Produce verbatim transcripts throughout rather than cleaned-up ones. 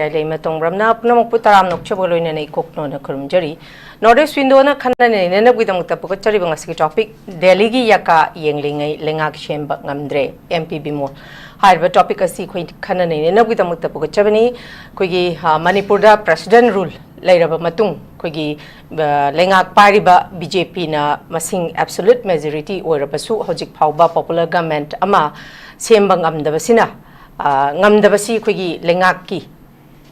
ꯌꯥꯏꯂꯩꯃ ꯇꯣꯡꯕ꯭ꯔꯝꯅ ꯄꯨꯝꯅꯃꯛꯄꯨ ꯇꯔꯥꯝꯅ ꯑꯣꯛꯆꯕꯒ ꯂꯣꯏꯅꯅ ꯏꯀꯣꯛꯅꯣꯅ ꯈꯨꯔꯨꯝꯖꯔꯤ꯫ ꯅꯣꯔꯠ ꯏꯁ ꯋꯤꯟꯗꯣꯅ ꯈꯟꯅ ꯅꯩꯅꯅꯕꯒꯤꯗꯃꯛꯇ ꯄꯨꯈꯠꯆꯔꯤꯕ ꯉꯁꯤꯒꯤ ꯇꯣꯄꯤꯛ, ꯗꯦꯜꯂꯤꯒꯤ ꯌꯥꯀꯥ ꯌꯦꯡꯂꯤꯉꯩ ꯂꯩꯉꯥꯛ ꯁꯦꯝꯕ ꯉꯝꯗ꯭ꯔꯦ, ꯑꯦꯝ ꯄꯤ ꯕꯤꯃꯣꯜ꯫ ꯍꯥꯏꯔꯤꯕ ꯇꯣꯄꯤꯛ ꯑꯁꯤ ꯑꯩꯈꯣꯏ ꯈꯟꯅ ꯅꯩꯅꯅꯕꯒꯤꯗꯃꯛꯇ ꯄꯨꯈꯠꯆꯕꯅꯤ꯫ ꯑꯩꯈꯣꯏꯒꯤ, ꯑ, ꯃꯅꯤꯄꯨꯔꯗ ꯄ꯭ꯔꯦꯁꯤꯗꯦꯟ ꯔꯨꯜ ꯂꯩꯔꯕ ꯃꯇꯨꯡ ꯑꯩꯈꯣꯏꯒꯤ, ꯑ, ꯂꯩꯉꯥꯛ ꯄꯥꯏꯔꯤꯕ ꯕꯤ ꯖꯦ ꯄꯤꯅ ꯃꯁꯤꯡ ꯑꯦꯕꯁꯣꯂꯨꯠ ꯃꯦꯖꯣꯔꯤꯇꯤ ꯑꯣꯏꯔꯕꯁꯨ ꯍꯧꯖꯤꯛ ꯐꯥꯎꯕ ꯄꯣꯄꯨꯂꯔ ꯒꯃꯦꯟꯠ ꯑꯃ ꯁꯦꯝꯕ ꯉꯝꯗꯕꯁꯤꯅ, ꯑ, ꯉꯝꯗꯕꯁꯤ ꯑꯩꯈꯣꯏꯒꯤ ꯂꯩꯉꯥꯛꯀꯤ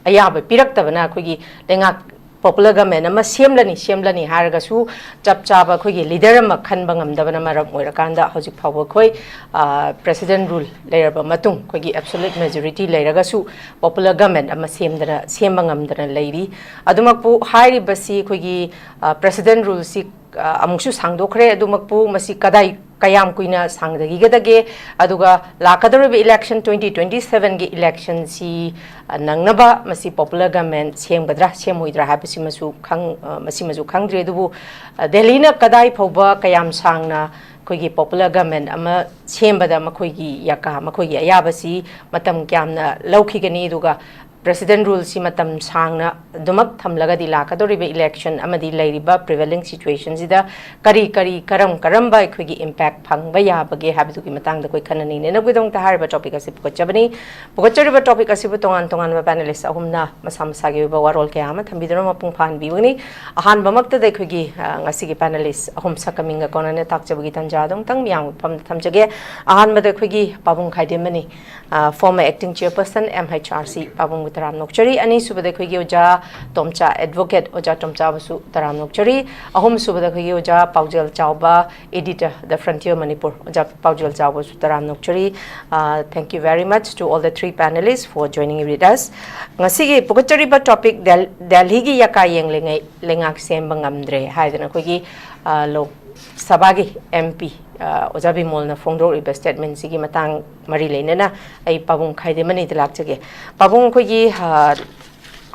ꯑꯌꯥꯕ ꯄꯤꯔꯛꯇꯕꯅ ꯑꯩꯈꯣꯏꯒꯤ ꯂꯩꯉꯥꯛ ꯄꯣꯄꯨꯂꯔ ꯒꯃꯦꯟ ꯑꯃ ꯁꯦꯝꯂꯅꯤ, ꯁꯦꯝꯂꯅꯤ ꯍꯥꯏꯔꯒꯁꯨ ꯆꯞ ꯆꯥꯕ ꯑꯩꯈꯣꯏꯒꯤ ꯂꯤꯗꯔ ꯑꯃ ꯈꯟꯕ ꯉꯝꯗꯕꯅ ꯃꯔꯝ ꯑꯣꯏꯔꯀꯥꯟꯗ ꯍꯧꯖꯤꯛ ꯐꯥꯎꯕ ꯑꯩꯈꯣꯏ, ꯑ, ꯄ꯭ꯔꯦꯁꯤꯗꯦꯟ ꯔꯨꯜ ꯂꯩꯔꯕ ꯃꯇꯨꯡ ꯑꯩꯈꯣꯏꯒꯤ ꯑꯦꯕꯁꯣꯂꯨꯠ ꯃꯦꯖꯣꯔꯤꯇꯤ ꯂꯩꯔꯒꯁꯨ ꯄꯣꯄꯨꯂꯔ ꯒꯃꯦꯟ ꯑꯃ ꯁꯦꯝꯗꯅ, ꯁꯦꯝꯕ ꯉꯝꯗꯅ ꯂꯩꯔꯤ꯫ ꯑꯗꯨꯃꯛꯄꯨ ꯍꯥꯏꯔꯤꯕꯁꯤ ꯑꯩꯈꯣꯏꯒꯤ, ꯑ, ꯄ꯭ꯔꯦꯁꯤꯗꯦꯟ ꯔꯨꯜꯁꯤ, ꯑ, ꯑꯃꯨꯛꯁꯨ ꯁꯥꯡꯗꯣꯛꯈ꯭ꯔꯦ꯫ ꯑꯗꯨꯃꯛꯄꯨ ꯃꯁꯤ ꯀꯗꯥꯏ, ꯀꯌꯥꯝ ꯀꯨꯏꯅ ꯁꯥꯡꯊꯈꯤꯒꯗꯒꯦ? ꯑꯗꯨꯒ ꯂꯥꯛꯀꯗꯧꯔꯤꯕ ꯏꯂꯦꯛꯁꯟ, ꯇ꯭ꯋꯦꯟꯇꯤ ꯇ꯭ꯋꯦꯟꯇꯤ ꯁꯚꯦꯟꯒꯤ ꯏꯂꯦꯛꯁꯟꯁꯤ, ꯑ, ꯅꯪꯅꯕ ꯃꯁꯤ ꯄꯣꯄꯨꯂꯔ ꯒꯃꯦꯟ ꯁꯦꯝꯒꯗ꯭ꯔꯥ, ꯁꯦꯝꯃꯣꯏꯗ꯭ꯔꯥ ꯍꯥꯏꯕꯁꯤꯃꯁꯨ ꯈꯪ-, ꯑ, ꯃꯁꯤꯃꯁꯨ ꯈꯪꯗ꯭ꯔꯤ꯫ ꯑꯗꯨꯕꯨ, ꯑ, ꯗꯦꯜꯂꯤꯅ ꯀꯗꯥꯏ ꯐꯥꯎꯕ ꯀꯌꯥꯝ ꯁꯥꯡꯅ ꯑꯩꯈꯣꯏꯒꯤ ꯄꯣꯄꯨꯂꯔ ꯒꯃꯦꯟ ꯑꯃ ꯁꯦꯝꯕꯗ ꯃꯈꯣꯏꯒꯤ ꯌꯥꯀꯥ, ꯃꯈꯣꯏꯒꯤ ꯑꯌꯥꯕꯁꯤ ꯃꯇꯝ ꯀꯌꯥꯝꯅ ꯂꯧꯈꯤꯒꯅꯤ? ꯑꯗꯨꯒ ꯄ꯭ꯔꯦꯁꯤꯗꯦꯟ ꯔꯨꯜꯁꯤ ꯃꯇꯝ ꯁꯥꯡꯅ ꯑꯗꯨꯃꯛ ꯊꯝꯂꯒꯗꯤ ꯂꯥꯛꯀꯗꯧꯔꯤꯕ ꯏꯂꯦꯛꯁꯟ ꯑꯃꯗꯤ ꯂꯩꯔꯤꯕ ꯄ꯭ꯔꯤꯚꯦꯂꯤꯡ ꯁꯤꯆꯨꯋꯦꯁꯟꯁꯤꯗ ꯀꯔꯤ ꯀꯔꯤ, ꯀꯔꯝ ꯀꯔꯝꯕ ꯑꯩꯈꯣꯏꯒꯤ ꯏꯝꯄꯦꯛ ꯐꯪꯕ ꯌꯥꯕꯒꯦ ꯍꯥꯏꯕꯗꯨꯒꯤ ꯃꯇꯥꯡꯗ ꯑꯩꯈꯣꯏ ꯈꯟꯅ ꯅꯩꯅꯅꯕꯒꯤꯗꯃꯛꯇ ꯍꯥꯏꯔꯤꯕ ꯇꯣꯄꯤꯛ ꯑꯁꯤ ꯄꯨꯈꯠꯆꯕꯅꯤ꯫ ꯄꯨꯈꯠꯆꯔꯤꯕ ꯇꯣꯄꯤꯛ ꯑꯁꯤꯕꯨ ꯇꯣꯉꯥꯟ ꯇꯣꯉꯥꯟꯕ ꯄꯦꯅꯦꯂꯤꯁ ꯑꯍꯨꯝꯅ ꯃꯁꯥ ꯃꯁꯥꯒꯤ ꯑꯣꯏꯕ ꯋꯥꯔꯣꯜ ꯀꯌꯥ ꯑꯃ ꯊꯝꯕꯤꯗꯨꯅ ꯃꯄꯨꯡ ꯐꯥꯍꯟꯕꯤꯕꯅꯤ꯫ ꯑꯍꯥꯟꯕꯃꯛꯇꯗ ꯑꯩꯈꯣꯏꯒꯤ, ꯑ, ꯉꯁꯤꯒꯤ ꯄꯦꯅꯦꯂꯤꯁ ꯑꯍꯨꯝ ꯁꯛꯀꯃꯤꯡꯒ ꯀꯣꯟꯅꯅ ꯇꯥꯛꯆꯕꯒꯤ ꯇꯥꯟꯖꯥ ꯑꯗꯨꯝꯇꯪ ꯃꯤꯌꯥꯝꯒꯤ ꯃꯐꯝꯗ ꯊꯝꯖꯒꯦ꯫ ꯑꯍꯥꯟꯕꯗ ꯑꯩꯈꯣꯏꯒꯤ ꯄꯥꯕꯨꯡ ꯈꯥꯏꯗꯦꯝꯃꯅꯤ, ꯑ, former acting chairperson M H R C, ꯄꯥꯕꯨꯡꯕꯨ ꯇꯔꯥꯝꯅ ꯑꯣꯛꯆꯔꯤ꯫ ꯑꯅꯤꯁꯨꯕꯗ ꯑꯩꯈꯣꯏꯒꯤ ꯑꯣꯖꯥ ꯇꯣꯝꯆꯥ, advocate ꯑꯣꯖꯥ ꯇꯣꯝꯆꯥꯕꯨꯁꯨ ꯇꯔꯥꯝꯅ ꯑꯣꯛꯆꯔꯤ꯫ ꯑꯍꯨꯝꯁꯨꯕꯗ ꯑꯩꯈꯣꯏꯒꯤ ꯑꯣꯖꯥ ꯄꯥꯎꯖꯦꯜ ꯆꯥꯎꯕ, editor, The Frontier Manipur, ꯑꯣꯖꯥ ꯄꯥꯎꯖꯦꯜ ꯆꯥꯎꯕꯁꯨ ꯇꯔꯥꯝꯅ ꯑꯣꯛꯆꯔꯤ꯫ ꯑ, thank you very much to all the three panelists for joining with us. ꯉꯁꯤꯒꯤ ꯄꯨꯈꯠꯆꯔꯤꯕ ꯇꯣꯄꯤꯛ ꯗꯦꯜ-, ꯗꯦꯜꯍꯤꯒꯤ ꯌꯥꯀꯥ ꯌꯦꯡꯂꯤꯉꯩ ꯂꯩꯉꯥꯛ ꯁꯦꯝꯕ ꯉꯝꯗ꯭ꯔꯦ ꯍꯥꯏꯗꯅ ꯑꯩꯈꯣꯏꯒꯤ, ꯑ, ꯂꯣꯛ ꯁꯚꯥꯒꯤ ꯑꯦꯝ ꯄꯤ, ꯑ, ꯑꯣꯖꯥ ꯕꯤꯃꯣꯜꯅ ꯐꯣꯡꯗꯣꯛꯂꯤꯕ ꯁ꯭ꯇꯦꯠꯃꯦꯟꯁꯤꯒꯤ ꯃꯇꯥꯡ ꯃꯔꯤ ꯂꯩꯅꯅ ꯑꯩ ꯄꯥꯕꯨꯡ ꯈꯥꯏꯗꯦꯝꯃꯅꯤꯗ ꯂꯥꯛꯆꯒꯦ꯫ ꯄꯥꯕꯨꯡ, ꯑꯩꯈꯣꯏꯒꯤ, ꯑ,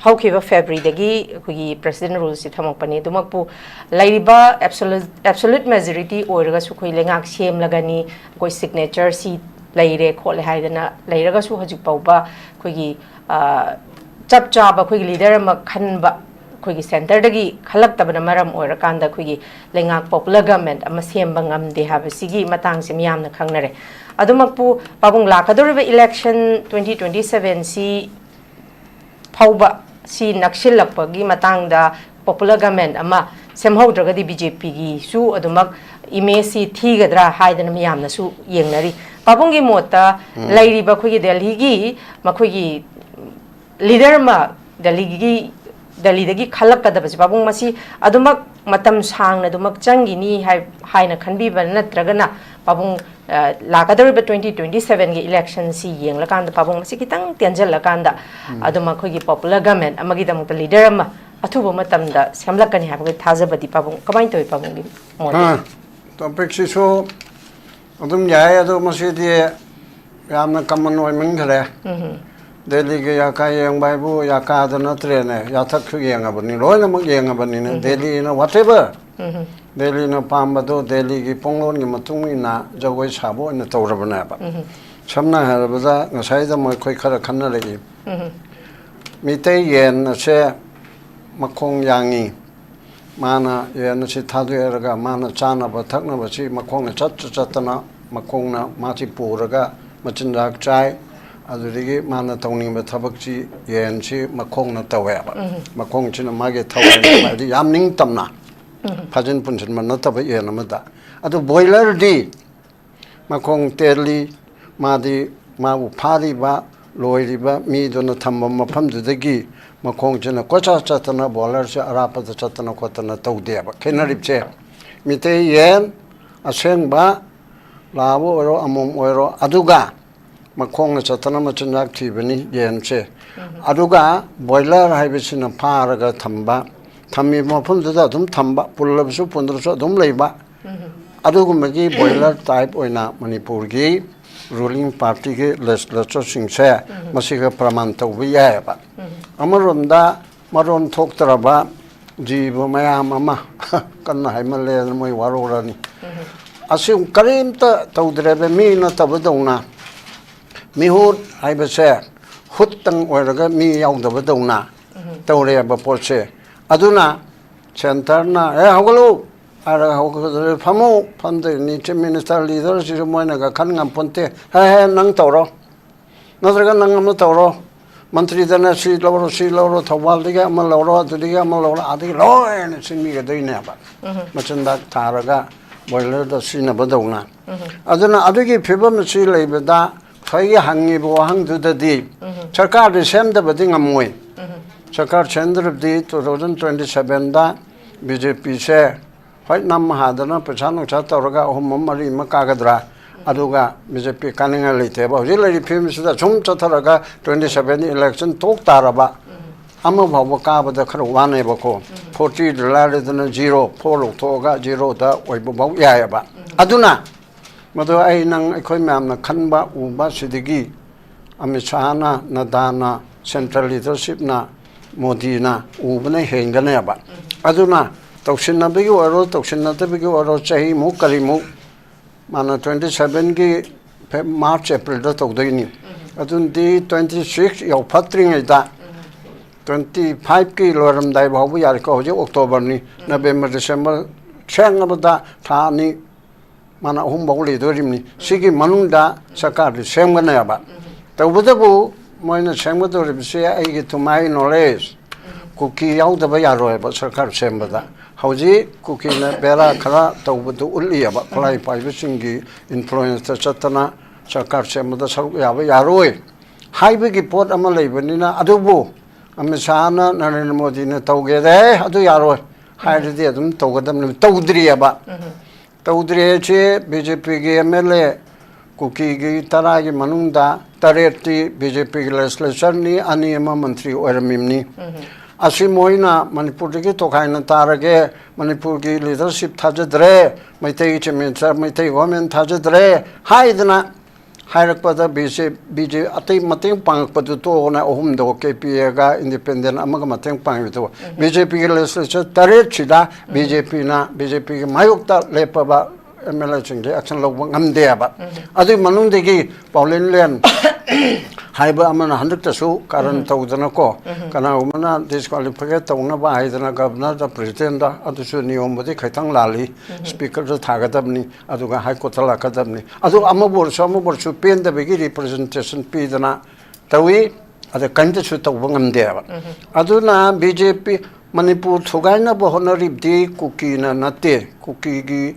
ꯍꯧꯈꯤꯕ ꯐꯦꯕ꯭ꯔꯨꯋꯥꯔꯤꯗꯒꯤ ꯑꯩꯈꯣꯏꯒꯤ ꯄ꯭ꯔꯦꯁꯤꯗꯦꯟ ꯔꯨꯜꯁꯤ ꯊꯝꯃꯛꯄꯅꯤ꯫ ꯑꯗꯨꯃꯛꯄꯨ ꯂꯩꯔꯤꯕ ꯑꯦꯕꯁꯣꯂꯨꯠ, ꯑꯦꯕꯁꯣꯂꯨꯠ ꯃꯦꯖꯣꯔꯤꯇꯤ ꯑꯣꯏꯔꯒꯁꯨ ꯑꯩꯈꯣꯏ ꯂꯩꯉꯥꯛ ꯁꯦꯝꯂꯒꯅꯤ, ꯑꯩꯈꯣꯏ ꯁꯤꯒꯅꯦꯆꯔꯁꯤ ꯂꯩꯔꯦ ꯈꯣꯠꯂꯦ ꯍꯥꯏꯗꯅ ꯂꯩꯔꯒꯁꯨ ꯍꯧꯖꯤꯛ ꯐꯥꯎꯕ ꯑꯩꯈꯣꯏꯒꯤ, ꯑ, ꯆꯞ ꯆꯥꯕ ꯑꯩꯈꯣꯏꯒꯤ ꯂꯤꯗꯔ ꯑꯃ ꯈꯟꯕ ꯑꯩꯈꯣꯏꯒꯤ ꯁꯦꯟꯇꯔꯗꯒꯤ ꯈꯜꯂꯛꯇꯕꯅ ꯃꯔꯝ ꯑꯣꯏꯔꯀꯥꯟꯗ ꯑꯩꯈꯣꯏꯒꯤ ꯂꯩꯉꯥꯛ ꯄꯣꯄꯨꯂꯔ ꯒꯃꯦꯟ ꯑꯃ ꯁꯦꯝꯕ ꯉꯝꯗꯦ ꯍꯥꯏꯕꯁꯤꯒꯤ ꯃꯇꯥꯡꯁꯦ ꯃꯤꯌꯥꯝꯅ ꯈꯪꯅꯔꯦ꯫ ꯑꯗꯨꯃꯛꯄꯨ ꯄꯥꯕꯨꯡ, ꯂꯥꯛꯀꯗꯧꯔꯤꯕ ꯏꯂꯦꯛꯁꯟ ꯇ꯭ꯋꯦꯟꯇꯤ ꯇ꯭ꯋꯦꯟꯇꯤ ꯁꯚꯦꯟꯁꯤ ꯐꯥꯎꯕ ꯁꯤ ꯅꯛꯁꯤꯜꯂꯛꯄꯒꯤ ꯃꯇꯥꯡꯗ ꯄꯣꯄꯨꯂꯔ ꯒꯃꯦꯟ ꯑꯃ ꯁꯦꯝꯍꯧꯗ꯭ꯔꯒꯗꯤ ꯕꯤ ꯖꯦ ꯄꯤꯒꯤꯁꯨ ꯑꯗꯨꯃꯛ ꯏꯃꯦꯖꯁꯤ ꯊꯤꯒꯗ꯭ꯔꯥ ꯍꯥꯏꯗꯅ ꯃꯤꯌꯥꯝꯅꯁꯨ ꯌꯦꯡꯅꯔꯤ꯫ ꯄꯥꯕꯨꯡꯒꯤ ꯃꯣꯠꯇ ꯎꯝ꯫ ꯂꯩꯔꯤꯕ ꯑꯩꯈꯣꯏꯒꯤ ꯗꯦꯜꯍꯤꯒꯤ ꯃꯈꯣꯏꯒꯤ ꯂꯤꯗꯔ ꯑꯃ ꯗꯦꯜꯂꯤꯒꯤ, ꯗꯦꯜꯂꯤꯗꯒꯤ ꯈꯜꯂꯛꯀꯗꯕꯁꯦ ꯄꯥꯕꯨꯡ, ꯃꯁꯤ ꯑꯗꯨꯃꯛ ꯃꯇꯝ ꯁꯥꯡꯅ ꯑꯗꯨꯃꯛ ꯆꯪꯈꯤꯅꯤ ꯍꯥꯏ-, ꯍꯥꯏꯅ ꯈꯟꯕꯤꯕ ꯅꯠꯇ꯭ꯔꯒꯅ ꯄꯥꯕꯨꯡ, ꯑ, ꯂꯥꯛꯀꯗꯧꯔꯤꯕ ꯇ꯭ꯋꯦꯟꯇꯤ ꯇ꯭ꯋꯦꯟꯇꯤ ꯁꯚꯦꯟꯒꯤ ꯏꯂꯦꯛꯁꯟꯁꯤ ꯌꯦꯡꯂꯀꯥꯟꯗ ꯄꯥꯕꯨꯡ, ꯃꯁꯤ ꯈꯤꯇꯪ ꯇꯦꯟꯖꯜꯂꯀꯥꯟꯗ ꯎꯝ꯫ ꯑꯗꯨꯝ ꯑꯩꯈꯣꯏꯒꯤ ꯄꯣꯄꯨꯂꯔ ꯒꯃꯦꯟ ꯑꯃꯒꯤꯗꯃꯛꯇ ꯂꯤꯗꯔ ꯑꯃ ꯑꯊꯨꯕ ꯃꯇꯝꯗ ꯁꯦꯝꯂꯛꯀꯅꯤ ꯍꯥꯏꯕꯒꯤ ꯊꯥꯖꯕꯗꯤ ꯄꯥꯕꯨꯡ ꯀꯃꯥꯏꯅ ꯇꯧꯏ ꯄꯥꯕꯨꯡꯒꯤ ꯃꯣꯠꯇ? ꯑ, ꯇꯣꯄꯤꯛꯁꯤꯁꯨ ꯑꯗꯨꯝ ꯌꯥꯏ, ꯑꯗꯣ ꯃꯁꯤꯗꯤ ꯌꯥꯝꯅ ꯀꯃꯟ ꯑꯣꯏꯃꯟꯈꯔꯦ꯫ ꯎꯝ꯫ ꯗꯦꯜꯂꯤꯒꯤ ꯌꯥꯀꯥ ꯌꯦꯡꯕ ꯍꯥꯏꯕꯨ ꯌꯥꯀꯥꯗ ꯅꯠꯇ꯭ꯔꯦꯅꯦ, ꯌꯥꯊꯛꯁꯨ ꯌꯦꯡꯉꯕꯅꯤ, ꯂꯣꯏꯅꯃꯛ ꯌꯦꯡꯉꯕꯅꯤꯅ꯫ ꯎꯝ꯫ ꯗꯦꯜꯂꯤꯅ whatever, ꯎꯝ꯫ ꯗꯦꯜꯂꯤꯅ ꯄꯥꯝꯕꯗꯣ ꯗꯦꯜꯂꯤꯒꯤ ꯄꯣꯡꯂꯣꯟꯒꯤ ꯃꯇꯨꯡ ꯏꯟꯅ ꯖꯒꯣꯏ ꯁꯥꯕ ꯑꯣꯏꯅ ꯇꯧꯔꯕꯅꯦꯕ꯫ ꯎꯝ꯫ ꯁꯝꯅ ꯍꯥꯏꯔꯕꯗ ꯉꯁꯥꯏꯗ ꯃꯈꯣꯏ ꯈꯔ ꯈꯟꯅꯔꯛꯏ꯫ ꯎꯝ꯫ ꯃꯤꯇꯩ ꯌꯦꯟ ꯑꯁꯦ ꯃꯈꯣꯡ ꯌꯥꯡꯉꯤ, ꯃꯥꯅ ꯌꯦꯟ ꯑꯁꯤ ꯊꯥꯗꯣꯛꯑꯦꯔꯒ ꯃꯥꯅ ꯆꯥꯅꯕ ꯊꯛꯅꯕꯁꯤ ꯃꯈꯣꯡꯅ ꯆꯠꯇ ꯆꯠꯇꯅ ꯃꯈꯣꯡꯅ ꯃꯥꯁꯤ ꯄꯨꯔꯒ ꯃꯆꯤꯟꯖꯥꯛ ꯆꯥꯏ꯫ ꯑꯗꯨꯗꯒꯤ ꯃꯥꯅ ꯇꯧꯅꯤꯡꯕ ꯊꯕꯛꯁꯤ ꯌꯦꯟꯁꯤ ꯃꯈꯣꯡꯅ ꯇꯧꯋꯦꯕ꯫ ꯎꯝ꯫ ꯃꯈꯣꯡꯁꯤꯅ ꯃꯥꯒꯤ ꯊꯋꯥꯏꯅꯦꯕ, ꯍꯥꯏꯗꯤ ꯌꯥꯝ ꯅꯤꯡꯇꯝꯅ ꯎꯝ꯫ ꯐꯥꯖꯤꯟ ꯄꯨꯟꯁꯤꯟꯕ ꯅꯠꯇꯕ ꯌꯦꯟ ꯑꯃꯗ꯫ ꯑꯗꯨ ꯕꯣꯏꯂꯔꯗꯤ ꯃꯈꯣꯡ ꯇꯦꯜꯂꯤ, ꯃꯥꯗꯤ ꯃꯥꯕꯨ ꯐꯥꯔꯤꯕ, ꯂꯣꯏꯔꯤꯕ ꯃꯤꯗꯨꯅ ꯊꯝꯕ ꯃꯐꯝꯗꯨꯗꯒꯤ ꯃꯈꯣꯡꯁꯤꯅ ꯀꯣꯏꯆꯠ ꯆꯠꯇꯅ ꯕꯣꯏꯂꯔꯁꯦ ꯑꯔꯥꯞꯄꯗ ꯆꯠꯇꯅ ꯈꯣꯠꯇꯅ ꯇꯧꯗꯦꯕ꯫ ꯈꯦꯠꯅꯔꯤꯕꯁꯦ ꯃꯤꯇꯩ ꯌꯦꯟ ꯑꯁꯦꯡꯕ ꯂꯥꯕ ꯑꯣꯏꯔꯣ ꯑꯃꯣꯝ ꯑꯣꯏꯔꯣ, ꯑꯗꯨꯒ ꯃꯈꯣꯡꯅ ꯆꯠꯇꯅ ꯃꯆꯤꯟꯖꯥꯛ ꯊꯤꯕꯅꯤ ꯌꯦꯟꯁꯦ꯫ ꯎꯝ꯫ ꯑꯗꯨꯒ ꯕꯣꯏꯂꯔ ꯍꯥꯏꯕꯁꯤꯅ ꯐꯥꯔꯒ ꯊꯝꯕ, ꯊꯝꯃꯤꯕ ꯃꯐꯝꯗꯨꯗ ꯑꯗꯨꯝ ꯊꯝꯕ, ꯄꯨꯜꯂꯕꯁꯨ ꯄꯨꯟꯗ꯭ꯔꯁꯨ ꯑꯗꯨꯝ ꯂꯩꯕ꯫ ꯎꯝ꯫ ꯑꯗꯨꯒꯨꯝꯕꯒꯤ ꯕꯣꯏꯂꯔ ꯇꯥꯏꯞ ꯑꯣꯏꯅ ꯃꯅꯤꯄꯨꯔꯒꯤ ꯔꯨꯂꯤꯡ ꯄꯥꯔꯇꯤꯒꯤ ꯂꯦꯖꯤꯁꯂꯦꯆꯔꯁꯤꯡꯁꯦ ꯎꯝ꯫ ꯃꯁꯤꯒ ꯄ꯭ꯔꯃꯥꯟ ꯇꯧꯕ ꯌꯥꯏꯑꯕ꯫ ꯎꯝ꯫ ꯑꯃꯔꯣꯝꯗ ꯃꯔꯣꯟ ꯊꯣꯛꯇ꯭ꯔꯕ ꯖꯤꯕ ꯃꯌꯥꯝ ꯑꯃ, ꯀꯟꯅ ꯍꯥꯏꯃꯜꯂꯦꯅ ꯃꯣꯏ ꯋꯥꯔꯧꯔꯅꯤ꯫ ꯎꯝ꯫ ꯑꯁꯤ ꯀꯔꯤꯝꯇ ꯇꯧꯗ꯭ꯔꯦꯕ, ꯃꯤ ꯅꯠꯇꯕꯗꯧꯅ꯫ ꯃꯤꯍꯨꯠ ꯍꯥꯏꯕꯁꯦ ꯄꯨꯠꯇꯪ ꯑꯣꯏꯔꯒ ꯃꯤ ꯌꯥꯎꯗꯕꯗꯧꯅ ꯇꯧꯔꯦꯕ ꯄꯣꯠꯁꯦ꯫ ꯑꯗꯨꯅ ꯁꯦꯟꯇꯔꯅ, "ꯑꯦ, ꯍꯧꯒꯠꯂꯨ!" ꯍꯥꯏꯔꯒ ꯍꯧꯒꯠꯂꯦ, "ꯐꯝꯃꯨ!" ꯐꯝꯗꯣꯏꯅꯤ꯫ ꯆꯤꯐ ꯃꯤꯅꯤꯁꯇꯔ ꯂꯤꯗꯔꯁꯤꯁꯨ ꯃꯣꯏꯅꯒ ꯈꯟ ꯉꯝꯄꯣꯟꯇꯦ꯫ "ꯍꯦ, ꯍꯦ, ꯅꯪ ꯇꯧꯔꯣ, ꯅꯠꯇ꯭ꯔꯒ ꯅꯪ ꯑꯃ ꯇꯧꯔꯣ, ꯃꯟꯇ꯭ꯔꯤꯗꯅ ꯁꯤ ꯂꯧꯔꯣ, ꯁꯤ ꯂꯧꯔꯣ, ꯊꯧꯕꯥꯜꯗꯒꯤ ꯑꯃ ꯂꯧꯔꯣ, ꯑꯗꯨꯗꯒꯤ ꯑꯃ ꯂꯧꯔꯣ, ꯑꯗꯒꯤ ꯂꯣꯏꯅ ꯁꯤꯟꯕꯤꯒꯗꯣꯏꯅꯦꯕ"꯫ ꯃꯆꯤꯟꯖꯥꯛ ꯊꯥꯔꯒ ꯕꯣꯏꯂꯔꯗ ꯁꯤꯖꯤꯟꯅꯕꯗꯧꯅ꯫ ꯑꯗꯨꯅ ꯑꯗꯨꯒꯤ ꯐꯤꯕꯝ ꯑꯁꯤ ꯂꯩꯕꯗ ꯉꯁꯥꯏꯒꯤ ꯍꯪꯉꯤꯕ ꯋꯥꯍꯪꯗꯨꯗꯗꯤ ꯁꯔꯀꯥꯔꯗꯤ ꯁꯦꯝꯗꯕꯗꯤ ꯉꯝꯃꯣꯏ꯫ ꯁꯔꯀꯥꯔ ꯁꯦꯝꯗ꯭ꯔꯕꯗꯤ two thousand twenty sevenꯗ ꯕꯤ ꯖꯦ ꯄꯤꯁꯦ ꯍꯣꯏ ꯅꯝ ꯍꯥꯗꯅ ꯄꯩꯁꯥ ꯅꯨꯡꯁꯥ ꯇꯧꯔꯒ ꯑꯍꯨꯝ ꯑꯃ ꯃꯔꯤ ꯑꯃ ꯀꯥꯒꯗ꯭ꯔꯥ? ꯑꯗꯨꯒ ꯕꯤ ꯖꯦ ꯄꯤ ꯀꯥꯅꯤꯡꯉꯥꯏ ꯂꯩꯇꯦꯕ꯫ ꯍꯧꯖꯤꯛ ꯂꯩꯔꯤꯕ ꯐꯤꯕꯝꯁꯤꯗ ꯁꯨꯝ ꯆꯠꯊꯔꯒ twenty seven election ꯊꯣꯛ ꯇꯥꯔꯕ ꯑꯃ ꯐꯥꯎꯕ ꯀꯥꯕꯗ ꯈꯔ ꯋꯥꯅꯦꯕꯀꯣ꯫ Fortyꯗ ꯂꯥꯏꯔꯗꯅ zero, four ꯂꯧꯊꯣꯛꯑꯒ zeroꯗ ꯑꯣꯏꯕ ꯐꯥꯎ ꯌꯥꯏꯑꯕ꯫ ꯑꯗꯨꯅ ꯃꯗꯨ ꯑꯩ ꯅꯪ ꯑꯩꯈꯣꯏ ꯃꯌꯥꯝꯅ ꯈꯟꯕ ꯎꯕ ꯁꯤꯗꯒꯤ ꯑꯃꯤꯠ ꯁꯥꯍꯅ, ꯅꯗꯥꯅ, central leadershipꯅ, ꯃꯣꯗꯤꯅ ꯎꯕꯅ ꯍꯦꯟꯒꯅꯦꯕ꯫ ꯑꯗꯨꯅ ꯇꯧꯁꯤꯟꯅꯕꯒꯤ ꯑꯣꯏꯔꯣ, ꯇꯧꯁꯤꯟꯅꯗꯕꯒꯤ ꯑꯣꯏꯔꯣ, ꯆꯍꯤꯃꯨꯛ ꯀꯔꯤꯃꯨꯛ ꯃꯥꯅ twenty sevenꯒꯤ March Aprilꯗ ꯇꯧꯗꯣꯏꯅꯤ꯫ ꯑꯗꯨꯅꯗꯤ twenty six ꯌꯧꯐꯠꯇ꯭ꯔꯤꯉꯩꯗ twenty fiveꯀꯤ ꯂꯣꯏꯔꯝꯗꯥꯏ ꯐꯥꯎꯕ ꯌꯥꯔꯦꯀꯣ, ꯍꯧꯖꯤꯛ Octoberꯅꯤ, November, December, ꯁꯦꯡꯉꯕꯗ ꯊꯥ ꯑꯅꯤ, ꯃꯥꯅ ꯑꯍꯨꯝ ꯐꯥꯎ ꯂꯩꯗꯣꯔꯤꯕꯅꯤ꯫ ꯁꯤꯒꯤ ꯃꯅꯨꯡꯗ ꯁꯔꯀꯥꯔꯗꯤ ꯁꯦꯝꯒꯅꯦꯕ꯫ ꯇꯧꯕꯇꯕꯨ ꯃꯣꯏꯅ ꯁꯦꯝꯒꯗꯧꯔꯤꯕꯁꯤ, ꯑꯩꯒꯤ, to my knowledge, ꯀꯨꯀꯤ ꯌꯥꯎꯗꯕ ꯌꯥꯔꯣꯏꯕ ꯁꯔꯀꯥꯔ ꯁꯦꯝꯕꯗ꯫ ꯍꯧꯖꯤꯛ ꯀꯨꯀꯤꯅ ꯕꯦꯔꯥ ꯈꯔ ꯇꯧꯕꯗꯨ ꯎꯠꯂꯤꯑꯕ, ꯈꯨꯠꯂꯥꯏ ꯄꯥꯏꯕꯁꯤꯡꯒꯤ influenceꯇ ꯆꯠꯇꯅ ꯁꯔꯀꯥꯔ ꯁꯦꯝꯕꯗ ꯁꯔꯨꯛ ꯌꯥꯕ ꯌꯥꯔꯣꯏ ꯍꯥꯏꯕꯒꯤ ꯄꯣꯠ ꯑꯃ ꯂꯩꯕꯅꯤꯅ꯫ ꯑꯗꯨꯕꯨ ꯑꯃꯤꯠ ꯁꯥꯍꯅ, ꯅꯔꯦꯟꯗ꯭ꯔ ꯃꯣꯗꯤꯅ ꯇꯧꯒꯦꯗ, "ꯑꯦ, ꯑꯗꯨ ꯌꯥꯔꯣꯏ" ꯍꯥꯏꯔꯗꯤ ꯑꯗꯨꯝ ꯇꯧꯒꯗꯕꯅꯤ꯫ ꯇꯧꯗ꯭ꯔꯤꯑꯕ꯫ ꯇꯧꯗ꯭ꯔꯤ ꯍꯥꯏꯁꯦ ꯕꯤ ꯖꯦ ꯄꯤꯒꯤ ꯑꯦꯝ ꯑꯦꯜ ꯑꯦ ꯀꯨꯀꯤꯒꯤ ꯇꯔꯥꯒꯤ ꯃꯅꯨꯡꯗ ꯇꯔꯦꯠꯇꯤ ꯕꯤ ꯖꯦ ꯄꯤꯒꯤ legislatureꯅꯤ, ꯑꯅꯤ ꯑꯃ ꯃꯟꯇ꯭ꯔꯤ ꯑꯣꯏꯔꯝꯃꯤꯕꯅꯤ꯫ ꯑꯁꯤ ꯃꯣꯏꯅ ꯃꯅꯤꯄꯨꯔꯗꯒꯤ ꯇꯣꯈꯥꯏꯅ ꯇꯥꯔꯒꯦ, ꯃꯅꯤꯄꯨꯔꯒꯤ leadership ꯊꯥꯖꯗ꯭ꯔꯦ, Meitei chief minister, Meitei government ꯊꯥꯖꯗ꯭ꯔꯦ ꯍꯥꯏꯗꯅ ꯍꯥꯏꯔꯛꯄꯗ ꯕꯤ ꯖꯦ, ꯕꯤ ꯖꯦ, ꯑꯇꯩ ꯃꯇꯦꯡ ꯄꯥꯡꯉꯛꯄꯗꯨ ꯇꯣꯛꯑꯣꯅ ꯑꯍꯨꯝꯗꯣ, ꯀꯦ ꯄꯤ ꯑꯦꯒ independent ꯑꯃꯒ ꯃꯇꯦꯡ ꯄꯥꯡꯉꯤꯗꯣ, ꯕꯤ ꯖꯦ ꯄꯤꯒꯤ legislature ꯇꯔꯦꯠꯁꯤꯗ ꯕꯤ ꯖꯦ ꯄꯤꯅ, ꯕꯤ ꯖꯦ ꯄꯤꯒꯤ ꯃꯥꯌꯣꯛꯇ ꯂꯦꯞꯄꯕ ꯑꯦꯝ ꯑꯦꯜ ꯑꯦꯁꯤꯡꯁꯦ action ꯂꯧꯕ ꯉꯝꯗꯦꯕ꯫ ꯑꯗꯨꯒꯤ ꯃꯅꯨꯡꯗꯒꯤ ꯄꯥꯎꯂꯦꯟꯂꯦꯟ ꯍꯥꯏꯕ ꯑꯃꯅ ꯍꯟꯗꯛꯇꯁꯨ ꯀꯥꯔꯟ ꯇꯧꯗꯅꯀꯣ, ꯀꯅꯥꯒꯨꯝꯕꯅ ꯗꯤꯁꯀ꯭ꯋꯥꯂꯤꯐꯥꯏ ꯇꯧꯅꯕ ꯍꯥꯏꯗꯅ ꯒꯕꯔꯅꯔꯗ, ꯄ꯭ꯔꯦꯁꯤꯗꯦꯟꯗ, ꯑꯗꯨꯁꯨ ꯅꯤꯌꯣꯝꯕꯨꯗꯤ ꯈꯤꯇꯪ ꯂꯥꯜꯂꯤ꯫ ꯁ꯭ꯄꯤꯀꯔꯗ ꯊꯥꯒꯗꯕꯅꯤ, ꯑꯗꯨꯒ ꯍꯥꯏ ꯀꯣꯔꯠꯇ ꯂꯥꯛꯀꯗꯕꯅꯤ꯫ ꯑꯗꯨ ꯑꯃꯕꯨ ꯑꯣꯏꯔꯁꯨ ꯑꯃꯕꯨ ꯑꯣꯏꯔꯁꯨ ꯄꯦꯟꯗꯕꯒꯤ ꯔꯤꯄ꯭ꯔꯖꯦꯟꯇꯦꯁꯟ ꯄꯤꯗꯅ ꯇꯧꯏ꯫ ꯑꯗ ꯀꯔꯤꯝꯇꯁꯨ ꯇꯧꯕ ꯉꯝꯗꯦꯕ꯫ ꯑꯗꯨꯅ ꯕꯤ ꯖꯦ ꯄꯤ ꯃꯅꯤꯄꯨꯔ ꯊꯨꯒꯥꯏꯅꯕ ꯍꯣꯠꯅꯔꯤꯕꯗꯤ ꯀꯨꯀꯤꯅ ꯅꯠꯇꯦ꯫ ꯀꯨꯀꯤꯒꯤ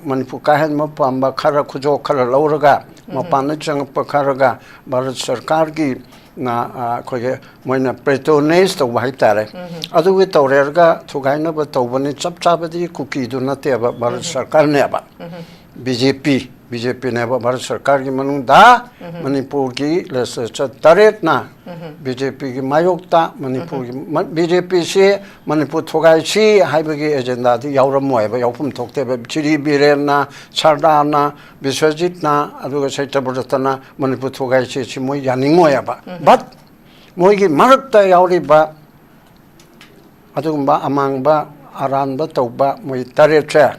ꯃꯅꯤꯄꯨꯔ ꯀꯥꯏꯍꯟꯕ ꯄꯥꯝꯕ ꯈꯔ, ꯈꯨꯖꯣꯞ ꯈꯔ ꯂꯧꯔꯒ, ꯃꯄꯥꯟꯗ ꯆꯪꯉꯛꯄ ꯈꯔꯒ ꯚꯥꯔꯠ ꯁꯔꯀꯥꯔꯒꯤ ꯅ, ꯑ, ꯑꯩꯈꯣꯏꯒꯤ ꯃꯣꯏꯅ ꯄꯦꯇ꯭ꯔꯣꯅꯥꯏꯖ ꯇꯧꯕ ꯍꯥꯏꯇꯥꯔꯦ꯫ ꯑꯗꯨꯒꯤ ꯇꯧꯔꯦꯔꯒ ꯊꯨꯒꯥꯏꯅꯕ ꯇꯧꯕꯅꯤ꯫ ꯆꯞ ꯆꯥꯕꯗꯤ ꯀꯨꯀꯤꯗꯨ ꯅꯠꯇꯦꯕ, ꯚꯥꯔꯠ ꯁꯔꯀꯥꯔꯅꯦꯕ꯫ ꯕꯤ ꯖꯦ ꯄꯤ, ꯕꯤ ꯖꯦ ꯄꯤꯅꯦꯕ ꯚꯥꯔꯠ ꯁꯔꯀꯥꯔꯒꯤ ꯃꯅꯨꯡꯗ ꯃꯅꯤꯄꯨꯔꯒꯤ ꯂꯦꯖꯤꯁꯂꯦꯆꯔ ꯇꯔꯦꯠꯅ ꯕꯤ ꯖꯦ ꯄꯤꯒꯤ ꯃꯥꯌꯣꯛꯇ ꯃꯅꯤꯄꯨꯔꯒꯤ ꯃ-, ꯕꯤ ꯖꯦ ꯄꯤꯁꯤ ꯃꯅꯤꯄꯨꯔ ꯊꯨꯒꯥꯏꯁꯤ ꯍꯥꯏꯕꯒꯤ ꯑꯦꯖꯦꯟꯗꯥꯗꯤ ꯌꯥꯎꯔꯝꯃꯣꯏꯕ, ꯌꯥꯎꯐꯝ ꯊꯣꯛꯇꯦꯕ꯫ ꯁ꯭ꯔꯤ ꯕꯤꯔꯦꯟꯅ, ꯁꯔꯗꯥꯔꯅ, ꯕꯤꯁ꯭ꯋꯖꯤꯠꯅ, ꯑꯗꯨꯒ ꯁꯇ꯭ꯌꯕ꯭ꯔꯇꯅ ꯃꯅꯤꯄꯨꯔ ꯊꯨꯒꯥꯏꯁꯤ ꯁꯤ ꯃꯣꯏ ꯌꯥꯅꯤꯡꯉꯣꯏꯕ꯫ But ꯃꯣꯏꯒꯤ ꯃꯔꯛꯇ ꯌꯥꯎꯔꯤꯕ ꯑꯗꯨꯒꯨꯝꯕ ꯑꯃꯥꯡꯕ ꯑꯔꯥꯟꯕ ꯇꯧꯕ ꯃꯣꯏ ꯇꯔꯦꯠꯁꯦ,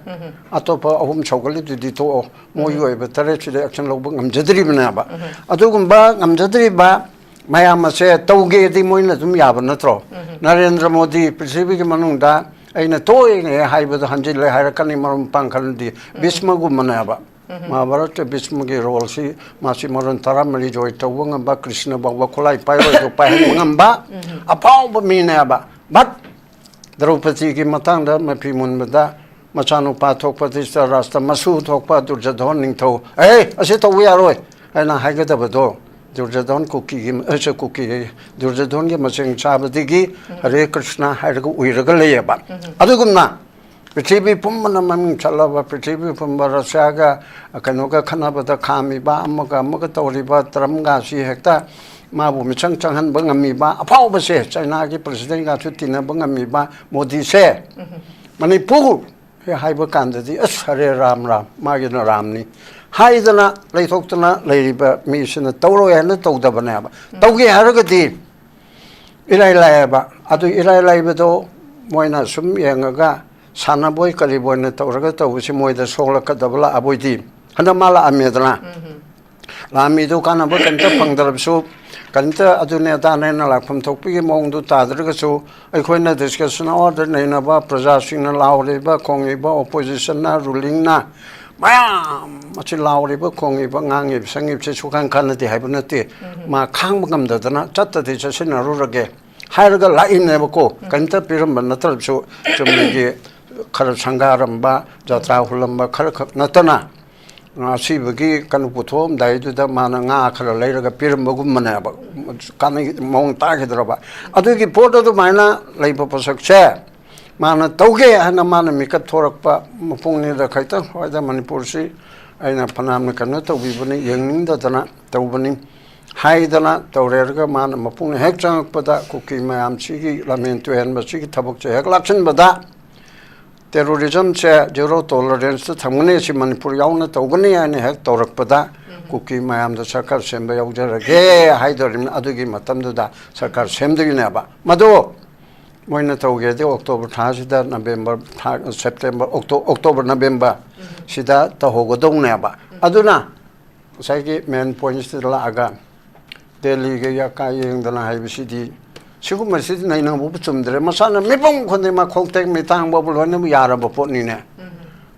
ꯑꯇꯣꯞꯄ ꯑꯍꯨꯝ ꯁꯧꯒꯠꯂꯤꯗꯨꯗꯤ ꯇꯣꯛꯑꯣ, ꯃꯣꯏꯒꯤ ꯑꯣꯏꯕ ꯇꯔꯦꯠꯁꯤꯗ ꯑꯦꯛꯁꯟ ꯂꯧꯕ ꯉꯝꯖꯗ꯭ꯔꯤꯕꯅꯦꯕ꯫ ꯑꯗꯨꯒꯨꯝꯕ ꯉꯝꯖꯗ꯭ꯔꯤꯕ ꯃꯌꯥꯝ ꯑꯁꯦ ꯇꯧꯒꯦꯗꯤ ꯃꯣꯏꯅ ꯑꯗꯨꯝ ꯌꯥꯕ ꯅꯠꯇ꯭ꯔꯣ? ꯅꯔꯦꯟꯗ꯭ꯔ ꯃꯣꯗꯤ ꯄ꯭ꯔꯤꯊꯤꯕꯤꯒꯤ ꯃꯅꯨꯡꯗ ꯑꯩꯅ ꯇꯣꯛꯏꯅꯦ ꯍꯥꯏꯕꯗꯣ ꯍꯟꯖꯤꯜꯂꯦ ꯍꯥꯏꯔꯛꯀꯅꯤ, ꯃꯔꯨꯞ ꯃꯄꯥꯡ ꯈꯔꯅꯗꯤ꯫ ꯚꯤꯁꯃꯒꯨꯝꯕꯅꯦꯕ꯫ ꯃꯍꯥꯚꯥꯔꯠꯇ ꯚꯤꯁꯃꯒꯤ ꯔꯣꯜꯁꯤ ꯃꯥꯁꯤ ꯃꯔꯣꯟ ꯇꯔꯥꯃꯔꯤ ꯖꯣꯏ ꯇꯧꯕ ꯉꯝꯕ, ꯀ꯭ꯔꯤꯁꯅ ꯐꯥꯎꯕ ꯈꯨꯠꯂꯥꯏ ꯄꯥꯏꯔꯣꯏꯗꯣ ꯄꯥꯏꯍꯟꯕ ꯉꯝꯕ ꯑꯐꯥꯎꯕ ꯃꯤꯅꯦꯕ꯫ But ꯗ꯭ꯔꯧꯄꯗꯤꯒꯤ ꯃꯇꯥꯡꯗ ꯃꯐꯤ ꯃꯨꯟꯕꯗ ꯃꯆꯥꯅꯨꯄꯥ ꯊꯣꯛꯄ ꯙ꯭ꯔꯤꯇꯔꯥꯁꯇ꯭ꯔ, ꯃꯁꯨ ꯊꯣꯛꯄ ꯗꯨꯔꯖꯣꯙꯟ ꯅꯤꯡꯊꯧ, "ꯑꯦ, ꯑꯁꯤ ꯇꯧꯕ ꯌꯥꯔꯣꯏ" ꯍꯥꯏꯅ ꯍꯥꯏꯒꯗꯕꯗꯣ, ꯗꯨꯔꯖꯣꯙꯟ ꯀꯨꯀꯤꯒꯤ, ꯑ, ꯀꯨꯀꯤꯒꯤ, ꯗꯨꯔꯖꯣꯙꯟꯒꯤ ꯃꯆꯤꯡ ꯆꯥꯕꯗꯒꯤ ꯍꯔꯦ ꯀ꯭ꯔꯤꯁꯅ ꯍꯥꯏꯔꯒ ꯎꯏꯔꯒ ꯂꯩꯌꯦꯕ꯫ ꯑꯗꯨꯒꯨꯝꯅ ꯄ꯭ꯔꯤꯊꯤꯕꯤ ꯄꯨꯝꯕꯅ ꯃꯃꯤꯡ ꯆꯠꯂꯕ, ꯄ꯭ꯔꯤꯊꯤꯕꯤ ꯄꯨꯝꯕ ꯔꯁꯤꯌꯥꯒ, ꯑ, ꯀꯩꯅꯣꯒ ꯈꯠꯅꯕꯗ ꯈꯥꯝꯃꯤꯕ, ꯑꯃꯒ ꯑꯃꯒ ꯇꯧꯔꯤꯕ ꯇ꯭ꯔꯝꯞꯒꯁꯤ ꯍꯦꯛꯇ ꯃꯥꯕꯨ ꯃꯤꯆꯪ ꯆꯪꯍꯟꯕ ꯉꯝꯃꯤꯕ, ꯑꯐꯥꯎꯕꯁꯦ, ꯆꯩꯅꯥꯒꯤ ꯄ꯭ꯔꯦꯁꯤꯗꯦꯟꯒꯁꯨ ꯇꯤꯟꯅꯕ ꯉꯝꯃꯤꯕ ꯃꯣꯗꯤꯁꯦ, ꯃꯅꯤꯄꯨꯔ ꯍꯦꯛ ꯍꯥꯏꯕ ꯀꯥꯟꯗꯗꯤ, "ꯑꯁ, ꯍꯔꯦ ꯔꯥꯝ ꯔꯥꯝ, ꯃꯥꯒꯤꯅ ꯔꯥꯝꯅꯤ" ꯍꯥꯏꯗꯅ ꯂꯩꯊꯣꯛꯇꯅ ꯂꯩꯔꯤꯕ ꯃꯤꯁꯤꯅ ꯇꯧꯔꯣꯏ ꯍꯥꯏꯅ ꯇꯧꯗꯕꯅꯦꯕ꯫ ꯇꯧꯒꯦ ꯍꯥꯏꯔꯒꯗꯤ ꯏꯔꯥꯏ ꯂꯥꯏꯌꯦꯕ꯫ ꯑꯗꯨ ꯏꯔꯥꯏ ꯂꯥꯏꯕꯗꯣ ꯃꯣꯏꯅ ꯁꯨꯝ ꯌꯦꯡꯉꯒ ꯁꯥꯟꯅꯕꯣꯏ ꯀꯔꯤꯕꯣꯏꯅ ꯇꯧꯔꯒ ꯇꯧꯕꯁꯤ ꯃꯣꯏꯗ ꯁꯣꯛꯂꯛꯀꯗꯕ ꯂꯥꯛꯑꯕꯣꯏꯗꯤ꯫ ꯍꯟꯗꯛ ꯃꯥ ꯂꯥꯛꯑꯝꯃꯦꯗꯅ꯫ ꯂꯥꯟꯃꯤꯗꯨ ꯀꯥꯟꯅꯕ ꯀꯔꯤꯝꯇ ꯐꯪꯗ꯭ꯔꯕꯁꯨ, ꯀꯔꯤꯝꯇ ꯑꯗꯨꯅꯦ ꯑꯗꯥꯅꯦꯅ ꯂꯥꯛꯐꯝ ꯊꯣꯛꯄꯒꯤ ꯃꯑꯣꯡꯗꯨ ꯇꯥꯗ꯭ꯔꯒꯁꯨ, ꯑꯩꯈꯣꯏꯅ ꯗꯤꯁꯀꯁꯟ ꯑꯋꯥꯔꯗ ꯅꯩꯅꯕ, ꯄ꯭ꯔꯖꯥꯁꯤꯡꯅ ꯂꯥꯎꯔꯤꯕ ꯈꯣꯡꯉꯤꯕ, ꯑꯣꯄꯣꯖꯤꯁꯟꯅ ꯔꯨꯂꯤꯡꯅ ꯃꯌꯥꯝ ꯑꯁꯤ ꯂꯥꯎꯔꯤꯕ ꯈꯣꯡꯉꯤꯕ ꯉꯥꯡꯉꯤꯕ ꯁꯪꯉꯤꯕꯁꯦ ꯁꯨꯀꯥꯟ ꯀꯥꯟꯅꯗꯦ ꯍꯥꯏꯕ ꯅꯠꯇꯦ꯫ ꯃꯥ ꯈꯥꯡꯕ ꯉꯝꯗꯗꯅ ꯆꯠꯇꯗꯤ ꯆꯠꯁꯤꯟꯅꯔꯨꯔꯒꯦ ꯍꯥꯏꯔꯒ ꯂꯥꯛꯏꯅꯦꯕꯀꯣ꯫ ꯀꯔꯤꯝꯇ ꯄꯤꯔꯝꯕ ꯅꯠꯇ꯭ꯔꯕꯁꯨ ꯆꯨꯝꯅꯒꯤ ꯈꯔ ꯁꯪꯒꯥꯔꯝꯕ, ꯖꯇ꯭ꯔꯥ ꯍꯨꯜꯂꯝꯕ ꯈꯔ ꯈꯛ ꯅꯠꯇꯅ, ꯑꯁꯤꯕꯒꯤ ꯀꯩꯅꯣ ꯄꯨꯊꯣꯛꯑꯝꯗꯥꯏꯗꯨꯗ ꯃꯥꯅ ꯉꯥ ꯈꯔ ꯂꯩꯔꯒ ꯄꯤꯔꯝꯕꯒꯨꯝꯕꯅꯦꯕ꯫ ꯀꯥꯟꯅꯩ ꯃꯑꯣꯡ ꯇꯥꯈꯤꯗ꯭ꯔꯕ? ꯑꯗꯨꯒꯤ ꯄꯣꯠ ꯑꯗꯨꯃꯥꯏꯅ ꯂꯩꯕ ꯄꯣꯠꯁꯛꯁꯦ ꯃꯥꯅ ꯇꯧꯒꯦ ꯍꯥꯏꯅ ꯃꯥꯅ ꯃꯤꯀꯠ ꯊꯣꯔꯛꯄ ꯃꯄꯨꯡꯅꯤꯗ ꯈꯛꯇꯪ ꯍꯣꯏꯗ ꯃꯅꯤꯄꯨꯔꯁꯤ ꯑꯩꯅ ꯐꯅꯌꯥꯝꯅ ꯀꯩꯅꯣ ꯇꯧꯕꯤꯕꯅꯤ, ꯌꯦꯡꯅꯤꯡꯗꯗꯅ ꯇꯧꯕꯅꯤ ꯍꯥꯏꯗꯅ ꯇꯧꯔꯦꯔꯒ ꯃꯥꯅ ꯃꯄꯨꯡꯅ ꯍꯦꯛ ꯆꯪꯉꯛꯄꯗ ꯀꯨꯀꯤ ꯃꯌꯥꯝꯁꯤꯒꯤ ꯂꯝꯍꯦꯟ ꯇꯨꯍꯦꯟꯕꯁꯤꯒꯤ ꯊꯕꯛꯁꯦ ꯍꯦꯛ ꯂꯥꯛꯁꯤꯟꯕꯗ ꯇꯦꯔꯣꯔꯤꯖꯝꯁꯦ ꯖꯦꯔꯣ ꯇꯣꯂꯔꯦꯟꯁꯇ ꯊꯝꯒꯅꯤ, ꯁꯤ ꯃꯅꯤꯄꯨꯔ ꯌꯥꯎꯅ ꯇꯧꯒꯅꯤ ꯍꯥꯏꯅ ꯍꯦꯛ ꯇꯧꯔꯛꯄꯗ ꯀꯨꯀꯤ ꯃꯌꯥꯝꯗ ꯁꯔꯀꯥꯔ ꯁꯦꯝꯕ ꯌꯥꯎꯖꯔꯒꯦ ꯍꯥꯏꯗꯣꯔꯤꯕꯅꯤ꯫ ꯑꯗꯨꯒꯤ ꯃꯇꯝꯗꯨꯗ ꯁꯔꯀꯥꯔ ꯁꯦꯝꯗꯣꯏꯅꯦꯕ꯫ ꯃꯗꯨ ꯃꯣꯏꯅ ꯇꯧꯒꯦꯗꯤ ꯑꯣꯛꯇꯣꯕꯔ ꯊꯥꯁꯤꯗ, ꯅꯕꯦꯝꯕꯔ ꯊꯥ, ꯁꯦꯞꯇꯦꯝꯕꯔ, ꯑꯣꯛꯇꯣ-, ꯑꯣꯛꯇꯣꯕꯔ, ꯅꯕꯦꯝꯕꯔ ꯁꯤꯗ ꯇꯧꯍꯧꯒꯗꯧꯅꯦꯕ꯫ ꯑꯗꯨꯅ ꯉꯁꯥꯏꯒꯤ ꯃꯦꯟ ꯄꯣꯏꯟꯁꯤꯗ ꯂꯥꯛꯑꯒ ꯗꯦꯜꯂꯤꯒ ꯌꯥꯀꯥ ꯌꯦꯡꯗꯅ ꯍꯥꯏꯕꯁꯤꯗꯤ, ꯁꯤꯒꯨꯝꯕꯁꯤꯗꯤ ꯅꯩꯅꯕꯕꯨ ꯆꯨꯝꯗ꯭ꯔꯦ꯫ ꯃꯁꯥꯅ ꯃꯤꯄꯨꯝ ꯈꯨꯗꯤꯡꯃꯛ ꯈꯣꯡꯇꯦꯛ ꯃꯤꯇꯥꯡꯕꯕꯨ ꯂꯣꯏꯅꯃꯛ ꯌꯥꯔꯕ ꯄꯣꯠꯅꯤꯅꯦ꯫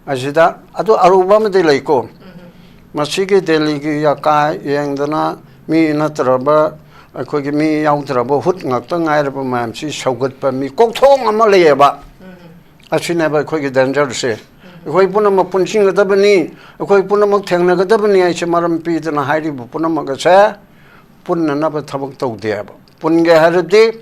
ꯑꯁꯤꯗ ꯑꯗꯨ ꯑꯔꯨꯕ ꯑꯃꯗꯤ ꯂꯩꯀꯣ꯫ ꯃꯁꯤꯒꯤ ꯗꯦꯜꯂꯤꯒꯤ ꯌꯥꯀꯥ ꯌꯦꯡꯗꯅ ꯃꯤ ꯅꯠꯇ꯭ꯔꯕ, ꯑꯩꯈꯣꯏꯒꯤ ꯃꯤ ꯌꯥꯎꯗ꯭ꯔꯕ ꯍꯨꯠ ꯉꯥꯛꯇ ꯉꯥꯏꯔꯕ ꯃꯌꯥꯝꯁꯤ ꯁꯧꯒꯠꯄ ꯃꯤ ꯀꯣꯛꯊꯣꯡ ꯑꯃ ꯂꯩꯌꯦꯕ꯫ ꯑꯁꯤꯅꯦꯕ ꯑꯩꯈꯣꯏꯒꯤ ꯗꯦꯟꯖꯔꯁꯦ꯫ ꯑꯩꯈꯣꯏ ꯄꯨꯝꯅꯃꯛ ꯄꯨꯟꯁꯤꯟꯒꯗꯕꯅꯤ, ꯑꯩꯈꯣꯏ ꯄꯨꯝꯅꯃꯛ ꯊꯦꯡꯅꯒꯗꯕꯅꯤ ꯍꯥꯏꯁꯦ ꯃꯔꯝ ꯄꯤꯗꯅ ꯍꯥꯏꯔꯤꯕ ꯄꯨꯝꯅꯃꯛ ꯑꯁꯦ ꯄꯨꯟꯅꯅꯕ ꯊꯕꯛ ꯇꯧꯗꯦꯕ꯫ ꯄꯨꯟꯒꯦ ꯍꯥꯏꯔꯗꯤ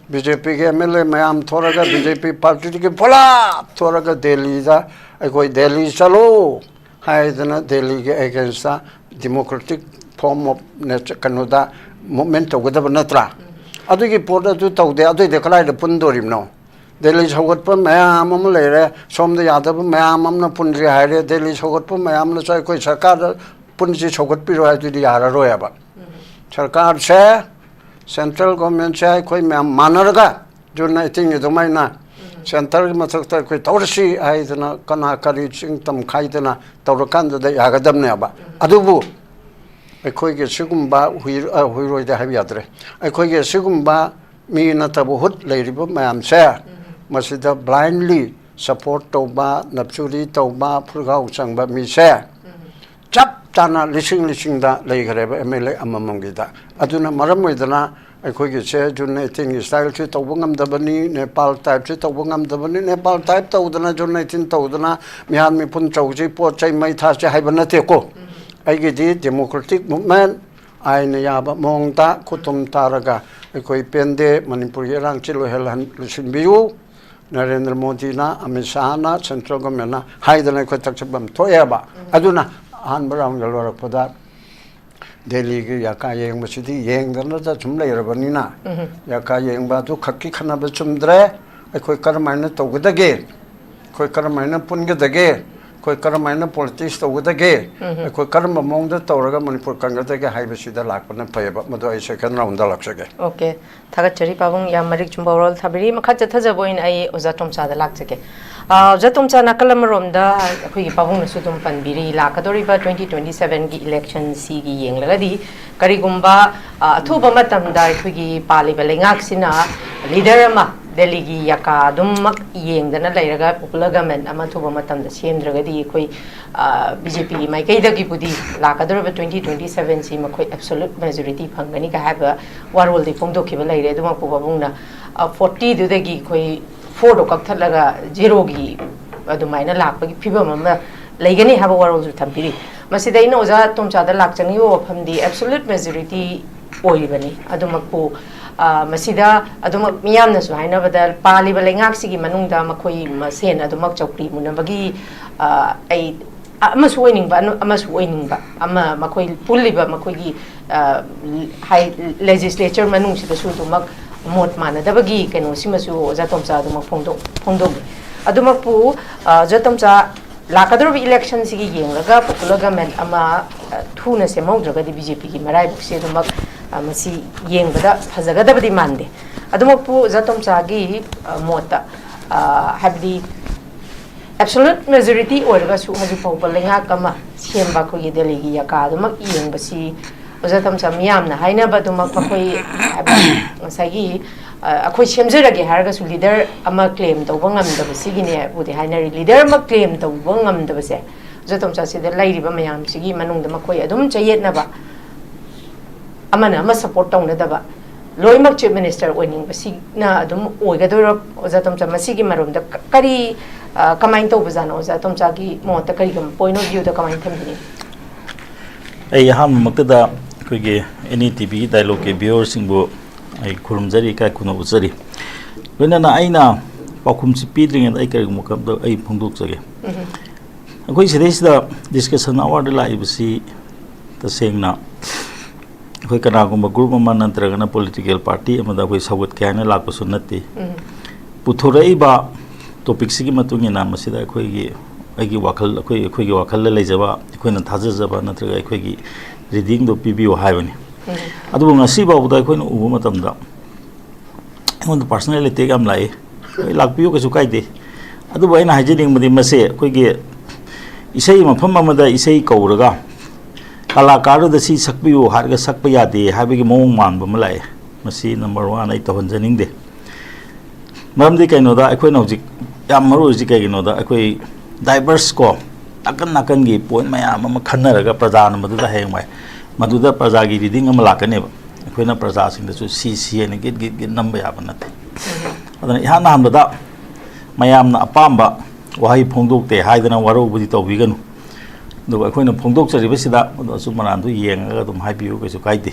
ꯕꯤ ꯖꯦ ꯄꯤꯒꯤ ꯑꯦꯝ ꯑꯦꯜ ꯑꯦ ꯃꯌꯥꯝ ꯊꯣꯔꯒ, ꯕꯤ ꯖꯦ ꯄꯤ ꯄꯥꯔꯇꯤꯗꯒꯤ ꯄꯨꯂꯞ ꯊꯣꯔꯒ ꯗꯦꯜꯂꯤꯗ ꯑꯩꯈꯣꯏ ꯗꯦꯜꯂꯤ ꯆꯠꯂꯣ ꯍꯥꯏꯗꯅ ꯗꯦꯜꯂꯤꯒꯤ ꯑꯦꯒꯦꯟꯁꯇ ꯗꯤꯃꯣꯀ꯭ꯔꯦꯇꯤꯛ ꯐꯣꯔꯝ ꯑꯣꯐ ꯅꯦꯆ-, ꯀꯩꯅꯣꯗ ꯃꯨꯞꯃꯦꯟ ꯇꯧꯒꯗꯕ ꯅꯠꯇ꯭ꯔꯥ? ꯑꯗꯨꯒꯤ ꯄꯣꯠ ꯑꯗꯨ ꯇꯧꯗꯦ꯫ ꯑꯗꯨꯏꯗꯤ ꯀꯗꯥꯏꯗ ꯄꯨꯟꯗꯣꯔꯤꯕꯅꯣ? ꯗꯦꯜꯂꯤ ꯁꯧꯒꯠꯄ ꯃꯌꯥꯝ ꯑꯃ ꯂꯩꯔꯦ, ꯁꯣꯝꯗ ꯌꯥꯗꯕ ꯃꯌꯥꯝ ꯑꯃꯅ ꯄꯨꯟꯁꯤ ꯍꯥꯏꯔꯦ꯫ ꯗꯦꯜꯂꯤ ꯁꯧꯒꯠꯄ ꯃꯌꯥꯝꯅꯁꯨ ꯑꯩꯈꯣꯏ ꯁꯔꯀꯥꯔꯗ ꯄꯨꯟꯁꯤ ꯁꯧꯒꯠꯄꯤꯔꯣ ꯍꯥꯏꯗꯨꯗꯤ ꯌꯥꯔꯔꯣꯏꯕ꯫ ꯁꯔꯀꯥꯔꯁꯦ, ꯁꯦꯟꯇ꯭ꯔꯦꯜ ꯒꯣꯔꯃꯦꯟꯁꯦ ꯑꯩꯈꯣꯏ ꯃꯌꯥꯝ ꯃꯥꯟꯅꯔꯒ ꯖꯨꯟ ꯑꯩꯠꯇꯤꯟꯒꯤ ꯑꯗꯨꯃꯥꯏꯅ ꯁꯦꯟꯇꯔꯒꯤ ꯃꯊꯛꯇ ꯑꯩꯈꯣꯏ ꯇꯧꯔꯁꯤ ꯍꯥꯏꯗꯅ ꯀꯅꯥ ꯀꯔꯤ ꯆꯤꯡ ꯇꯝ ꯈꯥꯏꯗꯅ ꯇꯧꯔꯀꯥꯟꯗꯨꯗ ꯌꯥꯒꯗꯕꯅꯦꯕ꯫ ꯑꯗꯨꯕꯨ ꯑꯩꯈꯣꯏꯒꯤ ꯁꯤꯒꯨꯝꯕ ꯍꯨꯏ-, ꯑ, ꯍꯨꯏꯔꯣꯏꯗ ꯍꯥꯏꯕ ꯌꯥꯗ꯭ꯔꯦ꯫ ꯑꯩꯈꯣꯏꯒꯤ ꯁꯤꯒꯨꯝꯕ ꯃꯤ ꯅꯠꯇꯕ ꯍꯨꯠ ꯂꯩꯔꯤꯕ ꯃꯌꯥꯝꯁꯦ, ꯃꯁꯤꯗ blindly support ꯇꯧꯕ, ꯅꯞꯆꯨꯔꯤ ꯇꯧꯕ, ꯐꯨꯔꯒꯥꯎ ꯆꯪꯕ ꯃꯤꯁꯦ ꯆꯞ ꯆꯥꯅ ꯂꯤꯁꯤꯡ ꯂꯤꯁꯤꯡꯗ ꯂꯩꯈ꯭ꯔꯦꯕ M L A ꯑꯃꯃꯝꯒꯤꯗ꯫ ꯑꯗꯨꯅ ꯃꯔꯝ ꯑꯣꯏꯗꯅ ꯑꯩꯈꯣꯏꯒꯤꯁꯦ June eighteenꯒꯤ styleꯁꯤ ꯇꯧꯕ ꯉꯝꯗꯕꯅꯤ, Nepal typeꯁꯤ ꯇꯧꯕ ꯉꯝꯗꯕꯅꯤ, Nepal type ꯇꯧꯗꯅ June eighteen ꯇꯧꯗꯅ ꯃꯤꯍꯥꯠ ꯃꯤꯄꯨꯟ ꯇꯧꯁꯤ, ꯄꯣꯠ ꯆꯩ ꯃꯩ ꯊꯥꯁꯤ ꯍꯥꯏꯕ ꯅꯠꯇꯦꯀꯣ꯫ ꯑꯩꯒꯤꯗꯤ democratic movement, ꯑꯥꯏꯟꯅ ꯌꯥꯕ ꯃꯑꯣꯡꯗ ꯈꯨꯠꯇꯨꯝ ꯇꯥꯔꯒ ꯑꯩꯈꯣꯏ ꯄꯦꯟꯗꯦ, ꯃꯅꯤꯄꯨꯔꯒꯤ ꯏꯔꯥꯡꯁꯤ ꯂꯣꯏꯍꯜꯍꯟ-, ꯂꯣꯏꯁꯤꯟꯕꯤꯌꯨ꯫ ꯅꯔꯦꯟꯗ꯭ꯔ ꯃꯣꯗꯤꯅ, ꯑꯃꯤꯠ ꯁꯥꯍꯅ, central governmentꯅ ꯍꯥꯏꯗꯅ ꯑꯩꯈꯣꯏ ꯇꯛꯆꯐꯝ ꯊꯣꯛꯑꯦꯕ꯫ ꯑꯗꯨꯅ ꯑꯍꯥꯟꯕ roundꯒ ꯂꯣꯏꯔꯛꯄꯗ ꯗꯦꯜꯂꯤꯒꯤ ꯌꯥꯀꯥ ꯌꯦꯡꯕꯁꯤꯗꯤ ꯌꯦꯡꯗꯅꯗ ꯁꯨꯝ ꯂꯩꯔꯕꯅꯤꯅ, ꯌꯥꯀꯥ ꯌꯦꯡꯕ ꯑꯗꯨ ꯈꯛꯀꯤ ꯈꯟꯅꯕ ꯆꯨꯝꯗ꯭ꯔꯦ꯫ ꯑꯩꯈꯣꯏ ꯀꯔꯝꯍꯥꯏꯅ ꯇꯧꯒꯗꯒꯦ? ꯑꯩꯈꯣꯏ ꯀꯔꯝꯍꯥꯏꯅ ꯄꯨꯟꯒꯗꯒꯦ? ꯑꯩꯈꯣꯏ ꯀꯔꯝꯍꯥꯏꯅ politics ꯇꯧꯒꯗꯒꯦ? ꯑꯩꯈꯣꯏ ꯀꯔꯝꯕ ꯃꯑꯣꯡꯗ ꯇꯧꯔꯒ ꯃꯅꯤꯄꯨꯔ ꯀꯟꯒꯗꯒꯦ ꯍꯥꯏꯕꯁꯤꯗ ꯂꯥꯛꯄꯅ ꯐꯩꯌꯦꯕ꯫ ꯃꯗꯨ ꯑꯩ second roundꯗ ꯂꯥꯛꯆꯒꯦ꯫ Okay, ꯊꯥꯒꯠꯆꯔꯤ ꯄꯥꯕꯨꯡ, ꯌꯥꯝ ꯃꯔꯤꯛ ꯆꯨꯝꯕ ꯋꯥꯔꯣꯜ ꯊꯝꯕꯤꯔꯤ꯫ ꯃꯈꯥ ꯆꯠꯊꯖꯕ ꯑꯣꯏꯅ ꯑꯩ ꯑꯣꯖꯥ ꯇꯣꯝꯆꯥꯗ ꯂꯥꯛꯆꯒꯦ꯫ ꯑ, ꯑꯣꯖꯥ ꯇꯣꯝꯆꯥ, ꯅꯥꯀꯜ ꯑꯃꯔꯣꯝꯗ ꯑꯩꯈꯣꯏꯒꯤ ꯄꯥꯕꯨꯡꯅꯁꯨ ꯑꯗꯨꯝ ꯄꯟꯕꯤꯔꯤ, ꯂꯥꯛꯀꯗꯧꯔꯤꯕ twenty twenty sevenꯒꯤ electionꯁꯤꯒꯤ ꯌꯦꯡꯂꯒꯗꯤ ꯀꯔꯤꯒꯨꯝꯕ, ꯑ, ꯑꯊꯨꯕ ꯃꯇꯝꯗ ꯑꯩꯈꯣꯏꯒꯤ ꯄꯥꯜꯂꯤꯕ ꯂꯩꯉꯥꯛꯁꯤꯅ leader ꯑꯃ ꯗꯦꯜꯂꯤꯒꯤ ꯌꯥꯀꯥ ꯑꯗꯨꯃꯛ ꯌꯦꯡꯗꯅ ꯂꯩꯔꯒ popular government ꯑꯃ ꯑꯊꯨꯕ ꯃꯇꯝꯗ ꯁꯦꯝꯗ꯭ꯔꯒꯗꯤ ꯑꯩꯈꯣꯏ, ꯑ, BJPꯒꯤ ꯃꯥꯏꯀꯩꯗꯒꯤꯕꯨꯗꯤ ꯂꯥꯛꯀꯗꯧꯔꯤꯕ twenty twenty sevenꯁꯤ ꯃꯈꯣꯏ absolute majority ꯐꯪꯒꯅꯤꯒ ꯍꯥꯏꯕ ꯋꯥꯔꯣꯜꯗꯤ ꯐꯣꯡꯗꯣꯛꯈꯤꯕ ꯂꯩꯔꯦ꯫ ꯑꯗꯨꯃꯛꯄꯨ ꯄꯥꯕꯨꯡꯅ, ꯑ, fortyꯗꯨꯗꯒꯤ ꯑꯩꯈꯣꯏ fourꯗꯣ ꯀꯛꯊꯠꯂꯒ zeroꯒꯤ ꯑꯗꯨꯃꯥꯏꯅ ꯂꯥꯛꯄꯒꯤ ꯐꯤꯕꯝ ꯑꯃ ꯂꯩꯒꯅꯤ ꯍꯥꯏꯕ ꯋꯥꯔꯣꯜꯁꯨ ꯊꯝꯕꯤꯔꯤ꯫ ꯃꯁꯤꯗ ꯑꯩꯅ ꯑꯣꯖꯥ ꯇꯣꯝꯆꯥꯗ ꯂꯥꯛꯆꯅꯤꯡꯉꯤꯕ ꯋꯥꯐꯝꯗꯤ absolute majority ꯑꯣꯏꯔꯤꯕꯅꯤ꯫ ꯑꯗꯨꯃꯛꯄꯨ, ꯑ, ꯃꯁꯤꯗ ꯑꯗꯨꯃꯛ ꯃꯤꯌꯥꯝꯅꯁꯨ ꯍꯥꯏꯅꯕꯗ ꯄꯥꯜꯂꯤꯕ ꯂꯩꯉꯥꯛꯁꯤꯒꯤ ꯃꯅꯨꯡꯗ ꯃꯈꯣꯏ ꯃꯁꯦꯟ ꯑꯗꯨꯃꯛ ꯆꯧꯀ꯭ꯔꯤ ꯃꯨꯟꯅꯕꯒꯤ, ꯑ, ꯑꯩ ꯑ-, ꯑꯃꯁꯨ ꯑꯣꯏꯅꯤꯡꯕ, ꯑꯅ-, ꯑꯃꯁꯨ ꯑꯣꯏꯅꯤꯡꯕ, ꯑꯃ ꯃꯈꯣꯏ ꯄꯨꯜꯂꯤꯕ ꯃꯈꯣꯏꯒꯤ, ꯑ, ꯍꯥꯏ, legislature ꯃꯅꯨꯡꯁꯤꯗꯁꯨ ꯑꯗꯨꯃꯛ ꯃꯣꯠ ꯃꯥꯟꯅꯗꯕꯒꯤ ꯀꯩꯅꯣꯁꯤꯃꯁꯨ ꯑꯣꯖꯥ ꯇꯣꯝꯆꯥ ꯑꯗꯨꯃꯛ ꯐꯣꯡꯗꯣꯛ-, ꯐꯣꯡꯗꯣꯛꯂꯤ꯫ ꯑꯗꯨꯃꯛꯄꯨ, ꯑ, ꯑꯣꯖꯥ ꯇꯣꯝꯆꯥ, ꯂꯥꯛꯀꯗꯧꯔꯤꯕ electionꯁꯤꯒꯤ ꯌꯦꯡꯂꯒ popular government ꯑꯃ, ꯑ, ꯊꯨꯅ ꯁꯦꯝꯍꯧꯗ꯭ꯔꯒꯗꯤ BJPꯒꯤ ꯃꯔꯥꯏꯕꯛꯁꯦ ꯑꯗꯨꯃꯛ, ꯑ, ꯃꯁꯤ ꯌꯦꯡꯕꯗ ꯐꯖꯒꯗꯕꯗꯤ ꯃꯥꯟꯗꯦ꯫ ꯑꯗꯨꯃꯛꯄꯨ ꯑꯣꯖꯥ ꯇꯣꯝꯆꯥꯒꯤ, ꯑ, ꯃꯣꯠꯇ, ꯑ, ꯍꯥꯏꯕꯗꯤ ꯑꯦꯕꯁꯣꯂꯨꯠ ꯃꯦꯖꯣꯔꯤꯇꯤ ꯑꯣꯏꯔꯒꯁꯨ ꯍꯧꯖꯤꯛ ꯐꯥꯎꯕ ꯂꯩꯉꯥꯛ ꯑꯃ ꯁꯦꯝꯕ ꯑꯩꯈꯣꯏꯒꯤ ꯗꯦꯜꯂꯤꯒꯤ ꯌꯥꯀꯥꯗꯨꯃꯛ ꯌꯦꯡꯕꯁꯤ ꯑꯣꯖꯥ ꯇꯣꯝꯆꯥ, ꯃꯤꯌꯥꯝꯅ ꯍꯥꯏꯅꯕ ꯑꯗꯨꯃꯛ ꯑꯩꯈꯣꯏ ꯉꯁꯥꯏꯒꯤ ꯑ, ꯑꯩꯈꯣꯏ ꯁꯦꯝꯖꯔꯒꯦ ꯍꯥꯏꯔꯒꯁꯨ ꯂꯤꯗꯔ ꯑꯃ ꯀ꯭ꯂꯦꯝ ꯇꯧꯕ ꯉꯝꯗꯕꯁꯤꯒꯤꯅꯦꯕꯨꯗꯤ ꯍꯥꯏꯅꯔꯤ꯫ ꯂꯤꯗꯔ ꯑꯃ ꯀ꯭ꯂꯦꯝ ꯇꯧꯕ ꯉꯝꯗꯕꯁꯦ ꯑꯣꯖꯥ ꯇꯣꯝꯆꯥ, ꯁꯤꯗ ꯂꯩꯔꯤꯕ ꯃꯌꯥꯝꯁꯤꯒꯤ ꯃꯅꯨꯡꯗ ꯃꯈꯣꯏ ꯑꯗꯨꯝ ꯆꯌꯦꯠꯅꯕ, ꯑꯃꯅ ꯑꯃ ꯁꯄꯣꯔꯠ ꯇꯧꯅꯗꯕ, ꯂꯣꯏꯅꯃꯛ ꯆꯤꯐ ꯃꯤꯅꯤꯁꯇꯔ ꯑꯣꯏꯅꯤꯡꯕꯁꯤꯅ ꯑꯗꯨꯝ ꯑꯣꯏꯒꯗꯣꯏꯔꯣ? ꯑꯣꯖꯥ ꯇꯣꯝꯆꯥ, ꯃꯁꯤꯒꯤ ꯃꯔꯝꯗ ꯀ-, ꯀꯔꯤ, ꯑ, ꯀꯃꯥꯏꯅ ꯇꯧꯕꯖꯥꯠꯅꯣ? ꯑꯣꯖꯥ ꯇꯣꯝꯆꯥꯒꯤ ꯃꯣꯠꯇ ꯀꯔꯤꯒꯨꯝꯕ ꯄꯣꯏꯟ ꯑꯣꯐ ꯚ꯭ꯌꯨꯗ ꯀꯃꯥꯏꯅ ꯊꯝꯕꯤꯅꯤ? ꯑꯩ ꯑꯍꯥꯟꯕꯃꯛꯇꯗ ꯑꯩꯈꯣꯏꯒꯤ ꯑꯦꯟ ꯏ ꯇꯤ ꯚꯤꯒꯤ ꯗꯥꯏꯂꯣꯛꯀꯤ ꯚ꯭ꯌꯨꯋꯔꯁꯤꯡꯕꯨ ꯑꯩ ꯈꯨꯔꯨꯝꯖꯔꯤ, ꯏꯀꯥꯏ ꯈꯨꯝꯅꯕ ꯎꯠꯆꯔꯤ꯫ ꯂꯣꯏꯅꯅ ꯑꯩꯅ ꯄꯥꯎꯈꯨꯝꯁꯤ ꯄꯤꯗ꯭ꯔꯤꯉꯩꯗ ꯑꯩ ꯀꯔꯤꯒꯨꯝꯕ ꯈꯔ ꯑꯩ ꯐꯣꯡꯗꯣꯛꯆꯒꯦ꯫ ꯑꯩꯈꯣꯏ ꯁꯤꯗꯩꯁꯤꯗ ꯗꯤꯁꯀꯁꯟ ꯑꯋꯥꯔꯗ ꯂꯥꯛꯏꯕꯁꯤ ꯇꯁꯦꯡꯅ ꯑꯩꯈꯣꯏ ꯀꯅꯥꯒꯨꯝꯕ ꯒ꯭ꯔꯨꯞ ꯑꯃ ꯅꯠꯇ꯭ꯔꯒꯅ ꯄꯣꯂꯤꯇꯤꯀꯦꯜ ꯄꯥꯔꯇꯤ ꯑꯃꯗ ꯑꯩꯈꯣꯏ ꯁꯧꯒꯠꯀꯦ ꯍꯥꯏꯅ ꯂꯥꯛꯄꯁꯨ ꯅꯠꯇꯦ꯫ ꯄꯨꯊꯣꯔꯛꯏꯕ ꯇꯣꯄꯤꯛꯁꯤꯒꯤ ꯃꯇꯨꯡ ꯏꯟꯅ ꯃꯁꯤꯗ ꯑꯩꯈꯣꯏꯒꯤ, ꯑꯩꯒꯤ ꯋꯥꯈꯜ, ꯑꯩꯈꯣꯏ, ꯑꯩꯈꯣꯏꯒꯤ ꯋꯥꯈꯜꯗ ꯂꯩꯖꯕ, ꯑꯩꯈꯣꯏꯅ ꯊꯥꯖꯖꯕ ꯅꯠꯇ꯭ꯔꯒ ꯑꯩꯈꯣꯏꯒꯤ ꯔꯤꯗꯤꯡꯗꯣ ꯄꯤꯕꯤꯌꯨ ꯍꯥꯏꯕꯅꯤ꯫ ꯑꯗꯨꯕꯨ ꯉꯁꯤ ꯐꯥꯎꯕꯗ ꯑꯩꯈꯣꯏꯅ ꯎꯕ ꯃꯇꯝꯗ ꯑꯩꯉꯣꯟꯗ ꯄꯥꯔꯁꯣꯅꯦꯜ ꯑꯦꯇꯦꯛ ꯌꯥꯝ ꯂꯥꯛꯏ꯫ ꯍꯣꯏ, ꯂꯥꯛꯄꯤꯌꯨ, ꯀꯩꯁꯨ ꯀꯥꯏꯗꯦ꯫ ꯑꯗꯨꯕꯨ ꯑꯩꯅ ꯍꯥꯏꯖꯅꯤꯡꯕꯗꯤ ꯃꯁꯦ ꯑꯩꯈꯣꯏꯒꯤ ꯏꯁꯩ ꯃꯐꯝ ꯑꯃꯗ ꯏꯁꯩ ꯀꯧꯔꯒ ꯀꯂꯥꯀꯥꯔꯗꯨꯗ ꯁꯤ ꯁꯛꯄꯤꯌꯨ ꯍꯥꯏꯔꯒ ꯁꯛꯄ ꯌꯥꯗꯦ ꯍꯥꯏꯕꯒꯤ ꯃꯑꯣꯡ ꯃꯥꯟꯕ ꯑꯃ ꯂꯥꯛꯑꯦ꯫ ꯃꯁꯤ ꯅꯝꯕꯔ ꯋꯥꯟ ꯑꯩ ꯇꯧꯍꯟꯖꯅꯤꯡꯗꯦ꯫ ꯃꯔꯝꯗꯤ ꯀꯩꯅꯣꯗ ꯑꯩꯈꯣꯏꯅ ꯍꯧꯖꯤꯛ ꯌꯥꯝ ꯃꯔꯨ ꯑꯣꯏꯔꯤꯁꯤ ꯀꯩꯒꯤꯅꯣꯗ ꯑꯩꯈꯣꯏ ꯗꯥꯏꯕꯔꯁ ꯀꯣ, ꯅꯥꯀꯟ ꯅꯥꯀꯟꯒꯤ ꯄꯣꯏꯟ ꯃꯌꯥꯝ ꯑꯃ ꯈꯟꯅꯔꯒ ꯄ꯭ꯔꯖꯥꯅ ꯃꯗꯨꯗ ꯍꯌꯦꯡꯋꯥꯏ ꯃꯗꯨꯗ ꯄ꯭ꯔꯖꯥꯒꯤ ꯔꯤꯗꯤꯡ ꯑꯃ ꯂꯥꯛꯀꯅꯦꯕ꯫ ꯑꯩꯈꯣꯏꯅ ꯄ꯭ꯔꯖꯥꯁꯤꯡꯗꯁꯨ ꯁꯤ ꯁꯤ ꯍꯥꯏꯅ ꯒꯤꯠ ꯒꯤꯠ ꯒꯤꯠ ꯅꯝꯕ ꯌꯥꯕ ꯅꯠꯇꯦ꯫ ꯑꯗꯨꯅ ꯏꯍꯥꯟ ꯍꯥꯟꯕꯗ ꯃꯌꯥꯝꯅ ꯑꯄꯥꯝꯕ ꯋꯥꯍꯩ ꯐꯣꯡꯗꯣꯛꯇꯦ ꯍꯥꯏꯗꯅ ꯋꯥꯔꯧꯕꯗꯤ ꯇꯧꯕꯤꯒꯅꯨ꯫ ꯑꯗꯨꯒ ꯑꯩꯈꯣꯏꯅ ꯐꯣꯡꯗꯣꯛꯆꯔꯤꯕꯁꯤꯗ ꯃꯗꯨ ꯑꯆꯨꯝ ꯑꯔꯥꯟꯗꯨ ꯌꯦꯡꯉꯒ ꯑꯗꯨꯝ ꯍꯥꯏꯕꯤꯌꯨ, ꯀꯩꯁꯨ ꯀꯥꯏꯗꯦ꯫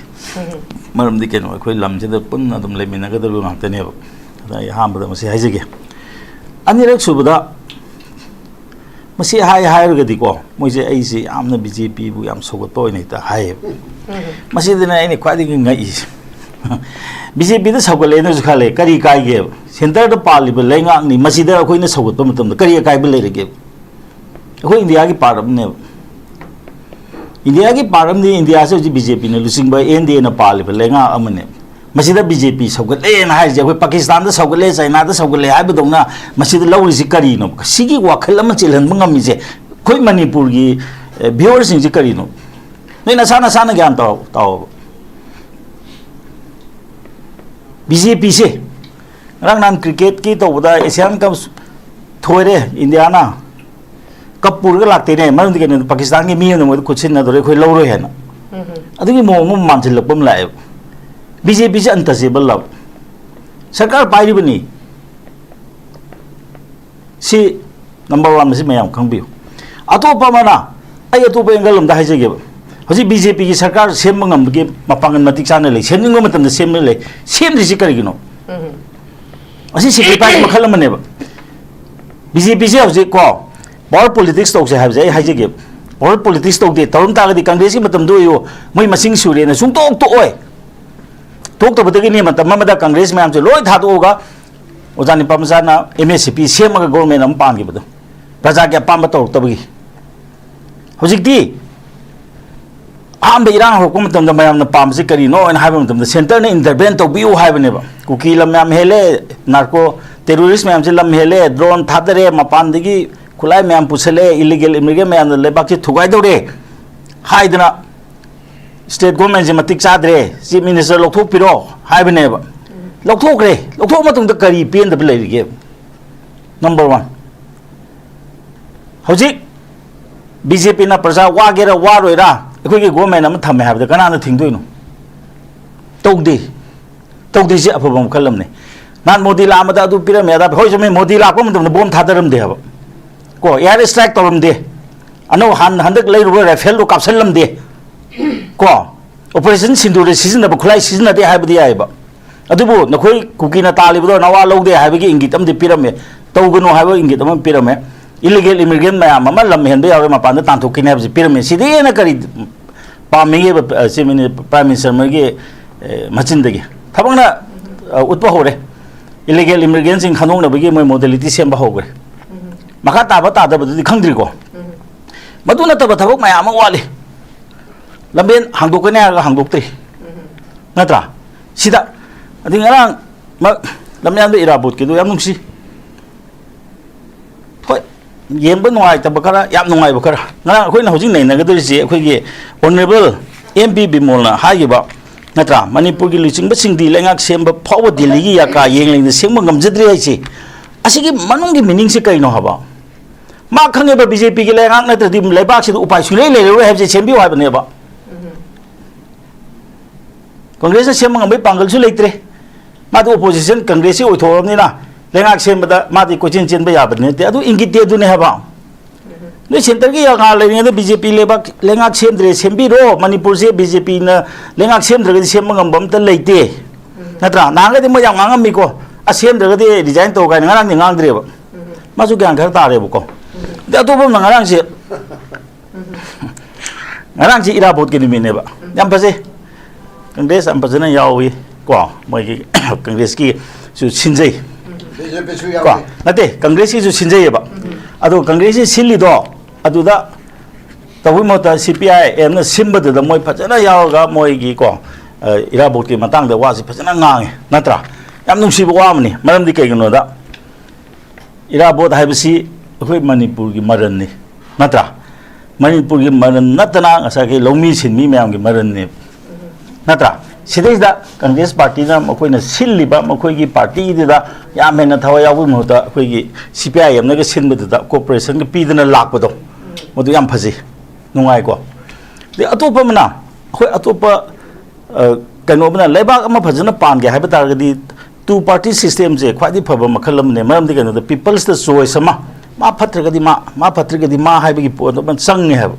ꯃꯔꯝꯗꯤ ꯀꯩꯅꯣ, ꯑꯩꯈꯣꯏ ꯂꯝꯁꯤꯗ ꯄꯨꯟꯅ ꯑꯗꯨꯝ ꯂꯩꯃꯤꯟꯅꯒꯗꯧꯔꯤꯕ ꯉꯥꯛꯇꯅꯦꯕ꯫ ꯑꯗ ꯑꯩ ꯑꯍꯥꯟꯕꯗ ꯃꯁꯤ ꯍꯥꯏꯖꯒꯦ꯫ ꯑꯅꯤꯔꯛ ꯁꯨꯕꯗ ꯃꯁꯤ ꯍꯥꯏ ꯍꯥꯏꯔꯒꯗꯤꯀꯣ, ꯃꯣꯏꯁꯦ ꯑꯩꯁꯦ ꯌꯥꯝꯅ ꯕꯤ ꯖꯦ ꯄꯤꯕꯨ ꯌꯥꯝ ꯁꯧꯒꯠꯄ ꯑꯣꯏꯅ ꯍꯦꯛꯇ ꯍꯥꯏꯌꯦꯕ꯫ ꯃꯁꯤꯗꯅ ꯑꯩꯅ ꯈ꯭ꯋꯥꯏꯗꯒꯤ ꯉꯛꯏꯁꯦ꯫ ꯕꯤ ꯖꯦ ꯄꯤꯗ ꯁꯧꯒꯠꯂꯦꯅꯁꯨ ꯈꯜꯂꯦ, ꯀꯔꯤ ꯀꯥꯏꯒꯦꯕ? ꯁꯦꯟꯇꯔꯗ ꯄꯥꯜꯂꯤꯕ ꯂꯩꯉꯥꯛꯅꯤ, ꯃꯁꯤꯗ ꯑꯩꯈꯣꯏꯅ ꯁꯧꯒꯠꯄ ꯃꯇꯝꯗ ꯀꯔꯤ ꯑꯀꯥꯏꯕ ꯂꯩꯔꯒꯦꯕ? ꯑꯩꯈꯣꯏ ꯏꯟꯗꯤꯌꯥꯒꯤ ꯄꯥꯔꯠ ꯑꯃꯅꯦꯕ꯫ ꯏꯟꯗꯤꯌꯥꯒꯤ ꯄꯥꯔꯠ ꯑꯃꯗꯤ ꯏꯟꯗꯤꯌꯥꯁꯦ ꯍꯧꯖꯤꯛ ꯕꯤ ꯖꯦ ꯄꯤꯅ ꯂꯨꯆꯤꯡꯕ ꯑꯦꯟ ꯗꯤ ꯑꯦꯅ ꯄꯥꯜꯂꯤꯕ ꯂꯩꯉꯥꯛ ꯑꯃꯅꯦꯕ꯫ ꯃꯁꯤꯗ ꯕꯤ ꯖꯦ ꯄꯤ ꯁꯧꯒꯠꯂꯦꯅ ꯍꯥꯏꯔꯤꯁꯦ, ꯑꯩꯈꯣꯏ ꯄꯥꯀꯤꯁꯇꯥꯟꯗ ꯁꯧꯒꯠꯂꯦ, ꯆꯥꯏꯅꯥꯗ ꯁꯧꯒꯠꯂꯦ ꯍꯥꯏꯕꯗꯧꯅ ꯃꯁꯤꯗ ꯂꯧꯔꯤꯁꯤ ꯀꯔꯤꯅꯣ? ꯁꯤꯒꯤ ꯋꯥꯈꯜ ꯑꯃ ꯆꯦꯜꯍꯟꯕ ꯉꯝꯃꯤꯁꯦ ꯑꯩꯈꯣꯏ ꯃꯅꯤꯄꯨꯔꯒꯤ, ꯑꯦ, viewerꯁꯤꯡꯁꯤ ꯀꯔꯤꯅꯣ? ꯅꯣꯏ ꯅꯁꯥ ꯅꯁꯥꯅ ꯒ꯭ꯌꯥꯟ ꯇꯥꯎ, ꯇꯥꯎꯕ꯫ ꯕꯤ ꯖꯦ ꯄꯤꯁꯦ ꯉꯔꯥꯡ ꯅꯍꯥꯟ cricketꯀꯤ ꯇꯧꯕꯗ Asian Cup ꯊꯣꯏꯔꯦ ꯏꯟꯗꯤꯌꯥꯅ, ꯀꯞ ꯄꯨꯔꯒ ꯂꯥꯛꯇꯦꯅꯦ꯫ ꯃꯔꯝꯗꯤ ꯀꯩꯅꯣ? ꯄꯥꯀꯤꯁꯇꯥꯟꯒꯤ ꯃꯤ ꯑꯃꯅ ꯃꯣꯏꯗ ꯈꯨꯠꯁꯤꯟꯅꯗꯧꯔꯦ, ꯑꯩꯈꯣꯏ ꯂꯧꯔꯣꯏ ꯍꯥꯏꯅ꯫ ꯎꯝ꯫ ꯑꯗꯨꯒꯤ ꯃꯑꯣꯡ ꯑꯃ ꯃꯥꯟꯁꯤꯜꯂꯛꯄ ꯑꯃ ꯂꯥꯛꯑꯦꯕ꯫ ꯕꯤ ꯖꯦ ꯄꯤꯁꯦ untouchable ꯂꯕ꯫ ꯁꯔꯀꯥꯔ ꯄꯥꯏꯔꯤꯕꯅꯤ꯫ ꯁꯤ number one, ꯃꯁꯤ ꯃꯌꯥꯝ ꯈꯪꯕꯤꯌꯨ꯫ ꯑꯇꯣꯞꯄ ꯑꯃꯅ, ꯑꯩ ꯑꯇꯣꯞꯄ angle ꯑꯝꯗ ꯍꯥꯏꯖꯒꯦꯕ꯫ ꯍꯧꯖꯤꯛ ꯕꯤ ꯖꯦ ꯄꯤꯒꯤ ꯁꯔꯀꯥꯔ ꯁꯦꯝꯕ ꯉꯝꯕꯒꯤ ꯃꯄꯥꯡꯒꯜ ꯃꯇꯤꯛ ꯆꯥꯅ ꯂꯩ, ꯁꯦꯝꯅꯤꯡꯕ ꯃꯇꯝꯗ ꯁꯦꯝꯕ ꯂꯩ꯫ ꯁꯦꯝꯗ꯭ꯔꯤꯁꯤ ꯀꯔꯤꯒꯤꯅꯣ? ꯎꯝ꯫ ꯑꯁꯤ sacrifice ꯃꯈꯜ ꯑꯃꯅꯦꯕ꯫ ꯕꯤ ꯖꯦ ꯄꯤꯁꯦ ꯍꯧꯖꯤꯛ ꯀꯣ, power politics ꯇꯧꯁꯦ ꯍꯥꯏꯕꯁꯦ ꯑꯩ ꯍꯥꯏꯖꯒꯦ꯫ Power politics ꯇꯧꯗꯦ꯫ ꯇꯧꯔꯝ ꯇꯥꯔꯒꯗꯤ ꯀꯪꯒ꯭ꯔꯦꯁꯀꯤ ꯃꯇꯝꯗ ꯑꯣꯏꯌꯨ, ꯃꯣꯏ ꯃꯁꯤꯡ ꯁꯨꯔꯦꯅ ꯁꯨꯡꯇꯣꯛ ꯇꯣꯛꯑꯣꯏ꯫ ꯊꯣꯛꯇꯕꯗꯒꯤꯅꯤ ꯃꯇꯝ ꯑꯃꯗ ꯀꯪꯒ꯭ꯔꯦꯁ ꯃꯌꯥꯝꯁꯦ ꯂꯣꯏ ꯊꯥꯗꯣꯛꯑꯒ ꯑꯣꯖꯥ ꯅꯤꯄꯥ ꯃꯆꯥꯅ ꯑꯦꯝ ꯑꯦꯁ ꯁꯤ ꯄꯤ ꯁꯦꯝꯃꯒ government ꯑꯃ ꯄꯥꯟꯈꯤꯕꯗꯣ, ꯄ꯭ꯔꯖꯥꯒꯤ ꯑꯄꯥꯝꯕ ꯇꯧꯔꯛꯇꯕꯒꯤ꯫ ꯍꯧꯖꯤꯛꯇꯤ ꯑꯍꯥꯟꯕ ꯏꯔꯥꯡ ꯍꯧꯔꯛꯄ ꯃꯇꯝꯗ ꯃꯌꯥꯝꯅ ꯄꯥꯝꯕꯁꯤ ꯀꯔꯤꯅꯣ ꯍꯥꯏꯅ ꯍꯥꯏꯕ ꯃꯇꯝꯗ centreꯅ intervene ꯇꯧꯕꯤꯌꯨ ꯍꯥꯏꯕꯅꯦꯕ꯫ ꯀꯨꯀꯤ ꯂꯝ ꯌꯥꯝ ꯍꯦꯜꯂꯦ, narco terrorist ꯃꯌꯥꯝꯁꯦ ꯂꯝ ꯍꯦꯜꯂꯦ, drone ꯊꯥꯗꯔꯦ, ꯃꯄꯥꯟꯗꯒꯤ ꯈꯨꯠꯂꯥꯏ ꯃꯌꯥꯝ ꯄꯨꯁꯜꯂꯛꯑꯦ, illegal immigrant ꯃꯌꯥꯝꯅ ꯂꯩꯕꯥꯛꯁꯦ ꯊꯨꯒꯥꯏꯗꯧꯔꯦ ꯍꯥꯏꯗꯅ state governmentꯁꯦ ꯃꯇꯤꯛ ꯆꯥꯗ꯭ꯔꯦ, chief minister ꯂꯧꯊꯣꯛꯄꯤꯔꯣ ꯍꯥꯏꯕꯅꯦꯕ꯫ ꯂꯧꯊꯣꯛꯈ꯭ꯔꯦ꯫ ꯂꯧꯊꯣꯛꯑ ꯃꯇꯨꯡꯗ ꯀꯔꯤ ꯄꯦꯟꯗꯕ ꯂꯩꯔꯤꯒꯦ? Number one, ꯍꯧꯖꯤꯛ ꯕꯤ ꯖꯦ ꯄꯤꯅ ꯄ꯭ꯔꯖꯥ ꯋꯥꯒꯦꯔꯥ ꯋꯥꯔꯣꯏꯔꯥ ꯑꯩꯈꯣꯏꯒꯤ government ꯑꯃ ꯊꯝꯃꯦ ꯍꯥꯏꯕꯗ ꯀꯅꯥꯅ ꯊꯤꯡꯗꯣꯏꯅꯣ? ꯇꯧꯗꯦ꯫ ꯇꯧꯗ꯭ꯔꯤꯁꯦ ꯑꯐꯕ ꯃꯈꯜ ꯑꯃꯅꯤ꯫ ꯅꯍꯥꯟ ꯃꯣꯗꯤ ꯂꯥꯛꯑꯝꯕꯗ ꯑꯗꯨ ꯄꯤꯔꯝꯃꯦ, ꯑꯗꯥ ꯄꯤ-, ꯍꯣꯏ, ꯆꯨꯝꯃꯤ, ꯃꯣꯗꯤ ꯂꯥꯛꯄ ꯃꯇꯝꯗ bomb ꯊꯥꯗꯔꯝꯗꯦ ꯍꯥꯏꯕ, ꯀꯣ, air strike ꯇꯧꯔꯝꯗꯦ, ꯑꯅꯧ ꯍꯥꯟ-, ꯍꯟꯗꯛ ꯂꯩꯔꯨꯕ Rafaelꯗꯣ ꯀꯥꯞꯁꯜꯂꯝꯗꯦ, ꯀꯣ, Operation ꯁꯤꯟꯗꯨꯔꯗ ꯁꯤꯖꯤꯟꯅꯕ ꯈꯨꯠꯂꯥꯏ ꯁꯤꯖꯤꯟꯅꯗꯦ ꯍꯥꯏꯕꯗꯤ ꯌꯥꯏꯑꯕ꯫ ꯑꯗꯨꯕꯨ ꯅꯈꯣꯏ ꯀꯨꯀꯤꯅ ꯇꯥꯜꯂꯤꯕꯗꯣ ꯅꯋꯥ ꯂꯧꯗꯦ ꯍꯥꯏꯕꯒꯤ ꯏꯪꯒꯤꯠ ꯑꯃꯗꯤ ꯄꯤꯔꯝꯃꯦ, ꯇꯧꯒꯅꯨ ꯍꯥꯏꯕ ꯏꯪꯒꯤꯠ ꯑꯃ ꯄꯤꯔꯝꯃꯦ꯫ Illegal immigrant ꯃꯌꯥꯝ ꯑꯃ ꯂꯝ ꯍꯦꯟꯕ ꯌꯥꯎꯔꯦ, ꯃꯄꯥꯟꯗ ꯇꯥꯟꯊꯣꯛꯈꯤꯅꯤ ꯍꯥꯏꯕꯁꯤ ꯄꯤꯔꯝꯃꯦ꯫ ꯁꯤꯗꯒꯤ ꯍꯦꯟꯅ ꯀꯔꯤ ꯄꯥꯝꯃꯤꯒꯦꯕ, ꯑ, Chief Mini-, Prime Minister ꯃꯣꯏꯒꯤ, ꯑ, ꯃꯆꯤꯟꯗꯒꯤ? ꯊꯕꯛꯅ, ꯑ, ꯎꯠꯄ ꯍꯧꯔꯦ꯫ Illegal immigrantꯁꯤꯡ ꯈꯟꯗꯣꯛꯅꯕꯒꯤ ꯃꯣꯏ modality ꯁꯦꯝꯕ ꯍꯧꯈ꯭ꯔꯦ꯫ ꯃꯈꯥ ꯇꯥꯕ ꯇꯥꯗꯕꯗꯨꯗꯤ ꯈꯪꯗ꯭ꯔꯤꯀꯣ꯫ ꯃꯗꯨ ꯅꯠꯇꯕ ꯊꯕꯛ ꯃꯌꯥꯝ ꯑꯃ ꯋꯥꯠꯂꯤ꯫ ꯂꯝꯕꯦꯟ ꯍꯥꯡꯗꯣꯛꯀꯅꯤ ꯍꯥꯏꯔꯒ ꯍꯥꯡꯗꯣꯛꯇ꯭ꯔꯤ꯫ ꯅꯠꯇ꯭ꯔꯥ? ꯁꯤꯗ ꯑꯗꯩ ꯉꯔꯥꯡ ꯃ- ꯂꯝꯌꯥꯟꯕ ꯏꯔꯥꯕꯣꯠꯀꯤꯗꯣ ꯌꯥꯝ ꯅꯨꯡꯁꯤ꯫ ꯍꯣꯏ, ꯌꯦꯡꯕ ꯅꯨꯡꯉꯥꯏꯇꯕ ꯈꯔ, ꯌꯥꯝ ꯅꯨꯡꯉꯥꯏꯕ ꯈꯔ꯫ ꯉꯔꯥꯡ ꯑꯩꯈꯣꯏꯅ ꯍꯧꯖꯤꯛ ꯅꯩꯅꯒꯗꯧꯔꯤꯁꯤ ꯑꯩꯈꯣꯏꯒꯤ ꯑꯣꯅꯔꯦꯕꯜ ꯑꯦꯝ ꯄꯤ ꯕꯤꯃꯣꯜꯅ ꯍꯥꯏꯈꯤꯕ ꯅꯠꯇ꯭ꯔꯥ, ꯃꯅꯤꯄꯨꯔꯒꯤ ꯂꯨꯆꯤꯡꯕꯁꯤꯡꯗꯤ ꯂꯩꯉꯥꯛ ꯁꯦꯝꯕ ꯐꯥꯎꯕ ꯗꯤꯜꯂꯤꯒꯤ ꯌꯥꯀꯥ ꯌꯦꯡꯂꯤꯉꯩꯗ ꯁꯦꯝꯕ ꯉꯝꯖꯗ꯭ꯔꯦ ꯍꯥꯏꯁꯦ꯫ ꯑꯁꯤꯒꯤ ꯃꯅꯨꯡꯒꯤ ꯃꯤꯅꯤꯡꯁꯤ ꯀꯩꯅꯣ ꯍꯥꯏꯕ? ꯃꯥ ꯈꯪꯉꯦꯕ, ꯕꯤ ꯖꯦ ꯄꯤꯒꯤ ꯂꯩꯉꯥꯛ ꯅꯠꯇ꯭ꯔꯗꯤ ꯂꯩꯕꯥꯛꯁꯤꯗ ꯎꯄꯥꯏ ꯁꯨꯡꯂꯩ ꯂꯩꯔꯔꯣꯏ ꯍꯥꯏꯕꯁꯦ ꯁꯦꯝꯕꯤꯌꯨ ꯍꯥꯏꯕꯅꯦꯕ꯫ ꯀꯪꯒ꯭ꯔꯦꯁꯅ ꯁꯦꯝꯕ ꯉꯝꯕꯒꯤ ꯄꯥꯡꯒꯜꯁꯨ ꯂꯩꯇ꯭ꯔꯦ꯫ ꯃꯥꯗꯤ ꯑꯣꯄꯣꯖꯤꯁꯟ ꯀꯪꯒ꯭ꯔꯦꯁꯁꯤ ꯑꯣꯏꯊꯣꯛꯑꯕꯅꯤꯅ ꯂꯩꯉꯥꯛ ꯁꯦꯝꯕꯗ ꯃꯥꯗꯤ ꯀꯣꯏꯆꯦꯟ ꯆꯦꯟꯕ ꯌꯥꯕꯗꯤ ꯅꯠꯇꯦ꯫ ꯑꯗꯨ ꯏꯪꯒꯤꯠꯇꯤ ꯑꯗꯨꯅꯦ ꯍꯥꯏꯕ꯫ ꯅꯣꯏ ꯁꯦꯟꯇꯔꯒꯤ ꯌꯥꯀꯥ ꯂꯩꯔꯤꯉꯩꯗ ꯕꯤ ꯖꯦ ꯄꯤ ꯂꯩꯕꯥꯛ ꯂꯩꯉꯥꯛ ꯁꯦꯝꯗ꯭ꯔꯦ, ꯁꯦꯝꯕꯤꯔꯣ꯫ ꯃꯅꯤꯄꯨꯔꯁꯦ ꯕꯤ ꯖꯦ ꯄꯤꯅ ꯂꯩꯉꯥꯛ ꯁꯦꯝꯗ꯭ꯔꯒꯗꯤ ꯁꯦꯝꯕ ꯉꯝꯕ ꯑꯝꯇ ꯂꯩꯇꯦ꯫ ꯅꯠꯇ꯭ꯔꯥ? ꯅꯍꯥꯟꯒꯗꯤ ꯃꯣꯏ ꯌꯥꯝ ꯉꯥꯡꯉꯝꯃꯤꯀꯣ, "ꯑꯁ, ꯁꯦꯝꯗ꯭ꯔꯒꯗꯤ ꯔꯤꯖꯥꯏꯟ ꯇꯧ" ꯀꯥꯏꯅ꯫ ꯉꯔꯥꯡꯗꯤ ꯉꯥꯡꯗ꯭ꯔꯦꯕ꯫ ꯃꯥꯁꯨ ꯒ꯭ꯌꯥꯟ ꯈꯔ ꯇꯥꯔꯦꯕꯀꯣ꯫ ꯑꯗꯩ ꯑꯇꯣꯞꯄ ꯑꯃꯅ ꯉꯔꯥꯡꯁꯦ ꯉꯔꯥꯡꯁꯤ ꯏꯔꯥꯕꯣꯠꯀꯤ ꯅꯨꯃꯤꯠꯅꯦꯕ꯫ ꯌꯥꯝ ꯐꯖꯩ꯫ ꯀꯪꯒ꯭ꯔꯦꯁ ꯌꯥꯝ ꯐꯖꯅ ꯌꯥꯎꯏ ꯀꯣ, ꯃꯣꯏꯒꯤ ꯀꯪꯒ꯭ꯔꯦꯁꯀꯤꯁꯨ ꯁꯤꯟꯖꯩ꯫ ꯕꯤ ꯖꯦ ꯄꯤꯁꯨ ꯀꯣ, ꯌꯥꯎꯏ꯫ ꯅꯠꯇꯦ, ꯀꯪꯒ꯭ꯔꯦꯁꯀꯤꯁꯨ ꯁꯤꯟꯖꯩꯌꯦꯕ꯫ ꯑꯗꯣ ꯀꯪꯒ꯭ꯔꯦꯁꯀꯤ ꯁꯤꯜꯂꯤꯗꯣ ꯑꯗꯨꯗ ꯇꯧꯕꯒꯤ ꯃꯍꯨꯠꯇ ꯁꯤ ꯄꯤ ꯑꯥꯏ ꯑꯦꯝꯅ ꯁꯤꯟꯕꯗꯨꯗ ꯃꯣꯏ ꯐꯖꯅ ꯌꯥꯎꯔꯒ ꯃꯣꯏꯒꯤ ꯀꯣ, ꯑ, ꯏꯔꯥꯕꯣꯠꯀꯤ ꯃꯇꯥꯡꯗ ꯋꯥꯁꯤ ꯐꯖꯅ ꯉꯥꯡꯉꯦ, ꯅꯠꯇ꯭ꯔꯥ? ꯌꯥꯝ ꯅꯨꯡꯁꯤꯕ ꯋꯥ ꯑꯃꯅꯤ꯫ ꯃꯔꯝꯗꯤ ꯀꯩꯒꯤꯅꯣꯗ, ꯏꯔꯥꯕꯣꯠ ꯍꯥꯏꯕꯁꯤ ꯑꯩꯈꯣꯏ ꯃꯅꯤꯄꯨꯔꯒꯤ ꯃꯔꯟꯅꯤ, ꯅꯠꯇ꯭ꯔꯥ? ꯃꯅꯤꯄꯨꯔꯒꯤ ꯃꯔꯟ ꯅꯠꯇꯅ ꯉꯁꯥꯏꯒꯤ ꯂꯧꯃꯤ ꯁꯤꯟꯃꯤ ꯃꯌꯥꯝꯒꯤ ꯃꯔꯟꯅꯦꯕ, ꯅꯠꯇ꯭ꯔꯥ? ꯁꯤꯗꯩꯁꯤꯗ ꯀꯪꯒ꯭ꯔꯦꯁ ꯄꯥꯔꯇꯤꯅ ꯃꯈꯣꯏꯅ ꯁꯤꯜꯂꯤꯕ ꯃꯈꯣꯏꯒꯤ ꯄꯥꯔꯇꯤꯗꯨꯗ ꯌꯥꯝ ꯍꯦꯟꯅ ꯊꯋꯥꯏ ꯌꯥꯎꯕꯒꯤ ꯃꯍꯨꯠꯇ ꯑꯩꯈꯣꯏꯒꯤ ꯁꯤ ꯄꯤ ꯑꯥꯏ ꯑꯦꯝꯅꯒ ꯁꯤꯟꯕꯗꯨꯗ ꯀꯣꯑꯣꯄꯔꯦꯁꯟꯒ ꯄꯤꯗꯅ ꯂꯥꯛꯄꯗꯣ, ꯃꯗꯨ ꯌꯥꯝ ꯐꯖꯩ, ꯅꯨꯡꯉꯥꯏꯀꯣ꯫ ꯑꯗꯩ ꯑꯇꯣꯞꯄ ꯑꯃꯅ, ꯑꯩꯈꯣꯏ ꯑꯇꯣꯞꯄ ꯑ, ꯀꯩꯅꯣ ꯑꯃꯅ, ꯂꯩꯕꯥꯛ ꯑꯃ ꯐꯖꯅ ꯄꯥꯟꯒꯦ ꯍꯥꯏꯕ ꯇꯥꯔꯒꯗꯤ ꯇꯨ ꯄꯥꯔꯇꯤ ꯁꯤꯁꯇꯦꯝꯁꯦ ꯈ꯭ꯋꯥꯏꯗꯒꯤ ꯐꯕ ꯃꯈꯜ ꯑꯃꯅꯦ꯫ ꯃꯔꯝꯗꯤ ꯀꯩꯅꯣꯗ, ꯄꯤꯄꯜꯁꯇ ꯆꯣꯏꯁ ꯑꯃ, ꯃꯥ ꯐꯠꯇ꯭ꯔꯒꯗꯤ ꯃꯥ, ꯃꯥ ꯐꯠꯇ꯭ꯔꯒꯗꯤ ꯃꯥ ꯍꯥꯏꯕꯒꯤ ꯄꯣꯠ ꯑꯃ ꯆꯪꯉꯦ ꯍꯥꯏꯕ꯫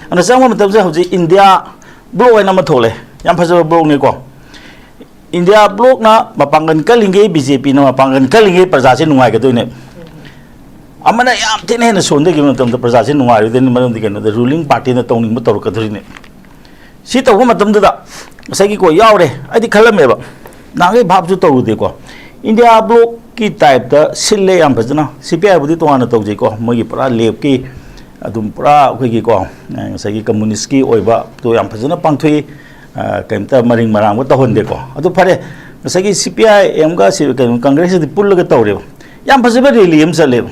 ꯑꯗꯨꯅ ꯆꯪꯕ ꯃꯇꯝꯁꯤꯗ ꯍꯧꯖꯤꯛ ꯏꯟꯗꯤꯌꯥ ꯕ꯭ꯂꯣꯛ ꯍꯥꯏꯅ ꯑꯃ ꯊꯣꯛꯂꯛꯑꯦ, ꯌꯥꯝ ꯐꯖꯕ ꯕ꯭ꯂꯣꯛꯅꯤꯀꯣ꯫ ꯏꯟꯗꯤꯌꯥ ꯕ꯭ꯂꯣꯛꯅ ꯃꯄꯥꯡꯒꯜ ꯀꯜꯂꯤꯉꯩ, ꯕꯤ ꯖꯦ ꯄꯤꯅ ꯃꯄꯥꯡꯒꯜ ꯀꯜꯂꯤꯉꯩ ꯄ꯭ꯔꯖꯥꯁꯦ ꯅꯨꯡꯉꯥꯏꯒꯗꯣꯏꯅꯦ꯫ ꯑꯃꯅ ꯌꯥꯝ ꯊꯤꯅ ꯍꯦꯟꯅ ꯁꯣꯟꯊꯈꯤꯕ ꯃꯇꯝꯗ ꯄ꯭ꯔꯖꯥꯁꯦ ꯅꯨꯡꯉꯥꯏꯔꯣꯏꯗꯣꯏꯅꯤ꯫ ꯃꯔꯝꯗꯤ ꯀꯩꯅꯣꯗ, ꯔꯨꯂꯤꯡ ꯄꯥꯔꯇꯤꯅ ꯇꯧꯅꯤꯡꯕ ꯇꯧꯔꯛꯀꯗꯣꯔꯤꯅꯦ꯫ ꯁꯤ ꯇꯧꯕ ꯃꯇꯝꯗꯨꯗ ꯉꯁꯥꯏꯒꯤ ꯀꯣ ꯌꯥꯎꯔꯦ, ꯑꯩꯗꯤ ꯈꯜꯂꯝꯃꯦꯕ, ꯅꯍꯥꯟꯈꯩ ꯚꯥꯞꯁꯨ ꯇꯧꯔꯨꯗꯦꯀꯣ꯫ ꯏꯟꯗꯤꯌꯥ ꯕ꯭ꯂꯣꯛꯀꯤ ꯇꯥꯏꯞꯇ ꯁꯤꯜꯂꯦ ꯌꯥꯝ ꯐꯖꯅ, ꯁꯤ ꯄꯤ ꯑꯥꯏꯕꯨꯗꯤ ꯇꯣꯉꯥꯟꯅ ꯇꯧꯖꯩꯀꯣ, ꯃꯣꯏꯒꯤ ꯄꯨꯔꯥ ꯂꯦꯞꯀꯤ ꯑꯗꯨꯝ ꯄꯨꯔꯥ ꯑꯩꯈꯣꯏꯒꯤꯀꯣ, ꯉꯁꯥꯏꯒꯤ ꯀꯝꯃꯨꯅꯤꯁꯀꯤ ꯑꯣꯏꯕꯗꯣ ꯌꯥꯝ ꯐꯖꯅ ꯄꯥꯡꯊꯣꯛꯏ꯫ ꯑ, ꯀꯩꯝꯇ ꯃꯔꯤꯡ ꯃꯔꯥꯡꯕ ꯇꯧꯍꯟꯗꯦꯀꯣ꯫ ꯑꯗꯨ ꯐꯔꯦ, ꯉꯁꯥꯏꯒꯤ ꯁꯤ ꯄꯤ ꯑꯥꯏ ꯑꯦꯝꯒ ꯁꯤ, ꯀꯩꯅꯣ, ꯀꯪꯒ꯭ꯔꯦꯁꯀꯗꯤ ꯄꯨꯜꯂꯒ ꯇꯧꯔꯦꯕ꯫ ꯌꯥꯝ ꯐꯖꯕ ꯔꯦꯂꯤ ꯑꯃ ꯆꯠꯂꯦꯕ꯫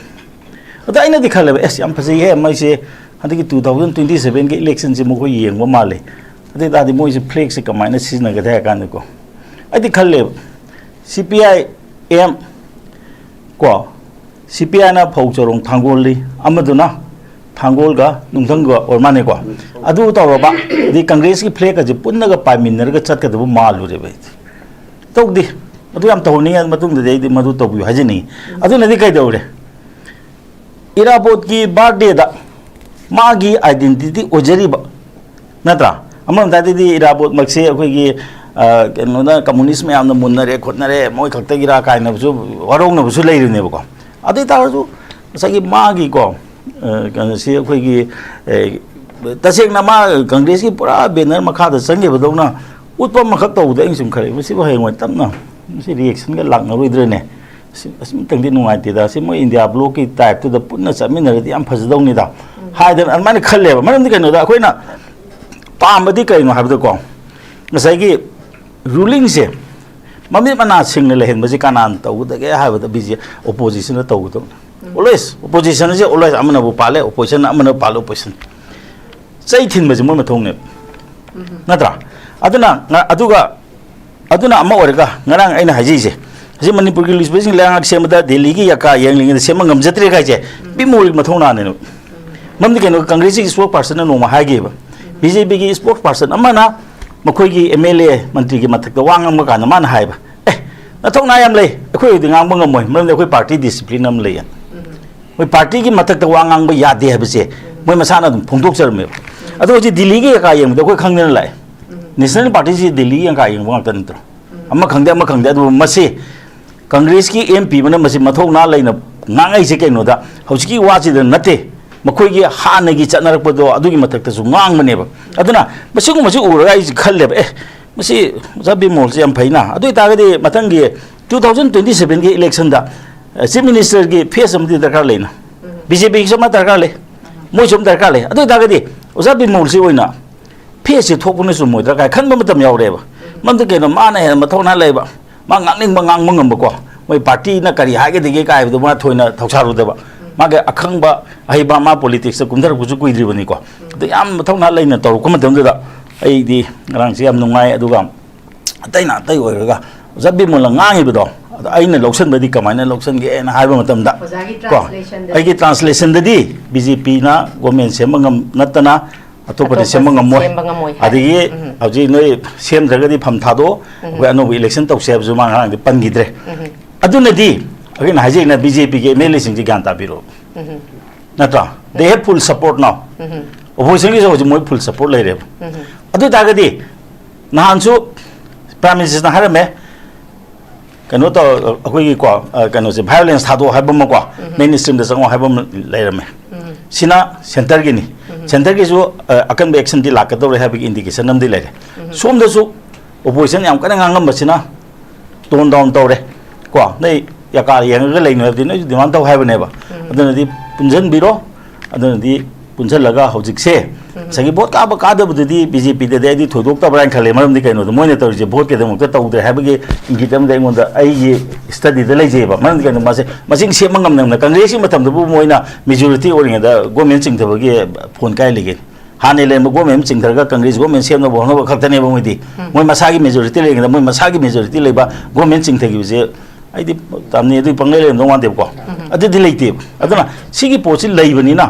ꯑꯗ ꯑꯩꯅꯗꯤ ꯈꯜꯂꯦꯕ, "ꯑꯦꯁ, ꯌꯥꯝ ꯐꯖꯩꯍꯦ, ꯃꯣꯏꯁꯦ ꯍꯟꯗꯛꯀꯤ ꯇꯨ ꯊꯥꯎꯖꯟ ꯇ꯭ꯋꯦꯟꯇꯤ ꯁꯚꯦꯟꯒꯤ ꯏꯂꯦꯛꯁꯟꯁꯦ ꯃꯈꯣꯏ ꯌꯦꯡꯕ ꯃꯥꯜꯂꯦ꯫ ꯑꯗꯨ ꯑꯣꯏ ꯇꯥꯔꯗꯤ ꯃꯣꯏꯁꯦ ꯐ꯭ꯂꯦꯛꯁꯦ ꯀꯃꯥꯏꯅ ꯁꯤꯖꯤꯟꯅꯒꯗꯦ?" ꯍꯥꯏ ꯀꯥꯟꯗꯀꯣ, ꯑꯩꯗꯤ ꯈꯜꯂꯦꯕ, ꯁꯤ ꯄꯤ ꯑꯥꯏ ꯑꯦꯝ ꯀꯣ, ꯁꯤ ꯄꯤ ꯑꯥꯏꯅ ꯐꯧ ꯆꯔꯣꯡ ꯊꯥꯡꯒꯣꯜꯂꯤ, ꯑꯃꯗꯨꯅ ꯊꯥꯡꯒꯣꯜꯒ ꯅꯨꯡꯊꯪꯒ ꯑꯣꯏꯔ ꯃꯥꯜꯂꯦꯀꯣ꯫ ꯑꯗꯨ ꯇꯧꯔꯕ, ꯑꯗꯩ ꯀꯪꯒ꯭ꯔꯦꯁꯀꯤ ꯐ꯭ꯂꯦꯛ ꯑꯁꯦ ꯄꯨꯟꯅꯒ ꯄꯥꯏꯃꯤꯟꯅꯔꯒ ꯆꯠꯀꯗꯕ ꯃꯥꯜꯂꯨꯔꯦꯕ ꯑꯩꯗꯤ꯫ ꯇꯧꯗꯦ꯫ ꯑꯗꯨ ꯌꯥꯝ ꯇꯧꯍꯟꯅꯤꯡꯉꯦ, ꯃꯇꯨꯡꯗꯗꯤ ꯑꯩꯗꯤ ꯃꯗꯨ ꯇꯧꯕꯤꯌꯨ ꯍꯥꯏꯖꯅꯤꯡꯉꯤ꯫ ꯑꯗꯨꯅꯗꯤ ꯀꯩꯗꯧꯔꯦ? ꯏꯔꯥꯕꯣꯠꯀꯤ ꯕꯥꯔꯗꯦꯗ ꯃꯥꯒꯤ ꯑꯥꯏꯗꯦꯟꯇꯤꯇꯤ ꯑꯣꯏꯖꯔꯤꯕ, ꯅꯠꯇ꯭ꯔꯥ? ꯑꯃꯔꯣꯝꯗ ꯍꯥꯏꯔꯗꯤ ꯏꯔꯥꯕꯣꯠꯃꯛꯁꯦ ꯑꯩꯈꯣꯏꯒꯤ, ꯑ, ꯀꯩꯅꯣꯅ, ꯀꯝꯃꯨꯅꯤꯁ ꯃꯌꯥꯝꯅ ꯃꯨꯟꯅꯔꯦ ꯈꯣꯠꯅꯔꯦ, ꯃꯣꯏ ꯈꯛꯇꯒꯤꯔꯥ ꯀꯥꯏꯅꯕꯁꯨ, ꯋꯥꯔꯧꯅꯕꯁꯨ ꯂꯩꯔꯤꯅꯦꯕꯀꯣ꯫ ꯑꯗꯨ ꯑꯣꯏ ꯇꯥꯔꯁꯨ ꯉꯁꯥꯏꯒꯤ ꯃꯥꯒꯤꯀꯣ, ꯑ, ꯀꯩꯅꯣꯁꯤ ꯑꯩꯈꯣꯏꯒꯤ, ꯑꯦ, ꯇꯁꯦꯡꯅ ꯃꯥ ꯀꯪꯒ꯭ꯔꯦꯁꯀꯤ ꯄꯨꯔꯥ ꯕꯦꯅꯔ ꯃꯈꯥꯗ ꯆꯪꯈꯤꯕꯗꯧꯅ ꯎꯠꯄ ꯑꯃꯈꯛ ꯇꯧꯕꯗ ꯑꯩꯅ ꯁꯨꯝ ꯈꯜꯂꯤ, ꯃꯁꯤꯕꯨ ꯍꯌꯦꯡꯋꯥꯏ ꯇꯞꯅ ꯃꯁꯤ ꯔꯤꯌꯦꯛꯁꯟꯒ ꯂꯥꯛꯅꯔꯣꯏꯗ꯭ꯔꯅꯦ? ꯑꯁꯤ, ꯑꯁꯤꯃꯇꯪꯗꯤ ꯅꯨꯡꯉꯥꯏꯇꯦꯗ꯫ ꯑꯁꯤ ꯃꯣꯏ ꯏꯟꯗꯤꯌꯥ ꯕ꯭ꯂꯣꯛꯀꯤ ꯇꯥꯏꯞꯇꯨꯗ ꯄꯨꯟꯅ ꯆꯠꯃꯤꯟꯅꯔꯗꯤ ꯌꯥꯝ ꯐꯖꯗꯧꯅꯤꯗ ꯍꯥꯏꯗꯅ ꯑꯗꯨꯃꯥꯏꯅ ꯈꯜꯂꯦꯕ꯫ ꯃꯔꯝꯗꯤ ꯀꯩꯅꯣꯗ, ꯑꯩꯈꯣꯏꯅ ꯄꯥꯝꯕꯗꯤ ꯀꯩꯅꯣ ꯍꯥꯏꯕꯗꯀꯣ, ꯉꯁꯥꯏꯒꯤ ꯔꯨꯂꯤꯡꯁꯦ ꯃꯃꯤꯠ ꯃꯅꯥ ꯁꯤꯡꯅ ꯂꯩꯍꯟꯕꯁꯦ ꯀꯅꯥꯅ ꯇꯧꯒꯗꯒꯦ ꯍꯥꯏꯕꯗ, ꯕꯤ ꯖꯦ, ꯑꯣꯄꯣꯖꯤꯁꯟꯅ ꯇꯧꯒꯗꯧꯅꯤ꯫ ꯑꯣꯜꯋꯦꯁ ꯑꯣꯄꯣꯖꯤꯁꯟꯁꯦ ꯑꯣꯜꯋꯦꯁ ꯑꯃꯅꯕꯨ ꯄꯥꯜꯂꯦ ꯑꯣꯄꯣꯖꯤꯁꯟ, ꯑꯃꯅꯕꯨ ꯄꯥꯜꯂꯦ ꯑꯣꯄꯣꯖꯤꯁꯟ꯫ ꯆꯩ ꯊꯤꯟꯕꯁꯦ ꯃꯣꯏ ꯃꯊꯧꯅꯦꯕ, ꯅꯠꯇ꯭ꯔꯥ? ꯑꯗꯨꯅ ꯉ-, ꯑꯗꯨꯒ ꯑꯗꯨꯅ ꯑꯃ ꯑꯣꯏꯔꯒ, ꯉꯔꯥꯡ ꯑꯩꯅ ꯍꯥꯏꯖꯩꯁꯦ, ꯍꯧꯖꯤꯛ ꯃꯅꯤꯄꯨꯔꯒꯤ ꯂꯨꯏꯁꯤꯕꯁꯤꯡ ꯂꯩꯉꯥꯛ ꯁꯦꯝꯕꯗ ꯗꯦꯜꯂꯤꯒꯤ ꯌꯥꯀꯥ ꯌꯦꯡꯂꯤꯉꯩꯗ ꯁꯦꯝꯕ ꯉꯝꯖꯗ꯭ꯔꯦ ꯍꯥꯏꯁꯦ ꯕꯤꯃꯣꯜꯒꯤ ꯃꯊꯧꯅꯥꯅꯦꯕ꯫ ꯃꯔꯝꯗꯤ ꯀꯩꯅꯣ, ꯀꯪꯒ꯭ꯔꯦꯁꯀꯤ ꯏꯁꯄꯣꯛꯁ ꯄꯥꯔꯁꯟꯅ ꯅꯣꯡꯃ ꯍꯥꯏꯈꯤꯕ, ꯕꯤ ꯖꯦ ꯄꯤꯒꯤ ꯏꯁꯄꯣꯛꯁ ꯄꯥꯔꯁꯟ ꯑꯃꯅ ꯃꯈꯣꯏꯒꯤ ꯑꯦꯝ ꯑꯦꯜ ꯑꯦ ꯃꯟꯇ꯭ꯔꯤꯒꯤ ꯃꯊꯛꯇ ꯋꯥ ꯉꯥꯡꯕ ꯀꯥꯟꯗ ꯃꯥꯅ ꯍꯥꯏꯕ, "ꯑꯦ, ꯅꯊꯧꯅꯥ ꯌꯥꯝ ꯂꯩ, ꯑꯩꯈꯣꯏ ꯍꯧꯖꯤꯛ ꯉꯥꯡꯕ ꯉꯝꯃꯣꯏ, ꯃꯔꯝꯗꯤ ꯑꯩꯈꯣꯏ ꯄꯥꯔꯇꯤ ꯗꯤꯁꯤꯄ꯭ꯂꯤꯟ ꯑꯃ ꯂꯩꯌꯦ꯫ ꯑꯩꯈꯣꯏ ꯄꯥꯔꯇꯤꯒꯤ ꯃꯊꯛꯇ ꯋꯥ ꯉꯥꯡꯕ ꯌꯥꯗꯦ" ꯍꯥꯏꯕꯁꯦ ꯃꯣꯏ ꯃꯁꯥꯅ ꯑꯗꯨꯝ ꯐꯣꯡꯗꯣꯛꯆꯔꯝꯃꯦꯕ꯫ ꯑꯗꯣ ꯍꯧꯖꯤꯛ ꯗꯤꯜꯂꯤꯒꯤ ꯌꯥꯀꯥ ꯌꯦꯡꯕꯗ ꯑꯩꯈꯣꯏ ꯈꯪꯗꯅ ꯂꯥꯛꯑꯦ꯫ ꯅꯦꯁꯅꯦꯜ ꯄꯥꯔꯇꯤꯁꯤ ꯗꯤꯜꯂꯤꯒꯤ ꯌꯥꯀꯥ ꯌꯦꯡꯕ ꯉꯥꯛꯇ ꯅꯠꯇ꯭ꯔꯣ? ꯑꯃ ꯈꯪꯗꯦ, ꯑꯃ ꯈꯪꯗꯦ, ꯑꯗꯨꯕꯨ ꯃꯁꯤ ꯀꯪꯒ꯭ꯔꯦꯁꯀꯤ ꯑꯦꯝ ꯄꯤ ꯑꯃꯅ ꯃꯁꯤ ꯃꯊꯧꯅꯥ ꯂꯩꯅ ꯉꯥꯡꯉꯛꯏꯁꯦ ꯀꯩꯅꯣꯗ, ꯍꯧꯖꯤꯛꯀꯤ ꯋꯥꯁꯤꯗ ꯅꯠꯇꯦ, ꯃꯈꯣꯏꯒꯤ ꯍꯥꯟꯅꯒꯤ ꯆꯠꯅꯔꯛꯄꯗꯣ ꯑꯗꯨꯒꯤ ꯃꯊꯛꯇꯁꯨ ꯉꯥꯡꯕꯅꯦꯕ꯫ ꯑꯗꯨꯅ ꯃꯁꯤꯒꯨꯝꯕꯁꯤ ꯎꯔꯒ ꯑꯩꯁꯦ ꯈꯜꯂꯦꯕ, "ꯑꯦ, ꯃꯁꯤ ꯑꯣꯖꯥ ꯕꯤꯃꯣꯜꯁꯦ ꯌꯥꯝ ꯐꯩꯅ"꯫ ꯑꯗꯨ ꯑꯣꯏꯇꯥꯔꯒꯗꯤ ꯃꯊꯪꯒꯤ ꯇꯨ ꯊꯥꯎꯖꯟ ꯇ꯭ꯋꯦꯟꯇꯤ ꯁꯚꯦꯟꯒꯤ ꯏꯂꯦꯛꯁꯟꯗ ꯆꯤꯐ ꯃꯤꯅꯤꯁꯇꯔꯒꯤ ꯐꯦꯁ ꯑꯃꯗꯤ ꯗꯔꯀꯥꯔ ꯂꯩꯅ, ꯕꯤ ꯖꯦ ꯄꯤꯒꯤꯁꯨ ꯑꯃ ꯗꯔꯀꯥꯔ ꯂꯩ, ꯃꯣꯏꯁꯨ ꯑꯃ ꯗꯔꯀꯥꯔ ꯂꯩ꯫ ꯑꯗꯨ ꯑꯣꯏꯇꯥꯔꯒꯗꯤ ꯑꯣꯖꯥ ꯕꯤꯃꯣꯜꯁꯤ ꯑꯣꯏꯅ ꯀꯦꯁꯁꯦ ꯊꯣꯛꯄꯅ ꯆꯨꯝꯃꯣꯏꯗ꯭ꯔꯥ ꯀꯥꯏ ꯈꯟꯕ ꯃꯇꯝ ꯌꯥꯎꯔꯛꯑꯦꯕ꯫ ꯃꯔꯝꯗꯤ ꯀꯩꯅꯣ, ꯃꯥꯅ ꯍꯦꯟꯅ ꯃꯊꯧꯅꯥ ꯂꯩꯕ, ꯃꯥ ꯉꯥꯡꯅꯤꯡꯕ ꯉꯥꯡꯕ ꯉꯝꯕꯀꯣ, ꯃꯣꯏ ꯄꯥꯔꯇꯤꯅ ꯀꯔꯤ ꯍꯥꯏꯒꯗꯒꯦ ꯀꯥꯏꯕꯗꯣ ꯃꯥ ꯊꯣꯏꯅ ꯊꯧꯁꯥꯔꯨꯗꯕ꯫ ꯃꯥꯒꯤ ꯑꯈꯪꯕ ꯑꯍꯩꯕ, ꯃꯥ ꯄꯣꯂꯤꯇꯤꯛꯁꯇ ꯀꯨꯝꯊꯔꯛꯄꯁꯨ ꯀꯨꯏꯗ꯭ꯔꯤꯕꯅꯤꯀꯣ꯫ ꯑꯗꯨ ꯌꯥꯝ ꯃꯊꯧꯅꯥ ꯂꯩꯅ ꯇꯧꯔꯛꯄ ꯃꯇꯝꯗꯨꯗ ꯑꯩꯗꯤ ꯉꯔꯥꯡꯁꯦ ꯌꯥꯝ ꯅꯨꯡꯉꯥꯏ꯫ ꯑꯗꯨꯒ ꯑꯇꯩꯅ ꯑꯇꯩ ꯑꯣꯏꯔꯒ ꯑꯣꯖꯥ ꯕꯤꯃꯣꯜꯅ ꯉꯥꯡꯉꯤꯕꯗꯣ, ꯑꯗꯣ ꯑꯩꯅ ꯂꯧꯁꯟꯕꯗꯤ ꯀꯃꯥꯏꯅ ꯂꯧꯁꯟꯒꯦꯅ ꯍꯥꯏꯕ ꯃꯇꯝꯗ, ꯑꯣꯖꯥꯒꯤ ꯀꯣ, translationꯗꯗꯤ ꯑꯩꯒꯤ ꯇ꯭ꯔꯥꯟꯁꯂꯦꯁꯟꯗꯗꯤ ꯕꯤ ꯖꯦ ꯄꯤꯅ ꯒꯣꯔꯃꯦꯟ ꯁꯦꯝꯕ ꯉꯝ ꯅꯠꯇꯅ ꯑꯇꯣꯞꯄꯗꯤ ꯑꯇꯣꯞꯄ ꯁꯦꯝꯕ ꯉꯝꯃꯣꯏ꯫ ꯁꯦꯝꯕ ꯉꯝꯃꯣꯏ ꯍꯥꯏ꯫ ꯑꯗꯒꯤ ꯎꯝ꯫ ꯍꯧꯖꯤꯛ ꯅꯣꯏ ꯁꯦꯝꯗ꯭ꯔꯒꯗꯤ ꯐꯝ ꯊꯥꯗꯣꯛꯑꯣ, ꯎꯝ꯫ ꯑꯩꯈꯣꯏ ꯑꯅꯧꯕ ꯏꯂꯦꯛꯁꯟ ꯇꯧꯁꯦ ꯍꯥꯏꯕꯁꯨ ꯃꯥ ꯉꯔꯥꯡꯗꯤ ꯄꯟꯈꯤꯗ꯭ꯔꯦ꯫ ꯎꯝ꯫ ꯑꯗꯨꯅꯗꯤ ꯑꯩꯈꯣꯏꯅ ꯍꯥꯏꯖꯩꯅ ꯕꯤ ꯖꯦ ꯄꯤꯒꯤ ꯑꯦꯝ ꯑꯦꯜ ꯑꯦꯁꯤꯡꯁꯤ ꯒ꯭ꯌꯥꯟ ꯇꯥꯕꯤꯔꯣ꯫ ꯎꯝ꯫ ꯅꯠꯇ꯭ꯔꯥ? They have full support now. ꯎꯝ꯫ ꯑꯣꯄꯣꯖꯤꯁꯟꯒꯤꯁꯨ ꯍꯧꯖꯤꯛ ꯃꯣꯏ ꯐꯨꯜ ꯁꯄꯣꯔꯠ ꯂꯩꯔꯦꯕ꯫ ꯎꯝ꯫ ꯑꯗꯨ ꯑꯣꯏꯇꯥꯔꯒꯗꯤ ꯅꯍꯥꯟꯁꯨ ꯄ꯭ꯔꯥꯏꯝ ꯃꯤꯅꯤꯁꯇꯔꯅ ꯍꯥꯏꯔꯝꯃꯦ, ꯀꯩꯅꯣ ꯇꯧ, ꯑꯩꯈꯣꯏꯒꯤ ꯀꯣ, ꯑ, ꯀꯩꯅꯣꯁꯦ, ꯚꯥꯏꯑꯣꯂꯦꯟꯁ ꯊꯥꯗꯣꯛꯑꯣ ꯍꯥꯏꯕ ꯑꯃꯀꯣ, ꯎꯝ꯫ ꯃꯦꯟ ꯁ꯭ꯇ꯭ꯔꯤꯝꯗ ꯆꯪꯉꯣ ꯍꯥꯏꯕ ꯑꯃ ꯂꯩꯔꯝꯃꯦ꯫ ꯎꯝ꯫ ꯁꯤꯅ ꯁꯦꯟꯇꯔꯒꯤꯅꯤ꯫ ꯎꯝ꯫ ꯁꯦꯟꯇꯔꯒꯤꯁꯨ, ꯑ, ꯑꯀꯟꯕ ꯑꯦꯛꯁꯟꯗꯤ ꯂꯥꯛꯀꯗꯧꯔꯦ ꯍꯥꯏꯕꯒꯤ ꯏꯟꯗꯤꯀꯦꯁꯟ ꯑꯃꯗꯤ ꯂꯩꯔꯦ꯫ ꯎꯝ꯫ ꯁꯣꯝꯗꯁꯨ ꯑꯣꯄꯣꯖꯤꯁꯟ ꯌꯥꯝ ꯀꯟꯅ ꯉꯥꯡꯉꯝꯕꯁꯤꯅ ꯇꯣꯟ ꯗꯥꯎꯟ ꯇꯧꯔꯦ꯫ ꯀꯣ, ꯅꯣꯏ ꯌꯥꯀꯥ ꯌꯦꯡꯉꯒ ꯂꯩꯅꯣ ꯍꯥꯏꯕꯗꯤ ꯅꯣꯏꯁꯨ ꯗꯤꯃꯥꯟ ꯇꯧ ꯍꯥꯏꯕꯅꯦꯕ꯫ ꯎꯝ꯫ ꯑꯗꯨꯅꯗꯤ ꯄꯨꯟꯁꯤꯟꯕꯤꯔꯣ꯫ ꯑꯗꯨꯅꯗꯤ ꯄꯨꯟꯁꯤꯜꯂꯒ ꯍꯧꯖꯤꯛꯁꯦ ꯎꯝ꯫ ꯉꯁꯥꯏꯒꯤ ꯚꯣꯠ ꯀꯥꯕ ꯀꯥꯗꯕꯗꯨꯗꯤ ꯕꯤ ꯖꯦ ꯄꯤꯗꯗꯤ ꯑꯩꯗꯤ ꯊꯣꯏꯗꯣꯛꯇꯕ꯭ꯔꯥ ꯍꯥꯏꯅ ꯈꯜꯂꯦ꯫ ꯃꯔꯝꯗꯤ ꯀꯩꯅꯣꯗ ꯃꯣꯏꯅ ꯇꯧꯔꯤꯁꯦ ꯚꯣꯠꯀꯤꯗꯃꯛꯇ ꯇꯧꯗ꯭ꯔꯦ ꯍꯥꯏꯕꯒꯤ ꯏꯪꯒꯤꯠ ꯑꯃꯗꯤ ꯑꯩꯉꯣꯟꯗ, ꯑꯩꯒꯤ ꯁ꯭ꯇꯗꯤꯗ ꯂꯩꯖꯩꯑꯕ꯫ ꯃꯔꯝꯗꯤ ꯀꯩꯅꯣ, ꯃꯥꯁꯦ ꯃꯁꯤꯡ ꯁꯦꯝꯕ ꯉꯝꯗꯕꯅ, ꯀꯪꯒ꯭ꯔꯦꯁꯀꯤ ꯃꯇꯝꯗꯕꯨ ꯃꯣꯏꯅ ꯃꯦꯖꯣꯔꯤꯇꯤ ꯑꯣꯏꯔꯤꯉꯩꯗ ꯒꯣꯔꯃꯦꯟ ꯆꯤꯡꯊꯕꯒꯤ ꯐꯣꯟ ꯀꯥꯏ ꯂꯩꯒꯦ? ꯍꯥꯟꯅ ꯂꯩꯔꯝꯕ ꯒꯣꯔꯃꯦꯟ ꯑꯃ ꯆꯤꯡꯊꯔꯒ ꯀꯪꯒ꯭ꯔꯦꯁ ꯒꯣꯔꯃꯦꯟ ꯁꯦꯝꯅꯕ ꯍꯣꯠꯅꯕ ꯈꯛꯇꯅꯦꯕ ꯃꯣꯏꯗꯤ꯫ ꯎꯝ꯫ ꯃꯣꯏ ꯃꯁꯥꯒꯤ ꯃꯦꯖꯣꯔꯤꯇꯤ ꯂꯩꯔꯤꯉꯩꯗ ꯃꯣꯏ ꯃꯁꯥꯒꯤ ꯃꯦꯖꯣꯔꯤꯇꯤ ꯂꯩꯕ ꯒꯣꯔꯃꯦꯟ ꯆꯤꯡꯊꯈꯤꯕꯁꯦ ꯑꯩꯗꯤ ꯇꯝꯅꯤ ꯑꯗꯨꯒꯤ ꯄꯪꯂꯩ ꯂꯩꯔꯝꯗꯧ ꯃꯥꯟꯗꯦꯕꯀꯣ꯫ ꯎꯝ꯫ ꯑꯗꯨꯗꯤ ꯂꯩꯇꯦꯕ꯫ ꯑꯗꯨꯅ ꯁꯤꯒꯤ ꯄꯣꯠꯁꯤ ꯂꯩꯕꯅꯤꯅ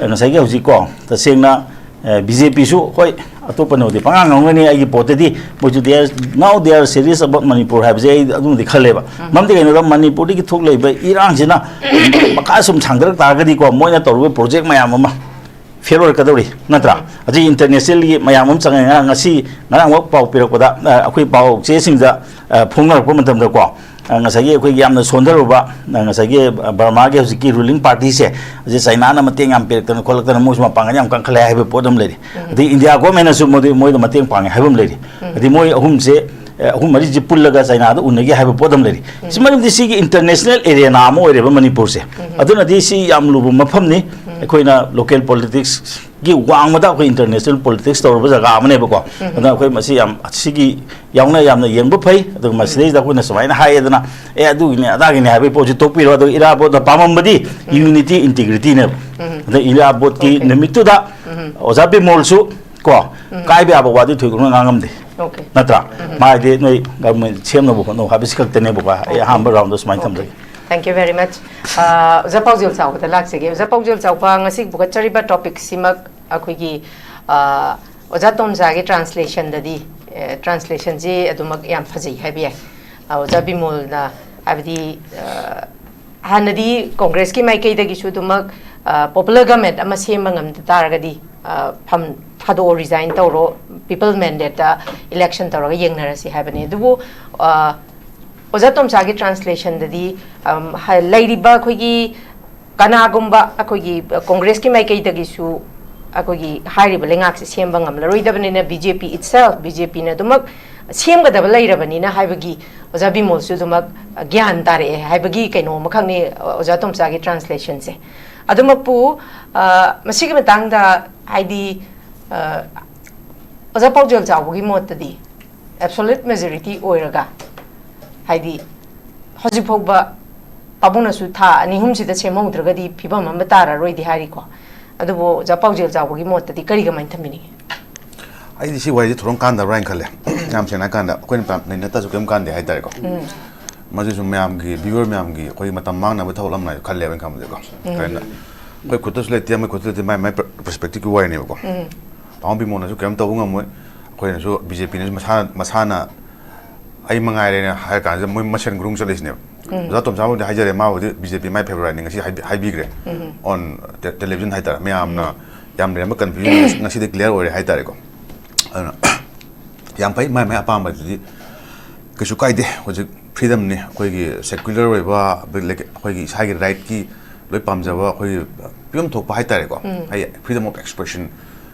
ꯎꯝ꯫ ꯉꯁꯥꯏꯒꯤ ꯍꯧꯖꯤꯛꯀꯣ, ꯇꯁꯦꯡꯅ, ꯑ, ꯕꯤ ꯖꯦ ꯄꯤꯁꯨ ꯍꯣꯏ ꯑꯇꯣꯞꯄꯅꯕꯨꯗꯤ ꯄꯉꯥꯡ ꯉꯥꯡꯒꯅꯤ꯫ ꯑꯩꯒꯤ ꯄꯣꯠꯇꯗꯤ ꯃꯣꯏꯁꯨ they are, now they are serious about Manipur ꯍꯥꯏꯕꯁꯦ ꯑꯩ ꯑꯗꯨꯃꯗꯤ ꯈꯜꯂꯦꯕ꯫ ꯎꯝ꯫ ꯃꯔꯝꯗꯤ ꯀꯩꯅꯣꯗ ꯃꯅꯤꯄꯨꯔꯗꯒꯤ ꯊꯣꯛꯂꯛꯏꯕ ꯏꯔꯥꯡꯁꯤꯅ ꯃꯈꯥ ꯁꯨꯝ ꯁꯥꯡꯊꯔꯛ ꯇꯥꯔꯒꯗꯤꯀꯣ, ꯃꯣꯏꯅ ꯇꯧꯔꯤꯕ ꯄ꯭ꯔꯣꯖꯦꯛ ꯃꯌꯥꯝ ꯑꯃ ꯐꯦꯜ ꯑꯣꯏꯔꯛꯀꯗꯧꯔꯤ, ꯅꯠꯇ꯭ꯔꯥ? ꯎꯝ꯫ ꯍꯧꯖꯤꯛ ꯏꯟꯇꯔꯅꯦꯁꯅꯦꯜꯒꯤ ꯃꯌꯥꯝ ꯑꯃ ꯆꯪꯉꯦ꯫ ꯉꯔꯥꯡ, ꯉꯁꯤ, ꯉꯔꯥꯡꯃꯛ ꯄꯥꯎ ꯄꯤꯔꯛꯄꯗ, ꯑ, ꯑꯩꯈꯣꯏ ꯄꯥꯎ ꯆꯦꯁꯤꯡꯗ, ꯑ, ꯐꯣꯡꯅꯔꯛꯄ ꯃꯇꯝꯗꯀꯣ, ꯑ, ꯉꯁꯥꯏꯒꯤ ꯑꯩꯈꯣꯏꯒꯤ ꯌꯥꯝꯅ ꯁꯣꯟꯊꯔꯨꯕ, ꯑ, ꯉꯁꯥꯏꯒꯤ ꯕꯔꯃꯥꯒꯤ ꯍꯧꯖꯤꯛꯀꯤ ꯔꯨꯂꯤꯡ ꯄꯥꯔꯇꯤꯁꯦ, ꯍꯧꯖꯤꯛ ꯆꯩꯅꯥꯅ ꯃꯇꯦꯡ ꯌꯥꯝ ꯄꯤꯔꯛꯇꯅ ꯈꯣꯠꯂꯛꯇꯅ ꯃꯣꯏꯁꯨ ꯃꯄꯥꯡꯒꯜ ꯌꯥꯝ ꯀꯟꯈꯠꯂꯦ ꯍꯥꯏꯕ ꯄꯣꯠ ꯑꯃ ꯂꯩꯔꯤ꯫ ꯎꯝ꯫ ꯑꯗꯩ ꯏꯟꯗꯤꯌꯥ ꯒꯣꯔꯃꯦꯟꯅꯁꯨ ꯃꯣꯏꯗ, ꯃꯣꯏꯗ ꯃꯇꯦꯡ ꯄꯥꯡꯉꯦ ꯍꯥꯏꯕ ꯑꯃ ꯂꯩꯔꯤ꯫ ꯎꯝ꯫ ꯑꯗꯩ ꯃꯣꯏ ꯑꯍꯨꯝꯁꯦ, ꯑ, ꯑꯍꯨꯝ ꯃꯔꯤꯁꯦ ꯄꯨꯜꯂꯒ ꯆꯩꯅꯥꯗ ꯎꯅꯒꯦ ꯍꯥꯏꯕ ꯄꯣꯠ ꯑꯃ ꯂꯩꯔꯤ꯫ ꯎꯝ꯫ ꯁꯤ ꯃꯔꯝꯗꯤ ꯁꯤꯒꯤ ꯏꯟꯇꯔꯅꯦꯁꯅꯦꯜ ꯑꯦꯔꯦꯅꯥ ꯑꯃ ꯑꯣꯏꯔꯦꯕ ꯃꯅꯤꯄꯨꯔꯁꯦ꯫ ꯎꯝ꯫ ꯑꯗꯨꯅꯗꯤ ꯁꯤ ꯌꯥꯝ ꯂꯨꯕ ꯃꯐꯝꯅꯤ꯫ ꯑꯩꯈꯣꯏꯅ ꯂꯣꯀꯦꯜ ꯄꯣꯂꯤꯇꯤꯛꯁꯀꯤ ꯋꯥꯡꯃꯗ ꯑꯩꯈꯣꯏ ꯏꯟꯇꯔꯅꯦꯁꯅꯦꯜ ꯄꯣꯂꯤꯇꯤꯛꯁ ꯇꯧꯔꯕ ꯖꯒꯥ ꯑꯃꯅꯦꯕꯀꯣ꯫ ꯑꯗꯨꯅ ꯑꯩꯈꯣꯏ ꯃꯁꯤ ꯌꯥꯝ, ꯁꯤꯒꯤ ꯌꯥꯎꯅ ꯌꯥꯝꯅ ꯌꯦꯡꯕ ꯐꯩ꯫ ꯑꯗꯨꯒ ꯃꯁꯤꯗꯩꯁꯤꯗ ꯑꯩꯈꯣꯏꯅ ꯁꯨꯃꯥꯏꯅ ꯍꯥꯏꯌꯦꯗꯅ, "ꯑꯦ, ꯑꯗꯨꯒꯤꯅꯦ, ꯑꯗꯥꯒꯤꯅꯦ" ꯍꯥꯏꯕꯒꯤ ꯄꯣꯠꯁꯤ ꯇꯣꯛꯄꯤꯔꯣ꯫ ꯑꯗꯨꯒ ꯏꯔꯥꯕꯣꯠꯅ ꯄꯥꯝꯃꯝꯕꯗꯤ ꯌꯨꯅꯤꯇꯤ, ꯏꯟꯇꯤꯒ꯭ꯔꯤꯇꯤꯅꯦꯕ꯫ ꯑꯗ ꯏꯔꯥꯕꯣꯠꯀꯤ ꯅꯨꯃꯤꯠꯇꯨꯗ ꯑꯣꯖꯥ ꯕꯤꯃꯣꯜꯁꯨ ꯀꯣ, ꯀꯥꯏꯕ ꯌꯥꯕ ꯋꯥꯗꯤ ꯊꯣꯏꯗꯣꯛꯅ ꯉꯥꯡꯉꯝꯗꯦ꯫ ꯅꯠꯇ꯭ꯔꯥ? ꯃꯥ ꯍꯥꯏꯗꯤ ꯅꯣꯏ ꯒꯚꯔꯟꯃꯦꯟ ꯁꯦꯝꯅꯕ ꯍꯣꯠꯅꯧ ꯍꯥꯏꯕꯁꯤ ꯈꯛꯇꯅꯦꯕꯀꯣ꯫ ꯑꯩ ꯑꯍꯥꯟꯕ ꯔꯥꯎꯟꯗ ꯁꯨꯃꯥꯏꯅ ꯊꯝꯖꯒꯦ꯫ Thank you very much. ꯑ, ꯑꯣꯖꯥ ꯄꯥꯎꯖꯦꯜ ꯆꯥꯎꯕꯗ ꯂꯥꯛꯆꯒꯦ꯫ ꯑꯣꯖꯥ ꯄꯥꯎꯖꯦꯜ ꯆꯥꯎꯕ, ꯉꯁꯤ ꯄꯨꯈꯠꯆꯔꯤꯕ ꯇꯣꯄꯤꯛꯁꯤꯃꯛ ꯑꯩꯈꯣꯏꯒꯤ, ꯑ, ꯑꯣꯖꯥ ꯇꯣꯝꯆꯥꯒꯤ ꯇ꯭ꯔꯥꯟꯁꯂꯦꯁꯟꯗꯗꯤ, ꯑ, ꯇ꯭ꯔꯥꯟꯁꯂꯦꯁꯟꯁꯤ ꯑꯗꯨꯃꯛ ꯌꯥꯝ ꯐꯖꯩ ꯍꯥꯏꯕ ꯌꯥꯏ꯫ ꯑ, ꯑꯣꯖꯥ ꯕꯤꯃꯣꯜꯅ ꯍꯥꯏꯕꯗꯤ, ꯑ, ꯍꯥꯟꯅꯗꯤ ꯀꯣꯡꯒ꯭ꯔꯦꯁꯀꯤ ꯃꯥꯏꯀꯩꯗꯒꯤꯁꯨ ꯑꯗꯨꯃꯛ, ꯑ, ꯄꯣꯄꯨꯂꯔ ꯒꯚꯔꯟꯃꯦꯟꯠ ꯑꯃ ꯁꯦꯝꯕ ꯉꯝꯗ ꯇꯥꯔꯒꯗꯤ, ꯑ, ꯐꯝ ꯊꯥꯗꯣꯛꯑꯣ, ꯔꯤꯖꯥꯏꯟ ꯇꯧꯔꯣ, ꯄꯤꯄꯜ ꯃꯦꯟꯗꯦꯠꯇ ꯏꯂꯦꯛꯁꯟ ꯇꯧꯔꯒ ꯌꯦꯡꯅꯔꯁꯤ ꯍꯥꯏꯕꯅꯤ꯫ ꯑꯗꯨꯕꯨ, ꯑ, ꯑꯣꯖꯥ ꯇꯣꯝꯆꯥꯒꯤ ꯇ꯭ꯔꯥꯟꯁꯂꯦꯁꯟꯗꯗꯤ, ꯑꯝ, ꯍ-, ꯂꯩꯔꯤꯕ ꯑꯩꯈꯣꯏꯒꯤ ꯀꯅꯥꯒꯨꯝꯕ ꯑꯩꯈꯣꯏꯒꯤ ꯀꯣꯡꯒ꯭ꯔꯦꯁꯀꯤ ꯃꯥꯏꯀꯩꯗꯒꯤꯁꯨ ꯑꯩꯈꯣꯏꯒꯤ ꯍꯥꯏꯔꯤꯕ ꯂꯩꯉꯥꯛꯁꯦ ꯁꯦꯝꯕ ꯉꯝꯂꯔꯣꯏꯗꯕꯅꯤꯅ, ꯕꯤ ꯖꯦ ꯄꯤ ꯏꯠꯁꯦꯜꯐ, ꯕꯤ ꯖꯦ ꯄꯤꯅ ꯑꯗꯨꯃꯛ ꯁꯦꯝꯒꯗꯕ ꯂꯩꯔꯕꯅꯤꯅ ꯍꯥꯏꯕꯒꯤ ꯑꯣꯖꯥ ꯕꯤꯃꯣꯜꯁꯨ ꯑꯗꯨꯃꯛ ꯒ꯭ꯌꯥꯟ ꯇꯥꯔꯛꯑꯦ ꯍꯥꯏꯕꯒꯤ ꯀꯩꯅꯣ ꯑꯃꯈꯛꯅꯤ ꯑꯣꯖꯥ ꯇꯣꯝꯆꯥꯒꯤ ꯇ꯭ꯔꯥꯟꯁꯂꯦꯁꯟꯁꯦ꯫ ꯑꯗꯨꯃꯛꯄꯨ, ꯑ, ꯃꯁꯤꯒꯤ ꯃꯇꯥꯡꯗ ꯍꯥꯏꯗꯤ, ꯑ, ꯑꯣꯖꯥ ꯄꯥꯎꯖꯦꯜ ꯆꯥꯎꯕꯒꯤ ꯃꯣꯠꯇꯗꯤ ꯑꯦꯕꯁꯣꯂꯨꯠ ꯃꯦꯖꯣꯔꯤꯇꯤ ꯑꯣꯏꯔꯒ, ꯍꯥꯏꯗꯤ ꯍꯧꯖꯤꯛ ꯐꯥꯎꯕ ꯄꯥꯕꯨꯡꯅꯁꯨ ꯊꯥ ꯑꯅꯤ ꯑꯍꯨꯝꯁꯤꯗ ꯁꯦꯝꯍꯧꯗ꯭ꯔꯒꯗꯤ ꯐꯤꯕꯝ ꯑꯃ ꯇꯥꯔꯔꯣꯏꯗꯤ ꯍꯥꯏꯔꯤꯀꯣ꯫ ꯑꯗꯨꯕꯨ ꯑꯣꯖꯥ ꯄꯥꯎꯖꯦꯜ ꯆꯥꯎꯕꯒꯤ ꯃꯣꯠꯇꯗꯤ ꯀꯔꯤ ꯀꯃꯥꯏꯅ ꯊꯝꯕꯤꯅꯤꯡꯉꯤ? ꯑꯩꯗꯤ ꯁꯤ ꯋꯥꯔꯤꯁꯦ ꯊꯣꯏꯗꯣꯛ ꯀꯥꯟꯅꯗꯕ꯭ꯔꯥ ꯍꯥꯏꯅ ꯈꯜꯂꯦ꯫ ꯌꯥꯝ ꯁꯦꯡꯅ ꯍꯥꯏ ꯀꯥꯟꯗ ꯑꯩꯈꯣꯏꯅ ꯄꯥꯝ-, ꯅꯩꯅ ꯇꯥꯁꯨ ꯀꯩꯝ ꯀꯥꯟꯗꯦ ꯍꯥꯏꯇꯥꯔꯦꯀꯣ꯫ ꯃꯁꯤꯁꯨ ꯃꯌꯥꯝꯒꯤ, ꯚ꯭ꯌꯨꯋꯔ ꯃꯌꯥꯝꯒꯤ ꯑꯩꯈꯣꯏꯒꯤ ꯃꯇꯝ ꯃꯥꯡꯅꯕ ꯊꯕꯛ ꯑꯃ ꯈꯜꯂꯦꯕ ꯑꯩꯅ ꯈꯟꯕꯗꯀꯣ꯫ ꯀꯩꯅꯣ, ꯑꯩꯈꯣꯏ ꯈꯨꯠꯇꯁꯨ ꯂꯩꯇꯦ, ꯃꯣꯏ ꯈꯨꯠꯇꯁꯨ ꯂꯩꯇꯦ, ꯃꯥꯏ ꯃꯥꯏ ꯄꯔꯁꯄꯦꯛꯇꯤꯞꯀꯤ ꯋꯥꯔꯤꯅꯦꯕꯀꯣ꯫ ꯄꯥꯕꯨꯡ ꯕꯤꯃꯣꯜꯅꯁꯨ ꯀꯩꯝ ꯇꯧꯕ ꯉꯝꯃꯣꯏ, ꯑꯩꯈꯣꯏꯅꯁꯨ, ꯕꯤ ꯖꯦ ꯄꯤꯅꯁꯨ ꯃꯁꯥꯅ, ꯃꯁꯥꯅ ꯑꯩ ꯃꯉꯥꯏꯔꯦꯅ ꯍꯥꯏꯔ ꯀꯥꯟꯁꯤꯗ ꯃꯣꯏ ꯃꯁꯦꯟ ꯒ꯭ꯔꯨꯡ ꯆꯠꯂꯤꯁꯤꯅꯦꯕ꯫ ꯑꯣꯖꯥ ꯇꯣꯝꯆꯥꯕꯨꯗꯤ ꯍꯥꯏꯖꯔꯦ, ꯃꯥꯕꯨꯗꯤ ꯕꯤ ꯖꯦ ꯄꯤ ꯃꯥꯏ ꯐꯦꯚꯣꯔꯥꯏꯠꯅꯤ, ꯉꯁꯤ ꯍꯥꯏꯕꯤ-, ꯍꯥꯏꯕꯤꯈ꯭ꯔꯦ꯫ On te-, television ꯍꯥꯏꯇꯥꯔꯦ, ꯃꯌꯥꯝꯅ ꯌꯥꯝ ꯂꯩꯔꯝꯕ ꯀꯟꯐ꯭ꯌꯨꯖꯟ ꯉꯁꯤꯗꯤ ꯀ꯭ꯂꯤꯌꯥꯔ ꯑꯣꯏꯔꯦ ꯍꯥꯏꯇꯥꯔꯦꯀꯣ꯫ ꯑꯗꯨꯅ ꯌꯥꯝ ꯐꯩ, ꯃꯥꯏ ꯃꯥꯏ ꯑꯄꯥꯝꯕꯗꯨꯗꯤ ꯀꯩꯁꯨ ꯀꯥꯏꯗꯦ꯫ ꯍꯧꯖꯤꯛ ꯐ꯭ꯔꯤꯗꯝꯅꯤ, ꯑꯩꯈꯣꯏꯒꯤ ꯁꯦꯀ꯭ꯌꯨꯂꯔ ꯑꯣꯏꯕ, ꯑꯩꯈꯣꯏꯒꯤ ꯏꯁꯥꯒꯤ ꯔꯥꯏꯠꯀꯤ ꯂꯣꯏ ꯄꯥꯝꯖꯕ, ꯑꯩꯈꯣꯏꯒꯤ ꯄꯤꯐꯝ ꯊꯣꯛꯄ ꯍꯥꯏꯇꯥꯔꯦꯀꯣ꯫ ꯍꯥꯏꯗꯤ ꯐ꯭ꯔꯤꯗꯝ ꯑꯣꯐ ꯑꯦꯛꯁꯄ꯭ꯔꯦꯁꯟ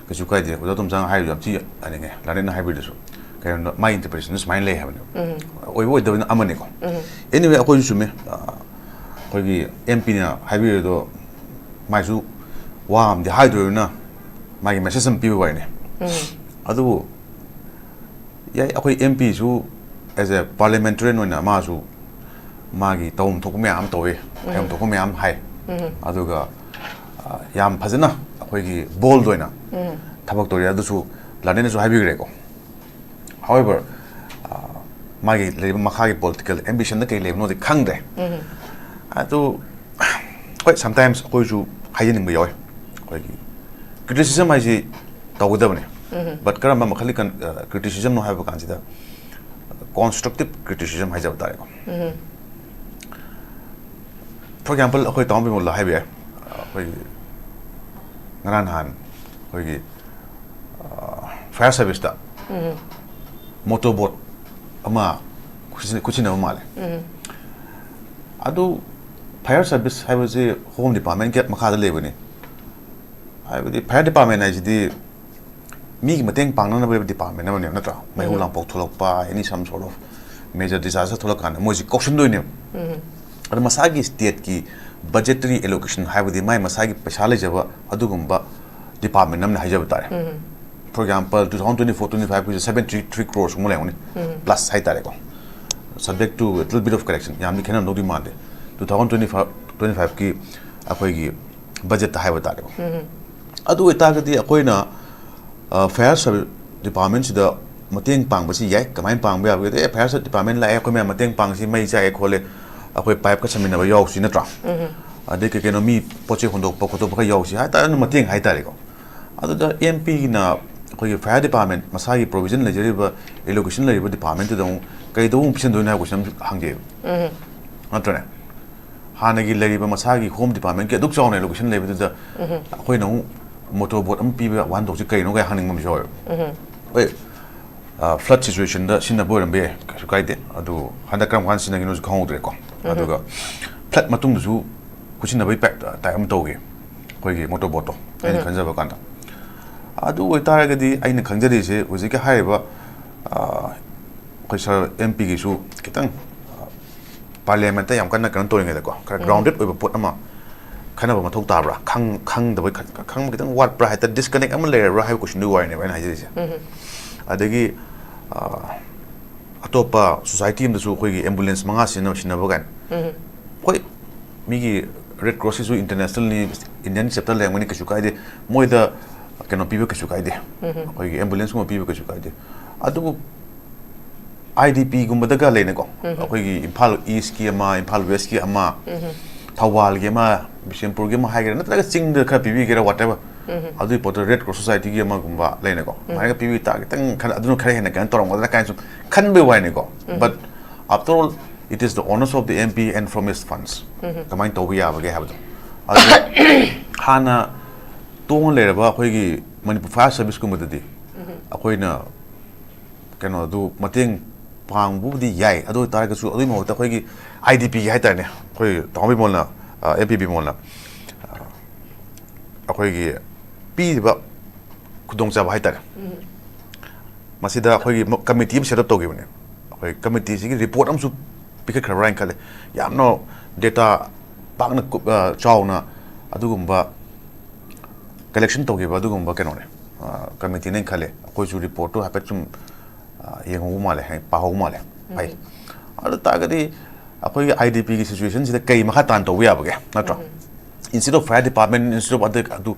ꯀꯩꯁꯨ ꯀꯥꯏꯗꯦ꯫ ꯑꯣꯖꯥ ꯇꯣꯝꯆꯥꯅ ꯍꯥꯏꯔꯤꯗꯣ ꯌꯥꯝ ꯊꯤ ꯌꯥꯅꯤꯡꯉꯦ, ꯂꯥꯔꯦꯟꯅ ꯍꯥꯏꯕꯤꯔꯤꯗꯨꯁꯨ꯫ ꯀꯩꯅꯣ, ꯃꯥꯏ ꯏꯟꯇꯔꯄ꯭ꯔꯤꯇꯦꯁꯟꯗꯨ ꯁꯨꯃꯥꯏꯅ ꯂꯩ ꯍꯥꯏꯕꯅꯦꯕ꯫ ꯑꯣꯏꯕ ꯑꯣꯏꯗꯕꯅ ꯑꯃꯅꯤꯀꯣ꯫ Anyway, ꯑꯩꯈꯣꯏꯁꯨ ꯆꯨꯝꯃꯦ꯫ ꯑ, ꯑꯩꯈꯣꯏꯒꯤ ꯑꯦꯝ ꯄꯤꯅ ꯍꯥꯏꯕꯤꯔꯤꯗꯣ ꯃꯥꯏꯁꯨ ꯋꯥ ꯑꯃꯗꯤ ꯍꯥꯏꯗꯣꯏꯅ ꯃꯥꯒꯤ ꯃꯦꯁꯦꯖ ꯑꯃ ꯄꯤꯕ ꯋꯥꯔꯤꯅꯤ꯫ ꯑꯗꯨꯕꯨ ꯌꯥꯏ, ꯑꯩꯈꯣꯏ ꯑꯦꯝ ꯄꯤꯁꯨ as a parliamentarian ꯑꯣꯏꯅ ꯃꯥꯁꯨ ꯃꯥꯒꯤ ꯇꯧꯐꯝ ꯊꯣꯛꯄ ꯃꯌꯥꯝ ꯑꯃ ꯇꯧꯋꯤ, ꯍꯥꯏꯐꯝ ꯊꯣꯛꯄ ꯃꯌꯥꯝ ꯍꯥꯏ꯫ ꯑꯗꯨꯒ ꯑ, ꯌꯥꯝ ꯐꯖꯅ ꯑꯩꯈꯣꯏꯒꯤ ꯕꯣꯜꯗ ꯑꯣꯏꯅ ꯊꯕꯛ ꯇꯧꯔꯤ꯫ ꯑꯗꯨꯁꯨ ꯂꯥꯟꯗꯦꯅꯁꯨ ꯍꯥꯏꯕꯤꯈ꯭ꯔꯦꯀꯣ꯫ However, ꯑ, ꯃꯥꯒꯤ ꯂꯩꯔꯤꯕ ꯃꯈꯥꯒꯤ ꯄꯣꯂꯤꯇꯤꯀꯦꯜ ꯑꯦꯝꯕꯤꯁꯟꯗ ꯀꯩ ꯂꯩꯕꯅꯣꯗꯤ ꯈꯪꯗ꯭ꯔꯦ꯫ ꯑꯗꯨ ꯍꯣꯏ, ꯁꯝꯇꯥꯏꯝꯁ ꯑꯩꯈꯣꯏꯁꯨ ꯍꯥꯏꯖꯅꯤꯡꯕ ꯌꯥꯎꯋꯤ꯫ ꯑꯩꯈꯣꯏꯒꯤ ꯀ꯭ꯔꯤꯇꯤꯁꯤꯖꯝ ꯍꯥꯏꯁꯤ ꯇꯧꯒꯗꯕꯅꯤ꯫ But ꯀꯔꯝꯕ ꯃꯈꯜꯒꯤ ꯀ꯭ꯔꯤꯇꯤꯁꯤꯖꯝꯅꯣ ꯍꯥꯏꯕ ꯀꯥꯟꯁꯤꯗ ꯀꯣꯟꯁꯇ꯭ꯔꯛꯇꯤꯞ ꯀ꯭ꯔꯤꯇꯤꯁꯤꯖꯝ ꯍꯥꯏꯖꯕ ꯇꯥꯔꯦꯀꯣ꯫ For example, ꯑꯩꯈꯣꯏ ꯇꯥꯃꯣ ꯕꯤꯃꯣꯜꯗ ꯍꯥꯏꯕ ꯌꯥꯏ꯫ ꯑꯩꯈꯣꯏꯒꯤ ꯉꯔꯥꯡ ꯅꯍꯥꯟ ꯑꯩꯈꯣꯏꯒꯤ ꯐꯥꯌꯔ ꯁꯥꯔꯚꯤꯁꯇ ꯃꯣꯇꯣꯔ ꯕꯣꯠ ꯑꯃ ꯈꯨꯠꯁꯤ- ꯈꯨꯠꯁꯤꯟꯅꯕ ꯃꯥꯜꯂꯦ꯫ ꯑꯗꯨ ꯐꯥꯌꯔ ꯁꯥꯔꯚꯤꯁ ꯍꯥꯏꯕꯁꯤ ꯍꯣꯝ ꯗꯤꯄꯥꯔꯠꯃꯦꯟꯒꯤ ꯃꯈꯥꯗ ꯂꯩꯕꯅꯤ꯫ ꯍꯥꯏꯕꯗꯤ ꯐꯥꯌꯔ ꯗꯤꯄꯥꯔꯠꯃꯦꯟ ꯍꯥꯏꯁꯤꯗꯤ ꯃꯤꯒꯤ ꯃꯇꯦꯡ ꯄꯥꯡꯅꯅꯕ ꯗꯤꯄꯥꯔꯠꯃꯦꯟ ꯑꯃꯅꯦꯕ, ꯅꯠꯇ꯭ꯔꯥ? ꯃꯩꯍꯧ ꯂꯥꯡꯄꯣꯛ ꯊꯣꯛꯂꯛꯄ, any some sort of major disaster ꯊꯣꯛꯂꯛꯀꯥꯟꯗ ꯃꯣꯏꯁꯤ ꯀꯧꯁꯤꯟꯗꯣꯏꯅꯦꯕ꯫ ꯑꯗꯣ ꯃꯁꯥꯒꯤ ꯁ꯭ꯇꯦꯠꯀꯤ ꯕꯖꯦꯇꯔꯤ ꯑꯦꯂꯣꯀꯦꯁꯟ ꯍꯥꯏꯕꯗꯤ ꯃꯥꯏ ꯃꯁꯥꯒꯤ ꯄꯩꯁꯥ ꯂꯩꯖꯕ ꯑꯗꯨꯒꯨꯝꯕ ꯗꯤꯄꯥꯔꯠꯃꯦꯟ ꯑꯃꯅꯤ ꯍꯥꯏꯖꯕ ꯇꯥꯔꯦ꯫ For example, two thousand twenty four twenty five ꯀꯤꯁꯦ seventy three crores ꯀꯨꯝꯕ ꯂꯩꯔꯝꯒꯅꯤ, ꯄ꯭ꯂꯁ ꯍꯥꯏꯇꯥꯔꯦꯀꯣ꯫ Subject to little bit of correction, ꯌꯥꯝꯗꯤ ꯈꯦꯠꯅꯔꯝꯗꯧꯗꯤ ꯃꯥꯟꯗꯦ꯫ Two thousand twenty five twenty five ꯀꯤ ꯑꯩꯈꯣꯏꯒꯤ ꯕꯖꯦꯠꯇ ꯍꯥꯏꯕ ꯇꯥꯔꯦꯀꯣ꯫ ꯑꯗꯨ ꯑꯣꯏꯇꯥꯔꯒꯗꯤ ꯑꯩꯈꯣꯏꯅ ꯐꯥꯌꯔ ꯁꯥꯔꯚꯤꯁ ꯗꯤꯄꯥꯔꯠꯃꯦꯟꯁꯤꯗ ꯃꯇꯦꯡ ꯄꯥꯡꯕꯁꯤ ꯌꯥꯏ꯫ ꯀꯃꯥꯏꯅ ꯄꯥꯡꯕ ꯌꯥꯕꯒꯦ? ꯑꯦ, ꯐꯥꯌꯔ ꯁꯥꯔꯚꯤꯁ ꯗꯤꯄꯥꯔꯠꯃꯦꯟ ꯂꯥꯛꯑꯦ, ꯑꯩꯈꯣꯏ ꯃꯌꯥꯝ ꯃꯇꯦꯡ ꯄꯥꯡꯁꯤ, ꯃꯩ ꯆꯥꯛꯑꯦ ꯈꯣꯠꯂꯦ, ꯑꯩꯈꯣꯏ ꯄꯥꯏꯞꯀ ꯁꯝꯃꯤꯟꯅꯕ ꯌꯥꯎꯁꯤ, ꯅꯠꯇ꯭ꯔꯥ? ꯑꯗꯩ ꯀꯩ ꯀꯩꯅꯣ ꯃꯤ ꯄꯣꯠ ꯆꯩ ꯍꯣꯟꯗꯣꯛꯄ ꯈꯣꯠꯇꯣꯛꯄ ꯈꯔ ꯌꯥꯎꯁꯤ ꯍꯥꯏꯇꯥꯔꯦ, ꯑꯗꯨꯝ ꯃꯇꯦꯡ ꯍꯥꯏꯇꯥꯔꯦꯀꯣ꯫ ꯑꯗꯨꯗ ꯑꯦꯝ ꯄꯤꯒꯤꯅ ꯑꯩꯈꯣꯏꯒꯤ ꯐꯥꯌꯔ ꯗꯤꯄꯥꯔꯠꯃꯦꯟ ꯃꯁꯥꯒꯤ ꯄ꯭ꯔꯣꯕꯤꯖꯟ ꯂꯩꯖꯔꯤꯕ, ꯑꯦꯂꯣꯀꯦꯁꯟ ꯂꯩꯔꯤꯕ ꯗꯤꯄꯥꯔꯠꯃꯦꯟꯇꯨꯗ ꯑꯃꯨꯛ ꯀꯩꯗꯧꯕ ꯑꯃꯨꯛ ꯄꯤꯁꯤꯟꯗꯣꯏꯅꯣ ꯍꯥꯏꯕ ꯀꯣꯏꯁꯟ ꯑꯃ ꯍꯪꯖꯩꯕ꯫ ꯅꯠꯇ꯭ꯔꯅꯦ? ꯍꯥꯟꯅꯒꯤ ꯂꯩꯔꯤꯕ ꯃꯁꯥꯒꯤ ꯍꯣꯝ ꯗꯤꯄꯥꯔꯠꯃꯦꯟꯒꯤ ꯑꯗꯨꯛ ꯆꯥꯎꯅ ꯑꯦꯂꯣꯀꯦꯁꯟ ꯂꯩꯕꯗꯨꯗ ꯑꯩꯈꯣꯏꯅ ꯑꯃꯨꯛ ꯃꯣꯇꯣꯔ ꯕꯣꯠ ꯑꯃ ꯄꯤꯕ ꯋꯥꯍꯟꯊꯣꯛꯁꯤ ꯀꯩꯅꯣ ꯀꯥꯏ ꯍꯪꯅꯤꯡꯕ ꯑꯃꯁꯨ ꯌꯥꯎꯋꯦꯕ꯫ ꯍꯣꯏ, ꯐ꯭ꯂꯠ ꯁꯤꯆꯨꯋꯦꯁꯟꯗ ꯁꯤꯖꯤꯟꯅꯕ ꯑꯣꯏꯔꯝꯕ ꯌꯥꯏ, ꯀꯩꯁꯨ ꯀꯥꯏꯗꯦ꯫ ꯑꯗꯨ ꯍꯟꯗꯛ ꯀꯔꯝ ꯀꯥꯟꯗ ꯁꯤꯖꯤꯟꯅꯈꯤꯅꯣꯁꯨ ꯈꯪꯍꯧꯗ꯭ꯔꯦꯀꯣ꯫ ꯑꯗꯨꯒ ꯐ꯭ꯂꯠ ꯃꯇꯨꯡꯗꯁꯨ ꯈꯨꯠꯁꯤꯟꯅꯕꯒꯤ ꯄꯦꯛ ꯇꯥꯏꯞ ꯑꯃ ꯇꯧꯈꯤ ꯑꯩꯈꯣꯏꯒꯤ ꯃꯣꯇꯣꯔ ꯕꯣꯠꯇꯣ, ꯑꯩꯅ ꯈꯟꯖꯕ ꯀꯥꯟꯗ꯫ ꯑꯗꯨ ꯑꯣꯏꯇꯥꯔꯒꯗꯤ ꯑꯩꯅ ꯈꯪꯖꯔꯤꯁꯦ ꯍꯧꯖꯤꯛꯀꯤ ꯍꯥꯏꯔꯤꯕ, ꯑ, ꯑꯩꯈꯣꯏ ꯁꯥꯔ ꯑꯦꯝ ꯄꯤꯒꯤꯁꯨ ꯈꯤꯇꯪ, ꯑ, ꯄꯥꯔꯂꯤꯌꯥꯃꯦꯟꯇ ꯌꯥꯝ ꯀꯟꯅ ꯀꯩꯅꯣ ꯇꯧꯔꯤꯉꯩꯗꯀꯣ, ꯈꯔ ꯒ꯭ꯔꯥꯎꯟꯗꯦꯠ ꯑꯣꯏꯕ ꯄꯣꯠ ꯑꯃ ꯈꯟꯅꯕ ꯃꯊꯧ ꯇꯥꯕ꯭ꯔꯥ? ꯈꯪ ꯈꯪꯗꯕ ꯈꯪꯕ ꯈꯤꯇꯪ ꯋꯥꯠꯄ꯭ꯔꯥ ꯍꯥꯏꯇꯥꯔꯦ, ꯗꯤꯁꯀꯅꯦꯛ ꯑꯃ ꯂꯩꯔꯕ꯭ꯔꯥ ꯍꯥꯏꯕ ꯀꯣꯏꯁꯟꯗꯨꯒꯤ ꯋꯥꯔꯤꯅꯦꯕ ꯑꯩꯅ ꯍꯥꯏꯖꯔꯤꯁꯦ꯫ ꯑꯗꯒꯤ ꯑꯇꯣꯞꯄ ꯁꯣꯁꯥꯏꯇꯤ ꯑꯃꯗꯁꯨ ꯑꯩꯈꯣꯏꯒꯤ ꯑꯦꯝꯕꯨꯂꯦꯟꯁ ꯃꯉꯥ ꯁꯤꯖꯤꯟꯅꯕ ꯁꯤꯖꯤꯟꯅꯕ ꯀꯥꯏꯅ, ꯍꯣꯏ, ꯃꯤꯒꯤ ꯔꯦꯗ ꯀ꯭ꯔꯣꯁꯁꯤꯁꯨ ꯏꯟꯇꯔꯅꯦꯁꯅꯦꯜꯅꯤ, ꯏꯟꯗꯤꯌꯥꯟ ꯆꯦꯞꯇꯔ ꯂꯩꯔꯝꯒꯅꯤ, ꯀꯩꯁꯨ ꯀꯥꯏꯗꯦ꯫ ꯃꯣꯏꯗ ꯀꯩꯅꯣ ꯄꯤꯕ ꯀꯩꯁꯨ ꯀꯥꯏꯗꯦ, ꯑꯩꯈꯣꯏꯒꯤ ꯑꯦꯝꯕꯨꯂꯦꯟꯁꯀꯨꯝꯕ ꯄꯤꯕ ꯀꯩꯁꯨ ꯀꯥꯏꯗꯦ꯫ ꯑꯗꯨꯕꯨ ꯑꯥꯏ ꯗꯤ ꯄꯤꯒꯨꯝꯕꯗꯒ ꯂꯩꯅꯀꯣ, ꯑꯩꯈꯣꯏꯒꯤ ꯏꯝꯐꯥꯜ ꯏꯁꯀꯤ ꯑꯃ, ꯏꯝꯐꯥꯜ ꯋꯦꯁꯀꯤ ꯑꯃ, ꯊꯧꯕꯥꯜꯒꯤ ꯑꯃ, ꯕꯤꯁꯦꯝꯄꯨꯔꯒꯤ ꯑꯃ ꯍꯥꯏꯒꯦꯔꯥ, ꯅꯠꯇ꯭ꯔꯒ ꯆꯤꯡꯗ ꯈꯔ ꯄꯤꯕꯤꯒꯦꯔꯥ, ꯋꯥꯠ ꯑꯦꯚꯔ, ꯑꯗꯨꯒꯤ ꯄꯣꯠꯇꯣ ꯔꯦꯗ ꯀ꯭ꯔꯣꯁ ꯁꯣꯁꯥꯏꯇꯤꯒꯤ ꯑꯃꯒꯨꯝꯕ ꯂꯩꯅꯀꯣ, ꯑꯗꯨꯃꯥꯏꯅ ꯄꯤꯕꯤ ꯇꯥꯔꯗꯤ ꯈꯤꯇꯪ ꯈꯔ, ꯑꯗꯨꯅ ꯈꯔ ꯍꯦꯟꯅ ꯀꯩꯅꯣ ꯇꯧꯔꯝꯒꯗ꯭ꯔꯥ ꯀꯥꯏꯅ ꯁꯨꯝ ꯈꯟꯕꯒꯤ ꯋꯥꯅꯤꯀꯣ꯫ But after all, it is the onus of the M P and from his funds. ꯀꯃꯥꯏꯅ ꯇꯧꯕ ꯌꯥꯕꯒꯦ ꯍꯥꯏꯕꯗꯣ꯫ ꯑꯗꯨ ꯍꯥꯟꯅ ꯇꯣꯡꯉ ꯂꯩꯔꯕ ꯑꯩꯈꯣꯏꯒꯤ ꯃꯅꯤꯄꯨꯔ ꯐꯥꯌꯔ ꯁꯥꯔꯚꯤꯁꯀꯨꯝꯕꯗꯗꯤ ꯑꯩꯈꯣꯏꯅ ꯀꯩꯅꯣꯗꯨ ꯃꯇꯦꯡ ꯄꯥꯡꯕꯕꯨꯗꯤ ꯌꯥꯏ, ꯑꯗꯨ ꯑꯣꯏ ꯇꯥꯔꯒꯁꯨ ꯑꯗꯨꯒꯤ ꯃꯍꯨꯠꯇ ꯑꯩꯈꯣꯏꯒꯤ ꯑꯥꯏ ꯗꯤ ꯄꯤꯒꯤ ꯍꯥꯏꯇꯥꯔꯦꯅꯦ, ꯑꯩꯈꯣꯏ ꯇꯥꯃꯣ ꯕꯤꯃꯣꯜꯅ, ꯑꯦꯝ ꯄꯤ ꯕꯤꯃꯣꯜꯅ, ꯑ, ꯑꯩꯈꯣꯏꯒꯤ ꯄꯤꯔꯤꯕ ꯈꯨꯗꯣꯡꯆꯥꯕ ꯍꯥꯏꯇꯥꯔꯦ, ꯃꯁꯤꯗ ꯑꯩꯈꯣꯏꯒꯤ ꯀꯃꯤꯇꯤ ꯑꯃ ꯁꯦꯠ ꯑꯞ ꯇꯧꯈꯤꯕꯅꯦ꯫ ꯑꯩꯈꯣꯏ ꯀꯃꯤꯇꯤꯁꯤꯒꯤ ꯔꯤꯄꯣꯔꯠ ꯑꯃꯁꯨ ꯄꯤꯈꯠꯈ꯭ꯔꯕ꯭ꯔꯥ ꯍꯥꯏꯅ ꯈꯜꯂꯦ꯫ ꯌꯥꯝꯅ ꯗꯦꯇꯥ ꯄꯥꯛꯅ ꯀꯨꯞ-, ꯑ, ꯆꯥꯎꯅ ꯑꯗꯨꯒꯨꯝꯕ ꯀꯂꯦꯛꯁꯟ ꯇꯧꯈꯤꯕ ꯑꯗꯨꯒꯨꯝꯕ ꯀꯩꯅꯣꯅꯦ, ꯑ, ꯀꯃꯤꯇꯤꯅꯦꯅ ꯈꯜꯂꯦ꯫ ꯑꯩꯈꯣꯏꯁꯨ ꯔꯤꯄꯣꯔꯠꯇꯨ ꯍꯥꯏꯐꯦꯠ ꯁꯨꯝ, ꯑ, ꯌꯦꯡꯍꯧꯕ ꯃꯥꯜꯂꯦ, ꯍꯥꯏ, ꯄꯥꯍꯧꯕ ꯃꯥꯜꯂꯦ꯫ ꯐꯩ꯫ ꯑꯗꯨ ꯇꯥꯔꯒꯗꯤ ꯑꯩꯈꯣꯏꯒꯤ ꯑꯥꯏ ꯗꯤ ꯄꯤꯒꯤ ꯁꯤꯆꯨꯋꯦꯁꯟꯁꯤꯗ ꯀꯩ ꯃꯈꯥ ꯇꯥꯅ ꯇꯧꯕ ꯌꯥꯕꯒꯦ, ꯅꯠꯇ꯭ꯔꯣ? Instead of fire department, instead of ꯑꯗꯨ, ꯑꯗꯨ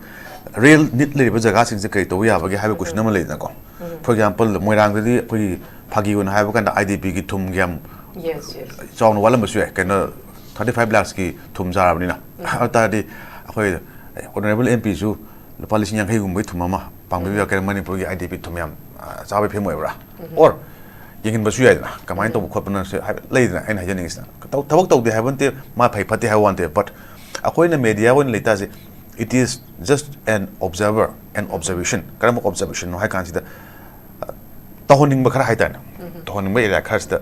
ꯔꯤꯌꯦꯜ ꯅꯤꯠ ꯂꯩꯔꯤꯕ ꯖꯒꯥꯁꯤꯡꯁꯦ ꯀꯔꯤ ꯇꯧꯕ ꯌꯥꯕꯒꯦ ꯍꯥꯏꯕ ꯀꯣꯏꯁꯟ ꯑꯃ ꯂꯩꯗꯅꯀꯣ꯫ For example, ꯃꯣꯏꯔꯥꯡꯗꯗꯤ ꯑꯩꯈꯣꯏꯒꯤ ꯐꯥꯒꯤ ꯑꯣꯏꯅ ꯍꯥꯏꯕ ꯀꯥꯟꯗ ꯑꯥꯏ ꯗꯤ ꯄꯤꯒꯤ ꯊꯨꯝꯒꯤ ꯌꯥꯝ ꯆꯥꯎꯅ ꯋꯥꯠꯂꯝꯕꯁꯨ ꯌꯥꯏ, ꯀꯩꯅꯣ, ꯊꯥꯔꯇꯤ ꯐꯥꯏꯚ ꯂꯥꯛꯁꯀꯤ ꯊꯨꯝ ꯆꯥꯔꯕꯅꯤꯅ꯫ ꯑꯗꯨ ꯇꯥꯔꯗꯤ ꯑꯩꯈꯣꯏ ꯑꯣꯅꯔꯦꯕꯜ ꯑꯦꯝ ꯄꯤꯁꯨ ꯂꯨꯄꯥ ꯂꯤꯁꯤꯡ ꯌꯥꯡꯈꯩꯒꯨꯝꯕꯒꯤ ꯊꯨꯝ ꯑꯃ ꯄꯥꯡꯕꯤꯕ ꯌꯥꯔꯒꯗꯤ ꯃꯅꯤꯄꯨꯔꯒꯤ ꯑꯥꯏ ꯗꯤ ꯄꯤ ꯊꯨꯝ ꯌꯥꯝ, ꯑ, ꯆꯥꯕꯒꯤ ꯐꯤꯕꯝ ꯑꯣꯏꯕ꯭ꯔꯥ? Or ꯌꯦꯡꯍꯟꯕꯁꯨ ꯌꯥꯏꯗꯅ, ꯀꯃꯥꯏꯅ ꯇꯧꯕ ꯈꯣꯠꯄꯅꯣ ꯁꯤ ꯍꯥꯏꯐꯦꯠ ꯂꯩꯗꯅ꯫ ꯑꯩꯅ ꯍꯥꯏꯖꯅꯤꯡꯉꯤꯁꯤꯅ ꯊꯕꯛ, ꯊꯕꯛ ꯇꯧꯗꯦ ꯍꯥꯏꯕ ꯅꯠꯇꯦ, ꯃꯥ ꯐꯩ ꯐꯠꯇꯦ ꯍꯥꯏꯕ ꯋꯥ ꯅꯠꯇꯦ, but ꯑꯩꯈꯣꯏꯅ ꯃꯦꯗꯤꯌꯥ ꯑꯣꯏꯅ ꯂꯩꯇꯥꯔꯁꯦ, it is just an observer, an observation꯫ ꯀꯔꯝꯕ ꯑꯣꯕꯖꯔꯕꯦꯁꯟꯅꯣ ꯍꯥꯏ ꯀꯥꯟꯁꯤꯗ, ꯑ, ꯇꯧꯍꯟꯅꯤꯡꯕ ꯈꯔ ꯍꯥꯏꯇꯥꯔꯦ, ꯇꯧꯍꯟꯅꯤꯡꯕ ꯑꯦꯔꯤꯌꯥ ꯈꯔꯁꯤꯗ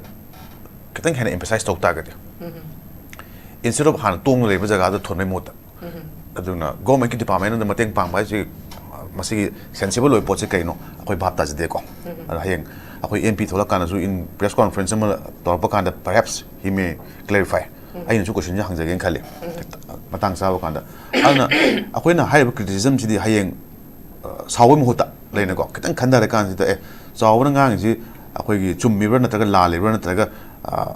ꯈꯤꯇꯪ ꯍꯦꯟꯅ ꯑꯦꯝꯐꯁꯥꯏꯁ ꯇꯧ ꯇꯥꯔꯒꯗꯤ, instead of ꯍꯥꯟꯅ ꯇꯣꯡꯅ ꯂꯩꯕ ꯖꯒꯥꯗ ꯊꯣꯟꯕꯩ ꯃꯍꯨꯠꯇ, ꯑꯗꯨꯅ ꯒꯣꯔꯃꯦꯟꯠꯀꯤ ꯗꯤꯄꯥꯔꯠꯃꯦꯟꯠ ꯑꯃꯗ ꯃꯇꯦꯡ ꯄꯥꯡꯕ ꯍꯥꯏꯁꯦ, ꯃꯁꯤꯒꯤ ꯁꯦꯟꯁꯤꯕꯜ ꯑꯣꯏꯕ ꯄꯣꯠꯁꯦ ꯀꯩꯅꯣ ꯑꯩꯈꯣꯏ ꯚꯥꯞ ꯇꯥꯖꯗꯦꯀꯣ꯫ ꯑꯗꯣ ꯍꯌꯦꯡ ꯑꯩꯈꯣꯏ ꯑꯦꯝ ꯄꯤ ꯊꯣꯛꯂꯛꯀꯥꯟꯗꯁꯨ in press conference ꯑꯃ ꯇꯧꯔꯛꯄ ꯀꯥꯟꯗ perhaps he may clarify꯫ ꯑꯩꯅꯁꯨ ꯀꯣꯏꯁꯟꯁꯦ ꯍꯪꯖꯒꯦꯅ ꯈꯜꯂꯤ꯫ ꯃꯇꯥꯡ ꯆꯥꯕ ꯀꯥꯟꯗ꯫ ꯑꯗꯨꯅ ꯑꯩꯈꯣꯏꯅ ꯍꯥꯏꯔꯤꯕ ꯀ꯭ꯔꯤꯇꯤꯁꯤꯖꯝꯁꯤꯗꯤ ꯍꯌꯦꯡ, ꯑ, ꯁꯥꯎꯕꯩ ꯃꯍꯨꯠꯇ, ꯂꯩꯅꯀꯣ, ꯈꯤꯇꯪ ꯈꯟꯊꯔꯀꯥꯟꯁꯤꯗ, ꯑꯦ, ꯆꯥꯎꯕꯅ ꯉꯥꯡꯉꯤꯁꯤ ꯑꯩꯈꯣꯏꯒꯤ ꯆꯨꯝꯃꯤꯕ꯭ꯔꯥ ꯅꯠꯇ꯭ꯔꯒ ꯂꯥꯜꯂꯤꯕ꯭ꯔꯥ ꯅꯠꯇ꯭ꯔꯒ, ꯑ,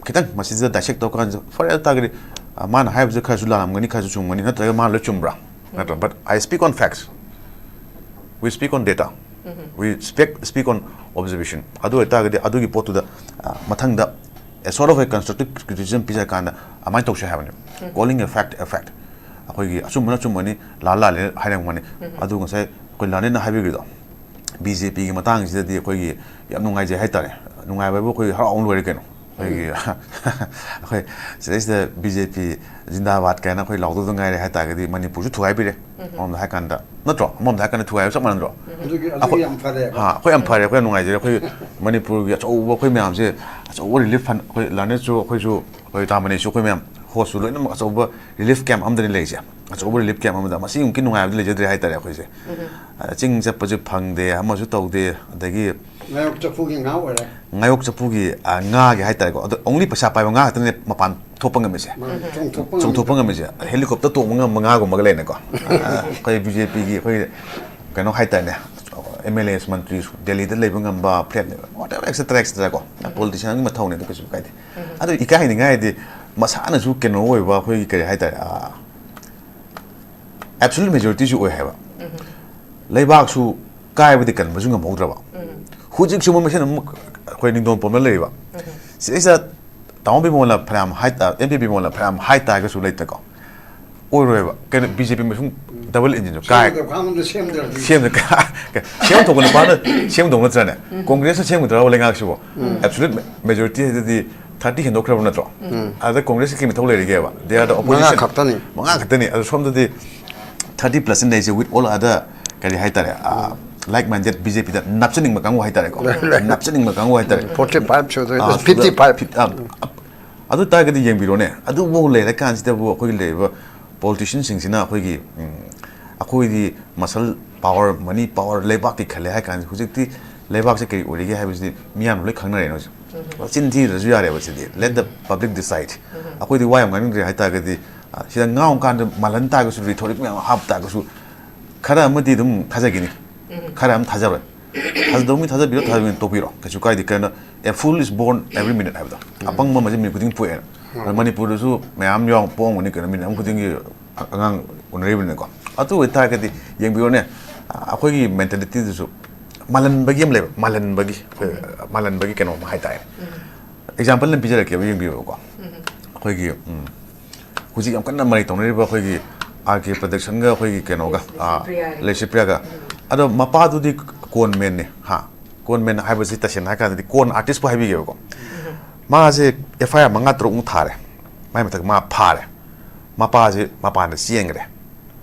ꯈꯤꯇꯪ ꯃꯁꯤꯗ ꯗꯥꯏꯁꯦꯛ ꯇꯧꯔꯀꯥꯟꯁꯤꯗ, ꯐꯔꯦ, ꯑꯗꯨ ꯇꯥꯔꯒꯗꯤ, ꯑ, ꯃꯥꯅ ꯍꯥꯏꯕꯁꯦ ꯈꯔꯁꯨ ꯂꯥꯜꯂꯝꯒꯅꯤ, ꯈꯔꯁꯨ ꯆꯨꯝꯒꯅꯤ, ꯅꯠꯇ꯭ꯔꯒ ꯃꯥꯅ ꯂꯣꯏ ꯆꯨꯝꯕ꯭ꯔꯥ? ꯅꯠꯇ꯭ꯔꯣ? But I speak on facts. We speak on data. We speak, speak on observation. ꯑꯗꯨ ꯑꯣꯏꯇꯥꯔꯒꯗꯤ ꯑꯗꯨꯒꯤ ꯄꯣꯠꯇꯨꯗ, ꯑ, ꯃꯊꯪꯗ a sort of a constructive criticism ꯄꯤꯖꯔꯀꯥꯟꯗ ꯑꯗꯨꯃꯥꯏꯅ ꯇꯧꯁꯦ ꯍꯥꯏꯕꯅꯦꯕ꯫ Calling a fact a fact. ꯑꯩꯈꯣꯏꯒꯤ ꯑꯆꯨꯝꯕꯅ ꯑꯆꯨꯝꯕꯅꯤ, ꯂꯥꯜ ꯂꯥꯜꯂꯦ ꯍꯥꯏꯔꯝꯒꯅꯤ꯫ ꯑꯗꯨ ꯉꯁꯥꯏ ꯑꯩꯈꯣꯏ ꯂꯥꯅꯦꯅ ꯍꯥꯏꯕꯤꯈꯤꯗꯣ, ꯕꯤ ꯖꯦ ꯄꯤꯒꯤ ꯃꯇꯥꯡꯁꯤꯗꯗꯤ ꯑꯩꯈꯣꯏꯒꯤ ꯌꯥꯝ ꯅꯨꯡꯉꯥꯏꯖꯩ ꯍꯥꯏꯇꯥꯔꯦ꯫ ꯅꯨꯡꯉꯥꯏꯕ ꯍꯥꯏꯕꯨ ꯑꯩꯈꯣꯏ ꯍꯔꯥꯎ ꯂꯣꯏꯔꯦ ꯀꯩꯅꯣ꯫ ꯑꯩꯈꯣꯏꯒꯤ, ꯑꯩꯈꯣꯏ ꯁꯤꯗꯩꯁꯤꯗ ꯕꯤ ꯖꯦ ꯄꯤ ꯖꯤꯟꯗꯥꯕꯥꯗ ꯀꯥꯏꯅ ꯑꯩꯈꯣꯏ ꯂꯥꯎꯗꯧꯗ ꯉꯥꯏꯔꯦ ꯍꯥꯏꯇꯥꯔꯒꯗꯤ ꯃꯅꯤꯄꯨꯔꯁꯨ ꯊꯨꯒꯥꯏꯕꯤꯔꯦ꯫ ꯑꯃꯔꯣꯝꯗ ꯍꯥꯏꯀꯥꯟꯗ, ꯅꯠꯇ꯭ꯔꯣ? ꯑꯃꯔꯣꯝꯗ ꯍꯥꯏꯀꯥꯟꯗ ꯊꯨꯒꯥꯏꯕ ꯆꯞ ꯃꯥꯟꯅꯗ꯭ꯔꯣ? ꯑꯗꯨꯒꯤ, ꯑꯗꯨꯒꯤ ꯑꯩꯈꯣꯏ ꯌꯥꯝ ꯐꯔꯦꯕ꯫ ꯍꯥ, ꯑꯩꯈꯣꯏ ꯌꯥꯝ ꯐꯔꯦ, ꯑꯩꯈꯣꯏ ꯌꯥꯝ ꯅꯨꯡꯉꯥꯏꯖꯔꯦ꯫ ꯑꯩꯈꯣꯏ ꯃꯅꯤꯄꯨꯔꯒꯤ ꯑꯆꯧꯕ ꯑꯩꯈꯣꯏ ꯃꯌꯥꯝꯁꯦ, ꯑꯆꯧꯕ ꯔꯤꯂꯤꯐ ꯐꯟ, ꯑꯩꯈꯣꯏ ꯂꯥꯅꯦꯁꯨ, ꯑꯩꯈꯣꯏꯁꯨ, ꯑꯩꯈꯣꯏ ꯇꯥꯃꯅꯤꯁꯨ, ꯑꯩꯈꯣꯏ ꯃꯌꯥꯝ ꯍꯣꯁꯁꯨ ꯂꯣꯏꯅꯃꯛ ꯑꯆꯧꯕ ꯔꯤꯂꯤꯐ ꯀꯦꯝꯞ ꯑꯃꯗꯅꯤ ꯂꯩꯔꯤꯁꯦ꯫ ꯑꯆꯧꯕ ꯔꯤꯂꯤꯐ ꯀꯦꯝꯞ ꯑꯃꯗ꯫ ꯃꯁꯤꯃꯨꯛꯀꯤ ꯅꯨꯡꯉꯥꯏꯕꯗꯤ ꯂꯩꯖꯗ꯭ꯔꯦ ꯍꯥꯏꯇꯥꯔꯦ ꯑꯩꯈꯣꯏꯁꯦ꯫ ꯑꯗ ꯆꯤꯡ ꯆꯠꯄꯁꯨ ꯐꯪꯗꯦ, ꯑꯃꯁꯨ ꯇꯧꯗꯦ, ꯑꯗꯒꯤ ꯉꯥꯌꯣꯛ ꯆꯐꯨꯒꯤ ꯉꯥ ꯑꯣꯏꯔꯦ꯫ ꯉꯥꯌꯣꯛ ꯆꯐꯨꯒꯤ, ꯑ, ꯉꯥꯒꯤ ꯍꯥꯏꯇꯥꯔꯦꯀꯣ꯫ ꯑꯗꯣ only ꯄꯩꯁꯥ ꯄꯥꯏꯕ ꯉꯥ ꯈꯛꯇꯅꯦ ꯃꯄꯥꯟ ꯊꯣꯛꯄ ꯉꯝꯃꯤꯁꯦ꯫ ꯃꯥꯅꯦ, ꯆꯣꯡꯊꯣꯛꯄ ꯉꯝꯃꯤ꯫ ꯆꯣꯡꯊꯣꯛꯄ ꯉꯝꯃꯤꯁꯦ꯫ ꯍꯦꯂꯤꯀꯣꯞꯇꯔ ꯇꯣꯡꯕ ꯉꯝꯕ ꯉꯥꯒꯨꯝꯕꯒ ꯂꯩꯅꯀꯣ꯫ ꯑ, ꯑꯩꯈꯣꯏ ꯕꯤ ꯖꯦ ꯄꯤꯒꯤ ꯑꯩꯈꯣꯏ ꯀꯩꯅꯣ ꯍꯥꯏꯇꯥꯔꯦꯅꯦ, ꯑꯦꯝ ꯑꯦꯜ ꯑꯦꯁ, ꯃꯟꯇ꯭ꯔꯤ, ꯗꯦꯜꯂꯤꯗ ꯂꯩꯕ ꯉꯝꯕ, ꯐ꯭ꯂꯦꯠ ꯂꯩꯕ, whatever, et cetera, et cetera ꯀꯣ꯫ ꯄꯣꯂꯤꯇꯤꯁꯤꯌꯥꯟꯒꯤ ꯃꯊꯧꯅꯤ, ꯑꯗꯨ ꯀꯩꯁꯨ ꯀꯥꯏꯗꯦ꯫ ꯑꯗꯨ ꯏꯀꯥꯏ ꯍꯥꯏꯅꯤꯡꯉꯥꯏꯗꯤ ꯃꯁꯥꯅꯁꯨ ꯀꯩꯅꯣ ꯑꯣꯏꯕ ꯑꯩꯈꯣꯏꯒꯤ ꯀꯔꯤ ꯍꯥꯏꯇꯥꯔꯦ, ꯑ, ꯑꯦꯕꯁꯣꯂꯨꯠ ꯃꯦꯖꯣꯔꯤꯇꯤꯁꯨ ꯑꯣꯏ ꯍꯥꯏꯕ꯫ ꯂꯩꯕꯥꯛꯁꯨ ꯀꯥꯏꯕꯗꯤ ꯀꯟꯕꯁꯨ ꯉꯝꯍꯧꯗ꯭ꯔꯕ꯫ ꯍꯧꯖꯤꯛꯁꯨ ꯃꯣꯏ ꯃꯁꯦꯟ ꯑꯃꯨꯛ ꯑꯩꯈꯣꯏ ꯅꯤꯡꯗꯣꯡ ꯄꯣꯝꯅ ꯂꯩꯔꯤꯕ꯫ ꯁꯤꯗꯩꯁꯤꯗ ꯇꯥꯃꯣ ꯕꯤꯃꯣꯜꯅ ꯐꯅꯌꯥꯝ ꯍꯥꯏ-, ꯑ, ꯑꯦꯝ ꯄꯤ ꯕꯤꯃꯣꯜꯅ ꯐꯅꯌꯥꯝ ꯍꯥꯏ ꯇꯥꯔꯒꯁꯨ ꯂꯩꯇꯦꯀꯣ꯫ ꯑꯣꯏꯔꯣꯏꯕ꯫ ꯀꯩꯅꯣ, ꯕꯤ ꯖꯦ ꯄꯤ ꯃꯁꯨꯡ ꯗꯕꯜ ꯏꯟꯖꯤꯟꯗꯣ ꯀꯥꯏ-, ꯁꯦꯝꯗ꯭ꯔ-, ꯀꯥꯡꯂꯣꯝꯗ ꯁꯦꯝꯗ꯭ꯔꯗꯤ꯫ ꯁꯦꯝꯗ-, ꯀꯥ-, ꯀꯥ-, ꯁꯦꯝ ꯊꯣꯛꯄ ꯅꯨꯄꯥꯅ ꯁꯦꯝꯗꯧ ꯅꯠꯇ꯭ꯔꯅꯦ? ꯀꯣꯡꯒ꯭ꯔꯦꯁꯅ ꯁꯦꯝꯒꯗ꯭ꯔꯕ ꯂꯩꯉꯥꯛꯁꯤꯕꯣ? ꯑꯦꯕꯁꯣꯂꯨꯠ ꯃꯦ-, ꯃꯦꯖꯣꯔꯤꯇꯤ ꯍꯥꯏꯗꯨꯗꯤ ꯊꯥꯔꯇꯤ ꯍꯦꯟꯗꯣꯛꯈ꯭ꯔꯕ ꯅꯠꯇ꯭ꯔꯣ? ꯑꯗ ꯀꯣꯡꯒ꯭ꯔꯦꯁꯀꯤ ꯀꯩ ꯃꯊꯧ ꯂꯩꯔꯤꯒꯦꯕ? They are the opposition. ꯃꯉꯥ ꯈꯛꯇꯅꯤ꯫ ꯃꯉꯥ ꯈꯛꯇꯅꯤ꯫ ꯑꯗꯣ ꯁꯣꯝꯗꯗꯤ ꯊꯥꯔꯇꯤ ꯄ꯭ꯂꯁ ꯂꯩꯔꯤꯁꯦ with all other, ꯀꯔꯤ ꯍꯥꯏꯇꯥꯔꯦ, ꯑ, like minded ꯕꯤ ꯖꯦ ꯄꯤꯗ ꯅꯞꯆꯅꯤꯡꯕ ꯀꯥꯡꯕꯨ ꯍꯥꯏꯇꯥꯔꯦꯀꯣ꯫ ꯅꯞꯆꯅꯤꯡꯕ ꯀꯥꯡꯕꯨ ꯍꯥꯏꯇꯥꯔꯦ꯫ ꯐꯣꯔꯇꯤ ꯐꯥꯏꯚ ꯁꯨꯗꯣꯏ, ꯑ, ꯐꯤꯐꯇꯤ ꯐꯥꯏꯚ꯫ ꯐꯤꯐ-, ꯑ, ꯑ, ꯑꯗꯨ ꯇꯥꯔꯒꯗꯤ ꯌꯦꯡꯕꯤꯔꯣꯅꯦ, ꯑꯗꯨꯐꯥꯎ ꯂꯩꯔꯀꯥꯟꯁꯤꯗꯕꯨ ꯑꯩꯈꯣꯏꯒꯤ ꯂꯩꯔꯤꯕ ꯄꯣꯂꯤꯇꯤꯁꯤꯌꯟꯁꯤꯡꯁꯤꯅ ꯑꯩꯈꯣꯏꯒꯤ, ꯎꯝ, ꯑꯩꯈꯣꯏꯗꯤ ꯃꯁꯜ ꯄꯥꯋꯔ, ꯃꯅꯤ ꯄꯥꯋꯔ, ꯂꯩꯕꯥꯛꯀꯤ ꯈꯜꯂꯦ ꯍꯥꯏ ꯀꯥꯟꯁꯤ ꯍꯧꯖꯤꯛꯇꯤ ꯂꯩꯕꯥꯛꯁꯦ ꯀꯔꯤ ꯑꯣꯏꯔꯤꯒꯦ ꯍꯥꯏꯕꯁꯤꯗꯤ ꯃꯤꯌꯥꯝꯅ ꯂꯣꯏ ꯈꯪꯅꯔꯦꯅ ꯍꯧꯖꯤꯛ꯫ ꯆꯤꯟ ꯊꯤꯗ꯭ꯔꯁꯨ ꯌꯥꯔꯦꯕ ꯁꯤꯗꯤ꯫ Let the public decide. ꯑꯩꯈꯣꯏꯗꯤ ꯋꯥ ꯌꯥꯝ ꯉꯥꯡꯅꯤꯡꯗ꯭ꯔꯦ ꯍꯥꯏꯇꯥꯔꯒꯗꯤ ꯁꯤꯗ ꯉꯥꯡꯉꯀꯥꯟꯗ ꯃꯥꯜꯍꯟ ꯇꯥꯔꯒꯁꯨ, rhetoric ꯃꯌꯥꯝ ꯍꯥꯞ ꯇꯥꯔꯒꯁꯨ, ꯈꯔ ꯑꯃꯗꯤ ꯑꯗꯨꯝ ꯊꯥꯖꯈꯤꯅꯤ, ꯈꯔ ꯑꯃ ꯊꯥꯖꯔꯣꯏ꯫ ꯊꯥꯖꯗꯧ ꯃꯤ ꯊꯥꯖꯕꯤꯔꯣ, ꯊꯥꯖꯕ ꯃꯤ ꯇꯣꯛꯄꯤꯔꯣ, ꯀꯩꯁꯨ ꯀꯥꯏꯗꯦ꯫ ꯀꯩꯅꯣ, "A fool is born every minute" ꯍꯥꯏꯕꯗꯣ, ꯑꯄꯪꯕ ꯑꯃꯁꯦ ꯃꯤꯅꯤꯠ ꯈꯨꯗꯤꯡ ꯄꯣꯛꯑꯦꯅ꯫ ꯑꯗꯣ ꯃꯅꯤꯄꯨꯔꯗꯁꯨ ꯃꯌꯥꯝ ꯌꯥꯎ ꯄꯣꯛꯑꯝꯒꯅꯤ ꯀꯩꯅꯣ, ꯃꯤꯅꯤꯠ ꯑꯃ ꯈꯨꯗꯤꯡꯒꯤ ꯑꯉꯥꯡ ꯎꯅꯔꯤꯕꯅꯤꯅꯀꯣ꯫ ꯑꯗꯨ ꯑꯣꯏꯇꯥꯔꯒꯗꯤ ꯌꯦꯡꯕꯤꯔꯣꯅꯦ, ꯑꯩꯈꯣꯏꯒꯤ mentalityꯗꯨꯁꯨ ꯃꯥꯜꯍꯟꯕꯒꯤ ꯑꯃ ꯂꯩꯕ, ꯃꯥꯜꯍꯟꯕꯒꯤ, ꯑꯩꯈꯣꯏ ꯃꯥꯜꯍꯟꯕꯒꯤ ꯀꯩꯅꯣ ꯑꯃ ꯍꯥꯏꯇꯥꯔꯦ꯫ Example ꯑꯃ ꯄꯤꯖꯔꯛꯀꯦꯕ, ꯌꯦꯡꯕꯤꯌꯨꯕꯀꯣ꯫ ꯑꯩꯈꯣꯏꯒꯤ, ꯎꯝ, ꯍꯧꯖꯤꯛ ꯌꯥꯝ ꯀꯟꯅ ꯃꯔꯩ ꯇꯧꯅꯔꯤꯕ ꯑꯩꯈꯣꯏꯒꯤ R K Productionꯒ ꯑꯩꯈꯣꯏꯒꯤ ꯀꯩꯅꯣꯒ, ꯑꯥ, ꯂꯩꯁ꯭ꯔꯤꯄ꯭ꯔꯤꯌꯥꯒ꯫ ꯑꯗꯣ ꯃꯄꯥꯗꯨꯗꯤ ꯀꯣꯟꯃꯦꯟꯅꯤ, ꯍꯥ? ꯀꯣꯟꯃꯦꯟ ꯍꯥꯏꯕꯁꯤ ꯇꯁꯦꯡꯅ ꯍꯥꯏ ꯀꯥꯟꯗꯗꯤ ꯀꯣꯟ artistꯄꯨ ꯍꯥꯏꯕꯤꯒꯦꯕꯀꯣ꯫ ꯃꯥꯁꯦ F I R ꯃꯉꯥ ꯇꯔꯨꯛꯃꯨꯛ ꯊꯥꯔꯦ, ꯃꯥꯏ ꯃꯊꯛ ꯃꯥ ꯐꯥꯔꯦ꯫ ꯃꯄꯥꯁꯦ ꯃꯄꯥꯟꯗ ꯆꯦꯟꯈ꯭ꯔꯦ꯫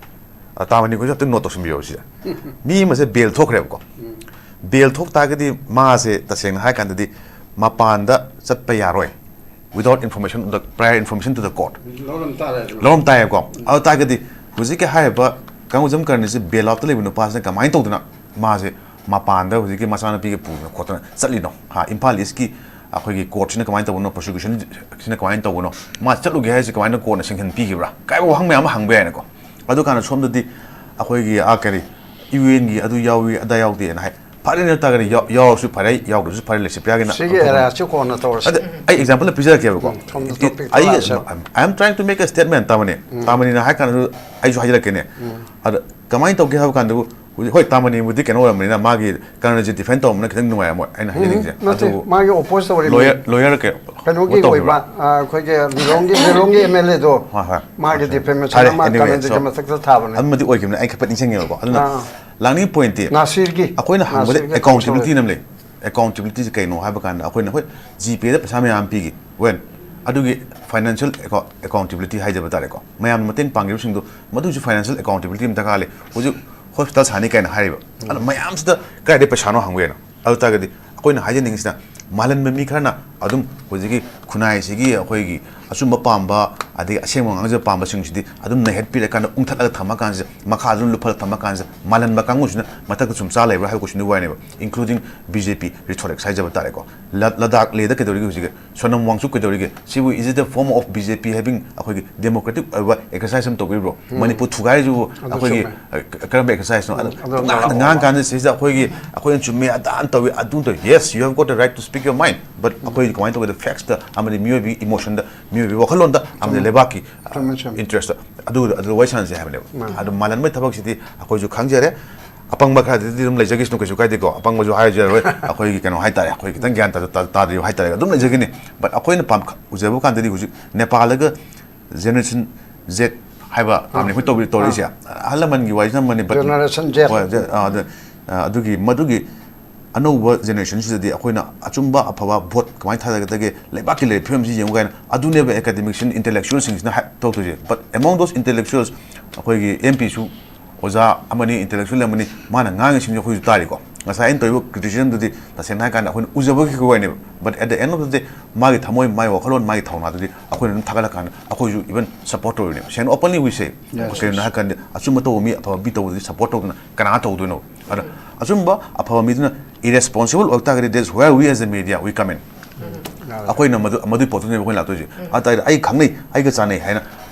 ꯑ, ꯇꯥꯃꯅꯤ ꯑꯩꯈꯣꯏꯁꯨ ꯑꯝꯇ note ꯇꯧꯁꯤꯟꯕꯤꯌꯣ ꯁꯤꯗ꯫ ꯃꯤ ꯑꯃꯁꯦ bail ꯊꯣꯛꯈ꯭ꯔꯦꯕꯀꯣ꯫ Bail ꯊꯣꯛ ꯇꯥꯔꯒꯗꯤ ꯃꯥꯁꯦ ꯇꯁꯦꯡꯅ ꯍꯥꯏ ꯀꯥꯟꯗꯗꯤ ꯃꯄꯥꯟꯗ ꯆꯠꯄ ꯌꯥꯔꯣꯏ, without information, the prior information to the court꯫ ꯂꯧꯔꯝ ꯇꯥꯔꯦ ꯑꯗꯨ꯫ ꯂꯧꯔꯝ ꯇꯥꯏꯌꯦꯀꯣ꯫ ꯑꯗꯨ ꯇꯥꯔꯒꯗꯤ ꯍꯧꯖꯤꯛꯀꯤ ꯍꯥꯏꯔꯤꯕ ꯀꯥꯡꯖꯝ ꯀꯔꯅꯤꯁꯦ bail outꯇ ꯂꯩꯕ ꯅꯨꯄꯥꯁꯤꯅ ꯀꯃꯥꯏꯅ ꯇꯧꯗꯅ ꯃꯥꯁꯦ ꯃꯄꯥꯟꯗ ꯍꯧꯖꯤꯛꯀꯤ ꯃꯆꯥꯅꯨꯄꯤꯒ ꯄꯨꯗꯅ ꯈꯣꯠꯇꯅ ꯆꯠꯂꯤꯅꯣ? ꯍꯥ, ꯏꯝꯐꯥꯜ Eastꯀꯤ ꯑꯩꯈꯣꯏꯒꯤ courtꯁꯤꯅ ꯀꯃꯥꯏꯅ ꯇꯧꯕꯅꯣ, prosecutionꯁꯤꯅ ꯀꯃꯥꯏꯅ ꯇꯧꯕꯅꯣ, ꯃꯥ ꯆꯠꯂꯨꯒꯦ ꯍꯥꯏꯁꯦ ꯀꯃꯥꯏꯅ courtꯅ sanction ꯄꯤꯈꯤꯕ꯭ꯔꯥ? ꯀꯥꯏꯕ ꯋꯥꯍꯪ ꯃꯌꯥꯝ ꯑꯃ ꯍꯪꯕ ꯌꯥꯏꯅꯀꯣ꯫ ꯑꯗꯨ ꯀꯥꯟꯗ ꯁꯣꯝꯗꯗꯤ ꯑꯩꯈꯣꯏꯒꯤ, ꯑꯥ, ꯀꯔꯤ, UNꯒꯤ ꯑꯗꯨ ꯌꯥꯎꯏ ꯑꯗꯥ ꯌꯥꯎꯗꯦꯅ ꯍꯥꯏ꯫ ꯐꯔꯦꯅ ꯇꯥꯔꯒꯗꯤ ꯌꯥꯎ-, ꯌꯥꯎꯔꯁꯨ ꯐꯔꯦ, ꯌꯥꯎꯗ꯭ꯔꯁꯨ ꯐꯔꯦ, ꯂꯩꯁ꯭ꯔꯤꯄ꯭ꯔꯤꯌꯥꯒꯤꯅ ꯁꯤꯒꯤ areaꯁꯤ ꯀꯣꯟꯅ ꯇꯧꯔꯁꯤ꯫ ꯑꯗ ꯑꯩ example ꯑꯃ ꯄꯤꯖꯔꯛꯀꯦꯕꯀꯣ꯫ ꯁꯣꯝꯗ It- topic ꯑꯩ, ꯂꯥꯛꯑꯁꯦ꯫ I am trying to make a statement, ꯇꯥꯃꯅꯤ꯫ ꯇꯥꯃꯅꯤꯅ ꯍꯥꯏ ꯀꯥꯟꯗꯁꯨ ꯑꯩꯁꯨ ꯍꯥꯏꯖꯔꯛꯀꯦꯅꯦ꯫ ꯑꯗ ꯀꯃꯥꯏꯅ ꯇꯧꯒꯦ ꯍꯥꯏꯕ ꯀꯥꯟꯗꯕꯨ, ꯍꯧꯖꯤꯛ, ꯍꯣꯏ, ꯇꯥꯃꯅꯤꯕꯨꯗꯤ ꯀꯩꯅꯣ ꯑꯣꯏꯔꯝꯕꯅꯤꯅ ꯃꯥꯒꯤ ꯀꯔꯅꯁꯦ defend ꯇꯧꯔꯝꯕꯅ ꯈꯤꯇꯪ ꯅꯨꯡꯉꯥꯏꯔꯝꯃꯣꯏ, ꯑꯩꯅ ꯍꯥꯏꯖꯅꯤꯡꯉꯤꯁꯦ꯫ ꯅꯠꯇꯦ, ꯑꯗꯨꯕꯨ ꯃꯥꯒꯤ oppose ꯇꯧꯔꯤꯕ lawyer, lawyer ꯀꯩ-, ꯀꯩꯅꯣꯒꯤ ꯀꯩꯅꯣ ꯇꯧꯈꯤꯕ꯭ꯔꯥ? ꯑꯣꯏꯕ, ꯑ, ꯑꯩꯈꯣꯏꯒꯤ ꯂꯤꯂꯣꯡꯒꯤ, ꯂꯤꯂꯣꯡꯒꯤ MLAꯗꯣ, ꯍꯣꯏ, ꯍꯣꯏ꯫ ꯃꯥꯒꯤ ꯑꯣꯀꯦ꯫ defamation ꯐꯔꯦ, ꯑꯃ anyway, ꯀꯔꯅꯁꯦ so, ꯃꯊꯛꯇ ꯊꯥꯕꯅꯦ꯫ ꯑꯗꯨꯃꯗꯤ ꯑꯣꯏꯈꯤꯕꯅꯤ, ꯑꯩ ꯈꯤꯇꯪ ꯅꯤꯡꯁꯤꯡꯉꯦꯕꯀꯣ꯫ ꯑꯗꯨꯅ ꯑꯥ꯫ ꯂꯥꯡꯅꯤꯡ pointꯇꯤ ꯅꯥꯁꯤꯔꯒꯤ, ꯑꯩꯈꯣꯏꯅ ꯍꯪꯕꯗ ꯅꯥꯁꯤꯔꯒꯤ accountability counsel꯫ ꯑꯃ ꯂꯩ꯫ Accountabilityꯁꯦ ꯀꯩꯅꯣ ꯍꯥꯏꯕ ꯀꯥꯟꯗ ꯑꯩꯈꯣꯏꯅ, ꯍꯣꯏ, Gpayꯗ ꯄꯩꯁꯥ ꯃꯌꯥꯝ ꯄꯤꯈꯤ, well, ꯑꯗꯨꯒꯤ financial account-, accountability ꯍꯥꯏꯖꯕ ꯇꯥꯔꯦꯀꯣ, ꯃꯌꯥꯝꯅ ꯃꯇꯦꯡ ꯄꯥꯡꯈꯤꯕꯁꯤꯡꯗꯣ, ꯃꯗꯨꯒꯤꯁꯨ financial accountability ꯑꯃ ꯗꯔꯀꯥꯔ ꯂꯩ꯫ ꯍꯧꯖꯤꯛ hospital ꯁꯥꯅꯤ ꯀꯥꯏꯅ ꯍꯥꯏꯔꯤꯕ, ꯑꯗꯣ ꯃꯌꯥꯝꯁꯤꯗ ꯀꯗꯥꯏꯗꯒꯤ ꯄꯩꯁꯥꯅꯣ ꯍꯪꯕ ꯌꯥꯏꯅ꯫ ꯑꯗꯨ ꯇꯥꯔꯒꯗꯤ ꯑꯩꯈꯣꯏꯅ ꯍꯥꯏꯖꯅꯤꯡꯉꯤꯁꯤꯅ, ꯃꯥꯜꯍꯟꯕ ꯃꯤ ꯈꯔꯅ ꯑꯗꯨꯝ ꯍꯧꯖꯤꯛꯀꯤ ꯈꯨꯟꯅꯥꯏꯁꯤꯒꯤ ꯑꯩꯈꯣꯏꯒꯤ ꯑꯆꯨꯝꯕ ꯄꯥꯝꯕ, ꯑꯗꯒꯤ ꯑꯁꯦꯡꯕ ꯉꯥꯡꯖꯕ ꯄꯥꯝꯕꯁꯤꯡꯁꯤꯗꯤ ꯑꯗꯨꯝ ꯅꯩꯍꯠꯄꯤꯔꯀꯥꯟꯗ, ꯎꯪꯊꯠꯂꯒ ꯊꯝꯃꯀꯥꯟꯁꯤꯗ, ꯃꯈꯥ ꯑꯗꯨꯝ ꯂꯨꯞꯍꯜꯂꯒ ꯊꯝꯃꯀꯥꯟꯁꯤꯗ, ꯃꯥꯜꯍꯟꯕ ꯀꯥꯡꯕꯨꯁꯤꯅ ꯃꯊꯛꯇ ꯁꯨꯝ ꯆꯥ ꯂꯩꯕ꯭ꯔꯥ ꯍꯥꯏꯕ question ꯗꯨꯒꯤ ꯋꯥꯅꯦꯕ, including B J P rhetorics ꯍꯥꯏꯖꯕ ꯇꯥꯔꯦꯀꯣ꯫ ꯂ-, ꯂꯗꯥꯈ ꯂꯦꯗ ꯀꯩꯗꯧꯔꯤꯒꯦ ꯍꯧꯖꯤꯛ? ꯁꯣꯅꯝ ꯋꯥꯡꯆꯨꯛ ꯀꯩꯗꯧꯔꯤꯒꯦ? ꯁꯤꯕꯨ is it a form of B J P having ꯑꯩꯈꯣꯏꯒꯤ democratic ꯑꯣꯏꯕ exercise ꯑꯃ ꯇꯧꯕꯤꯕ꯭ꯔꯣ? ꯎꯝ꯫ ꯃꯅꯤꯄꯨꯔ ꯊꯨꯒꯥꯏꯔꯤꯁꯤꯕꯨ ꯑꯗꯨ ꯑꯩꯈꯣꯏꯒꯤ, ꯆꯨꯝꯃꯦ꯫ ꯑ, ꯀꯔꯝꯕ exercise ꯅꯣ? ꯑꯗꯨ, ꯑꯗꯨ ꯄꯨꯡꯉꯥꯡꯗ ꯉꯥꯡꯉꯛꯑꯣ꯫ ꯉꯥꯡꯉꯀꯥꯟꯗ ꯁꯤꯗ ꯑꯩꯈꯣꯏꯒꯤ, "ꯑꯩꯈꯣꯏꯅ ꯆꯨꯝꯃꯦ, ꯑꯗꯥꯅ ꯇꯧꯏ, ꯑꯗꯨ ꯇꯧꯏ"꯫ Yes, you have got the right to speak your mind, but ꯑꯩꯈꯣꯏ ꯀꯃꯥꯏꯅ ꯇꯧꯒꯦꯗ, facts ꯇ ꯑꯃꯗꯤ ꯃꯤꯑꯣꯏꯕꯒꯤ emotion ꯗ, ꯃꯤꯑꯣꯏꯕꯒꯤ ꯋꯥꯈꯜꯂꯣꯟꯗ, ꯑꯃꯗꯤ ꯆꯨꯝꯃꯦ꯫ ꯂꯩꯕꯥꯛꯀꯤ, ꯑ, ꯆꯨꯝꯃꯦ, ꯆꯨꯝꯃꯦ꯫ Interest ꯇ ꯑꯗꯨ, ꯑꯗꯨ ꯋꯥꯔꯤ ꯁꯥꯟꯅꯁꯦ ꯍꯥꯏꯕꯅꯦꯕ꯫ ꯃꯥꯅꯦ꯫ ꯑꯗꯨ ꯃꯥꯜꯍꯟꯕꯒꯤ ꯊꯕꯛꯁꯤꯗꯤ ꯑꯩꯈꯣꯏꯁꯨ ꯈꯪꯖꯔꯦ꯫ ꯑꯄꯪꯕ ꯈꯔꯗꯤ ꯑꯗꯨꯝ ꯂꯩꯖꯈꯤꯁꯅꯨ, ꯀꯩꯁꯨ ꯀꯥꯏꯗꯦꯀꯣ꯫ ꯑꯄꯪꯕꯁꯨ ꯍꯥꯏꯔꯁꯨ ꯌꯥꯔꯣꯏ꯫ ꯑꯩꯈꯣꯏꯒꯤ ꯀꯩꯅꯣ ꯍꯥꯏꯇꯥꯔꯦ, ꯑꯩꯈꯣꯏ ꯈꯤꯇꯪ ꯒ꯭ꯌꯥꯟ ꯇꯥ-, ꯇꯥ-, ꯇꯥꯗ꯭ꯔꯤꯕ ꯍꯥꯏꯇꯥꯔꯦ, ꯑꯗꯨꯝ ꯂꯩꯖꯒꯅꯤ꯫ But ꯑꯩꯈꯣꯏꯅ ꯄꯥꯝ-, ꯎꯖꯕ ꯀꯥꯟꯗꯗꯤ ꯍꯧꯖꯤꯛ ꯅꯦꯄꯥꯜꯗꯒ Generation Z ꯍꯥꯏꯕ ꯑꯥ꯫ ꯄꯥꯝꯅꯩ ꯑꯩꯈꯣꯏ ꯇꯧꯕꯤ-, ꯇꯧꯔꯛꯏꯁꯦ꯫ ꯑꯥ꯫ ꯑꯍꯜ ꯂꯃꯟꯒꯤ ꯋꯥꯔꯤꯁꯨ ꯅꯝꯕꯅꯤ, but Generation Z꯫ ꯍꯣꯏ, Z-, ꯑꯥ, ꯑꯗ, ꯑꯥ, ꯑꯗꯨꯒꯤ, ꯃꯗꯨꯒꯤ ꯑꯅꯧꯕ generation ꯁꯤꯗꯗꯤ ꯑꯩꯈꯣꯏꯅ ꯑꯆꯨꯝꯕ ꯑꯐꯕ vote ꯀꯃꯥꯏꯅ ꯊꯥꯗꯒꯗꯒꯦ, ꯂꯩꯕꯥꯛꯀꯤ ꯂꯩꯔꯤꯕ ꯐꯤꯕꯝꯁꯤ ꯌꯦꯡꯉꯨ ꯀꯥꯏꯅ, ꯑꯗꯨꯅꯦꯕ academic ꯁꯤꯡ, intellectual ꯁꯤꯡꯁꯤꯅ high-, ꯇꯧꯔꯛꯇꯣꯏꯁꯦ꯫ But among those intellectuals, ꯑꯩꯈꯣꯏꯒꯤ M P ꯁꯨ ꯑꯣꯖꯥ ꯑꯃꯅꯤ, intellectual ꯑꯃꯅꯤ, ꯃꯥꯅ ꯉꯥꯡꯉꯤꯁꯤꯡꯁꯦ ꯑꯩꯈꯣꯏꯁꯨ ꯇꯥꯔꯤꯀꯣ꯫ ꯉꯁꯥꯏ ꯑꯩꯅ ꯇꯧꯔꯤꯕ criticism ꯗꯨꯗꯤ ꯇꯁꯦꯡꯅ ꯍꯥꯏꯔꯀꯥꯟꯗ ꯑꯩꯈꯣꯏꯅ ꯎꯖꯕꯒꯤ ꯋꯥꯅꯦꯕ꯫ But at the end of the day, ꯃꯥꯒꯤ ꯊꯃꯣꯏ, ꯃꯥꯒꯤ ꯋꯥꯈꯜꯂꯣꯟ, ꯃꯥꯒꯤ ꯊꯧꯅꯥꯗꯨꯗꯤ ꯑꯩꯈꯣꯏꯅ ꯑꯗꯨꯝ ꯊꯥꯒꯠꯂꯀꯥꯟꯗ ꯑꯩꯈꯣꯏꯁꯨ even support ꯇꯧꯔꯤꯅꯦꯕ꯫ ꯁꯦꯡꯅ openly we say, Yes, ꯀꯩꯒꯤꯅꯣ yes꯫ ꯍꯥꯏꯔꯀꯥꯟꯗ ꯑꯆꯨꯝꯕ ꯇꯧꯕ ꯃꯤ ꯑꯐꯕ ꯃꯤ ꯇꯧꯕꯗꯨꯗꯤ support ꯇꯧꯗꯅ ꯀꯅꯥ ꯇꯧꯗꯣꯏꯅꯣ? ꯑꯗ ꯑꯆꯨꯝꯕ ꯑꯐꯕ ꯃꯤꯗꯨꯅ irresponsible ꯑꯣꯏ ꯇꯥꯔꯒꯗꯤ, that's where we as a media, we come in꯫ ꯌꯥꯔꯦ꯫ ꯑꯩꯈꯣꯏꯅ ꯃꯗꯨ, ꯃꯗꯨꯒꯤ ꯄꯣꯠꯇꯨꯅꯦꯕ ꯑꯩꯈꯣꯏꯅ ꯂꯥꯛꯇꯣꯏꯁꯦ꯫ ꯑꯗꯨ ꯇꯥꯔꯗꯤ ꯑꯩ ꯈꯪꯅꯩ, ꯑꯩꯒ ꯆꯥꯟꯅꯩ ꯍꯥꯏꯅ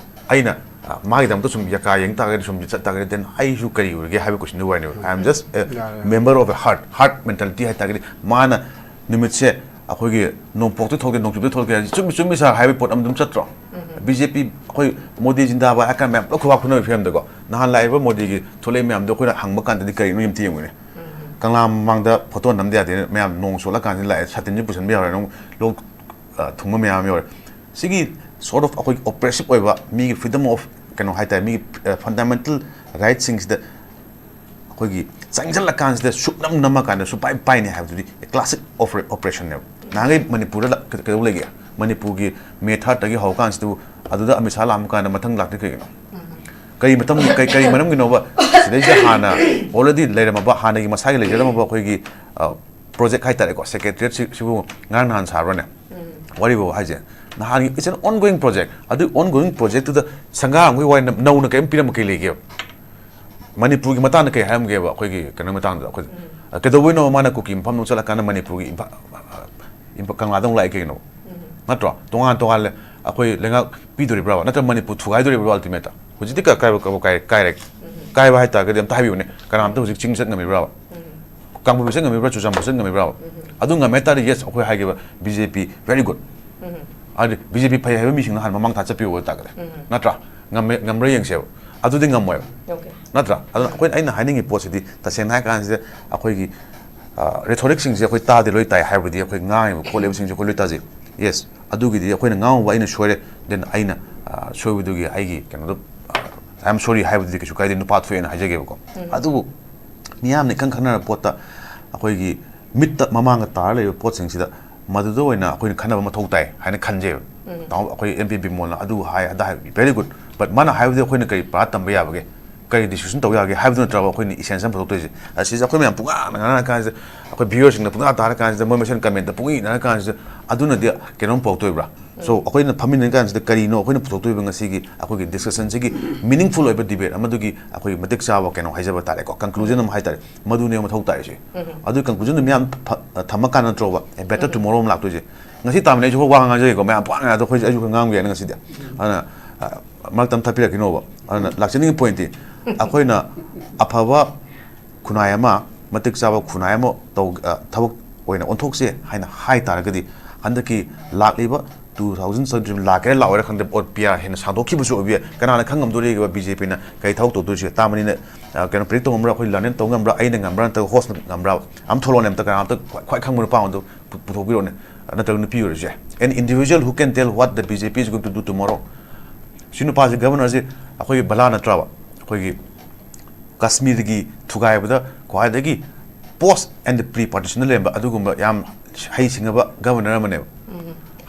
ꯑꯩꯅ, ꯑ, ꯃꯥꯒꯤꯗꯃꯛꯇ ꯁꯨꯝ ꯌꯥꯀꯥ ꯌꯦꯡ ꯇꯥꯔꯒꯗꯤ, ꯁꯨꯝ ꯆꯠ ꯇꯥꯔꯒꯗꯤ, then ꯑꯩꯁꯨ ꯀꯔꯤ ꯑꯣꯏꯔꯒꯦ ꯍꯥꯏꯕ question do ꯋꯥꯔꯤꯅꯦꯕ꯫ I am just a ꯌꯥꯔꯦ꯫ Member of a heart, heart mentality ꯍꯥꯏ ꯇꯥꯔꯒꯗꯤ, ꯃꯥꯅ ꯅꯨꯃꯤꯠꯁꯦ ꯑꯩꯈꯣꯏꯒꯤ ꯅꯣꯡꯄꯣꯛꯇ ꯊꯣꯛꯇꯦ, ꯅꯣꯡꯆꯨꯞꯇ ꯊꯣꯛꯇꯦ ꯍꯥꯏꯁꯦ, "ꯆꯨꯝꯃꯤ, ꯆꯨꯝꯃꯤ sir" ꯍꯥꯏꯕ ꯄꯣꯠ ꯑꯃ ꯑꯗꯨꯝ ꯆꯠꯇ꯭ꯔꯣ? ꯎꯝ꯫ B J P, ꯑꯩꯈꯣꯏ ꯃꯣꯗꯤ ꯖꯤꯟꯗꯥꯕꯥꯗ ꯍꯥꯏꯔ ꯀꯥꯟꯗ ꯃꯌꯥꯝ ꯄꯨꯂꯞ ꯈꯨꯕꯥꯛ ꯈꯨꯅꯕꯒꯤ ꯐꯤꯕꯝꯗꯀꯣ꯫ ꯅꯍꯥꯟ ꯂꯥꯛꯏꯕ ꯃꯣꯗꯤꯒꯤ ꯊꯣꯛꯂꯛꯏ ꯃꯌꯥꯝꯗꯣ ꯑꯩꯈꯣꯏꯅ ꯍꯪꯕ ꯀꯥꯟꯗꯗꯤ ꯀꯔꯤꯅꯣ ꯑꯝꯇ ꯌꯦꯡꯉꯨꯅꯦ꯫ ꯎꯝ꯫ ꯀꯪꯂꯥ ꯃꯃꯥꯡꯗ photo ꯅꯝꯗ ꯌꯥꯗꯦꯅ ꯃꯌꯥꯝ ꯅꯣꯡ ꯆꯣꯠꯂꯀꯥꯟꯁꯤꯗ ꯂꯥꯛꯑꯦ, ꯁꯥꯇꯤꯟꯁꯨ ꯄꯨꯁꯟꯕ ꯌꯥꯔꯣꯏ, ꯅꯪ ꯂꯣꯛ, ꯑ, ꯊꯨꯡꯕ ꯃꯌꯥꯝ ꯑꯃ ꯌꯥꯎꯔꯦ꯫ ꯁꯤꯒꯤ sort of ꯑꯩꯈꯣꯏꯒꯤ oppressive ꯑꯣꯏꯕ ꯃꯤꯒꯤ freedom of ꯀꯩꯅꯣ ꯍꯥꯏꯇꯥꯔꯦ, ꯃꯤꯒꯤ, ꯑ, fundamental right ꯁꯤꯡꯁꯤꯗ ꯑꯩꯈꯣꯏꯒꯤ ꯆꯪꯁꯤꯜꯂꯀꯥꯟꯁꯤꯗ ꯁꯨꯞꯅꯝ ꯅꯝꯃꯀꯥꯟꯗ ꯁꯨꯄꯥꯏ ꯄꯥꯏꯅꯤ ꯍꯥꯏꯕꯗꯨꯗꯤ classic oppression ꯅꯦꯕ꯫ ꯅꯍꯥꯟꯈꯩ ꯃꯅꯤꯄꯨꯔꯗ ꯂ-, ꯀ-, ꯀꯩꯗꯧ ꯂꯩꯒꯦ? ꯃꯅꯤꯄꯨꯔꯒꯤ May third ꯇꯒꯤ ꯍꯧꯔꯀꯥꯟꯁꯤꯗꯕꯨ ꯑꯗꯨꯗ ꯑꯃꯤꯠ ꯁꯥꯍ ꯂꯥꯛꯑꯝ ꯀꯥꯟꯗ ꯃꯊꯪ ꯂꯥꯛꯇ꯭ꯔꯤ ꯀꯩꯒꯤꯅꯣ? ꯀꯔꯤ ꯃꯇꯝ, ꯀꯔꯤ, ꯀꯔꯤ ꯃꯔꯝꯒꯤꯅꯣꯕ? ꯁꯤꯗꯩꯁꯤꯗ ꯍꯥꯟꯅ already ꯂꯩꯔꯝꯃꯕ, ꯍꯥꯟꯅꯒꯤ ꯃꯁꯥꯒꯤ ꯂꯩꯖꯔꯝꯃꯕ ꯑꯩꯈꯣꯏꯒꯤ, ꯑ, ꯄ꯭ꯔꯣꯖꯦꯛ ꯍꯥꯏꯇꯥꯔꯦꯀꯣ, ꯁꯦꯀ꯭ꯔꯦꯇꯔꯤꯌꯦꯠꯁꯤꯕꯨ ꯉꯔꯥꯡ ꯅꯍꯥꯟ ꯁꯥꯕ꯭ꯔꯅꯦ? ꯋꯥꯔꯤꯕꯨ ꯍꯥꯏꯁꯦ, ꯅꯍꯥꯟꯒꯤ it's an ongoing project꯫ ꯑꯗꯨ ongoing projectꯇꯨꯗ ꯁꯪꯒꯥꯝꯒꯤ ꯋꯥꯔꯤ ꯅꯧꯅ ꯀꯔꯤꯝ ꯄꯤꯔꯝꯕ ꯀꯩ ꯂꯩꯒꯦꯕ? ꯃꯅꯤꯄꯨꯔꯒꯤ ꯃꯇꯥꯡꯗ ꯀꯩ ꯍꯥꯏꯔꯝꯒꯦꯕ? ꯑꯩꯈꯣꯏꯒꯤ ꯀꯩꯅꯣ ꯃꯇꯥꯡꯗ ꯑꯩꯈꯣꯏ ꯀꯩꯗꯧꯕꯩꯅꯣ ꯃꯥꯅ ꯀꯨꯀꯤ ꯃꯐꯝꯗ ꯆꯠꯂꯀꯥꯟꯗ ꯃꯅꯤꯄꯨꯔꯒꯤ ꯏꯝꯐꯥ-, ꯏꯝꯐꯥ-, ꯀꯪꯂꯥꯗ ꯑꯃꯨꯛ ꯂꯥꯛꯏ ꯀꯩꯒꯤꯅꯣ? ꯅꯠꯇ꯭ꯔꯣ? ꯇꯣꯉꯥꯟ ꯇꯣꯉꯥꯟ ꯑꯩꯈꯣꯏ ꯂꯩꯉꯥꯛ ꯄꯤꯗꯣꯔꯤꯕ꯭ꯔꯥꯕ? ꯅꯠꯇ꯭ꯔꯒ ꯃꯅꯤꯄꯨꯔ ꯊꯨꯒꯥꯏꯗꯣꯔꯤꯕ꯭ꯔꯥꯕ ꯑꯜꯇꯤꯃꯦꯠꯇ? ꯍꯧꯖꯤꯛꯇꯤ ꯀ-, ꯀꯥꯏꯕ, ꯀꯥꯏꯕ ꯀꯥꯏ-, ꯀꯥꯏꯔꯦ꯫ ꯀꯥꯏꯕ ꯍꯥꯏ ꯇꯥꯔꯒꯗꯤ ꯑꯝꯇ ꯍꯥꯏꯕꯤꯌꯨꯅꯦ, ꯀꯅꯥꯝꯇ ꯍꯧꯖꯤꯛ ꯆꯤꯡ ꯆꯠ ꯉꯝꯃꯤꯕ꯭ꯔꯥꯕ? ꯀꯥꯡꯄꯣꯛꯄꯤ ꯆꯠ ꯉꯝꯃꯤꯕ꯭ꯔꯥ, ꯆꯨꯔꯆꯥꯟꯄꯨꯔ ꯆꯠ ꯉꯝꯃꯤꯕ꯭ꯔꯥꯕ? ꯑꯗꯨ ꯉꯝꯃꯦ ꯍꯥꯏ ꯇꯥꯔꯗꯤ, yes, ꯑꯩꯈꯣꯏ ꯍꯥꯏꯒꯦꯕ, ꯕꯤ ꯖꯦ ꯄꯤ, very good꯫ ꯍꯥꯏꯗꯤ ꯕꯤ ꯖꯦ ꯄꯤ ꯐꯩ ꯍꯥꯏꯕ ꯃꯤꯁꯤꯡꯅ ꯍꯥꯟꯅ ꯃꯃꯥꯡ ꯊꯥ ꯆꯠꯄꯤꯌꯨ ꯍꯥꯏ ꯇꯥꯔꯒꯗꯤ, ꯅꯠꯇ꯭ꯔꯥ? ꯉꯝꯃꯦ, ꯉꯝꯕ꯭ꯔꯥ ꯌꯦꯡꯁꯦꯕ꯫ ꯑꯗꯨꯗꯤ ꯉꯝꯃꯣꯏꯕ꯫ ꯅꯠꯇ꯭ꯔꯥ? ꯑꯗꯨꯅ ꯑꯩꯈꯣꯏꯅ, ꯑꯩꯅ ꯍꯥꯏꯅꯤꯡꯉꯤ ꯄꯣꯠꯁꯤꯗꯤ, ꯇꯁꯦꯡꯅ ꯍꯥꯏ ꯀꯥꯟꯁꯤꯗ, ꯑꯩꯈꯣꯏꯒꯤ ꯔꯦꯊꯣꯔꯤꯛꯁꯤꯡꯁꯦ ꯑꯩꯈꯣꯏ ꯇꯥꯗꯤ ꯂꯣꯏ ꯇꯥꯏ, ꯍꯥꯏꯕꯗꯤ ꯑꯩꯈꯣꯏ ꯉꯥꯡꯉꯤꯕ ꯈꯣꯠꯂꯤꯕꯁꯤꯡꯁꯦ ꯑꯩꯈꯣꯏ ꯂꯣꯏ ꯇꯥꯖꯩ꯫ ꯌꯦꯁ, ꯑꯗꯨꯒꯤꯗꯤ ꯑꯩꯈꯣꯏꯅ ꯉꯥꯡꯉꯨꯕ ꯑꯩꯅ ꯁꯣꯏꯔꯦ, ꯗꯦꯟ ꯑꯩꯅ, ꯑ, ꯁꯣꯏꯕꯗꯨꯒꯤ ꯑꯩꯒꯤ ꯀꯩꯅꯣꯗꯣ, ꯑ, "I am sorry" ꯍꯥꯏꯕꯗꯨꯗꯤ ꯀꯩꯁꯨ ꯀꯥꯏꯗꯦ, ꯅꯨꯄꯥ ꯊꯣꯛꯑꯦꯅ ꯍꯥꯏꯖꯒꯦꯕꯀꯣ꯫ ꯑꯗꯨꯕꯨ ꯃꯤꯌꯥꯝꯅ ꯏꯈꯪ ꯈꯪꯅꯔꯕ ꯄꯣꯠꯇ ꯑꯩꯈꯣꯏꯒꯤ ꯃꯤꯠꯇ ꯃꯃꯥꯡꯗ ꯇꯥꯔ ꯂꯩꯕ ꯄꯣꯠꯁꯤꯡꯁꯤꯗ ꯃꯗꯨꯗ ꯑꯣꯏꯅ ꯑꯩꯈꯣꯏꯅ ꯈꯟꯅꯕ ꯃꯊꯧ ꯇꯥꯏ ꯍꯥꯏꯅ ꯈꯟꯖꯩꯕ꯫ ꯇꯥꯃꯣ, ꯑꯩꯈꯣꯏ ꯑꯦꯝ ꯄꯤ ꯕꯤꯃꯣꯜꯅ ꯑꯗꯨ ꯍꯥꯏ, ꯑꯗꯥ ꯍꯥꯏ, very good꯫ But ꯃꯥꯅ ꯍꯥꯏꯕꯗꯤ ꯑꯩꯈꯣꯏꯅ ꯀꯔꯤ ꯄꯥꯔꯥ ꯇꯝꯕ ꯌꯥꯕꯒꯦ? ꯀꯔꯤ ꯗꯤꯁꯀꯁꯟ ꯇꯧ ꯌꯥꯒꯦ ꯍꯥꯏꯕꯗꯨ ꯅꯠꯇ꯭ꯔꯕ ꯑꯩꯈꯣꯏꯅ ꯏꯁꯦꯟꯁ ꯑꯃ ꯄꯨꯊꯣꯛꯇꯣꯏꯁꯦ? ꯑꯁꯤꯁꯦ ꯑꯩꯈꯣꯏ ꯃꯌꯥꯝ ꯄꯨꯡꯉꯥꯡꯗ ꯉꯥꯡꯅꯔ ꯀꯥꯟꯁꯤꯗ, ꯑꯩꯈꯣꯏ ꯚ꯭ꯌꯨꯋꯔꯁꯤꯡꯅ ꯄꯨꯡꯇꯥ ꯇꯥꯔ ꯀꯥꯟꯁꯤꯗ, ꯃꯣꯏ ꯃꯁꯦꯟ ꯀꯃꯦꯟꯇ ꯄꯨꯡꯏ ꯏꯅꯔ ꯀꯥꯟꯁꯤꯗ, ꯑꯗꯨꯅꯗꯤ ꯀꯩꯅꯣꯝ ꯄꯨꯔꯛꯇꯣꯏꯕ꯭ꯔꯥ? So, ꯑꯩꯈꯣꯏꯅ ꯐꯝꯃꯤꯟꯅꯔꯤ ꯀꯥꯟꯁꯤꯗ ꯀꯔꯤꯅꯣ ꯑꯩꯈꯣꯏꯅ ꯄꯨꯊꯣꯛꯇꯣꯏꯕ ꯉꯁꯤꯒꯤ ꯑꯩꯈꯣꯏꯒꯤ ꯗꯤꯁꯀꯁꯟꯁꯤꯒꯤ ꯃꯤꯅꯤꯡꯐꯨꯜ ꯑꯣꯏꯕ ꯗꯤꯕꯦꯠ ꯑꯃꯗꯨꯒꯤ ꯑꯩꯈꯣꯏꯒꯤ ꯃꯇꯤꯛ ꯆꯥꯕ ꯀꯩꯅꯣ ꯍꯥꯏꯖꯕ ꯇꯥꯔꯦꯀꯣ, ꯀꯟꯀ꯭ꯂꯨꯖꯟ ꯑꯃ ꯍꯥꯏ ꯇꯥꯔꯦ, ꯃꯗꯨꯅꯦꯕ ꯃꯊꯧ ꯇꯥꯔꯤꯁꯦ꯫ ꯑꯗꯨꯒꯤ ꯀꯟꯀ꯭ꯂꯨꯖꯟꯗꯨ ꯃꯌꯥꯝ ꯐ-, ꯊꯝꯃꯀꯥꯟꯗ ꯅꯠꯇ꯭ꯔꯣꯕ, ꯑꯦ, ꯕꯦꯇꯔ ꯇꯨꯃꯣꯔꯣ ꯑꯃ ꯂꯥꯛꯇꯣꯏꯁꯦ? ꯉꯁꯤ ꯇꯥꯃꯤꯟꯅꯩꯁꯦ ꯑꯩꯈꯣꯏ ꯋꯥ ꯉꯥꯡꯖꯒꯦꯀꯣ, ꯃꯌꯥꯝ ꯄꯨꯡꯉꯥꯡ ꯉꯥꯡꯗ ꯑꯩꯈꯣꯏꯁꯦ, ꯑꯩꯁꯨ ꯈꯔ ꯉꯥꯡꯕ ꯌꯥꯏꯅ ꯉꯁꯤꯗꯤ꯫ ꯑꯗꯨꯅ, ꯑ, ꯃꯔꯛꯇ ꯑꯃ ꯊꯠꯄꯤꯔꯛꯈꯤꯅꯣꯕ꯫ ꯑꯗꯨꯅ ꯂꯥꯛꯆꯅꯤꯡꯉꯤ ꯄꯣꯏꯟꯠꯇꯤ, ꯑꯩꯈꯣꯏꯅ ꯑꯐꯕ ꯈꯨꯟꯅꯥꯏ ꯑꯃ, ꯃꯇꯤꯛ ꯆꯥꯕ ꯈꯨꯟꯅꯥꯏ ꯑꯃ ꯇꯧ-, ꯑ, ꯊꯕꯛ ꯑꯣꯏꯅ ꯑꯣꯟꯊꯣꯛꯁꯦ ꯍꯥꯏꯅ ꯍꯥꯏ ꯇꯥꯔꯒꯗꯤ, ꯍꯟꯗꯛꯀꯤ ꯂꯥꯛꯂꯤꯕ two thousand seventeen ꯂꯥꯛꯀꯦꯔꯥ ꯂꯥꯛꯑꯣꯏꯔꯥ ꯈꯪꯗꯦ, ꯑꯣꯠ ꯄꯤꯌꯥ ꯍꯦꯟꯅ ꯁꯥꯡꯗꯣꯛꯈꯤꯕꯁꯨ ꯑꯣꯏꯕ ꯌꯥꯏ꯫ ꯀꯅꯥꯅ ꯈꯪ ꯉꯝꯗꯣꯔꯤꯒꯦꯕ ꯕꯤ ꯖꯦ ꯄꯤꯅ ꯀꯔꯤ ꯊꯕꯛ ꯇꯧꯗꯣꯏꯁꯦ? ꯇꯥꯃꯅꯤꯅ, ꯑ, ꯀꯩꯅꯣ, ꯄ꯭ꯔꯤꯗꯤꯛ ꯇꯧ ꯉꯝꯕ꯭ꯔꯥ? ꯑꯩꯈꯣꯏ ꯂꯥꯔꯅꯦꯟ ꯇꯧ ꯉꯝꯕ꯭ꯔꯥ? ꯑꯩꯅ ꯉꯝꯕ꯭ꯔꯥ ꯅꯠꯇ꯭ꯔꯒ ꯍꯣꯁꯅ ꯉꯝꯕ꯭ꯔꯥ? ꯑꯝ ꯊꯣꯛꯂꯛꯑꯣꯅꯦ ꯑꯝꯇ, ꯀꯅꯥ ꯑꯝꯇ ꯈ꯭ꯋꯥꯏ, ꯈ꯭ꯋꯥꯏ ꯈꯪꯕ ꯅꯨꯄꯥ ꯑꯃꯗꯣ ꯄꯨ-, ꯄꯨꯊꯣꯛꯄꯤꯔꯛꯑꯣꯅꯦ꯫ ꯅꯠꯇ꯭ꯔꯒ ꯅꯨꯄꯤ ꯑꯣꯏꯔꯁꯨ ꯌꯥꯏ꯫ An individual who can tell what the B J P is going to do tomorrow꯫ ꯁꯤ ꯅꯨꯄꯥꯁꯦ ꯒꯚꯔꯅꯔꯁꯦ ꯑꯩꯈꯣꯏꯒꯤ ꯕꯂꯥ ꯅꯠꯇ꯭ꯔꯕ? ꯑꯩꯈꯣꯏꯒꯤ ꯀꯥꯁꯃꯤꯔꯒꯤ ꯊꯨꯒꯥꯏꯕꯗ ꯈ꯭ꯋꯥꯏꯗꯒꯤ ꯄꯣꯁ ꯑꯦꯟ ꯄ꯭ꯔꯤ ꯄꯥꯔꯇꯤꯁꯟꯗ ꯂꯩꯔꯝꯕ ꯑꯗꯨꯒꯨꯝꯕ ꯌꯥꯝ ꯍꯩ ꯁꯤꯡꯉꯕ ꯒꯚꯔꯅꯔ ꯑꯃꯅꯦꯕ꯫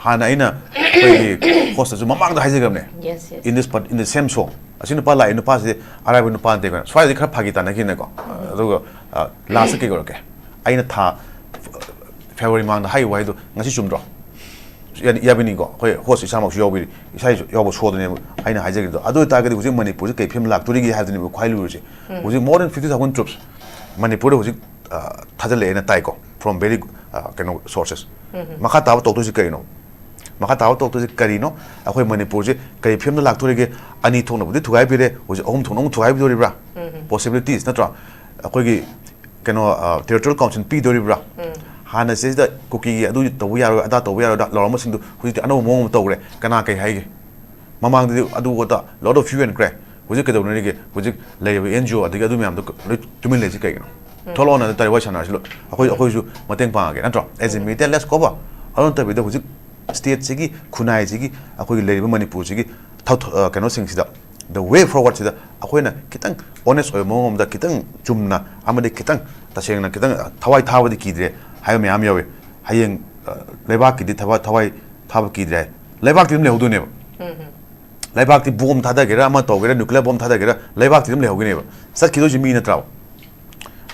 ꯍꯥꯟꯅ ꯑꯩꯅ ꯑꯩꯈꯣꯏꯒꯤ ꯍꯣꯁꯇꯁꯨ ꯃꯃꯥꯡꯗ ꯍꯥꯏꯖꯈ꯭ꯔꯕꯅꯦ꯫ Yes, yes. In this part, in the same show, ꯑꯁꯤ ꯅꯨꯄꯥ ꯂꯥꯛꯏ ꯅꯨꯄꯥꯁꯦ ꯑꯔꯥꯏꯕ ꯅꯨꯄꯥ ꯅꯠꯇꯦ ꯀꯩꯅꯣ꯫ ꯁ꯭ꯋꯥꯏꯗꯤ ꯈꯔ ꯐꯥꯒꯤ ꯇꯥꯅꯈꯤꯅꯀꯣ꯫ ꯑꯗꯨꯒ, ꯑ, ꯂꯥꯁꯇ ꯀꯩ ꯀꯧꯔꯛꯀꯦ? ꯑꯩꯅ ꯊꯥ, ꯐꯦꯕ꯭ꯔꯨꯋꯥꯔꯤ ꯃꯃꯥꯡꯗ ꯍꯥꯏꯈꯤꯕ ꯋꯥꯍꯩꯗꯣ ꯉꯁꯤ ꯆꯨꯝꯗ꯭ꯔꯣ? ꯌꯥꯅꯤ-, ꯌꯥꯕꯤꯅꯤꯀꯣ, ꯑꯩꯈꯣꯏ ꯍꯣꯁ ꯏꯁꯥꯃꯛꯁꯨ ꯌꯥꯎꯕꯤꯔꯤ, ꯏꯁꯥꯒꯤꯁꯨ ꯌꯥꯎꯕ ꯁꯣꯗꯨꯅꯦꯕ ꯑꯩꯅ ꯍꯥꯏꯖꯒꯦꯗꯣ꯫ ꯑꯗꯨ ꯑꯣꯏꯇꯥꯔꯒꯗꯤ ꯍꯧꯖꯤꯛ ꯃꯅꯤꯄꯨꯔꯁꯦ ꯀꯩ ꯐꯤꯕꯝ ꯂꯥꯛꯇꯣꯔꯤꯒꯦ ꯍꯥꯏꯕꯗꯨꯅꯦꯕ ꯈ꯭ꯋꯥꯏ ꯂꯨꯔꯤꯁꯦ꯫ ꯍꯧꯖꯤꯛ more than fifty thousand troops ꯃꯅꯤꯄꯨꯔꯗ ꯍꯧꯖꯤꯛ, ꯑ, ꯊꯥꯖꯤꯜꯂꯛꯑꯦꯅ ꯇꯥꯏꯀꯣ, from very, ꯑ, ꯀꯩꯅꯣ, sources꯫ ꯃꯈꯥ ꯇꯥꯕ ꯇꯧꯗꯣꯏꯁꯤ ꯀꯔꯤꯅꯣ? ꯃꯈꯥ ꯇꯥꯕ ꯇꯧꯗꯣꯏꯁꯤ ꯀꯔꯤꯅꯣ? ꯑꯩꯈꯣꯏ ꯃꯅꯤꯄꯨꯔꯁꯦ ꯀꯔꯤ ꯐꯤꯕꯝꯗ ꯂꯥꯛꯇꯣꯔꯤꯒꯦ? ꯑꯅꯤ ꯊꯣꯛꯅꯕꯨꯗꯤ ꯊꯨꯒꯥꯏꯕꯤꯔꯦ, ꯍꯧꯖꯤꯛ ꯑꯍꯨꯝ ꯊꯣꯛꯅ ꯑꯃꯨꯛ ꯊꯨꯒꯥꯏꯕꯤꯗꯣꯔꯤꯕ꯭ꯔꯥ? Possibilities ꯅꯠꯇ꯭ꯔꯣ? ꯑꯩꯈꯣꯏꯒꯤ ꯀꯩꯅꯣ, ꯑ, territorial council ꯄꯤꯗꯣꯔꯤꯕ꯭ꯔꯥ? ꯍꯥꯟꯅ ꯁꯤꯗ ꯀꯨꯀꯤꯒꯤ ꯑꯗꯨ ꯇꯧꯕ ꯌꯥꯔꯣꯏ, ꯑꯗꯥ ꯇꯧꯕ ꯌꯥꯔꯣꯏ, ꯑꯗꯥ ꯂꯥꯎꯔꯝꯕꯁꯤꯡꯗꯨ ꯍꯧꯖꯤꯛꯇꯤ ꯑꯅꯧꯕ ꯃꯑꯣꯡ ꯑꯃ ꯇꯧꯈ꯭ꯔꯦ꯫ ꯀꯅꯥ ꯀꯩ ꯍꯥꯏꯒꯦ? ꯃꯃꯥꯡꯗꯗꯤ ꯑꯗꯨ ꯑꯗꯥ lot of few and cry꯫ ꯍꯧꯖꯤꯛ ꯀꯩꯗꯧꯅꯔꯤꯒꯦ? ꯍꯧꯖꯤꯛ ꯂꯩꯔꯤꯕ N G O ꯑꯗꯒꯤ ꯑꯗꯨ ꯃꯌꯥꯝꯗꯣ ꯂꯣꯏ ꯇꯨꯃꯤꯟ ꯂꯩꯁꯤ ꯀꯩꯒꯤꯅꯣ? ꯊꯣꯛꯂꯛꯑꯣꯅ ꯑꯗꯨ ꯇꯥꯔꯦ, ꯋꯥꯔꯤ ꯁꯥꯟꯅꯔꯁꯤ꯫ ꯑꯩꯈꯣꯏ, ꯑꯩꯈꯣꯏꯁꯨ ꯃꯇꯦꯡ ꯄꯥꯡꯉꯒꯦ ꯅꯠꯇ꯭ꯔꯣ? As a media, let's cover꯫ ꯑꯗꯨ ꯅꯠꯇꯕꯤꯗ ꯍꯧꯖꯤꯛ stateꯁꯤꯒꯤ, ꯈꯨꯟꯅꯥꯏꯁꯤꯒꯤ, ꯑꯩꯈꯣꯏꯒꯤ ꯂꯩꯔꯤꯕ ꯃꯅꯤꯄꯨꯔꯁꯤꯒꯤ ꯊꯧ-, ꯑ, ꯀꯩꯅꯣꯁꯤꯡꯁꯤꯗ, the way forwardꯁꯤꯗ ꯑꯩꯈꯣꯏꯅ ꯈꯤꯇꯪ honest ꯑꯣꯏꯕ ꯃꯑꯣꯡ ꯑꯃꯗ, ꯈꯤꯇꯪ ꯆꯨꯝꯅ ꯑꯃꯗꯤ ꯈꯤꯇꯪ ꯇꯁꯦꯡꯅ ꯈꯤꯇꯪ ꯊꯋꯥꯏ ꯊꯥꯕꯗꯤ ꯀꯤꯗ꯭ꯔꯦ ꯍꯥꯏꯕ ꯃꯌꯥꯝ ꯌꯥꯎꯏ꯫ ꯍꯌꯦꯡ, ꯑ, ꯂꯩꯕꯥꯛꯀꯤꯗꯤ ꯊꯋꯥꯏ, ꯊꯋꯥꯏ ꯊꯥꯕ ꯀꯤꯗ꯭ꯔꯦ ꯍꯥꯏ꯫ ꯂꯩꯕꯥꯛꯇꯤ ꯑꯗꯨꯝ ꯂꯩꯍꯧꯗꯣꯏꯅꯦꯕ꯫ ꯂꯩꯕꯥꯛꯇꯤ ꯕꯣꯝ ꯊꯥꯗꯒꯦꯔꯥ, ꯑꯃ ꯇꯧꯒꯦꯔꯥ, nuclear bomb ꯊꯥꯗꯒꯦꯔꯥ, ꯂꯩꯕꯥꯛꯇꯤ ꯑꯗꯨꯝ ꯂꯩꯍꯧꯒꯅꯦꯕ꯫ ꯆꯠꯈꯤꯗꯣꯏꯁꯤ ꯃꯤ ꯅꯠꯇ꯭ꯔꯕ?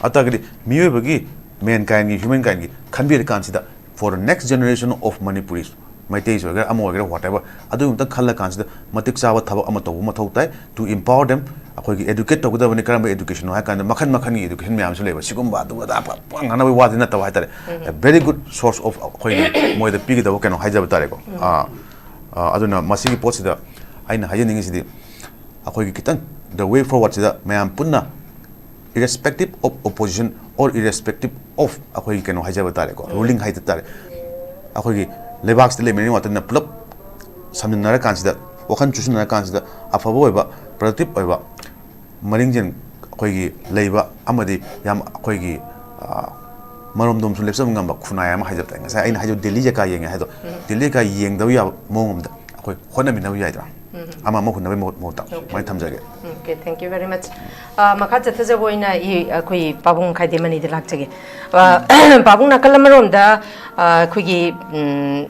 ꯑꯗꯨ ꯇꯥꯔꯒꯗꯤ ꯃꯤꯑꯣꯏꯕꯒꯤ, mankindꯒꯤ, humankindꯒꯤ ꯈꯟꯕꯤꯔꯀꯥꯟꯁꯤꯗ, for the next generation of Manipuris, ꯃꯩꯇꯩꯁꯨ ꯑꯣꯏꯒꯦꯔꯥ, ꯑꯃ ꯑꯣꯏꯒꯦꯔꯥ, whatever, ꯑꯗꯨ ꯑꯃꯇꯪ ꯈꯜꯂ ꯀꯥꯟꯁꯤꯗ ꯃꯇꯤꯛ ꯆꯥꯕ ꯊꯕꯛ ꯑꯃ ꯇꯧꯕ ꯃꯊꯧ ꯇꯥꯏ꯫ To empower them, ꯑꯩꯈꯣꯏꯒꯤ educate ꯇꯧꯒꯗꯕꯅꯤ꯫ ꯀꯔꯝꯕ educationꯅꯣ ꯍꯥꯏ ꯀꯥꯟꯗ ꯃꯈꯟ ꯃꯈꯟꯒꯤ education ꯃꯌꯥꯝꯁꯨ ꯂꯩꯕ꯫ ꯁꯤꯒꯨꯝꯕ ꯑꯗꯨ ꯑꯗꯥ ꯄ-, ꯄ-, ꯉꯥꯡꯅꯕꯒꯤ ꯋꯥꯗꯤ ꯅꯠꯇꯕ ꯍꯥꯏꯇꯥꯔꯦ꯫ A very good source of ꯑꯩꯈꯣꯏꯒꯤ ꯃꯣꯏꯗ ꯄꯤꯒꯗꯕ ꯀꯩꯅꯣ ꯍꯥꯏꯖꯕ ꯇꯥꯔꯦꯀꯣ꯫ ꯑꯥ, ꯑꯥ, ꯑꯗꯨꯅ ꯃꯁꯤꯒꯤ ꯄꯣꯠꯁꯤꯗ ꯑꯩꯅ ꯍꯥꯏꯖꯅꯤꯡꯉꯤꯁꯤꯗꯤ, ꯑꯩꯈꯣꯏꯒꯤ ꯈꯤꯇꯪ the way forwardꯁꯤꯗ ꯃꯌꯥꯝ ꯄꯨꯟꯅ, irrespective of opposition or irrespective of ꯑꯩꯈꯣꯏꯒꯤ ꯀꯩꯅꯣ ꯍꯥꯏꯖꯕ ꯇꯥꯔꯦꯀꯣ, ruling ꯍꯥꯏꯖ ꯇꯥꯔꯦ, ꯑꯩꯈꯣꯏꯒꯤ ꯂꯩꯕꯥꯛꯁꯤꯗ ꯂꯩꯃꯤꯟꯅꯔꯤꯕ ꯉꯥꯛꯇꯅꯤꯅ ꯄꯨꯂꯞ ꯁꯝꯖꯤꯟꯅꯔꯀꯥꯟꯁꯤꯗ, ꯋꯥꯈꯜ ꯆꯨꯁꯤꯟꯅꯔꯀꯥꯟꯁꯤꯗ ꯑꯐꯕ ꯑꯣꯏꯕ, productive ꯑꯣꯏꯕ, ꯃꯔꯤꯡꯖꯦꯜ ꯑꯩꯈꯣꯏꯒꯤ ꯂꯩꯕ ꯑꯃꯗꯤ ꯌꯥꯝ ꯑꯩꯈꯣꯏꯒꯤ, ꯑ, ꯃꯔꯣꯝꯗꯣꯝꯁꯨ ꯂꯦꯞꯆꯕ ꯉꯝꯕ ꯈꯨꯟꯅꯥꯏ ꯑꯃ ꯍꯥꯏꯖꯕ ꯇꯥꯔꯦ꯫ ꯉꯁꯥꯏ ꯑꯩꯅ ꯍꯥꯏꯖꯕ ꯗꯤꯜꯂꯤ ꯖꯀꯥ ꯌꯦꯡꯉꯦ ꯍꯥꯏꯗꯣ, ꯗꯤꯜꯂꯤ ꯖꯀꯥ ꯌꯦꯡꯗꯕ ꯌꯥꯕ ꯃꯑꯣꯡ ꯑꯃꯗ ꯑꯩꯈꯣꯏ ꯍꯣꯠꯅꯃꯤꯟꯅꯕ ꯌꯥꯏꯗ꯭ꯔꯥ? ꯑꯃ ꯑꯃ ꯍꯨꯟꯅꯕꯒꯤ ꯃꯍꯨꯠ, ꯃꯍꯨꯠꯇ꯫ Okay. ꯁꯨꯃꯥꯏꯅ ꯊꯝꯖꯒꯦ꯫ Okay, thank you very much. ꯑ, ꯃꯈꯥ ꯆꯠꯊꯖꯕ ꯑꯣꯏꯅ ꯏ-, ꯑꯩꯈꯣꯏ ꯄꯥꯕꯨꯡ ꯈꯥꯏꯗꯦꯝ ꯑꯅꯤꯗ ꯂꯥꯛꯆꯒꯦ꯫ ꯑ, ꯄꯥꯕꯨꯡ, ꯅꯥꯀꯜ ꯑꯃꯔꯣꯝꯗ, ꯑ, ꯑꯩꯈꯣꯏꯒꯤ, ꯎꯝ,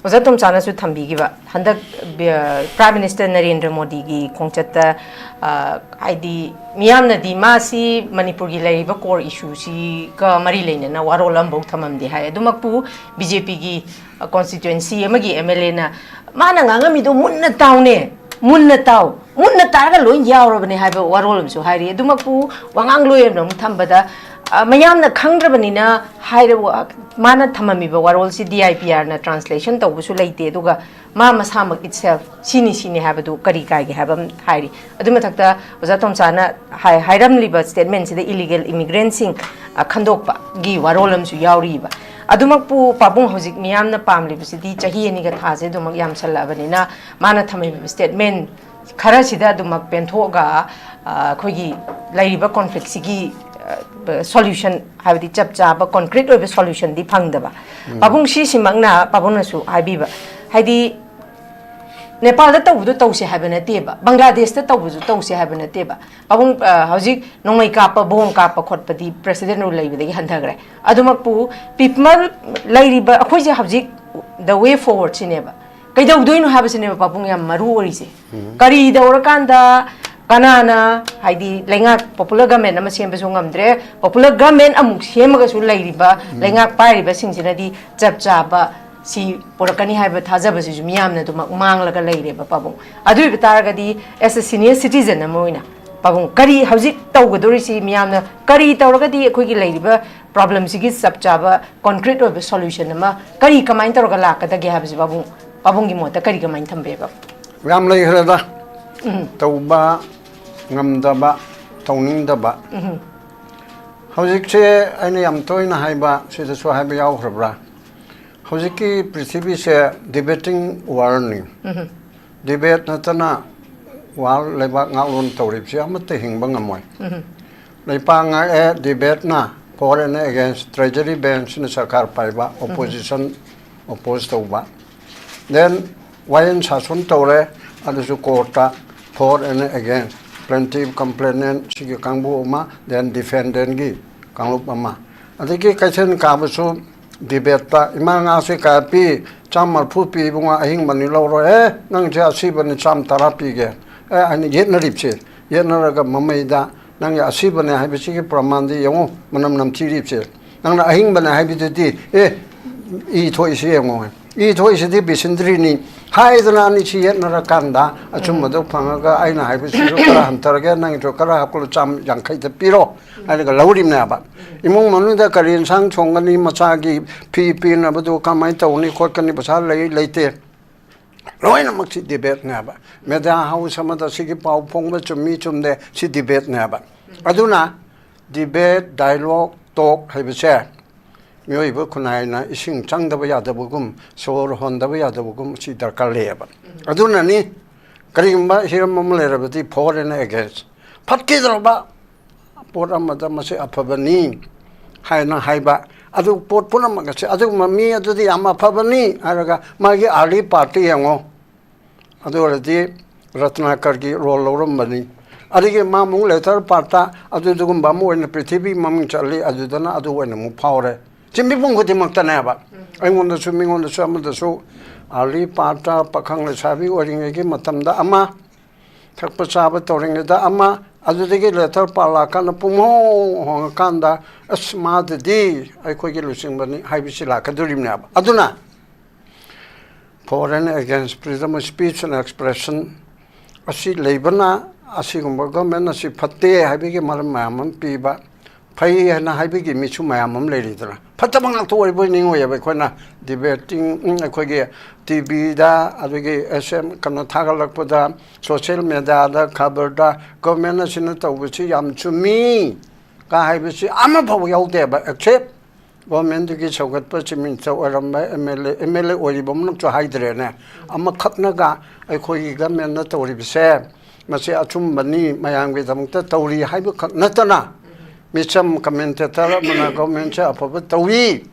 ꯑꯣꯖꯥ ꯇꯣꯝꯆꯥꯅꯁꯨ ꯊꯝꯕꯤꯈꯤꯕ, ꯍꯟꯗꯛ ꯕꯤ-, Prime Minister ꯅꯔꯦꯟꯗ꯭ꯔ ꯃꯣꯗꯤꯒꯤ ꯈꯣꯡꯆꯠꯇ, ꯑ, ꯍꯥꯏꯗꯤ, ꯃꯤꯌꯥꯝꯅꯗꯤ ꯃꯥꯁꯤ ꯃꯅꯤꯄꯨꯔꯒꯤ ꯂꯩꯔꯤꯕ core issueꯁꯤꯒ ꯃꯔꯤ ꯂꯩꯅꯅ ꯋꯥꯔꯣꯜ ꯑꯃꯐꯥꯎ ꯊꯝꯃꯝꯗꯦ ꯍꯥꯏ꯫ ꯑꯗꯨꯃꯛꯄꯨ BJPꯒꯤ constituency ꯑꯃꯒꯤ MLAꯅ ꯃꯥꯅ ꯉꯥꯡꯉꯝꯃꯤꯗꯣ ꯃꯨꯟꯅ ꯇꯥꯎꯅꯦ, ꯃꯨꯟꯅ ꯇꯥꯎ, ꯃꯨꯟꯅ ꯇꯥꯔꯒ ꯂꯣꯏ ꯌꯥꯎꯔꯕꯅꯦ ꯍꯥꯏꯕ ꯋꯥꯔꯣꯜ ꯑꯃꯁꯨ ꯍꯥꯏꯔꯤ꯫ ꯑꯗꯨꯃꯛꯄꯨ ꯋꯥꯉꯥꯡꯂꯣꯏ ꯑꯃꯅ ꯑꯃꯨꯛ ꯊꯝꯕꯗ, ꯑ, ꯃꯌꯥꯝꯅ ꯈꯪꯗ꯭ꯔꯕꯅꯤꯅ ꯍꯥꯏꯔꯕ, ꯃꯥꯅ ꯊꯝꯃꯝꯃꯤꯕ ꯋꯥꯔꯣꯜꯁꯤ DIPRꯅ translation ꯇꯧꯕꯁꯨ ꯂꯩꯇꯦ, ꯑꯗꯨꯒ ꯃꯥ ꯃꯁꯥꯃꯛ itself ꯁꯤꯅꯤ ꯁꯤꯅꯤ ꯍꯥꯏꯕꯗꯨ ꯀꯔꯤ ꯀꯥꯏꯒꯦ ꯍꯥꯏꯕ ꯑꯃ ꯍꯥꯏꯔꯤ꯫ ꯑꯗꯨ ꯃꯊꯛꯇ ꯑꯣꯖꯥ ꯇꯣꯝꯆꯥꯅ ꯍꯥꯏ-, ꯍꯥꯏꯔꯝꯂꯤꯕ statementꯁꯤꯗ illegal immigrantꯁꯤꯡ, ꯑ, ꯈꯟꯗꯣꯛꯄꯒꯤ ꯋꯥꯔꯣꯜ ꯑꯃꯁꯨ ꯌꯥꯎꯔꯤꯕ꯫ ꯑꯗꯨꯃꯛꯄꯨ ꯄꯥꯕꯨꯡ ꯍꯧꯖꯤꯛ ꯃꯤꯌꯥꯝꯅ ꯄꯥꯝꯂꯤꯕꯁꯤꯗꯤ ꯆꯍꯤ ꯑꯅꯤꯒ ꯊꯥꯁꯦ ꯑꯗꯨꯃꯛ ꯌꯥꯝꯁꯜꯂꯛꯑꯕꯅꯤꯅ ꯃꯥꯅ ꯊꯝꯃꯤꯕ statement ꯈꯔꯁꯤꯗ ꯑꯗꯨꯃꯛ ꯄꯦꯟꯊꯣꯛꯑꯒ, ꯑ, ꯑꯩꯈꯣꯏꯒꯤ ꯂꯩꯔꯤꯕ conflictꯁꯤꯒꯤ, ꯑ, solution, ꯍꯥꯏꯕꯗꯤ ꯆꯞ ꯆꯥꯕ concrete ꯑꯣꯏꯕ solutionꯗꯤ ꯐꯪꯗꯕ꯫ ꯄꯥꯕꯨꯡ ꯁꯤꯁꯤꯃꯛꯅ ꯄꯥꯕꯨꯡꯅꯁꯨ ꯍꯥꯏꯕꯤꯕ, ꯍꯥꯏꯗꯤ ꯅꯦꯄꯥꯜꯗ ꯇꯧꯕꯗꯣ ꯇꯧꯁꯦ ꯍꯥꯏꯕ ꯅꯠꯇꯦꯕ, ꯕꯪꯒ꯭ꯂꯥꯗꯦꯁꯇ ꯇꯧꯕꯁꯨ ꯇꯧꯁꯦ ꯍꯥꯏꯕ ꯅꯠꯇꯦꯕ꯫ ꯄꯥꯕꯨꯡ, ꯑ, ꯍꯧꯖꯤꯛ ꯅꯣꯡꯃꯩ ꯀꯥꯞꯄ, ꯕꯣꯝ ꯀꯥꯞꯄ ꯈꯣꯠꯄꯗꯤ president ꯔꯨꯜ ꯂꯩꯕꯗꯒꯤ ꯍꯟꯊꯈ꯭ꯔꯦ꯫ ꯑꯗꯨꯃꯛꯄꯨ people ꯂꯩꯔꯤꯕ ꯑꯩꯈꯣꯏꯁꯦ ꯍꯧꯖꯤꯛ the way forwardꯁꯤꯅꯦꯕ꯫ ꯀꯩꯗꯧꯗꯣꯏꯅꯣ ꯍꯥꯏꯕꯁꯤꯅꯦꯕ ꯄꯥꯕꯨꯡ ꯌꯥꯝ ꯃꯔꯨ ꯑꯣꯏꯔꯤꯁꯦ꯫ ꯀꯔꯤ ꯇꯧꯔꯀꯥꯟꯗ ꯀꯅꯥꯅ, ꯍꯥꯏꯗꯤ, ꯂꯩꯉꯥꯛ, popular government ꯑꯃ ꯁꯦꯝꯕꯁꯨ ꯉꯝꯗ꯭ꯔꯦ, popular government ꯑꯃꯨꯛ ꯁꯦꯝꯃꯒꯁꯨ ꯂꯩꯔꯤꯕ ꯂꯩꯉꯥꯛ ꯄꯥꯏꯔꯤꯕꯁꯤꯡꯁꯤꯅꯗꯤ ꯆꯞ ꯆꯥꯕ ꯁꯤ ꯄꯨꯔꯛꯀꯅꯤ ꯍꯥꯏꯕ ꯊꯥꯖꯕꯁꯤꯁꯨ ꯃꯤꯌꯥꯝꯅ ꯑꯗꯨꯃꯛ ꯃꯥꯡꯂꯒ ꯂꯩꯔꯦꯕ ꯄꯥꯕꯨꯡ꯫ ꯑꯗꯨ ꯑꯣꯏꯕ ꯇꯥꯔꯒꯗꯤ, as a senior citizen ꯑꯃ ꯑꯣꯏꯅ, ꯄꯥꯕꯨꯡ, ꯀꯔꯤ ꯍꯧꯖꯤꯛ ꯇꯧꯒꯗꯧꯔꯤꯁꯤ, ꯃꯤꯌꯥꯝꯅ ꯀꯔꯤ ꯇꯧꯔꯒꯗꯤ ꯑꯩꯈꯣꯏꯒꯤ ꯂꯩꯔꯤꯕ problemꯁꯤꯒꯤ ꯆꯞ ꯆꯥꯕ concrete ꯑꯣꯏꯕ solution ꯑꯃ ꯀꯔꯤ, ꯀꯃꯥꯏꯅ ꯇꯧꯔꯒ ꯂꯥꯛꯀꯗꯒꯦ ꯍꯥꯏꯕꯁꯤ ꯄꯥꯕꯨꯡ, ꯄꯥꯕꯨꯡꯒꯤ ꯃꯣꯠꯇ ꯀꯔꯤ, ꯀꯃꯥꯏꯅ ꯊꯝꯕꯤꯕ? ꯌꯥꯝ ꯂꯩꯈ꯭ꯔꯦꯗ꯫ ꯇꯧꯕ ꯉꯝꯗꯕ, ꯇꯧꯅꯤꯡꯗꯕ꯫ ꯍꯧꯖꯤꯛꯁꯦ ꯑꯩꯅ ꯌꯥꯝ ꯇꯣꯏꯅ ꯍꯥꯏꯕ, ꯁꯤꯗꯁꯨ ꯍꯥꯏꯕ ꯌꯥꯎꯈ꯭ꯔꯕ꯭ꯔꯥ? ꯍꯧꯖꯤꯛꯀꯤ ꯄ꯭ꯔꯤꯊꯤꯕꯤꯁꯦ debating worldꯅꯤ꯫ Debate ꯅꯠꯇꯅ world ꯂꯩꯕꯥꯛ ꯉꯥꯛꯂꯣꯟ ꯇꯧꯔꯤꯕꯁꯤ ꯑꯃꯠꯇ ꯍꯤꯡꯕ ꯉꯝꯃꯣꯏ꯫ ꯂꯩꯄꯥꯛ ꯉꯥꯛꯑꯦ debateꯅ, for and against, treasury benchꯅ ꯁꯔꯀꯥꯔ ꯄꯥꯏꯕ, opposition oppose ꯇꯧꯕ, then ꯋꯥꯌꯦꯜ ꯁꯥꯁꯣꯟ ꯇꯧꯔꯦ, ꯑꯗꯨꯁꯨ courtꯇ for and against, plaintiff, complainant ꯁꯤꯒꯤ ꯀꯥꯡꯕꯨ ꯑꯃ, then defendantꯒꯤ ꯀꯥꯡꯂꯨꯞ ꯑꯃ, ꯑꯗꯒꯤ ꯀꯩꯊꯦꯜ ꯀꯥꯕꯁꯨ debateꯇ ꯏꯃꯥ ꯉꯥꯁꯦ ꯀꯌꯥ ꯄꯤ, ꯆꯥꯝ ꯃꯔꯤꯐꯨ ꯄꯤ ꯏꯕꯨꯡꯉꯣ, ꯑꯍꯤꯡꯕꯅꯤ ꯂꯧꯔꯣ꯫ ꯑꯦ, ꯅꯪꯁꯦ ꯑꯁꯤꯕꯅꯤ, ꯆꯥꯝ ꯇꯔꯥ ꯄꯤꯒꯦ꯫ ꯑꯦ, ꯑꯩꯅ ꯌꯦꯠꯅꯔꯤꯕꯁꯦ, ꯌꯦꯠꯅꯔꯒ ꯃꯃꯩꯗ ꯅꯪꯒꯤ ꯑꯁꯤꯕꯅꯦ ꯍꯥꯏꯕꯁꯤꯒꯤ ꯄ꯭ꯔꯃꯥꯟꯗꯤ ꯌꯦꯡꯉꯨ, ꯃꯅꯝ ꯅꯝꯊꯤꯔꯤꯕꯁꯦ꯫ ꯅꯪꯅ ꯑꯍꯤꯡꯕꯅꯦ ꯍꯥꯏꯕꯗꯨꯗꯤ, ꯑꯦ, ꯏ ꯊꯣꯛꯏꯁꯤ ꯌꯦꯡꯉꯣ꯫ ꯏ ꯊꯣꯛꯏꯁꯤꯗꯤ ꯕꯤꯁꯤꯟꯗ꯭ꯔꯤꯅꯤ꯫ ꯍꯥꯏꯗꯅ ꯑꯅꯤꯁꯤ ꯌꯦꯠꯅꯔꯀꯥꯟꯗ ꯑꯆꯨꯝꯕꯗꯣ ꯐꯪꯉꯒ ꯑꯩꯅ ꯍꯥꯏꯕꯁꯤꯁꯨ ꯈꯔ ꯍꯟꯊꯔꯒꯦ, ꯅꯪꯒꯤꯁꯨ ꯈꯔ ꯍꯥꯞꯀꯠꯂꯣ, ꯆꯥꯝ ꯌꯥꯡꯈꯩꯗ ꯄꯤꯔꯣ ꯍꯥꯏꯔꯒ ꯂꯧꯔꯤꯕꯅꯦꯕ꯫ ꯏꯃꯨꯡ ꯃꯅꯨꯡꯗ ꯀꯔꯤ ꯏꯟꯁꯥꯡ ꯊꯣꯡꯒꯅꯤ, ꯃꯆꯥꯒꯤ ꯐꯤ ꯄꯤꯅꯕꯗꯨ ꯀꯃꯥꯏꯅ ꯇꯧꯅꯤ ꯈꯣꯠꯀꯅꯤ, ꯄꯩꯁꯥ ꯂꯩ ꯂꯩꯇꯦ, ꯂꯣꯏꯅꯃꯛꯁꯤ ꯗꯤꯕꯦꯠꯅꯦꯕ꯫ ꯃꯦꯗꯤꯌꯥ ꯍꯥꯎꯁ ꯑꯃꯗ ꯁꯤꯒꯤ ꯄꯥꯎ ꯐꯣꯡꯕ ꯆꯨꯝꯃꯤ ꯆꯨꯝꯗꯦ, ꯁꯤ ꯗꯤꯕꯦꯠꯅꯦꯕ꯫ ꯑꯗꯨꯅ ꯗꯤꯕꯦꯠ, ꯗꯥꯏꯂꯣꯛ, ꯇꯣꯛ ꯍꯥꯏꯕꯁꯦ ꯃꯤꯑꯣꯏꯕ ꯈꯨꯟꯅꯥꯏꯅ ꯏꯁꯤꯡ ꯆꯪꯗꯕ ꯌꯥꯗꯕꯒꯨꯝ, ꯁꯣꯔ ꯍꯣꯟꯗꯕ ꯌꯥꯗꯕꯒꯨꯝ ꯁꯤ ꯗꯔꯀꯥꯔ ꯂꯩꯌꯦꯕ꯫ ꯑꯗꯨꯅꯅꯤ ꯀꯔꯤꯒꯨꯝꯕ ꯍꯤꯔꯝ ꯑꯃ ꯂꯩꯔꯕꯗꯤ for and against, ꯐꯠꯈꯤꯗ꯭ꯔꯕ ꯄꯣꯠ ꯑꯃꯗ ꯃꯁꯤ ꯑꯐꯕꯅꯤ ꯍꯥꯏꯅ ꯍꯥꯏꯕ꯫ ꯑꯗꯨ ꯄꯣꯠ ꯄꯨꯝꯅꯃꯛ ꯑꯁꯤ ꯑꯗꯨꯒꯨꯝꯕ ꯃꯤ ꯑꯗꯨꯗꯤ ꯌꯥꯝ ꯑꯐꯕꯅꯤ ꯍꯥꯏꯔꯒ ꯃꯥꯒꯤ ꯑꯥꯔꯂꯤ ꯄꯥꯔꯠꯇꯨ ꯌꯦꯡꯉꯣ꯫ ꯑꯗꯨ ꯑꯣꯏꯔꯗꯤ ꯔꯠꯅꯥꯀꯔꯒꯤ ꯔꯣꯜ ꯂꯧꯔꯝꯕꯅꯤ꯫ ꯑꯗꯒꯤ ꯃꯥ ꯑꯃꯨꯛ ꯂꯦꯇꯔ ꯄꯥꯔꯠꯇ ꯑꯗꯨꯗꯨꯒꯨꯝꯕ ꯑꯃ ꯑꯣꯏꯅ ꯄ꯭ꯔꯤꯊꯤꯕꯤ ꯃꯃꯤꯡ ꯆꯠꯂꯤ, ꯑꯗꯨꯗꯅ ꯑꯗꯨ ꯑꯣꯏꯅ ꯑꯃꯨꯛ ꯐꯥꯎꯔꯦ꯫ ꯁꯤ ꯃꯤꯄꯨꯝ ꯈꯨꯗꯤꯡꯃꯛꯇꯅꯦꯕ, ꯑꯩꯉꯣꯟꯗꯁꯨ ꯃꯤꯉꯣꯟꯗꯁꯨ ꯑꯃꯗꯁꯨ꯫ ꯑꯥꯔꯂꯤ ꯄꯥꯔꯠꯇ ꯄꯥꯈꯪ ꯂꯩꯁꯥꯕꯤ ꯑꯣꯏꯔꯤꯉꯩꯒꯤ ꯃꯇꯝꯗ ꯑꯃ, ꯊꯛꯄ ꯆꯥꯕ ꯇꯧꯔꯤꯉꯩꯗ ꯑꯃ, ꯑꯗꯨꯗꯒꯤ ꯂꯦꯇꯔ ꯄꯥꯔꯠ ꯂꯥꯛꯀꯥꯟꯗ ꯄꯨꯡꯍꯣꯡ ꯍꯣꯡꯉꯀꯥꯟꯗ, ꯑꯁ, ꯃꯥꯗꯗꯤ ꯑꯩꯈꯣꯏꯒꯤ ꯂꯨꯆꯤꯡꯕꯅꯤ ꯍꯥꯏꯕꯁꯤ ꯂꯥꯛꯀꯗꯣꯔꯤꯕꯅꯦꯕ꯫ ꯑꯗꯨꯅ for and against freedom of speech and expression ꯑꯁꯤ ꯂꯩꯕꯅ ꯑꯁꯤꯒꯨꯝꯕ ꯒꯣꯔꯃꯦꯟ ꯑꯁꯤ ꯐꯠꯇꯦ ꯍꯥꯏꯕꯒꯤ ꯃꯔꯝ ꯃꯌꯥꯝ ꯑꯃ ꯄꯤꯕ, ꯐꯩ ꯍꯥꯏꯅ ꯍꯥꯏꯕꯒꯤ ꯃꯤꯁꯨ ꯃꯌꯥꯝ ꯑꯃ ꯂꯩꯔꯤꯗꯅ꯫ ꯐꯠꯇꯕ ꯉꯥꯛꯇ ꯑꯣꯏꯕꯣꯏ ꯅꯤꯡꯉꯣꯏꯑꯕ꯫ ꯑꯩꯈꯣꯏꯅ ꯗꯤꯕꯦꯇꯤꯡ, ꯑꯩꯈꯣꯏꯒꯤ ꯇꯤ ꯚꯤꯗ, ꯑꯗꯒꯤ ꯑꯦꯁ ꯑꯦꯝ ꯀꯩꯅꯣ ꯊꯥꯒꯠꯂꯛꯄꯗ, ꯁꯣꯁꯤꯌꯦꯜ ꯃꯦꯗꯤꯌꯥꯗ, ꯈꯕꯔꯗ ꯒꯣꯔꯃꯦꯟ ꯑꯁꯤꯅ ꯇꯧꯕꯁꯤ ꯌꯥꯝ ꯆꯨꯝꯃꯤ ꯀ ꯍꯥꯏꯕꯁꯤ ꯑꯃꯐꯥꯎ ꯌꯥꯎꯗꯦꯕ, ꯑꯦꯛꯁꯦꯞ ꯒꯣꯔꯃꯦꯟꯗꯨꯒꯤ ꯁꯧꯒꯠꯄ ꯆꯤꯞ ꯃꯤꯅꯤꯁꯇꯔ ꯑꯣꯏꯔꯝꯕ M L A, M L A ꯑꯣꯏꯔꯤꯕ ꯑꯃꯅꯁꯨ ꯍꯥꯏꯗ꯭ꯔꯦꯅꯦ꯫ ꯑꯃꯈꯛꯅꯒ ꯑꯩꯈꯣꯏꯒꯤ ꯒꯃꯦꯟꯅ ꯇꯧꯔꯤꯕꯁꯦ ꯃꯁꯤ ꯑꯆꯨꯝꯕꯅꯤ, ꯃꯌꯥꯝꯒꯤꯗꯃꯛꯇ ꯇꯧꯔꯤ ꯍꯥꯏꯕꯈꯛ ꯅꯠꯇꯅ, ꯃꯤꯆꯝ ꯀꯃꯦꯟꯇꯦꯇꯔ ꯑꯃꯅ ꯒꯣꯔꯃꯦꯟꯁꯦ ꯑꯐꯕ ꯇꯧꯏ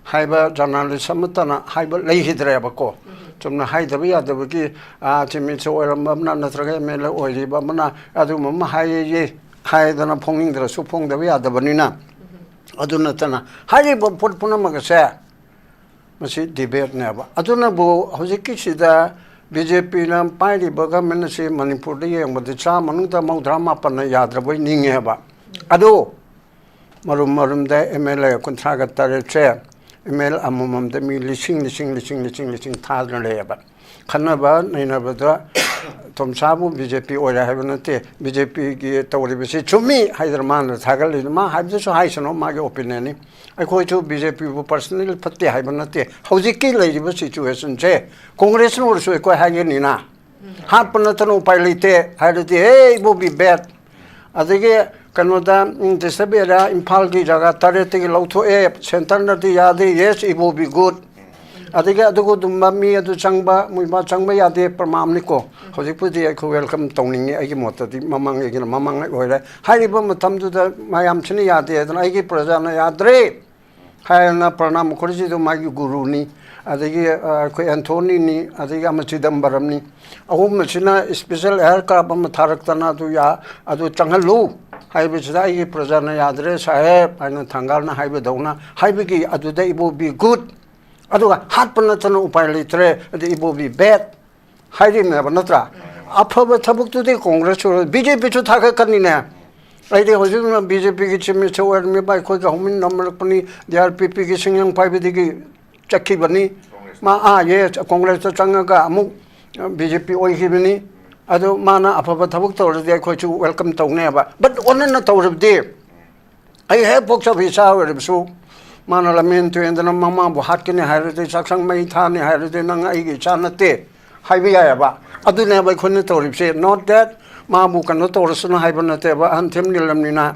ꯍꯥꯏꯕ ꯖꯔꯅꯥꯂꯤꯁ ꯑꯃꯠꯇꯅ ꯍꯥꯏꯕ ꯂꯩꯈꯤꯗ꯭ꯔꯦꯕꯀꯣ꯫ ꯆꯨꯝꯅ ꯍꯥꯏꯗꯕ ꯌꯥꯗꯕꯒꯤ, ꯑꯥ, ꯆꯤꯞ ꯃꯤꯅꯤꯁꯇꯔ ꯑꯣꯏꯔꯝꯕ ꯑꯃꯅ ꯅꯠꯇ꯭ꯔꯒ ꯑꯦꯝ ꯑꯦꯜ ꯑꯦ ꯑꯣꯏꯔꯤꯕ ꯑꯃꯅ ꯑꯗꯨꯒꯨꯝꯕ ꯑꯃ ꯍꯥꯏꯌꯦ ꯍꯥꯏꯗꯅ ꯐꯣꯡꯅꯤꯡꯗ꯭ꯔꯁꯨ ꯐꯣꯡꯗꯕ ꯌꯥꯗꯕꯅꯤꯅ꯫ ꯑꯗꯨ ꯅꯠꯇꯅ ꯍꯥꯏꯔꯤꯕ ꯄꯣꯠ ꯄꯨꯝꯅꯃꯛ ꯑꯁꯦ ꯃꯁꯤ ꯗꯤꯕꯦꯠꯅꯦꯕ꯫ ꯑꯗꯨꯅꯕꯨ ꯍꯧꯖꯤꯛꯀꯤꯁꯤꯗ ꯕꯤ ꯖꯦ ꯄꯤꯅ ꯄꯥꯏꯔꯤꯕ ꯒꯃꯦꯟ ꯑꯁꯤ ꯃꯅꯤꯄꯨꯔꯗ ꯌꯦꯡꯕꯗ ꯆꯥꯝꯃ ꯃꯅꯨꯡꯗ ꯃꯧꯗ꯭ꯔꯥ ꯃꯥꯄꯟꯅ ꯌꯥꯗ꯭ꯔꯕꯣꯏ ꯅꯤꯡꯉꯦꯕ꯫ ꯑꯗꯣ ꯃꯔꯨꯝ ꯃꯔꯨꯝꯗ ꯑꯦꯝ ꯑꯦꯜ ꯑꯦ ꯀꯨꯟꯊ꯭ꯔꯥꯒ ꯇꯔꯦꯠꯁꯦ ꯑꯦꯝ ꯑꯦꯜ ꯑꯃꯃꯝꯗ ꯃꯤ ꯂꯤꯁꯤꯡ, ꯂꯤꯁꯤꯡ, ꯂꯤꯁꯤꯡ, ꯂꯤꯁꯤꯡ, ꯂꯤꯁꯤꯡ ꯊꯥꯗꯅ ꯂꯩꯌꯦꯕ꯫ ꯈꯟꯅꯕ ꯅꯩꯅꯕꯗ ꯇꯣꯝꯆꯥꯕꯨ ꯕꯤ ꯖꯦ ꯄꯤ ꯑꯣꯏꯔꯦ ꯍꯥꯏꯕ ꯅꯠꯇꯦ, ꯕꯤ ꯖꯦ ꯄꯤꯒꯤ ꯇꯧꯔꯤꯕꯁꯤ ꯆꯨꯝꯃꯤ ꯍꯥꯏꯗꯅ ꯃꯥꯅ ꯊꯥꯒꯠꯂꯤꯗꯨ, ꯃꯥ ꯍꯥꯏꯕꯗꯨꯁꯨ ꯍꯥꯏꯁꯅꯨ, ꯃꯥꯒꯤ ꯑꯣꯄꯤꯅꯤꯌꯟꯅꯤ꯫ ꯑꯩꯈꯣꯏꯁꯨ ꯕꯤ ꯖꯦ ꯄꯤꯕꯨ ꯄꯔꯁꯅꯦꯜ ꯐꯠꯇꯦ ꯍꯥꯏꯕ ꯅꯠꯇꯦ꯫ ꯍꯧꯖꯤꯛꯀꯤ ꯂꯩꯔꯤꯕ ꯁꯤꯆꯨꯋꯦꯁꯟꯁꯦ ꯀꯣꯡꯒ꯭ꯔꯦꯁꯅ ꯑꯣꯏꯔꯁꯨ ꯑꯩꯈꯣꯏ ꯍꯥꯏꯒꯅꯤꯅ, ꯍꯥꯠꯄ ꯅꯠꯇꯅ ꯎꯄꯥꯏ ꯂꯩꯇꯦ ꯍꯥꯏꯔꯗꯤ, "Hey, it will be bad." ꯑꯗꯒꯤ ꯀꯩꯅꯣꯗ, ꯎꯝ, ꯗꯤꯁꯇꯔꯕ ꯑꯦꯔꯤꯌꯥ ꯏꯝꯐꯥꯜꯒꯤ ꯖꯒꯥ ꯇꯔꯦꯠꯇꯒꯤ ꯂꯧꯊꯣꯛꯑꯦ, ꯁꯦꯟꯇꯔꯅꯗꯤ ꯌꯥꯗꯦ, "Yes, it will be good." ꯑꯗꯒꯤ ꯑꯗꯨꯒꯨꯝꯕ ꯃꯤ ꯑꯗꯨ ꯆꯪꯕ, ꯃꯣꯏ ꯃꯥ ꯆꯪꯕ ꯌꯥꯗꯦ, ꯄ꯭ꯔꯃꯥꯟꯅꯤꯀꯣ꯫ ꯍꯧꯖꯤꯛꯄꯨꯗꯤ ꯑꯩꯈꯣꯏ ꯋꯦꯜꯀꯝ ꯇꯧꯅꯤꯡꯉꯤ, ꯑꯩꯒꯤ ꯃꯣꯠꯇꯗꯤ ꯃꯃꯥꯡ ꯑꯣꯏꯒꯦꯔꯥ ꯃꯃꯥꯡ ꯑꯣꯏꯔꯦ꯫ ꯍꯥꯏꯔꯤꯕ ꯃꯇꯝꯗꯨꯗ ꯃꯌꯥꯝꯁꯤꯅ ꯌꯥꯗꯦ ꯍꯥꯏꯗꯅ ꯑꯩꯒꯤ ꯄ꯭ꯔꯖꯥꯅ ꯌꯥꯗ꯭ꯔꯦ ꯍꯥꯏꯅ ꯄ꯭ꯔꯅꯥꯕ ꯃꯨꯈꯔꯖꯤꯗꯨ ꯃꯥꯒꯤ ꯒꯨꯔꯨꯅꯤ, ꯑꯗꯒꯤ, ꯑ, ꯑꯩꯈꯣꯏ ꯑꯦꯟꯊꯣꯅꯤꯅꯤ, ꯑꯗꯒꯤ ꯑꯃ ꯆꯤꯗꯝꯕꯔꯝꯅꯤ꯫ ꯑꯍꯨꯝ ꯑꯁꯤꯅ ꯏꯁꯄꯤꯁꯦꯜ ꯑꯦꯌꯥꯔ ꯀ꯭ꯔꯥꯐ ꯑꯃ ꯊꯥꯔꯛꯇꯅ ꯑꯗꯨ ꯌꯥ-, ꯑꯗꯨ ꯆꯪꯍꯜꯂꯨ ꯍꯥꯏꯕꯁꯤꯗ ꯑꯩꯒꯤ ꯄ꯭ꯔꯖꯥꯅ ꯌꯥꯗ꯭ꯔꯦ ꯁꯥꯍꯦꯕ ꯍꯥꯏꯅ ꯊꯪꯒꯥꯜꯅ ꯍꯥꯏꯕꯗꯧꯅ ꯍꯥꯏꯕꯒꯤ ꯑꯗꯨꯗ it will be good, ꯑꯗꯨꯒ ꯍꯥꯠꯄ ꯅꯠꯇꯅ ꯎꯄꯥꯏ ꯂꯩꯇ꯭ꯔꯦ, ꯑꯗꯨ it will be bad ꯍꯥꯏꯔꯤꯕꯅꯦꯕ, ꯅꯠꯇ꯭ꯔꯥ? ꯑꯐꯕ ꯊꯕꯛꯇꯨꯗꯤ ꯀꯣꯡꯒ꯭ꯔꯦꯁ ꯑꯣꯏꯔꯣ, ꯕꯤ ꯖꯦ ꯄꯤꯁꯨ ꯊꯥꯒꯠꯀꯅꯤꯅꯦ꯫ ꯑꯩꯗꯤ ꯍꯧꯖꯤꯛꯅ ꯕꯤ ꯖꯦ ꯄꯤꯒꯤ ꯆꯤꯐ ꯃꯤꯅꯤꯁꯇꯔ ꯑꯣꯏꯔꯝꯃꯤꯕ ꯑꯩꯈꯣꯏꯒ ꯍꯧꯃꯤꯟꯅꯃꯔꯛꯄꯅꯤ, ꯗꯤ ꯑꯥꯔ ꯄꯤ ꯄꯤꯒꯤ ꯁꯤꯡꯖꯪ ꯄꯥꯏꯕꯗꯒꯤ ꯆꯠꯈꯤꯕꯅꯤ꯫ ꯃꯥ, ꯑꯥ, ꯌꯦꯁ, ꯀꯣꯡꯒ꯭ꯔꯦꯁꯇ ꯆꯪꯉꯒ ꯑꯃꯨꯛ ꯕꯤ ꯖꯦ ꯄꯤ ꯑꯣꯏꯈꯤꯕꯅꯤ꯫ ꯑꯗꯨ ꯃꯥꯅ ꯑꯐꯕ ꯊꯕꯛ ꯇꯧꯔꯗꯤ ꯑꯩꯈꯣꯏꯁꯨ ꯋꯦꯜꯀꯝ ꯇꯧꯅꯦꯕ꯫ ꯕꯠ ꯑꯣꯟꯅꯅ ꯇꯧꯔꯕꯗꯤ ꯑꯩ ꯍꯦꯛ ꯄꯣꯛꯆꯕ ꯏꯆꯥ ꯑꯣꯏꯔꯕꯁꯨ ꯃꯥꯅ ꯂꯝꯍꯦꯟ ꯇꯨꯍꯦꯟꯗꯅ ꯃꯃꯥꯕꯨ ꯍꯥꯠꯀꯅꯤ ꯍꯥꯏꯔꯗꯤ, ꯆꯥꯛꯁꯪ ꯃꯩ ꯊꯥꯅꯤ ꯍꯥꯏꯔꯗꯤ, "ꯅꯪ ꯑꯩꯒꯤ ꯏꯆꯥ ꯅꯠꯇꯦ" ꯍꯥꯏꯕ ꯌꯥꯏꯑꯕ꯫ ꯑꯗꯨꯅꯦꯕ ꯑꯩꯈꯣꯏꯅ ꯇꯧꯔꯤꯕꯁꯦ꯫ Not that ꯃꯥꯕꯨ ꯀꯩꯅꯣ ꯇꯧꯔꯁꯅꯨ ꯍꯥꯏꯕ ꯅꯠꯇꯦꯕ, ꯑꯍꯟ ꯊꯦꯝꯅꯤꯜꯂꯝꯅꯤꯅ꯫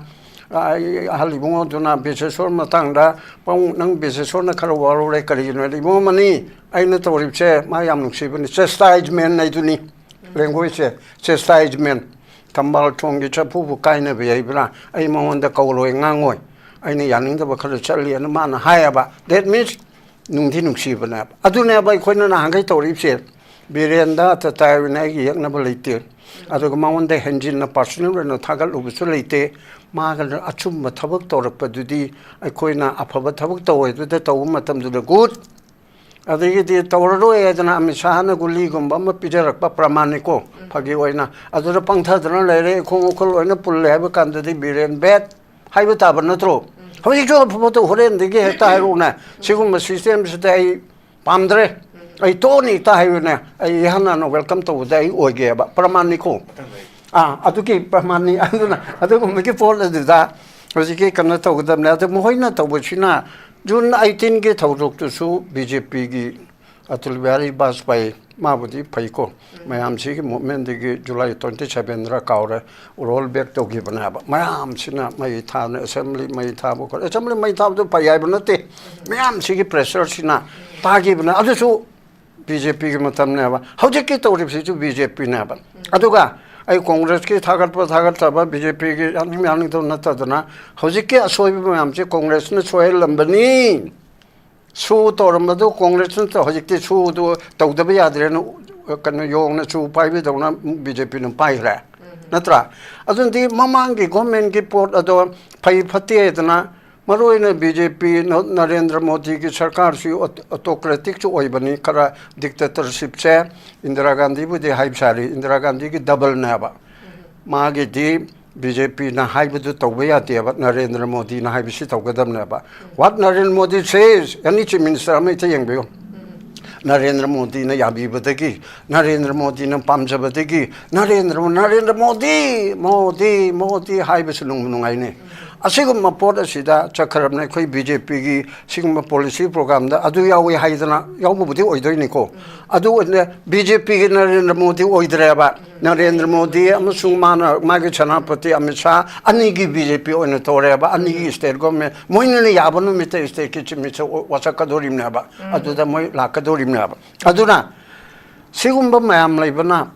ꯑꯩ ꯑꯍꯜ ꯏꯕꯨꯡꯉꯣꯗꯨꯅ ꯕꯤꯁꯦꯁꯣꯔ ꯃꯇꯥꯡꯗ, "ꯄꯥꯕꯨꯡ, ꯅꯪ ꯕꯤꯁꯦꯁꯣꯔꯅ ꯈꯔ ꯋꯥꯔꯧꯔꯦ, ꯀꯔꯤꯒꯤꯅꯣ ꯍꯥꯏꯗꯤ, ꯏꯕꯨꯡꯉꯣ ꯃꯅꯤ, ꯑꯩꯅ ꯇꯧꯔꯤꯕꯁꯦ ꯃꯥ ꯌꯥꯝ ꯅꯨꯡꯁꯤꯕꯅꯤ, ꯆꯦꯁꯇꯥꯏꯖꯃꯦꯟ ꯍꯥꯏꯗꯨꯅꯤ꯫ ꯂꯦꯡꯒ꯭ꯋꯦꯖꯁꯦ, ꯆꯦꯁꯇꯥꯏꯖꯃꯦꯟ꯫ ꯊꯝꯕꯥꯜ ꯊꯣꯡꯒꯤ ꯆꯐꯨꯕꯨ ꯀꯥꯏꯅꯕ ꯌꯩꯕ꯭ꯔꯥ? ꯑꯩ ꯃꯉꯣꯟꯗ ꯀꯧꯔꯣꯏ, ꯉꯥꯡꯉꯣꯏ꯫ ꯑꯩꯅ ꯌꯥꯅꯤꯡꯗꯕ ꯈꯔ ꯆꯠꯂꯤ" ꯑꯅ ꯃꯥꯅ ꯍꯥꯏꯌꯦꯕ꯫ That means ꯅꯨꯡꯗꯤ ꯅꯨꯡꯁꯤꯕꯅꯦꯕ꯫ ꯑꯗꯨꯅꯦꯕ ꯑꯩꯈꯣꯏꯅ ꯅꯍꯥꯟꯈꯩ ꯇꯧꯔꯤꯕꯁꯦ꯫ ꯕꯤꯔꯦꯟꯗ ꯇꯇꯥꯏ ꯑꯣꯏꯅ ꯑꯩꯒꯤ ꯌꯦꯛꯅꯕ ꯂꯩꯇꯦ꯫ ꯑꯗꯨꯒ ꯃꯉꯣꯟꯗ ꯍꯦꯟꯖꯤꯟꯅ ꯄꯥꯔꯁꯣꯅꯦꯜ ꯑꯣꯏꯅ ꯊꯥꯒꯠꯂꯨꯕꯁꯨ ꯂꯩꯇꯦ꯫ ꯃꯥꯒ ꯑꯆꯨꯝꯕ ꯊꯕꯛ ꯇꯧꯔꯛꯄꯗꯨꯗꯤ, ꯑꯩꯈꯣꯏꯅ ꯑꯐꯕ ꯊꯕꯛ ꯇꯧꯋꯦ ꯑꯗꯨꯗ ꯇꯧꯕ ꯃꯇꯝꯗꯨꯗ ꯒꯨꯗ, ꯑꯗꯒꯤꯗꯤ ꯇꯧꯔꯔꯣꯏ ꯍꯥꯏꯗꯅ ꯑꯃꯤꯠ ꯁꯥꯍꯅ ꯒꯨꯂꯤꯒꯨꯝꯕ ꯑꯃ ꯄꯤꯖꯔꯛꯄ ꯄ꯭ꯔꯃꯥꯟꯅꯤꯀꯣ, ꯐꯥꯒꯤ ꯑꯣꯏꯅ꯫ ꯑꯗꯨꯗ ꯄꯪꯊꯗꯅ ꯂꯩꯔꯦ, ꯏꯈꯣꯡ ꯎꯈꯨꯜ ꯂꯣꯏꯅ ꯄꯨꯜꯂꯦ ꯍꯥꯏꯕ ꯀꯥꯟꯗꯗꯤ ꯕꯤꯔꯦꯟ ꯕꯦꯠ ꯍꯥꯏꯕ ꯇꯥꯕ ꯅꯠꯇ꯭ꯔꯣ? ꯍꯧꯖꯤꯛꯁꯨ ꯑꯐꯕꯗꯣ ꯍꯣꯔꯦꯟꯗꯒꯤ ꯍꯦꯛꯇ ꯍꯥꯏꯔꯛꯎꯅꯦ꯫ ꯁꯤꯒꯨꯝꯕ system ꯁꯤꯗ ꯑꯩ ꯄꯥꯝꯗ꯭ꯔꯦ, ꯑꯩ ꯇꯣꯛꯑꯅꯤ ꯍꯦꯛꯇ ꯍꯥꯏꯌꯨꯅꯦ꯫ ꯑꯩ ꯏꯍꯥꯟ ꯍꯥꯟꯅ welcome ꯇꯧꯕꯗ ꯑꯩ ꯑꯣꯏꯒꯦꯕ, ꯄ꯭ꯔꯃꯥꯟꯅꯤꯀꯣ꯫ ꯑꯥ, ꯑꯗꯨꯒꯤ ꯄ꯭ꯔꯃꯥꯟꯅꯤ꯫ ꯑꯗꯨꯅ ꯑꯗꯨꯒꯨꯝꯕꯒꯤ ꯄꯣꯠ ꯑꯗꯨꯗ ꯍꯧꯖꯤꯛꯀꯤ ꯀꯩꯅꯣ ꯇꯧꯒꯗꯕꯅꯦ꯫ ꯑꯗꯨ ꯃꯈꯣꯏꯅ ꯇꯧꯕꯁꯤꯅ June eighteen ꯒꯤ ꯊꯧꯗꯣꯛꯇꯨꯁꯨ B J P ꯒꯤ ꯑꯇꯜ ꯕꯤꯍꯥꯔꯤ ꯕꯥꯖꯄꯥꯏ, ꯃꯥꯕꯨꯗꯤ ꯐꯩꯀꯣ, ꯃꯌꯥꯝꯁꯤꯒꯤ movement ꯗꯒꯤ July twenty seven ꯔ ꯀꯥꯎꯔꯦ, roll back ꯇꯧꯈꯤꯕꯅꯦꯕ꯫ ꯃꯌꯥꯝꯁꯤꯅ ꯃꯩ ꯊꯥꯅ, assembly ꯃꯩ ꯊꯥꯕ ꯈꯣꯠ-, assembly ꯃꯩ ꯊꯥꯕꯗꯨ ꯐꯩ ꯍꯥꯏꯕ ꯅꯠꯇꯦ, ꯃꯌꯥꯝꯁꯤꯒꯤ pressure ꯁꯤꯅ ꯊꯥꯈꯤꯕꯅꯦ꯫ ꯑꯗꯨꯁꯨ B J P ꯒꯤ ꯃꯇꯝꯅꯦꯕ꯫ ꯍꯧꯖꯤꯛꯀꯤ ꯇꯧꯔꯤꯕꯁꯤꯁꯨ B J P ꯅꯦꯕ꯫ ꯑꯗꯨꯒ ꯑꯩ Congress ꯀꯤ ꯊꯥꯒꯠꯄ ꯊꯥꯒꯠꯇꯕ, B J P ꯒꯤ ꯌꯥꯅꯤꯡ ꯌꯥꯅꯤꯡꯗꯕ ꯅꯠꯇꯗꯅ, ꯍꯧꯖꯤꯛꯀꯤ ꯑꯁꯣꯏꯕ ꯃꯌꯥꯝꯁꯦ Congress ꯅ ꯁꯣꯏꯍꯜꯂꯝꯕꯅꯤ꯫ ꯁꯨ ꯇꯧꯔꯝꯕꯗꯨ Congress ꯅ ꯇꯧ-, ꯍꯧꯖꯤꯛꯇꯤ ꯁꯨꯗꯨ ꯇꯧꯗꯕ ꯌꯥꯗ꯭ꯔꯦꯅ, ꯀꯩꯅꯣ, ꯌꯣꯡꯅ ꯁꯨ ꯄꯥꯏꯕꯗꯧꯅ B J P ꯅ ꯄꯥꯏꯈ꯭ꯔꯦ, ꯅꯠꯇ꯭ꯔꯥ? ꯑꯗꯨꯅꯗꯤ ꯃꯃꯥꯡꯒꯤ government ꯀꯤ ꯄꯣꯠ ꯑꯗꯣ ꯐꯩ ꯐꯠꯇꯦ ꯍꯥꯏꯗꯅ, ꯃꯔꯨꯑꯣꯏꯅ B J P ꯅ-, ꯅꯔꯦꯟꯗ꯭ꯔ ꯃꯣꯗꯤꯒꯤ ꯁꯔꯀꯥꯔꯁꯤ ꯑꯣ-, autocratic ꯁꯨ ꯑꯣꯏꯕꯅꯤ, ꯈꯔ dictatorship ꯁꯦ꯫ ꯏꯟꯗꯤꯔꯥ ꯒꯥꯟꯙꯤꯕꯨꯗꯤ ꯍꯥꯏꯕ ꯁꯥꯔꯤ, ꯏꯟꯗꯤꯔꯥ ꯒꯥꯟꯙꯤꯒꯤ double ꯅꯦꯕ꯫ ꯃꯥꯒꯤꯗꯤ B J P ꯅ ꯍꯥꯏꯕꯗꯨ ꯇꯧꯕ ꯌꯥꯗꯦꯕ, ꯅꯔꯦꯟꯗ꯭ꯔ ꯃꯣꯗꯤꯅ ꯍꯥꯏꯕꯁꯤ ꯇꯧꯒꯗꯕꯅꯦꯕ꯫ What Narendra Modi says, any Chief Minister ꯑꯃ ꯍꯦꯛꯇ ꯌꯦꯡꯕꯤꯌꯨ꯫ ꯅꯔꯦꯟꯗ꯭ꯔ ꯃꯣꯗꯤꯅ ꯌꯥꯕꯤꯕꯗꯒꯤ, ꯅꯔꯦꯟꯗ꯭ꯔ ꯃꯣꯗꯤꯅ ꯄꯥꯝꯖꯕꯗꯒꯤ, ꯅꯔꯦꯟꯗ꯭ꯔ, ꯅꯔꯦꯟꯗ꯭ꯔ ꯃꯣꯗꯤ, ꯃꯣꯗꯤ, ꯃꯣꯗꯤ ꯍꯥꯏꯕꯁꯨ ꯅꯨꯡꯕꯨ ꯅꯨꯡꯉꯥꯏꯅꯦ꯫ ꯑꯁꯤꯒꯨꯝꯕ ꯄꯣꯠ ꯑꯁꯤꯗ ꯆꯠꯈ꯭ꯔꯕꯅꯦ ꯑꯩꯈꯣꯏ B J P ꯒꯤ ꯁꯤꯒꯨꯝꯕ policy program ꯗ꯫ ꯑꯗꯨ ꯌꯥꯎꯏ ꯍꯥꯏꯗꯅ ꯌꯥꯎꯕꯕꯨꯗꯤ ꯑꯣꯏꯗꯣꯏꯅꯤꯀꯣ꯫ ꯑꯗꯨ ꯑꯣꯏꯅ B J P ꯒꯤ ꯅꯔꯦꯟꯗ꯭ꯔ ꯃꯣꯗꯤ ꯑꯣꯏꯗ꯭ꯔꯦꯕ꯫ ꯅꯔꯦꯟꯗ꯭ꯔ ꯃꯣꯗꯤ ꯑꯃꯁꯨꯡ ꯃꯥꯅ, ꯃꯥꯒꯤ ꯁꯦꯅꯥꯄꯇꯤ ꯑꯃꯤꯠ ꯁꯥꯍ ꯑꯅꯤꯒꯤ B J P ꯑꯣꯏꯅ ꯇꯧꯔꯦꯕ, ꯑꯅꯤꯒꯤ state government꯫ ꯃꯣꯏꯅꯅ ꯌꯥꯕ ꯅꯨꯃꯤꯠꯇ state ꯀꯤ chief minister ꯋꯥꯁꯛꯀꯗꯧꯔꯤꯕꯅꯦꯕ꯫ ꯑꯗꯨꯗ ꯃꯣꯏ ꯂꯥꯛꯀꯗꯧꯔꯤꯕꯅꯦꯕ꯫ ꯑꯗꯨꯅ ꯁꯤꯒꯨꯝꯕ ꯃꯌꯥꯝ ꯂꯩꯕꯅ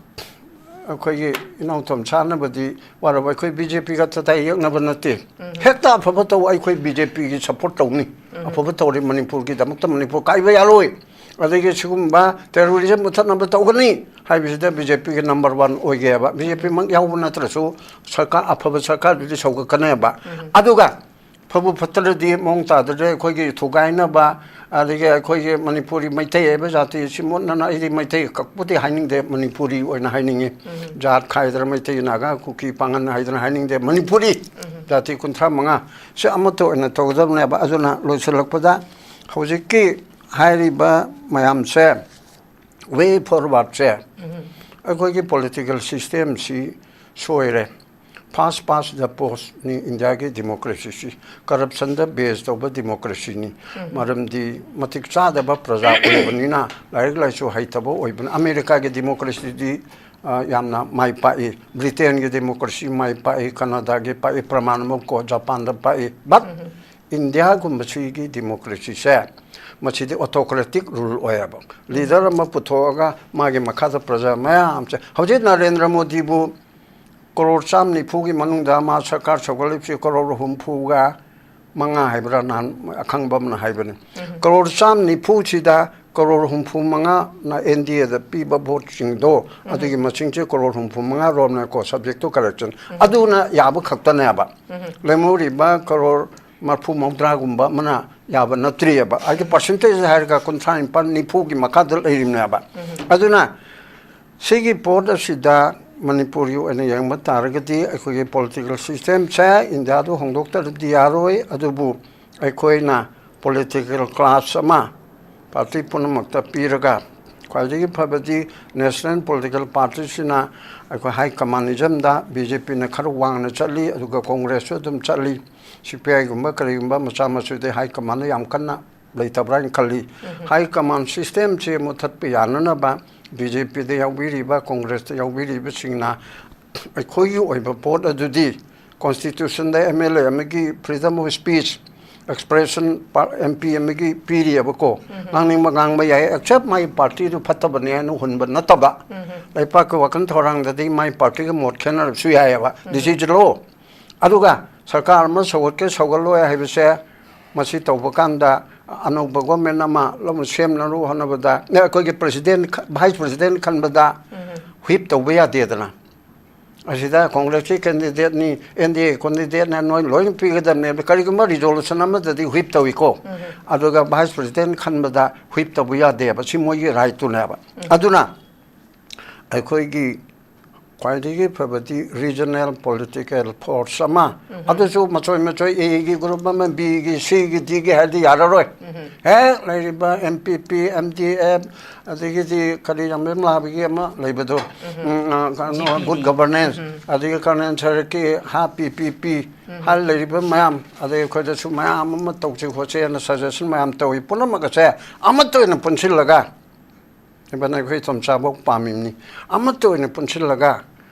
ꯑꯩꯈꯣꯏꯒꯤ ꯏꯅꯥꯎ ꯇꯣꯝꯁꯥꯅꯕꯨꯗꯤ ꯋꯥꯔꯕ, ꯑꯩꯈꯣꯏ B J P ꯈꯛꯇꯗ ꯌꯦꯛꯅꯕ ꯅꯠꯇꯦ꯫ ꯍꯦꯛꯇ ꯑꯐꯕ ꯇꯧ, ꯑꯩꯈꯣꯏ B J P ꯒꯤ support ꯇꯧꯅꯤ꯫ ꯑꯐꯕ ꯇꯧꯔꯤ, ꯃꯅꯤꯄꯨꯔꯒꯤꯗꯃꯛꯇ ꯃꯅꯤꯄꯨꯔ ꯀꯥꯏꯕ ꯌꯥꯔꯣꯏ꯫ ꯑꯗꯒꯤ ꯁꯤꯒꯨꯝꯕ terrorism ꯃꯨꯊꯠꯅꯕ ꯇꯧꯒꯅꯤ ꯍꯥꯏꯕꯁꯤꯗ B J P ꯒꯤ number one ꯑꯣꯏꯒꯦꯕ꯫ B J P ꯃꯛ ꯌꯥꯎꯕ ꯅꯠꯇ꯭ꯔꯁꯨ ꯁꯔꯀꯥꯔ, ꯑꯐꯕ ꯁꯔꯀꯥꯔꯗꯨꯗꯤ ꯁꯧꯒꯠꯀꯅꯦꯕ꯫ ꯑꯗꯨꯒ ꯐꯕꯨ ꯐꯠꯇ꯭ꯔꯗꯤ ꯃꯑꯣꯡ ꯇꯥꯗ꯭ꯔꯦ꯫ ꯑꯩꯈꯣꯏꯒꯤ ꯊꯨꯒꯥꯏꯅꯕ, ꯑꯗꯒꯤ ꯑꯩꯈꯣꯏꯒꯤ ꯃꯅꯤꯄꯨꯔꯤ ꯃꯩꯇꯩ ꯍꯥꯏꯕ ꯖꯥꯇꯤ ꯑꯁꯤ ꯃꯣꯠꯅꯅ, ꯑꯩꯗꯤ ꯃꯩꯇꯩ ꯀꯛꯄꯨꯗꯤ ꯍꯥꯏꯅꯤꯡꯗꯦ, ꯃꯅꯤꯄꯨꯔꯤ ꯑꯣꯏꯅ ꯍꯥꯏꯅꯤꯡꯉꯤ꯫ ꯖꯥꯠ ꯈꯥꯏꯗꯅ ꯃꯩꯇꯩ, ꯅꯥꯒꯥ, ꯀꯨꯀꯤ, ꯄꯥꯉꯟ ꯍꯥꯏꯗꯅ ꯍꯥꯏꯅꯤꯡꯗꯦ, ꯃꯅꯤꯄꯨꯔꯤ ꯖꯥꯇꯤ ꯀꯨꯟꯊ꯭ꯔꯥ ꯃꯉꯥ ꯁꯤ ꯑꯃꯠꯇ ꯑꯣꯏꯅ ꯇꯧꯒꯗꯕꯅꯦꯕ꯫ ꯑꯗꯨꯅ ꯂꯣꯏꯁꯤꯜꯂꯛꯄꯗ ꯍꯧꯖꯤꯛꯀꯤ ꯍꯥꯏꯔꯤꯕ ꯃꯌꯥꯝꯁꯦ, ꯋꯦ ꯐꯣꯔꯋꯥꯔꯗꯁꯦ, ꯑꯩꯈꯣꯏꯒꯤ ꯄꯣꯂꯤꯇꯤꯀꯦꯜ ꯁꯤꯁꯇꯦꯝꯁꯤ ꯁꯣꯏꯔꯦ꯫ First past the postꯅꯤ ꯏꯟꯗꯤꯌꯥꯒꯤ ꯗꯤꯃꯣꯀ꯭ꯔꯦꯁꯤꯁꯤ꯫ ꯀꯔꯞꯁꯟꯗ ꯕꯦꯖ ꯇꯧꯕ ꯗꯤꯃꯣꯀ꯭ꯔꯦꯁꯤꯅꯤ꯫ ꯃꯔꯝꯗꯤ ꯃꯇꯤꯛ ꯆꯥꯗꯕ ꯄ꯭ꯔꯖꯥ ꯑꯣꯏꯕꯅꯤꯅ, ꯂꯥꯏꯔꯤꯛ ꯂꯥꯏꯁꯨ ꯍꯩꯇꯕ ꯑꯣꯏꯕꯅ꯫ ꯑꯃꯦꯔꯤꯀꯥꯒꯤ ꯗꯤꯃꯣꯀ꯭ꯔꯦꯁꯤꯗꯤ, ꯑ, ꯌꯥꯝꯅ ꯃꯥꯏ ꯄꯥꯛꯏ꯫ ꯕ꯭ꯔꯤꯇꯦꯟꯒꯤ ꯗꯤꯃꯣꯀ꯭ꯔꯦꯁꯤ ꯃꯥꯏ ꯄꯥꯛꯏ, ꯀꯅꯥꯗꯥꯒꯤ ꯄꯥꯛꯏ, ꯄ꯭ꯔꯃꯥꯟ ꯑꯃ ꯀꯣ, ꯖꯄꯥꯟꯗ ꯄꯥꯛꯏ꯫ But ꯏꯟꯗꯤꯌꯥꯒꯨꯝꯕꯁꯤꯒꯤ ꯗꯤꯃꯣꯀ꯭ꯔꯦꯁꯤꯁꯦ, ꯃꯁꯤꯗꯤ autocratic rule ꯑꯣꯏꯌꯦꯕ꯫ ꯂꯤꯗꯔ ꯑꯃ ꯄꯨꯊꯣꯛꯑꯒ ꯃꯥꯒꯤ ꯃꯈꯥꯗ ꯄ꯭ꯔꯖꯥ ꯃꯌꯥꯝꯁꯦ, ꯍꯧꯖꯤꯛ ꯅꯔꯦꯟꯗ꯭ꯔ ꯃꯣꯗꯤꯕꯨ ꯀꯔꯣꯔ ꯆꯥꯝ ꯅꯤꯐꯨꯒꯤ ꯃꯅꯨꯡꯗ ꯃꯥ ꯁꯔꯀꯥꯔ ꯁꯧꯒꯠꯂꯤꯕꯁꯤ ꯀꯔꯣꯔ ꯍꯨꯝꯐꯨꯒ ꯃꯉꯥ ꯍꯥꯏꯕ꯭ꯔꯥ, ꯅꯍꯥꯟ ꯑꯈꯪꯕ ꯑꯃꯅ ꯍꯥꯏꯕꯅꯤ꯫ ꯀꯔꯣꯔ ꯆꯥꯝ ꯅꯤꯐꯨꯁꯤꯗ ꯀꯔꯣꯔ ꯍꯨꯝꯐꯨ ꯃꯉꯥꯅ ꯑꯦꯟ ꯗꯤ ꯑꯦꯗ ꯄꯤꯕ ꯚꯣꯠꯁꯤꯡꯗꯣ, ꯑꯗꯨꯒꯤ ꯃꯁꯤꯡꯁꯦ ꯀꯔꯣꯔ ꯍꯨꯝꯐꯨ ꯃꯉꯥ ꯔꯣꯝꯅꯀꯣ, subject to correction꯫ ꯑꯗꯨꯅ ꯌꯥꯕ ꯈꯛꯇꯅꯦꯕ꯫ ꯂꯦꯝꯍꯧꯔꯤꯕ ꯀꯔꯣꯔ ꯃꯔꯐꯨ ꯃꯧꯗ꯭ꯔꯥꯒꯨꯝꯕ ꯑꯃꯅ ꯌꯥꯕ ꯅꯠꯇ꯭ꯔꯤꯑꯕ꯫ ꯍꯥꯏꯗꯤ, percentage ꯍꯥꯏꯔꯒ ꯀꯨꯟꯊ꯭ꯔꯥ ꯅꯤꯄꯥꯟ, ꯅꯤꯐꯨꯒꯤ ꯃꯈꯥꯗ ꯂꯩꯔꯤꯕꯅꯦꯕ꯫ ꯑꯗꯨꯅ ꯁꯤꯒꯤ ꯄꯣꯠ ꯑꯁꯤꯗ ꯃꯅꯤꯄꯨꯔꯒꯤ ꯑꯣꯏꯅ ꯌꯦꯡꯕ ꯇꯥꯔꯒꯗꯤ, ꯑꯩꯈꯣꯏꯒꯤ ꯄꯣꯂꯤꯇꯤꯀꯦꯜ ꯁꯤꯁꯇꯦꯝꯁꯦ ꯏꯟꯗꯤꯌꯥꯗ ꯍꯣꯡꯗꯣꯛꯇ꯭ꯔꯗꯤ ꯌꯥꯔꯣꯏ꯫ ꯑꯗꯨꯕꯨ ꯑꯩꯈꯣꯏꯅ ꯄꯣꯂꯤꯇꯤꯀꯦꯜ ꯀ꯭ꯂꯥꯁ ꯑꯃ ꯄꯥꯔꯇꯤ ꯄꯨꯝꯅꯃꯛꯇ ꯄꯤꯔꯒ, ꯈ꯭ꯋꯥꯏꯗꯒꯤ ꯐꯕꯗꯤ ꯅꯦꯁꯅꯦꯜ ꯄꯣꯂꯤꯇꯤꯀꯦꯜ ꯄꯥꯔꯇꯤꯁꯤꯅ ꯑꯩꯈꯣꯏ ꯍꯥꯏ ꯀꯃꯥꯟꯅꯤꯖꯝꯗ ꯕꯤ ꯖꯦ ꯄꯤꯅ ꯈꯔ ꯋꯥꯡꯅ ꯆꯠꯂꯤ, ꯑꯗꯨꯒ ꯀꯣꯡꯒ꯭ꯔꯦꯁꯁꯨ ꯑꯗꯨꯝ ꯆꯠꯂꯤ꯫ ꯁꯤ ꯄꯤ ꯑꯥꯏꯒꯨꯝꯕ ꯀꯔꯤꯒꯨꯝꯕ ꯃꯆꯥ ꯃꯁꯨꯗꯤ ꯍꯥꯏ ꯀꯃꯥꯟꯗ ꯌꯥꯝ ꯀꯟꯅ ꯂꯩꯇꯕ꯭ꯔꯥ ꯍꯥꯏꯅ ꯈꯜꯂꯤ꯫ ꯍꯥꯏ ꯀꯃꯥꯟ ꯁꯤꯁꯇꯦꯝꯁꯦ ꯃꯨꯊꯠꯄ ꯌꯥꯅꯅꯕ ꯕꯤ ꯖꯦ ꯄꯤꯗ ꯌꯥꯎꯕꯤꯔꯤꯕ, ꯀꯣꯡꯒ꯭ꯔꯦꯁꯇ ꯌꯥꯎꯕꯤꯔꯤꯕꯁꯤꯡꯅ ꯑꯩꯈꯣꯏꯒꯤ ꯑꯣꯏꯕ ꯄꯣꯠ ꯑꯗꯨꯗꯤ ꯀꯣꯟꯁꯇꯤꯇ꯭ꯌꯨꯁꯟꯗ ꯑꯦꯝ ꯑꯦꯜ ꯑꯦ ꯑꯃꯒꯤ freedom of speech, expression, M P ꯑꯃꯒꯤ ꯄꯤꯔꯤꯑꯕꯀꯣ꯫ ꯉꯥꯡꯅꯤꯡꯕ ꯉꯥꯡꯕ ꯌꯥꯏ, except ꯃꯥꯒꯤ ꯄꯥꯔꯇꯤꯗꯨ ꯐꯠꯇꯕꯅꯦ ꯍꯥꯏꯅ ꯍꯨꯟꯕ ꯅꯠꯇꯕ꯫ ꯂꯩꯄꯥꯛꯀꯤ ꯋꯥꯈꯜ ꯊꯧꯔꯥꯡꯗꯗꯤ ꯃꯥꯒꯤ ꯄꯥꯔꯇꯤꯒ ꯃꯣꯠ ꯈꯦꯠꯅꯔꯕꯁꯨ ꯌꯥꯏꯑꯕ꯫ This is law꯫ ꯑꯗꯨꯒ ꯁꯔꯀꯥꯔ ꯑꯃ ꯁꯧꯒꯠꯀꯦ ꯁꯧꯒꯠꯂꯣꯏ ꯍꯥꯏꯕꯁꯦ, ꯃꯁꯤ ꯇꯧꯕ ꯀꯥꯟꯗ ꯑꯅꯧꯕ ꯒꯣꯔꯃꯦꯟ ꯑꯃ ꯂꯧꯅ ꯁꯦꯝꯅꯕ ꯍꯣꯠꯅꯕꯗ, ꯑꯦ, ꯑꯩꯈꯣꯏꯒꯤ ꯄ꯭ꯔꯁꯤꯗꯦꯟ, ꯚꯥꯏꯁ ꯄ꯭ꯔꯁꯤꯗꯦꯟ ꯈꯟꯕꯗ ꯍ꯭ꯋꯤꯞ ꯇꯧꯕ ꯌꯥꯗꯦꯗꯅ꯫ ꯑꯁꯤꯗ ꯀꯣꯡꯒ꯭ꯔꯦꯁꯀꯤ ꯀꯦꯟꯗꯤꯗꯦꯠꯅꯤ, ꯑꯦꯟ ꯗꯤ ꯑꯦ ꯀꯦꯟꯗꯤꯗꯦꯠꯅ ꯅꯣꯏ ꯂꯣꯏꯅ ꯄꯤꯒꯗꯕꯅꯦꯕ꯫ ꯀꯔꯤꯒꯨꯝꯕ ꯔꯤꯖꯣꯂꯨꯁꯟ ꯑꯃꯗꯗꯤ ꯍꯨꯏꯞ ꯇꯧꯏꯀꯣ, ꯑꯗꯨꯒ ꯚꯥꯏꯁ ꯄ꯭ꯔꯁꯤꯗꯦꯟ ꯈꯟꯕꯗ ꯍꯨꯏꯞ ꯇꯧꯕ ꯌꯥꯗꯦꯕ꯫ ꯁꯤ ꯃꯣꯏꯒꯤ ꯔꯥꯏꯠꯇꯨꯅꯦꯕ꯫ ꯑꯗꯨꯅ ꯑꯩꯈꯣꯏꯒꯤ ꯈ꯭ꯋꯥꯏꯗꯒꯤ ꯐꯕꯗꯤ ꯔꯤꯖꯅꯦꯜ ꯄꯣꯂꯤꯇꯤꯀꯦꯜ ꯐꯣꯔꯁ ꯑꯃ, ꯑꯗꯨꯁꯨ ꯃꯆꯣꯏ ꯃꯆꯣꯏ, ꯑꯦꯒꯤ ꯒ꯭ꯔꯨꯞ ꯑꯃ, ꯕꯤꯒꯤ, ꯁꯤꯒꯤ, ꯗꯤꯒꯤ ꯍꯥꯏꯔꯗꯤ ꯌꯥꯔꯔꯣꯏ꯫ ꯍꯦꯛ ꯂꯩꯔꯤꯕ ꯑꯦꯝ ꯄꯤ ꯄꯤ, ꯑꯦꯝ ꯗꯤ ꯑꯦꯐ, ꯑꯗꯒꯤꯗꯤ ꯀꯔꯤ ꯌꯥꯝꯕꯦꯝ ꯂꯥꯕꯒꯤ ꯑꯃ ꯂꯩꯕꯗꯣ, ꯎꯝ, ꯑ, ꯀꯩꯅꯣ, ꯖꯤ ꯄꯤ ꯄꯤ꯫ ꯒꯨꯗ ꯒꯕꯔꯅꯦꯟꯁ, ꯑꯗꯒꯤ ꯀꯔꯅꯦꯜ ꯁꯔꯛꯀꯤ ꯍꯥ ꯄꯤ ꯄꯤ ꯄꯤ, ꯍꯥ ꯂꯩꯔꯤꯕ ꯃꯌꯥꯝ, ꯑꯗꯩ ꯑꯩꯈꯣꯏꯗꯁꯨ ꯃꯌꯥꯝ ꯑꯃ ꯇꯧꯁꯤ ꯈꯣꯠꯁꯦꯅ ꯁꯖꯦꯁꯟ ꯃꯌꯥꯝ ꯇꯧꯏ꯫ ꯄꯨꯝꯅꯃꯛ ꯑꯁꯦ ꯑꯃꯠꯇ ꯑꯣꯏꯅ ꯄꯨꯟꯁꯤꯜꯂꯒ, ꯏꯚꯟ ꯑꯩꯈꯣꯏ ꯇꯣꯝꯆꯥꯐꯧ ꯄꯥꯝꯃꯤꯕꯅꯤ, ꯑꯃꯠꯇ ꯑꯣꯏꯅ ꯄꯨꯟꯁꯤꯜꯂꯒ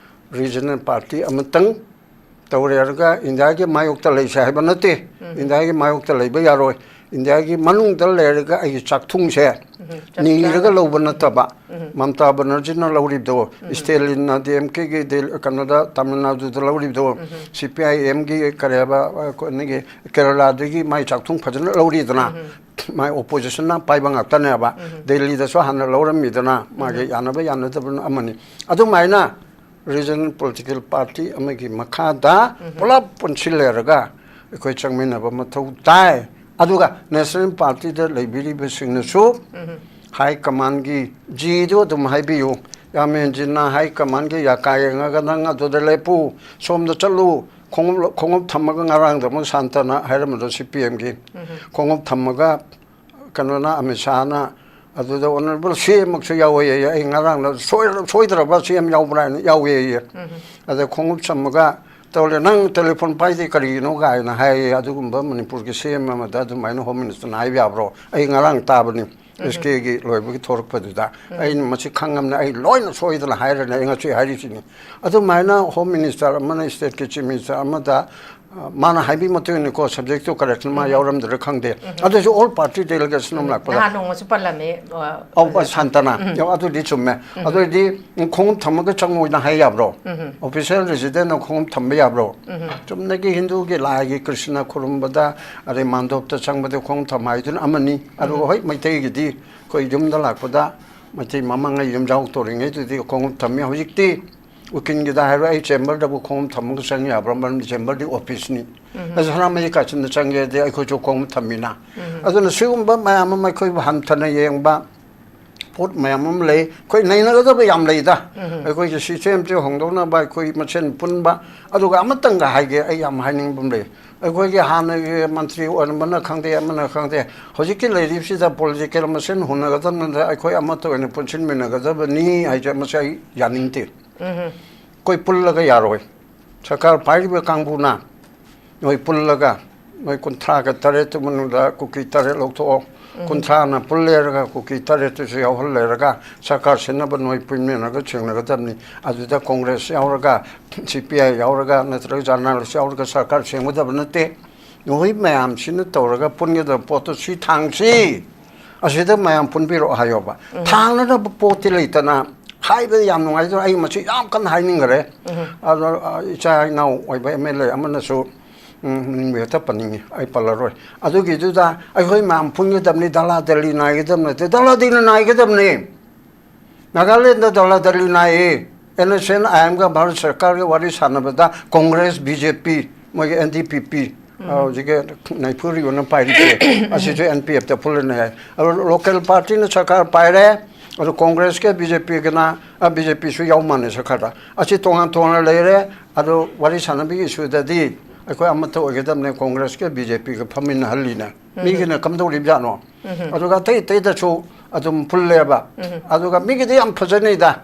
ꯔꯤꯖꯅꯦꯜ ꯄꯥꯔꯇꯤ ꯑꯃꯇꯪ ꯇꯧꯔꯦ ꯍꯥꯏꯔꯒ ꯏꯟꯗꯤꯌꯥꯒꯤ ꯃꯥꯌꯣꯛꯇ ꯂꯩꯁꯦ ꯍꯥꯏꯕ ꯅꯠꯇꯦ꯫ ꯏꯟꯗꯤꯌꯥꯒꯤ ꯃꯥꯌꯣꯛꯇ ꯂꯩꯕ ꯌꯥꯔꯣꯏ꯫ ꯏꯟꯗꯤꯌꯥꯒꯤ ꯃꯅꯨꯡꯗ ꯂꯩꯔꯒ ꯑꯩꯒꯤ ꯆꯥꯛꯊꯨꯡꯁꯦ ꯆꯞ ꯅꯤꯔꯒ ꯆꯥꯅ ꯂꯧꯕ ꯅꯠꯇꯕ, ꯃꯝꯇꯥ ꯕꯅꯔꯖꯤꯅ ꯂꯧꯔꯤꯕꯗꯣ, ꯁ꯭ꯇꯦꯂꯤꯟꯅ ꯗꯤ ꯑꯦꯝ ꯀꯦꯒꯤ ꯗꯦꯜ-, ꯀꯩꯅꯣꯗ, ꯇꯥꯃꯤꯜ ꯅꯥꯗꯨꯗ ꯂꯧꯔꯤꯕꯗꯣ, ꯁꯤ ꯄꯤ ꯑꯥꯏ ꯑꯦꯝꯒꯤ ꯀꯔꯤ ꯍꯥꯏꯕ, ꯑ, ꯀꯣ-, ꯅꯒꯤ ꯀꯦꯔꯂꯥꯗꯒꯤ ꯃꯥꯏ ꯆꯥꯛꯊꯨꯡ ꯐꯖꯅ ꯂꯧꯔꯤꯗꯅ, ꯃꯥꯏ ꯑꯣꯄꯣꯖꯤꯁꯟꯅ ꯄꯥꯏꯕ ꯉꯥꯛꯇꯅꯦꯕ꯫ ꯗꯦꯜꯂꯤꯗꯁꯨ ꯍꯥꯟꯅ ꯂꯧꯔꯝꯃꯤꯗꯅ, ꯃꯥꯒꯤ ꯌꯥꯅꯕ ꯌꯥꯅꯗꯕꯅ ꯑꯃꯅꯤ꯫ ꯑꯗꯨꯃꯥꯏꯅ ꯔꯤꯖꯅꯦꯜ ꯄꯣꯂꯤꯇꯤꯀꯦꯜ ꯄꯥꯔꯇꯤ ꯑꯃꯒꯤ ꯃꯈꯥꯗ ꯄꯨꯂꯞ ꯄꯨꯟꯁꯤꯜꯂꯦꯔꯒ ꯑꯩꯈꯣꯏ ꯆꯪꯃꯤꯟꯅꯕ ꯃꯊꯧ ꯇꯥꯏ꯫ ꯑꯗꯨꯒ ꯅꯦꯁꯅꯦꯜ ꯄꯥꯔꯇꯤꯗ ꯂꯩꯕꯤꯔꯤꯕꯁꯤꯡꯅꯁꯨ ꯍꯥꯏ ꯀꯃꯥꯟꯒꯤ ꯖꯤꯗꯨ ꯑꯗꯨꯝ ꯍꯥꯏꯕꯤꯌꯨ꯫ ꯌꯥꯝ ꯍꯦꯟꯖꯤꯟꯅ ꯍꯥꯏ ꯀꯃꯥꯟꯒꯤ ꯌꯥꯀꯥ ꯌꯦꯡꯉꯒ ꯅꯪ ꯑꯗꯨꯗ ꯂꯦꯞꯄꯨ, ꯁꯣꯝꯗ ꯆꯠꯂꯨ, ꯈꯣꯡꯎꯞ, ꯈꯣꯡꯎꯞ ꯊꯝꯃꯒ ꯉꯔꯥꯡꯗ ꯑꯃꯨꯛ ꯁꯥꯟꯇꯅ ꯍꯥꯏꯔꯝꯕꯗꯣ ꯁꯤ ꯄꯤ ꯑꯦꯝꯒꯤ꯫ ꯈꯣꯡꯎꯞ ꯊꯝꯃꯒ ꯀꯩꯅꯣꯅ, ꯑꯃꯤꯠ ꯁꯥꯍꯅ ꯑꯗꯨꯗ ꯑꯣꯅꯔꯦꯕꯜ ꯁꯤ ꯑꯦꯝꯃꯛꯁꯨ ꯌꯥꯎꯋꯦꯌꯦ꯫ ꯑꯩ ꯉꯔꯥꯡꯅ ꯁꯣꯏ-, ꯁꯣꯏꯗ꯭ꯔꯕ ꯁꯤ ꯑꯦꯝ ꯌꯥꯎꯕ꯭ꯔꯥ ꯍꯥꯏꯅ ꯌꯥꯎꯋꯦꯌꯦ꯫ ꯑꯗ ꯈꯣꯡꯎꯞ ꯆꯝꯃꯒ ꯇꯧꯔꯦ, "ꯅꯪ ꯇꯦꯂꯤꯐꯣꯟ ꯄꯥꯏꯗꯦ ꯀꯔꯤꯒꯤꯅꯣ?" ꯀꯥꯏꯅ ꯍꯥꯏꯌꯦ꯫ ꯑꯗꯨꯒꯨꯝꯕ ꯃꯅꯤꯄꯨꯔꯒꯤ ꯁꯤ ꯑꯦꯝ ꯑꯃꯗ ꯑꯗꯨꯃꯥꯏꯅ ꯍꯣꯝ ꯃꯤꯅꯤꯁꯇꯔꯅ ꯍꯥꯏꯕ ꯌꯥꯕ꯭ꯔꯣ? ꯑꯩ ꯉꯔꯥꯡ ꯇꯥꯕꯅꯤ, ꯑꯦꯁ ꯀꯦꯒꯤ ꯂꯣꯏꯕꯒꯤ ꯊꯣꯔꯛꯄꯗꯨꯗ꯫ ꯑꯩꯅ ꯃꯁꯤ ꯈꯪꯉꯝꯅꯦ, ꯑꯩ ꯂꯣꯏꯅ ꯁꯣꯏꯗꯅ ꯍꯥꯏꯔꯅꯤ, ꯑꯩ ꯉꯁꯤ ꯍꯥꯏꯔꯤꯁꯤꯅꯤ꯫ ꯑꯗꯨꯃꯥꯏꯅ ꯍꯣꯝ ꯃꯤꯅꯤꯁꯇꯔ ꯑꯃꯅ, ꯁ꯭ꯇꯦꯠꯀꯤ ꯆꯤꯐ ꯃꯤꯅꯤꯁꯇꯔ ꯑꯃꯗ, ꯑ, ꯃꯥꯅ ꯍꯥꯏꯕꯤ ꯃꯇꯨꯡ ꯏꯟꯅꯀꯣ, ꯁꯕꯖꯦꯛꯇꯨ ꯀꯔꯦꯛꯁꯟ ꯃꯥ ꯌꯥꯎꯔꯝꯗ꯭ꯔꯥ ꯈꯪꯗꯦ꯫ ꯑꯗꯨꯁꯨ ꯑꯣꯜ ꯄꯥꯔꯇꯤ ꯗꯦꯂꯤꯒꯦꯁꯟ ꯑꯃ ꯂꯥꯛꯄꯗ꯫ ꯅꯍꯥꯟ ꯅꯣꯡꯃꯁꯨ ꯄꯜꯂꯝꯃꯦ, ꯑ, ꯑꯧ, ꯁꯥꯟꯇꯅ꯫ ꯑꯗꯨꯗꯤ ꯆꯨꯝꯃꯦ꯫ ꯑꯗꯨ ꯑꯣꯏꯔꯗꯤ ꯈꯣꯡꯎꯞ ꯊꯝꯃꯒ ꯆꯪꯉꯣꯏꯅ ꯍꯥꯏ ꯌꯥꯕ꯭ꯔꯣ? ꯑꯣꯐꯤꯁꯤꯌꯦꯜ ꯔꯦꯁꯤꯗꯦꯟꯅ ꯈꯣꯡꯎꯞ ꯊꯝꯕ ꯌꯥꯕ꯭ꯔꯣ? ꯆꯨꯝꯅꯒꯤ ꯍꯤꯟꯗꯨꯒꯤ ꯂꯥꯏꯒꯤ ꯀ꯭ꯔꯤꯁꯅ ꯈꯨꯔꯨꯝꯕꯗ, ꯑꯗꯩ ꯃꯥꯟꯗꯣꯞꯇ ꯆꯪꯕꯗ ꯈꯣꯡꯎꯞ ꯊꯝ ꯍꯥꯏꯗꯨꯅ ꯑꯃꯅꯤ꯫ ꯑꯗꯨꯒ ꯍꯣꯏ, ꯃꯩꯇꯩꯒꯤꯗꯤ ꯑꯩꯈꯣꯏ ꯌꯨꯝꯗ ꯂꯥꯛꯄꯗ ꯃꯩꯇꯩ ꯃꯃꯥꯡꯉꯩ ꯌꯨꯝꯖꯥꯎ ꯇꯧꯔꯤꯉꯩꯗꯨꯗꯤ ꯈꯣꯡꯎꯞ ꯊꯝꯃꯤ꯫ ꯍꯧꯖꯤꯛꯇꯤ ꯎꯀꯤꯜꯒꯤꯗ ꯍꯥꯏꯔꯣ, ꯑꯩ ꯆꯦꯝꯕꯔꯗꯕꯨ ꯈꯣꯡꯎꯞ ꯊꯝꯃꯒ ꯆꯪ ꯌꯥꯕ꯭ꯔꯥ? ꯃꯔꯝꯗꯤ ꯆꯦꯝꯕꯔꯗꯤ ꯑꯣꯐꯤꯁꯅꯤ꯫ ꯑꯗꯨ ꯁꯅꯥꯃꯍꯤ ꯀꯥꯆꯤꯟꯗ ꯆꯪꯒꯦꯗꯤ ꯑꯩꯈꯣꯏꯁꯨ ꯈꯣꯡꯎꯞ ꯊꯝꯃꯤꯅ꯫ ꯑꯗꯨꯅ ꯁꯤꯒꯨꯝꯕ ꯃꯌꯥꯝ ꯑꯃ ꯑꯩꯈꯣꯏꯕꯨ ꯍꯟꯊꯅ ꯌꯦꯡꯕ ꯄꯣꯠ ꯃꯌꯥꯝ ꯑꯃ ꯂꯩ꯫ ꯑꯩꯈꯣꯏ ꯅꯩꯅꯒꯗꯕ ꯌꯥꯝ ꯂꯩꯗ꯫ ꯑꯩꯈꯣꯏꯒꯤ ꯁꯤꯁꯇꯦꯝꯁꯦ ꯍꯣꯡꯗꯣꯛꯅꯕ ꯑꯩꯈꯣꯏ ꯃꯁꯦꯟ ꯄꯨꯟꯕ꯫ ꯑꯗꯨꯒ ꯑꯃꯇꯪꯒ ꯍꯥꯏꯒꯦ, ꯑꯩ ꯌꯥꯝ ꯍꯥꯏꯅꯤꯡꯕ ꯑꯃ ꯂꯩ꯫ ꯑꯩꯈꯣꯏꯒꯤ ꯍꯥꯟꯅꯒꯤ ꯃꯟꯇ꯭ꯔꯤ ꯑꯣꯏꯔꯝꯕꯅ ꯈꯪꯗꯦ, ꯑꯃꯅ ꯈꯪꯗꯦ, ꯍꯧꯖꯤꯛꯀꯤ ꯂꯩꯔꯤꯕꯁꯤꯗ ꯄꯣꯂꯤꯇꯤꯀꯦꯜ ꯃꯁꯦꯟ ꯍꯨꯟꯅꯒꯗꯕꯅꯤꯗ ꯑꯩꯈꯣꯏ ꯑꯃꯠꯇ ꯑꯣꯏꯅ ꯄꯨꯟꯁꯤꯟꯃꯤꯟꯅꯒꯗꯕꯅꯤ ꯍꯥꯏꯁꯦ, ꯃꯁꯤ ꯑꯩ ꯌꯥꯅꯤꯡꯗꯦ꯫ ꯑꯩꯈꯣꯏ ꯄꯨꯜꯂꯒ ꯌꯥꯔꯣꯏ꯫ ꯁꯔꯀꯥꯔ ꯄꯥꯏꯔꯤꯕ ꯀꯥꯡꯕꯨꯅ ꯅꯣꯏ ꯄꯨꯜꯂꯒ ꯅꯣꯏ ꯀꯨꯟꯊ꯭ꯔꯥꯒ ꯇꯔꯦꯠꯇꯨ ꯃꯅꯨꯡꯗ ꯀꯨꯀꯤ ꯇꯔꯦꯠ ꯂꯧꯊꯣꯛꯑꯣ, ꯀꯨꯟꯊ꯭ꯔꯥꯅ ꯄꯨꯜ ꯂꯩꯔꯒ ꯀꯨꯀꯤ ꯇꯔꯦꯠꯇꯨꯁꯨ ꯌꯥꯎꯍꯜ ꯂꯩꯔꯒ ꯁꯔꯀꯥꯔ ꯁꯤꯟꯅꯕ ꯅꯣꯏ ꯄꯨꯟꯃꯤꯟꯅꯔꯒ ꯁꯦꯡꯅꯒꯗꯕꯅꯤ꯫ ꯑꯗꯨꯗ ꯀꯣꯡꯒ꯭ꯔꯦꯁ ꯌꯥꯎꯔꯒ, ꯁꯤ ꯄꯤ ꯑꯥꯏ ꯌꯥꯎꯔꯒ, ꯅꯠꯇ꯭ꯔꯒ ꯖꯔꯅꯦꯂꯤꯁ ꯌꯥꯎꯔꯒ ꯁꯔꯀꯥꯔ ꯁꯦꯝꯒꯗꯕ ꯅꯠꯇꯦ꯫ ꯅꯈꯣꯏ ꯃꯌꯥꯝꯁꯤꯅ ꯇꯧꯔꯒ ꯄꯨꯟꯒꯗꯕ ꯄꯣꯠꯇꯨ ꯁꯤ ꯊꯥꯡꯁꯤ, ꯑꯁꯤꯗ ꯃꯌꯥꯝ ꯄꯨꯟꯕꯤꯔꯛꯑꯣ ꯍꯥꯏꯌꯣꯕ꯫ ꯊꯥꯡꯅꯅꯕ ꯄꯣꯠꯇꯤ ꯂꯩꯇꯅ ꯍꯥꯏꯕꯗ ꯌꯥꯝ ꯅꯨꯡꯉꯥꯏꯖꯔꯦ꯫ ꯑꯩ ꯃꯁꯤ ꯌꯥꯝ ꯀꯟꯅ ꯍꯥꯏꯅꯤꯡꯈꯔꯦ꯫ ꯑꯗꯣ, ꯑ, ꯏꯆꯥ ꯏꯅꯥꯎ ꯑꯣꯏꯕ ꯑꯦꯝ ꯑꯦꯜ ꯑꯦ ꯑꯃꯅꯁꯨ, ꯎꯝ, ꯃꯤꯡ ꯍꯦꯛꯇ ꯄꯟꯅꯤꯡꯉꯤ, ꯑꯩ ꯄꯜꯂꯔꯣꯏ꯫ ꯑꯗꯨꯒꯤꯗꯨꯗ ꯑꯩꯈꯣꯏ ꯃꯌꯥꯝ ꯄꯨꯟꯒꯗꯕꯅꯤ, ꯗꯂꯥ ꯗꯂꯤ ꯅꯥꯏꯒꯗꯕ ꯅꯠꯇꯦ, ꯗꯂꯥ ꯗꯂꯤ ꯅꯥꯏꯒꯗꯕꯅꯤ꯫ ꯅꯥꯒꯥꯂꯦꯟꯗ ꯗꯂꯥ ꯗꯂꯤ ꯅꯥꯏꯌꯦ꯫ ꯑꯦꯟ ꯑꯦꯁ ꯑꯦꯟ ꯑꯥꯏ ꯑꯦꯝꯒ ꯚꯥꯔꯠ ꯁꯔꯀꯥꯔꯒ ꯋꯥꯔꯤ ꯁꯥꯟꯅꯕꯗ ꯀꯣꯡꯒ꯭ꯔꯦꯁ, ꯕꯤ ꯖꯦ ꯄꯤ, ꯃꯣꯏꯒꯤ ꯑꯦꯟ ꯗꯤ ꯄꯤ ꯄꯤ, ꯍꯧꯖꯤꯛꯀꯤ ꯅꯩꯐꯨꯔꯤꯕꯅ ꯄꯥꯏꯔꯤꯁꯦ, ꯑꯁꯤꯁꯨ ꯑꯦꯟ ꯄꯤ ꯑꯦꯐꯇ ꯄꯨꯜꯂꯅꯤ ꯍꯥꯏ꯫ ꯑꯗꯣ ꯂꯣꯀꯦꯜ ꯄꯥꯔꯇꯤꯅ ꯁꯔꯀꯥꯔ ꯄꯥꯏꯔꯦ, ꯑꯗꯣ ꯀꯣꯡꯒ꯭ꯔꯦꯁꯀ ꯕꯤ ꯖꯦ ꯄꯤꯒꯅ, ꯑ, ꯕꯤ ꯖꯦ ꯄꯤꯁꯨ ꯌꯥꯎ ꯃꯥꯟꯅꯦ ꯁꯔꯀꯥꯔꯗ꯫ ꯑꯁꯤ ꯇꯣꯉꯥꯟ ꯇꯣꯉꯥꯟꯅ ꯂꯩꯔꯦ꯫ ꯑꯗꯣ ꯋꯥꯔꯤ ꯁꯥꯟꯅꯕꯒꯤ ꯏꯁꯨꯗꯗꯤ ꯑꯩꯈꯣꯏ ꯑꯃꯠꯇ ꯑꯣꯏꯒꯗꯕꯅꯦ, ꯀꯣꯡꯒ꯭ꯔꯦꯁꯀ ꯕꯤ ꯖꯦ ꯄꯤꯒ ꯐꯝꯃꯤꯟꯅꯍꯜꯂꯤꯅꯦ꯫ ꯃꯤꯒꯤꯅ ꯀꯝꯗꯧꯔꯤꯕꯖꯥꯠꯅꯣ? ꯑꯗꯨꯒ ꯑꯇꯩ ꯑꯇꯩꯗꯁꯨ ꯑꯗꯨꯝ ꯄꯨꯜꯂꯦꯕ꯫ ꯑꯗꯨꯒ ꯃꯤꯒꯤꯗꯤ ꯌꯥꯝ ꯐꯖꯅꯤꯗ꯫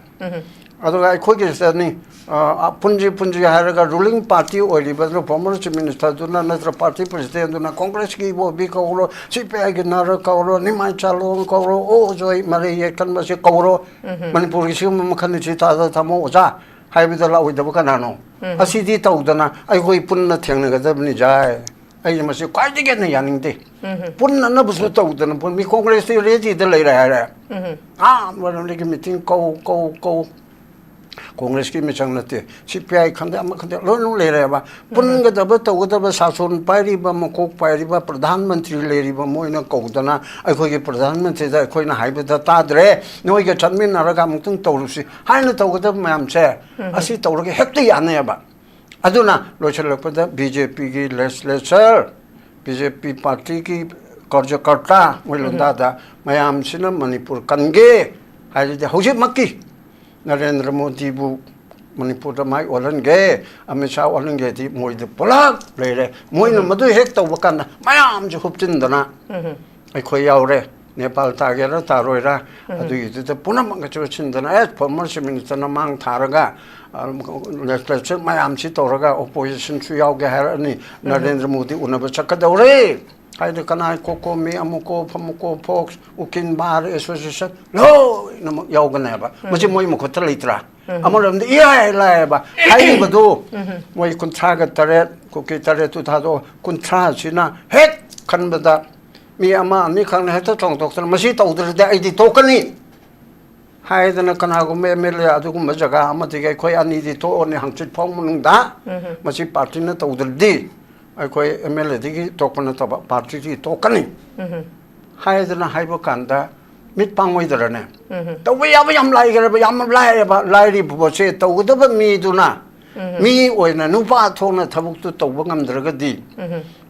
ꯑꯗꯨꯒ ꯑꯩꯈꯣꯏꯒꯤꯁꯤꯗꯅꯤ, ꯑ, ꯄꯨꯟꯁꯤ ꯄꯨꯟꯁꯤ ꯍꯥꯏꯔꯒ ꯔꯨꯂꯤꯡ ꯄꯥꯔꯇꯤ ꯑꯣꯏꯔꯤꯕꯗꯨꯅ, ꯐꯣꯔꯃꯔ ꯆꯤꯐ ꯃꯤꯅꯤꯁꯇꯔꯗꯨꯅ ꯅꯠꯇ꯭ꯔ ꯄꯥꯔꯇꯤ ꯄ꯭ꯔꯁꯤꯗꯦꯟꯗꯨꯅ ꯀꯣꯡꯒ꯭ꯔꯦꯁꯀꯤ ꯏꯕꯣꯕꯤ ꯀꯧꯔꯣ, ꯁꯤ ꯄꯤ ꯑꯥꯏꯒꯤ ꯅꯥꯔꯛ ꯀꯧꯔꯣ, ꯅꯤꯃꯥꯏ ꯆꯥꯂꯣꯡ ꯀꯧꯔꯣ, ꯑꯣ ꯖꯣꯏ ꯃꯔꯩ ꯌꯦꯠꯀꯟꯕꯁꯤ ꯀꯧꯔꯣ, ꯃꯅꯤꯄꯨꯔꯒꯤ ꯁꯤꯒꯨꯝꯕ ꯃꯈꯜ ꯑꯁꯤ ꯇꯥꯗ ꯊꯝꯃꯣ ꯑꯣꯖꯥ ꯍꯥꯏꯕꯗ ꯂꯥꯛꯑꯣꯏꯗꯕ ꯀꯅꯥꯅꯣ? ꯑꯁꯤꯗꯤ ꯇꯧꯗꯅ ꯑꯩꯈꯣꯏ ꯄꯨꯟꯅ ꯊꯦꯡꯅꯒꯗꯕꯅꯤ ꯖꯥꯏ꯫ ꯑꯩ ꯃꯁꯤ ꯈ꯭ꯋꯥꯏꯗꯒꯤ ꯍꯦꯟꯅ ꯌꯥꯅꯤꯡꯗꯦ꯫ ꯄꯨꯟꯅꯅꯕꯁꯨ ꯇꯧꯗꯅ ꯄꯨꯟ-, ꯃꯤ ꯀꯣꯡꯒ꯭ꯔꯦꯁꯇꯤ ꯔꯦꯗꯤꯗ ꯂꯩꯔꯦ ꯍꯥꯏꯔꯦ꯫ ꯑꯥ ꯃꯔꯝꯗꯒꯤ ꯃꯤꯇꯤꯡ ꯀꯧ, ꯀꯧ, ꯀꯧ꯫ ꯀꯣꯡꯒ꯭ꯔꯦꯁꯀꯤ ꯃꯤꯆꯪ ꯅꯠꯇꯦ, ꯁꯤ ꯄꯤ ꯑꯥꯏ ꯈꯪꯗꯦ, ꯑꯃ ꯈꯪꯗꯦ, ꯂꯣꯏꯅꯃꯛ ꯂꯩꯔꯦꯕ꯫ ꯄꯨꯟꯒꯗꯕ, ꯇꯧꯒꯗꯕ, ꯁꯥꯁꯣꯟ ꯄꯥꯏꯔꯤꯕ, ꯃꯀꯣꯛ ꯄꯥꯏꯔꯤꯕ, ꯄ꯭ꯔꯙꯥꯟ ꯃꯟꯇ꯭ꯔꯤ ꯂꯩꯔꯤꯕ ꯃꯣꯏꯅ ꯀꯧꯗꯅ, ꯑꯩꯈꯣꯏꯒꯤ ꯄ꯭ꯔꯙꯥꯟ ꯃꯟꯇ꯭ꯔꯤꯗ ꯑꯩꯈꯣꯏꯅ ꯍꯥꯏꯕꯗ ꯇꯥꯗ꯭ꯔꯦ, ꯅꯣꯏꯒ ꯆꯠꯃꯤꯟꯅꯔꯒ ꯑꯃꯨꯛꯇꯪ ꯇꯧꯔꯨꯁꯤ ꯍꯥꯏꯅ ꯇꯧꯒꯗꯕ ꯃꯌꯥꯝꯁꯦ, ꯑꯁꯤ ꯇꯧꯔꯒ ꯍꯦꯛꯇ ꯌꯥꯅꯩꯑꯕ꯫ ꯑꯗꯨꯅ ꯂꯣꯏꯁꯤꯜꯂꯛꯄꯗ ꯕꯤ ꯖꯦ ꯄꯤꯒꯤ ꯂꯦꯖꯤꯁꯂꯦꯆꯔ, ꯕꯤ ꯖꯦ ꯄꯤ ꯄꯥꯔꯇꯤꯒꯤ ꯀꯥꯔꯖꯀꯔꯇꯥ ꯃꯣꯏ ꯂꯣꯟꯗꯥꯗ ꯃꯌꯥꯝꯁꯤꯅ ꯃꯅꯤꯄꯨꯔ ꯀꯟꯒꯦ ꯍꯥꯏꯔꯗꯤ ꯍꯧꯖꯤꯛꯃꯛꯀꯤ ꯅꯔꯦꯟꯗ꯭ꯔ ꯃꯣꯗꯤꯕꯨ ꯃꯅꯤꯄꯨꯔꯗ ꯃꯥꯏ ꯑꯣꯜꯍꯟꯒꯦ, ꯑꯃꯤꯠ ꯁꯥꯍ ꯑꯣꯜꯍꯟꯒꯦꯗꯤ ꯃꯣꯏꯗ ꯄꯨꯂꯞ ꯂꯩꯔꯦ꯫ ꯃꯣꯏꯅ ꯃꯗꯨ ꯍꯦꯛ ꯇꯧꯕ ꯀꯥꯟꯗ ꯃꯌꯥꯝꯁꯦ ꯍꯨꯞꯆꯤꯟꯗꯅ ꯑꯩꯈꯣꯏ ꯌꯥꯎꯔꯦ꯫ ꯅꯦꯄꯥꯜ ꯇꯥꯒꯦꯔꯥ ꯇꯥꯔꯣꯏꯔꯥ, ꯑꯗꯨꯒꯤꯗꯨꯗ ꯄꯨꯝꯅꯃꯛ ꯆꯣꯠꯁꯤꯟꯗꯅ, ꯑꯦ, ꯐꯣꯔꯃꯔ ꯆꯤꯐ ꯃꯤꯅꯤꯁꯇꯔꯅ ꯃꯥꯡ ꯊꯥꯔꯒ, ꯑ, ꯂꯦꯖꯤꯁꯂꯦꯆꯔ ꯃꯌꯥꯝꯁꯤ ꯇꯧꯔꯒ ꯑꯣꯄꯣꯖꯤꯁꯟꯁꯨ ꯌꯥꯎꯒꯦ ꯍꯥꯏꯔꯛꯑꯅꯤ, ꯅꯔꯦꯟꯗ꯭ꯔ ꯃꯣꯗꯤ ꯎꯅꯕ ꯆꯠꯀꯗꯧꯔꯦ ꯍꯥꯏꯗꯤ ꯀꯅꯥ, ꯀꯣꯀꯣꯃꯤ, ꯑꯃꯨꯀꯣ, ꯐꯃꯨꯀꯣ, ꯐꯣꯛꯁ, ꯎꯀꯤꯟ ꯕꯥꯔ ꯑꯦꯁꯣꯁꯤꯌꯦꯁꯟ ꯂꯣꯏꯅꯃꯛ ꯌꯥꯎꯒꯅꯦꯕ꯫ ꯃꯁꯤ ꯃꯣꯏ ꯃꯈꯨꯠꯇ ꯂꯩꯇ꯭ꯔꯥ? ꯑꯃꯔꯣꯝꯗ ꯏꯔꯥꯏ ꯂꯥꯏꯌꯦꯕ ꯍꯥꯏꯔꯤꯕꯗꯨ꯫ ꯃꯣꯏ ꯀꯨꯟꯊ꯭ꯔꯥꯒ ꯇꯔꯦꯠ, ꯀꯨꯀꯤ ꯇꯔꯦꯠꯇꯨ ꯊꯥꯗꯣꯛꯑꯣ, ꯀꯨꯟꯊ꯭ꯔꯥꯁꯤꯅ ꯍꯦꯛ ꯈꯟꯕꯗ ꯃꯤ ꯑꯃ ꯑꯅꯤꯈꯛꯅ ꯍꯦꯛꯇ ꯆꯣꯡꯊꯣꯛꯇꯅ ꯃꯁꯤ ꯇꯧꯗ꯭ꯔꯗꯤ ꯑꯩꯗꯤ ꯇꯣꯛꯀꯅꯤ ꯍꯥꯏꯗꯅ ꯀꯅꯥꯒꯨꯝꯕ ꯑꯦꯝ ꯑꯦꯜ ꯑꯦ ꯑꯗꯨꯒꯨꯝꯕ ꯖꯒꯥ ꯑꯃꯗꯒꯤ ꯑꯩꯈꯣꯏ ꯑꯅꯤꯗꯤ ꯊꯣꯛꯑꯅꯤ ꯍꯪꯆꯤꯠ ꯐꯥꯎ ꯃꯅꯨꯡꯗ, ꯃꯁꯤ ꯄꯥꯔꯇꯤꯅ ꯇꯧꯗ꯭ꯔꯗꯤ ꯑꯩꯈꯣꯏ ꯑꯦꯝ ꯑꯦꯜ ꯑꯦꯗꯒꯤ ꯇꯣꯛꯄ ꯅꯠꯇꯕ ꯄꯥꯔꯇꯤꯗꯒꯤ ꯇꯣꯛꯀꯅꯤ ꯍꯥꯏꯗꯅ ꯍꯥꯏꯕ ꯀꯥꯟꯗ ꯃꯤꯠ ꯄꯥꯡꯉꯣꯏꯗ꯭ꯔꯅꯦ? ꯇꯧꯕ ꯌꯥꯕ ꯌꯥꯝ ꯂꯥꯏꯈ꯭ꯔꯦꯕ, ꯌꯥꯝ ꯂꯥꯏꯔꯦꯕ꯫ ꯂꯥꯏꯔꯤꯕ ꯄꯣꯠꯁꯦ ꯇꯧꯒꯗꯕ ꯃꯤꯗꯨꯅ ꯃꯤ ꯑꯣꯏꯅ ꯅꯨꯄꯥ ꯊꯣꯛꯅ ꯊꯕꯛꯇꯨ ꯇꯧꯕ ꯉꯝꯗ꯭ꯔꯒꯗꯤ,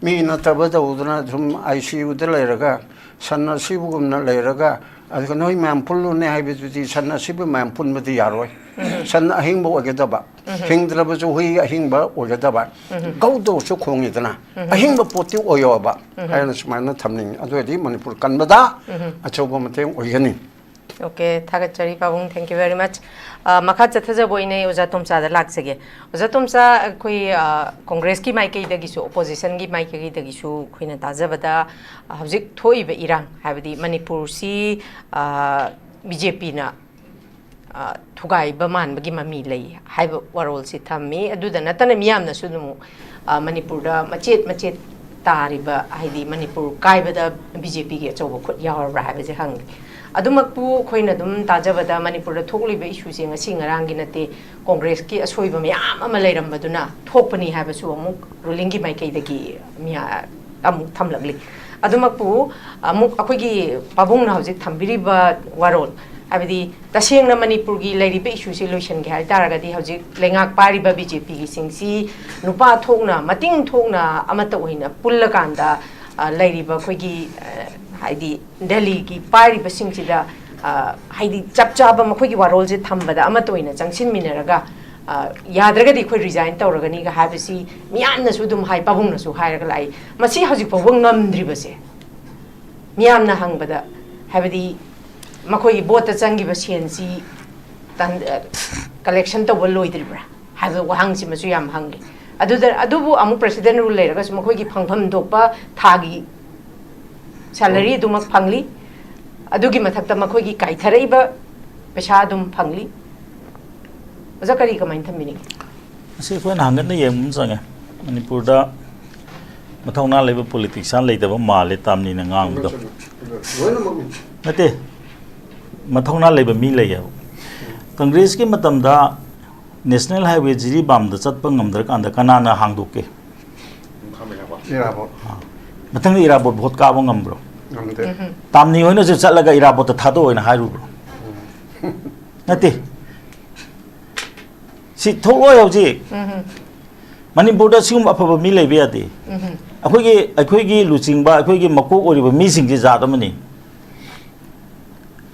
ꯃꯤ ꯅꯠꯇꯕ ꯇꯧꯗꯅ ꯁꯨꯝ ꯑꯥꯏ ꯁꯤ ꯌꯨꯗ ꯂꯩꯔꯒ ꯁꯟ ꯑꯁꯤꯕꯒꯨꯝꯅ ꯂꯩꯔꯒ, ꯑꯗꯨꯒ ꯅꯣꯏ ꯃꯌꯥꯝ ꯄꯨꯜꯂꯨꯅꯦ ꯍꯥꯏꯕꯗꯨꯗꯤ ꯁꯟ ꯑꯁꯤꯕ ꯃꯌꯥꯝ ꯄꯨꯟꯕꯗꯤ ꯌꯥꯔꯣꯏ꯫ ꯁꯟ ꯑꯍꯤꯡꯕ ꯑꯣꯏꯒꯗꯕ, ꯍꯤꯡꯗ꯭ꯔꯕꯁꯨ ꯍꯨꯏ ꯑꯍꯤꯡꯕ ꯑꯣꯏꯒꯗꯕ, ꯒꯧꯗꯧꯁꯨ ꯈꯣꯡꯉꯤꯗꯅ, ꯑꯍꯤꯡꯕ ꯄꯣꯠꯇꯤ ꯑꯣꯏꯌꯣꯕ ꯍꯥꯏꯅ ꯁꯨꯃꯥꯏꯅ ꯊꯝꯅꯤꯡꯉꯤ꯫ ꯑꯗꯨ ꯑꯣꯏꯔꯗꯤ ꯃꯅꯤꯄꯨꯔ ꯀꯟꯕꯗ ꯑꯆꯧꯕ ꯃꯇꯦꯡ ꯑꯣꯏꯒꯅꯤ꯫ ꯑꯣꯀꯦ, ꯊꯥꯒꯠꯆꯔꯤ ꯄꯥꯕꯨꯡ, thank you very much꯫ ꯑ, ꯃꯈꯥ ꯆꯠꯊꯖꯕ ꯑꯣꯏꯅ ꯑꯩ ꯑꯣꯖꯥ ꯇꯣꯝꯆꯥꯗ ꯂꯥꯛꯆꯒꯦ꯫ ꯑꯣꯖꯥ ꯇꯣꯝꯆꯥ, ꯑꯩꯈꯣꯏ, ꯑ, ꯀꯣꯡꯒ꯭ꯔꯦꯁꯀꯤ ꯃꯥꯏꯀꯩꯗꯒꯤꯁꯨ, ꯑꯣꯄꯣꯖꯤꯁꯟꯒꯤ ꯃꯥꯏꯀꯩꯗꯒꯤꯁꯨ ꯑꯩꯈꯣꯏꯅ ꯇꯥꯖꯕꯗ, ꯑ, ꯍꯧꯖꯤꯛ ꯊꯣꯛꯏꯕ ꯏꯔꯥꯡ, ꯍꯥꯏꯕꯗꯤ ꯃꯅꯤꯄꯨꯔꯁꯤ, ꯑ, ꯕꯤ ꯖꯦ ꯄꯤꯅ, ꯑ, ꯊꯨꯒꯥꯏꯕ ꯃꯥꯟꯕꯒꯤ ꯃꯃꯤ ꯂꯩ ꯍꯥꯏꯕ ꯋꯥꯔꯣꯜꯁꯤ ꯊꯝꯃꯤ꯫ ꯑꯗꯨꯗ ꯅꯠꯇꯅ ꯃꯤꯌꯥꯝꯅꯁꯨ ꯑꯗꯨꯝ, ꯑ, ꯃꯅꯤꯄꯨꯔꯗ ꯃꯆꯦꯠ ꯃꯆꯦꯠ ꯇꯥꯔꯤꯕ, ꯍꯥꯏꯗꯤ ꯃꯅꯤꯄꯨꯔ ꯀꯥꯏꯕꯗ ꯕꯤ ꯖꯦ ꯄꯤꯒꯤ ꯑꯆꯧꯕ ꯈꯨꯠ ꯌꯥꯎꯔꯕ꯭ꯔꯥ ꯍꯥꯏꯕꯁꯦ ꯍꯪꯉꯤ꯫ ꯑꯗꯨꯃꯛꯄꯨ ꯑꯩꯈꯣꯏꯅ ꯑꯗꯨꯝ ꯇꯥꯖꯕꯗ ꯃꯅꯤꯄꯨꯔꯗ ꯊꯣꯛꯂꯤꯕ ꯏꯁꯨꯁꯦ ꯉꯁꯤ ꯉꯔꯥꯡꯒꯤ ꯅꯠꯇꯦ, ꯀꯣꯡꯒ꯭ꯔꯦꯁꯀꯤ ꯑꯁꯣꯏꯕ ꯃꯌꯥꯝ ꯑꯃ ꯂꯩꯔꯝꯕꯗꯨꯅ ꯊꯣꯛꯄꯅꯤ ꯍꯥꯏꯕꯁꯨ ꯑꯃꯨꯛ ꯔꯨꯂꯤꯡꯒꯤ ꯃꯥꯏꯀꯩꯗꯒꯤ ꯃꯤꯌꯥ-, ꯑꯃꯨꯛ ꯊꯝꯂꯛꯂꯤ꯫ ꯑꯗꯨꯃꯛꯄꯨ ꯑꯃꯨꯛ ꯑꯩꯈꯣꯏꯒꯤ ꯄꯥꯕꯨꯡꯅ ꯍꯧꯖꯤꯛ ꯊꯝꯕꯤꯔꯤꯕ ꯋꯥꯔꯣꯜ, ꯍꯥꯏꯕꯗꯤ ꯇꯁꯦꯡꯅ ꯃꯅꯤꯄꯨꯔꯒꯤ ꯂꯩꯔꯤꯕ ꯏꯁꯨꯁꯤ ꯂꯣꯏꯁꯤꯟꯒꯦ ꯍꯥꯏ ꯇꯥꯔꯒꯗꯤ ꯍꯧꯖꯤꯛ ꯂꯩꯉꯥꯛ ꯄꯥꯏꯔꯤꯕ ꯕꯤ ꯖꯦ ꯄꯤꯒꯤꯁꯤꯡꯁꯤ ꯅꯨꯄꯥ ꯊꯣꯛꯅ, ꯃꯇꯤꯡ ꯊꯣꯛꯅ ꯑꯃꯠꯇ ꯑꯣꯏꯅ ꯄꯨꯜꯂꯀꯥꯟꯗ, ꯑ, ꯂꯩꯔꯤꯕ ꯑꯩꯈꯣꯏꯒꯤ, ꯑ, ꯍꯥꯏꯗꯤ ꯗꯦꯜꯂꯤꯒꯤ ꯄꯥꯏꯔꯤꯕꯁꯤꯡꯁꯤꯗ, ꯑ, ꯍꯥꯏꯗꯤ ꯆꯞ ꯆꯥꯕ ꯃꯈꯣꯏꯒꯤ ꯋꯥꯔꯣꯜꯁꯦ ꯊꯝꯕꯗ ꯑꯃꯠꯇ ꯑꯣꯏꯅ ꯆꯪꯁꯤꯟꯃꯤꯟꯅꯔꯒ, ꯑ, ꯌꯥꯗ꯭ꯔꯒꯗꯤ ꯑꯩꯈꯣꯏ ꯔꯤꯖꯥꯏꯟ ꯇꯧꯔꯒꯅꯤꯒ ꯍꯥꯏꯕꯁꯤ ꯃꯤꯌꯥꯝꯅꯁꯨ ꯑꯗꯨꯝ ꯍꯥꯏ, ꯄꯥꯕꯨꯡꯅꯁꯨ ꯍꯥꯏꯔꯒ ꯂꯥꯛꯏ꯫ ꯃꯁꯤ ꯍꯧꯖꯤꯛ ꯐꯥꯎꯕ ꯉꯝꯗ꯭ꯔꯤꯕꯁꯦ, ꯃꯤꯌꯥꯝꯅ ꯍꯪꯕꯗ, ꯍꯥꯏꯕꯗꯤ ꯃꯈꯣꯏꯒꯤ ꯚꯣꯠꯇ ꯆꯪꯈꯤꯕ ꯁꯦꯟꯁꯤ ꯇꯟ-, ꯑ, ꯀꯂꯦꯛꯁꯟ ꯇꯧꯕ ꯂꯣꯏꯗ꯭ꯔꯤꯕ꯭ꯔꯥ ꯍꯥꯏꯕ ꯋꯥꯍꯪꯁꯤꯃꯁꯨ ꯌꯥꯝ ꯍꯪꯉꯤ꯫ ꯑꯗꯨꯗ, ꯑꯗꯨꯕꯨ ꯑꯃꯨꯛ ꯄ꯭ꯔꯦꯁꯤꯗꯦꯟ ꯔꯨꯜ ꯂꯩꯔꯒꯁꯨ ꯃꯈꯣꯏꯒꯤ ꯐꯪꯐꯝ ꯊꯣꯛꯄ ꯊꯥꯒꯤ ꯁꯦꯂꯔꯤ ꯑꯗꯨꯃꯛ ꯐꯪꯂꯤ꯫ ꯑꯗꯨꯒꯤ ꯃꯊꯛꯇ ꯃꯈꯣꯏꯒꯤ ꯀꯥꯏꯊꯔꯛꯏꯕ ꯄꯩꯁꯥ ꯑꯗꯨꯝ ꯐꯪꯂꯤ꯫ ꯑꯣꯖꯥ, ꯀꯔꯤ, ꯀꯃꯥꯏꯅ ꯊꯝꯕꯤꯅꯤꯡꯉꯤ? ꯃꯁꯤ ꯑꯩꯈꯣꯏꯅ ꯍꯪꯒꯠꯅ ꯌꯦꯡꯕ ꯑꯃ ꯆꯪꯉꯦ꯫ ꯃꯅꯤꯄꯨꯔꯗ ꯃꯊꯧꯅꯥ ꯂꯩꯕ ꯄꯣꯂꯤꯇꯤꯛꯁꯤꯌꯥꯟ ꯂꯩꯇꯕ ꯃꯥꯜꯂꯦ, ꯇꯥꯝꯅꯤꯅ ꯉꯥꯡꯕꯗꯣ꯫ ꯂꯣꯏꯅꯃꯛ ꯅꯠꯇꯦ, ꯃꯊꯧꯅꯥ ꯂꯩꯕ ꯃꯤ ꯂꯩꯌꯦꯕ꯫ ꯀꯪꯒ꯭ꯔꯦꯁꯀꯤ ꯃꯇꯝꯗ ꯅꯦꯁꯅꯦꯜ ꯍꯥꯏꯋꯦ ꯖꯤꯔꯤꯕꯥꯝꯗ ꯆꯠꯄ ꯉꯝꯗ꯭ꯔꯀꯥꯟꯗ ꯀꯅꯥꯅ ꯍꯥꯡꯗꯣꯛꯀꯦ? ꯏꯔꯥꯕꯣꯠ ꯃꯊꯪꯗ ꯏꯔꯥꯕꯣꯠ ꯚꯣꯠ ꯀꯥꯕ ꯉꯝꯕ꯭ꯔꯣ? ꯉꯝꯗꯦ꯫ ꯇꯥꯝꯅꯤ ꯍꯣꯏꯅꯁꯨ ꯆꯠꯂꯒ ꯏꯔꯥꯕꯣꯠꯇ ꯊꯥꯗꯣꯛꯑꯣꯅ ꯍꯥꯏꯔꯨꯕ꯭ꯔꯣ? ꯅꯠꯇꯦ꯫ ꯁꯤ ꯊꯣꯛꯂꯣꯏ ꯍꯧꯖꯤꯛ꯫ ꯃꯅꯤꯄꯨꯔꯗ ꯁꯤꯒꯨꯝꯕ ꯑꯐꯕ ꯃꯤ ꯂꯩꯕ ꯌꯥꯗꯦ꯫ ꯑꯩꯈꯣꯏꯒꯤ, ꯑꯩꯈꯣꯏꯒꯤ ꯂꯨꯆꯤꯡꯕ, ꯑꯩꯈꯣꯏꯒꯤ ꯃꯀꯣꯛ ꯑꯣꯏꯔꯤꯕ ꯃꯤꯁꯤꯡꯁꯦ ꯖꯥꯠ ꯑꯃꯅꯤ꯫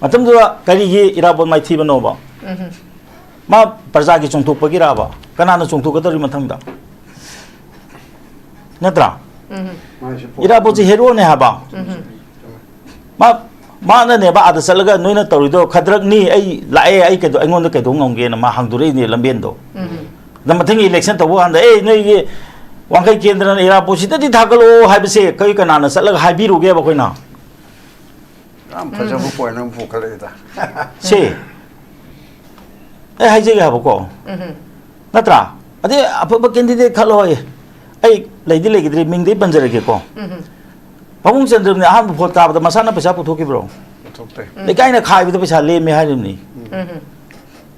ꯃꯇꯝꯗꯨꯗ ꯀꯔꯤꯒꯤ ꯏꯔꯥꯕꯣꯠ ꯃꯥꯏꯊꯤꯕꯅꯣꯕ? ꯃꯥ ꯄ꯭ꯔꯖꯥꯒꯤ ꯆꯣꯡꯊꯣꯛꯄꯒꯤꯔꯥꯕ? ꯀꯅꯥꯅ ꯆꯣꯡꯊꯣꯛꯀꯗꯧꯔꯤ ꯃꯊꯪꯗ? ꯅꯠꯇ꯭ꯔꯥ? ꯃꯥꯏꯁꯦ ꯄꯣ- ꯏꯔꯥꯕꯣꯠꯁꯤ ꯍꯦꯔꯣꯅꯦ ꯍꯥꯏꯕ꯫ ꯃꯥ, ꯃꯥꯅꯅꯦꯕ ꯑꯥꯗ ꯆꯠꯂꯒ ꯅꯣꯏꯅ ꯇꯧꯔꯤꯗꯣ ꯈꯗ꯭ꯔꯛꯅꯤ, ꯑꯩ ꯂꯥꯛꯑꯦ, ꯑꯩ ꯀꯩꯗꯧ-, ꯑꯩꯉꯣꯟꯗ ꯀꯩꯗꯧ ꯉꯝꯒꯦꯅ ꯃꯥ ꯍꯥꯡꯗꯣꯔꯛꯏꯅꯦ ꯂꯝꯕꯦꯟꯗꯣ꯫ ꯑꯗ ꯃꯊꯪꯒꯤ ꯏꯂꯦꯛꯁꯟ ꯇꯧꯕ ꯀꯥꯟꯗ, "ꯑꯦ, ꯅꯣꯏꯒꯤ ꯋꯥꯡꯈꯩ ꯀꯦꯟꯗ꯭ꯔꯅ ꯏꯔꯥꯕꯣꯠꯁꯤꯗꯗꯤ ꯊꯥꯒꯠꯂꯛꯑꯣ" ꯍꯥꯏꯕꯁꯦ ꯑꯩꯈꯣꯏ ꯀꯅꯥꯅ ꯆꯠꯂꯒ ꯍꯥꯏꯕꯤꯔꯨꯒꯦꯕ ꯑꯩꯈꯣꯏꯅ? ꯌꯥꯝ ꯐꯖꯕ ꯄꯣꯏꯟ ꯑꯃ ꯄꯨꯈꯠꯂꯛꯏꯗ꯫ ꯁꯤ ꯑꯩ ꯍꯥꯏꯖꯒꯦ ꯍꯥꯏꯕꯀꯣ, ꯅꯠꯇ꯭ꯔꯥ? ꯑꯗꯩ ꯑꯐꯕ ꯀꯦꯟꯗꯤꯗꯦꯠ ꯈꯜꯂꯣ ꯍꯥꯏꯌꯦ꯫ ꯑꯩ ꯂꯩꯗꯤ ꯂꯩꯈꯤꯗ꯭ꯔꯦ, ꯃꯤꯡꯗꯤ ꯄꯟꯖꯔꯒꯦꯀꯣ꯫ ꯎꯝ꯫ ꯄꯥꯕꯨꯡ ꯆꯟꯗ꯭ꯔꯕꯅꯤ ꯑꯍꯥꯟꯕ ꯚꯣꯠ ꯀꯥꯕꯗ ꯃꯁꯥꯅ ꯄꯩꯁꯥ ꯄꯨꯊꯣꯛꯈꯤꯕ꯭ꯔꯣ? ꯄꯨꯊꯣꯛꯇꯦ꯫ ꯎꯝ꯫ ꯂꯩꯀꯥꯏꯅ ꯈꯥꯏꯕꯗ ꯄꯩꯁꯥ ꯂꯦꯝꯃꯦ ꯍꯥꯏꯔꯤꯕꯅꯤ꯫ ꯎꯝ꯫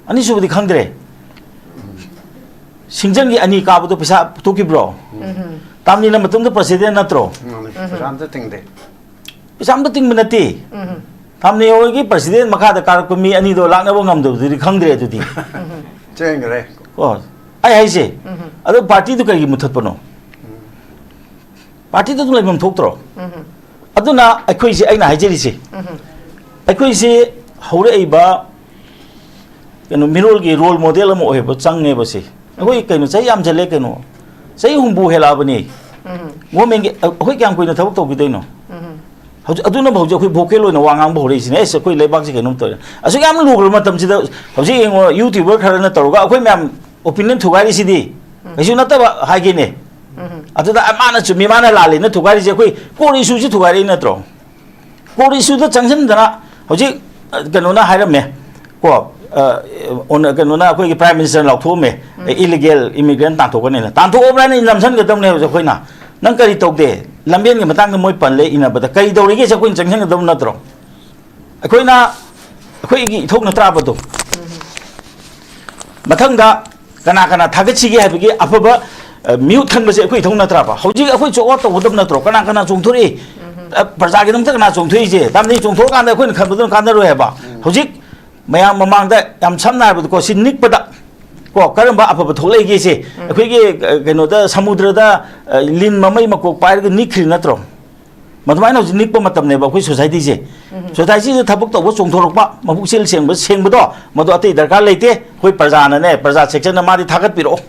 ꯑꯅꯤꯁꯨꯕꯗꯤ ꯈꯪꯗ꯭ꯔꯦ꯫ ꯁꯤꯡꯖꯪꯒꯤ ꯑꯅꯤ ꯀꯥꯕꯗꯣ ꯄꯩꯁꯥ ꯄꯨꯊꯣꯛꯈꯤꯕ꯭ꯔꯣ? ꯎꯝ꯫ ꯇꯥꯝꯅꯤꯅ ꯃꯇꯝꯗ president ꯅꯠꯇ꯭ꯔꯣ? ꯃꯥꯅꯤ꯫ ꯎꯝ꯫ ꯄꯩꯁꯥ ꯑꯝꯇ ꯇꯤꯡꯗꯦ꯫ ꯄꯩꯁꯥ ꯑꯝꯇ ꯇꯤꯡꯕ ꯅꯠꯇꯦ꯫ ꯎꯝ꯫ ꯇꯥꯝꯅꯤ ꯍꯣꯏꯒꯤ president ꯃꯈꯥꯗ ꯀꯥꯔꯛꯄ ꯃꯤ ꯑꯅꯤꯗꯣ ꯂꯥꯛꯅꯕ ꯉꯝꯗꯕꯗꯨꯗꯤ ꯈꯪꯗ꯭ꯔꯦ ꯑꯗꯨꯗꯤ꯫ ꯎꯝ꯫ ꯆꯦꯟꯈ꯭ꯔꯦ꯫ ꯀꯣ, ꯑꯩ ꯍꯥꯏꯁꯦ, ꯎꯝ꯫ ꯑꯗꯣ partyꯗꯨ ꯀꯩꯒꯤ ꯃꯨꯊꯠꯄꯅꯣ? ꯎꯝ꯫ Partyꯗ ꯑꯗꯨꯝ ꯂꯩꯐꯝ ꯊꯣꯛꯇ꯭ꯔꯣ? ꯎꯝ꯫ ꯑꯗꯨꯅ ꯑꯩꯈꯣꯏꯁꯦ, ꯑꯩꯅ ꯍꯥꯏꯖꯔꯤꯁꯦ, ꯎꯝ꯫ ꯑꯩꯈꯣꯏꯁꯦ ꯍꯧꯔꯛꯏꯕ ꯀꯩꯅꯣ, ꯃꯤꯔꯣꯜꯒꯤ role model ꯑꯃ ꯑꯣꯏꯕ ꯆꯪꯉꯦꯕ ꯁꯤ꯫ ꯑꯩꯈꯣꯏ ꯀꯩꯅꯣ, ꯆꯍꯤ ꯌꯥꯝꯁꯜꯂꯦ ꯀꯩꯅꯣ, ꯆꯍꯤ ꯍꯨꯝꯐꯨ ꯍꯦꯜꯂꯛꯑꯕꯅꯤ꯫ ꯎꯝ꯫ Governmentꯒꯤ, ꯑ-, ꯑꯩꯈꯣꯏ ꯀꯌꯥꯝ ꯀꯨꯏꯅ ꯊꯕꯛ ꯇꯧꯈꯤꯗꯣꯏꯅꯣ? ꯎꯝ꯫ ꯍꯧꯖꯤꯛ, ꯑꯗꯨꯅ ꯍꯧꯖꯤꯛ ꯑꯩꯈꯣꯏ vocal ꯑꯣꯏꯅ ꯋꯥ ꯉꯥꯡꯕ ꯍꯧꯔꯛꯏꯁꯤꯅꯦ꯫ "ꯑꯦꯁ, ꯑꯩꯈꯣꯏ ꯂꯩꯕꯥꯛꯁꯤ ꯀꯩꯅꯣꯝ ꯇꯧꯔꯦ"꯫ ꯑꯁꯨꯛ ꯌꯥꯝ ꯂꯨꯈ꯭ꯔꯕ ꯃꯇꯝꯁꯤꯗ ꯍꯧꯖꯤꯛ ꯌꯦꯡꯉꯣ, YouTuber ꯈꯔꯅ ꯇꯧꯔꯒ ꯑꯩꯈꯣꯏ ꯃꯌꯥꯝ opinion ꯊꯨꯒꯥꯏꯔꯤꯁꯤꯗꯤ꯫ ꯎꯝ꯫ ꯀꯩꯁꯨ ꯅꯠꯇꯕ ꯍꯥꯏꯒꯦꯅꯦ꯫ ꯎꯝ꯫ ꯑꯗꯨꯗ ꯃꯥꯅ ꯆꯨꯝꯃꯤ, ꯃꯥꯅ ꯂꯥꯜꯂꯤꯅ ꯊꯨꯒꯥꯏꯔꯤꯁꯦ ꯑꯩꯈꯣꯏ core issueꯁꯤ ꯊꯨꯒꯥꯏꯔꯛꯏ ꯅꯠꯇ꯭ꯔꯣ? Core issueꯗ ꯆꯪꯁꯤꯟꯗꯅ ꯍꯧꯖꯤꯛ, ꯑ, ꯀꯩꯅꯣꯅ ꯍꯥꯏꯔꯝꯃꯦ ꯀꯣ, ꯑ, ꯑꯣꯅ-, ꯀꯩꯅꯣꯅ ꯑꯩꯈꯣꯏꯒꯤ Prime Minister ꯂꯥꯎꯊꯣꯛꯑꯝꯃꯦ, ꯎꯝ꯫ "ꯑꯦ, illegal immigrant ꯇꯥꯟꯊꯣꯛꯀꯅꯤꯅ"꯫ ꯇꯥꯟꯊꯣꯛꯑꯕ꯭ꯔꯥꯅ ꯅꯝꯁꯤꯟꯒꯗꯕꯅꯦ ꯍꯧꯖꯤꯛ ꯑꯩꯈꯣꯏꯅ꯫ ꯅꯪ ꯀꯔꯤ ꯇꯧꯗꯦ? ꯂꯝꯕꯦꯟꯒꯤ ꯃꯇꯥꯡꯗ ꯃꯣꯏ ꯄꯜꯂꯦ ꯏꯅꯕꯗ ꯀꯔꯤ ꯇꯧꯔꯤꯒꯦꯁꯦ ꯑꯩꯈꯣꯏꯅ ꯆꯪꯁꯤꯟꯒꯗꯕ ꯅꯠꯇ꯭ꯔꯣ? ꯑꯩꯈꯣꯏꯅ, ꯑꯩꯈꯣꯏꯒꯤ ꯏꯊꯧ ꯅꯠꯇ꯭ꯔꯥꯕꯗꯣ? ꯎꯝ꯫ ꯃꯊꯪꯗ ꯀꯅꯥ ꯀꯅꯥ ꯊꯥꯒꯠꯁꯤꯒꯦ ꯍꯥꯏꯕꯒꯤ ꯑꯐꯕ, ꯑ, ꯃꯤꯍꯨꯠ ꯈꯟꯕꯁꯦ ꯑꯩꯈꯣꯏ ꯏꯊꯧ ꯅꯠꯇ꯭ꯔꯥꯕ? ꯍꯧꯖꯤꯛ ꯑꯩꯈꯣꯏ show off ꯇꯧꯒꯗꯕ ꯅꯠꯇ꯭ꯔꯣ? ꯀꯅꯥ ꯀꯅꯥ ꯆꯣꯡꯊꯣꯔꯛꯏ? ꯎꯝ꯫ ꯑ, ꯄ꯭ꯔꯖꯥꯒꯤꯗꯃꯛꯇ ꯀꯅꯥ ꯆꯣꯡꯊꯣꯛꯏꯁꯦ? ꯇꯥꯝꯅꯤ ꯆꯣꯡꯊꯣꯛꯑꯀꯥꯟꯗ ꯑꯩꯈꯣꯏꯅ ꯈꯟꯕꯗꯨꯅ ꯀꯥꯟꯅꯔꯣꯏ ꯍꯥꯏꯕ꯫ ꯎꯝ꯫ ꯍꯧꯖꯤꯛ ꯃꯌꯥꯝ ꯃꯃꯥꯡꯗ ꯌꯥꯝ ꯁꯝꯅ ꯍꯥꯏꯔꯕꯗꯀꯣ, ꯁꯤ ꯅꯤꯛꯄꯗ ꯀꯣ, ꯀꯔꯝꯕ ꯑꯐꯕ ꯊꯣꯛꯂꯛꯏꯒꯦꯁꯦ? ꯎꯝ꯫ ꯑꯩꯈꯣꯏꯒꯤ, ꯑ, ꯀꯩꯅꯣꯗ, ꯁꯃꯨꯗ꯭ꯔꯗ, ꯑ, ꯂꯤꯟ ꯃꯃꯩ ꯃꯀꯣꯛ ꯄꯥꯏꯔꯒ ꯅꯤꯛꯈ꯭ꯔꯤ ꯅꯠꯇ꯭ꯔꯣ? ꯃꯗꯨꯃꯥꯏꯅ ꯍꯧꯖꯤꯛ ꯅꯤꯛꯄ ꯃꯇꯝꯅꯦꯕ ꯑꯩꯈꯣꯏ societyꯁꯦ꯫ ꯎꯝ꯫ Societyꯁꯤꯗ ꯊꯕꯛ ꯇꯧꯕ ꯆꯣꯡꯊꯣꯔꯛꯄ, ꯃꯕꯨꯛꯆꯦꯜ ꯁꯦꯡꯕ, ꯁꯦꯡꯕꯗꯣ, ꯃꯗꯨ ꯑꯇꯩ ꯗꯔꯀꯥꯔ ꯂꯩꯇꯦ꯫ ꯑꯩꯈꯣꯏ ꯄ꯭ꯔꯖꯥꯅꯅꯦ, ꯄ꯭ꯔꯖꯥ sectionꯅ ꯃꯥꯗꯤ ꯊꯥꯒꯠꯄꯤꯔꯛꯑꯣ,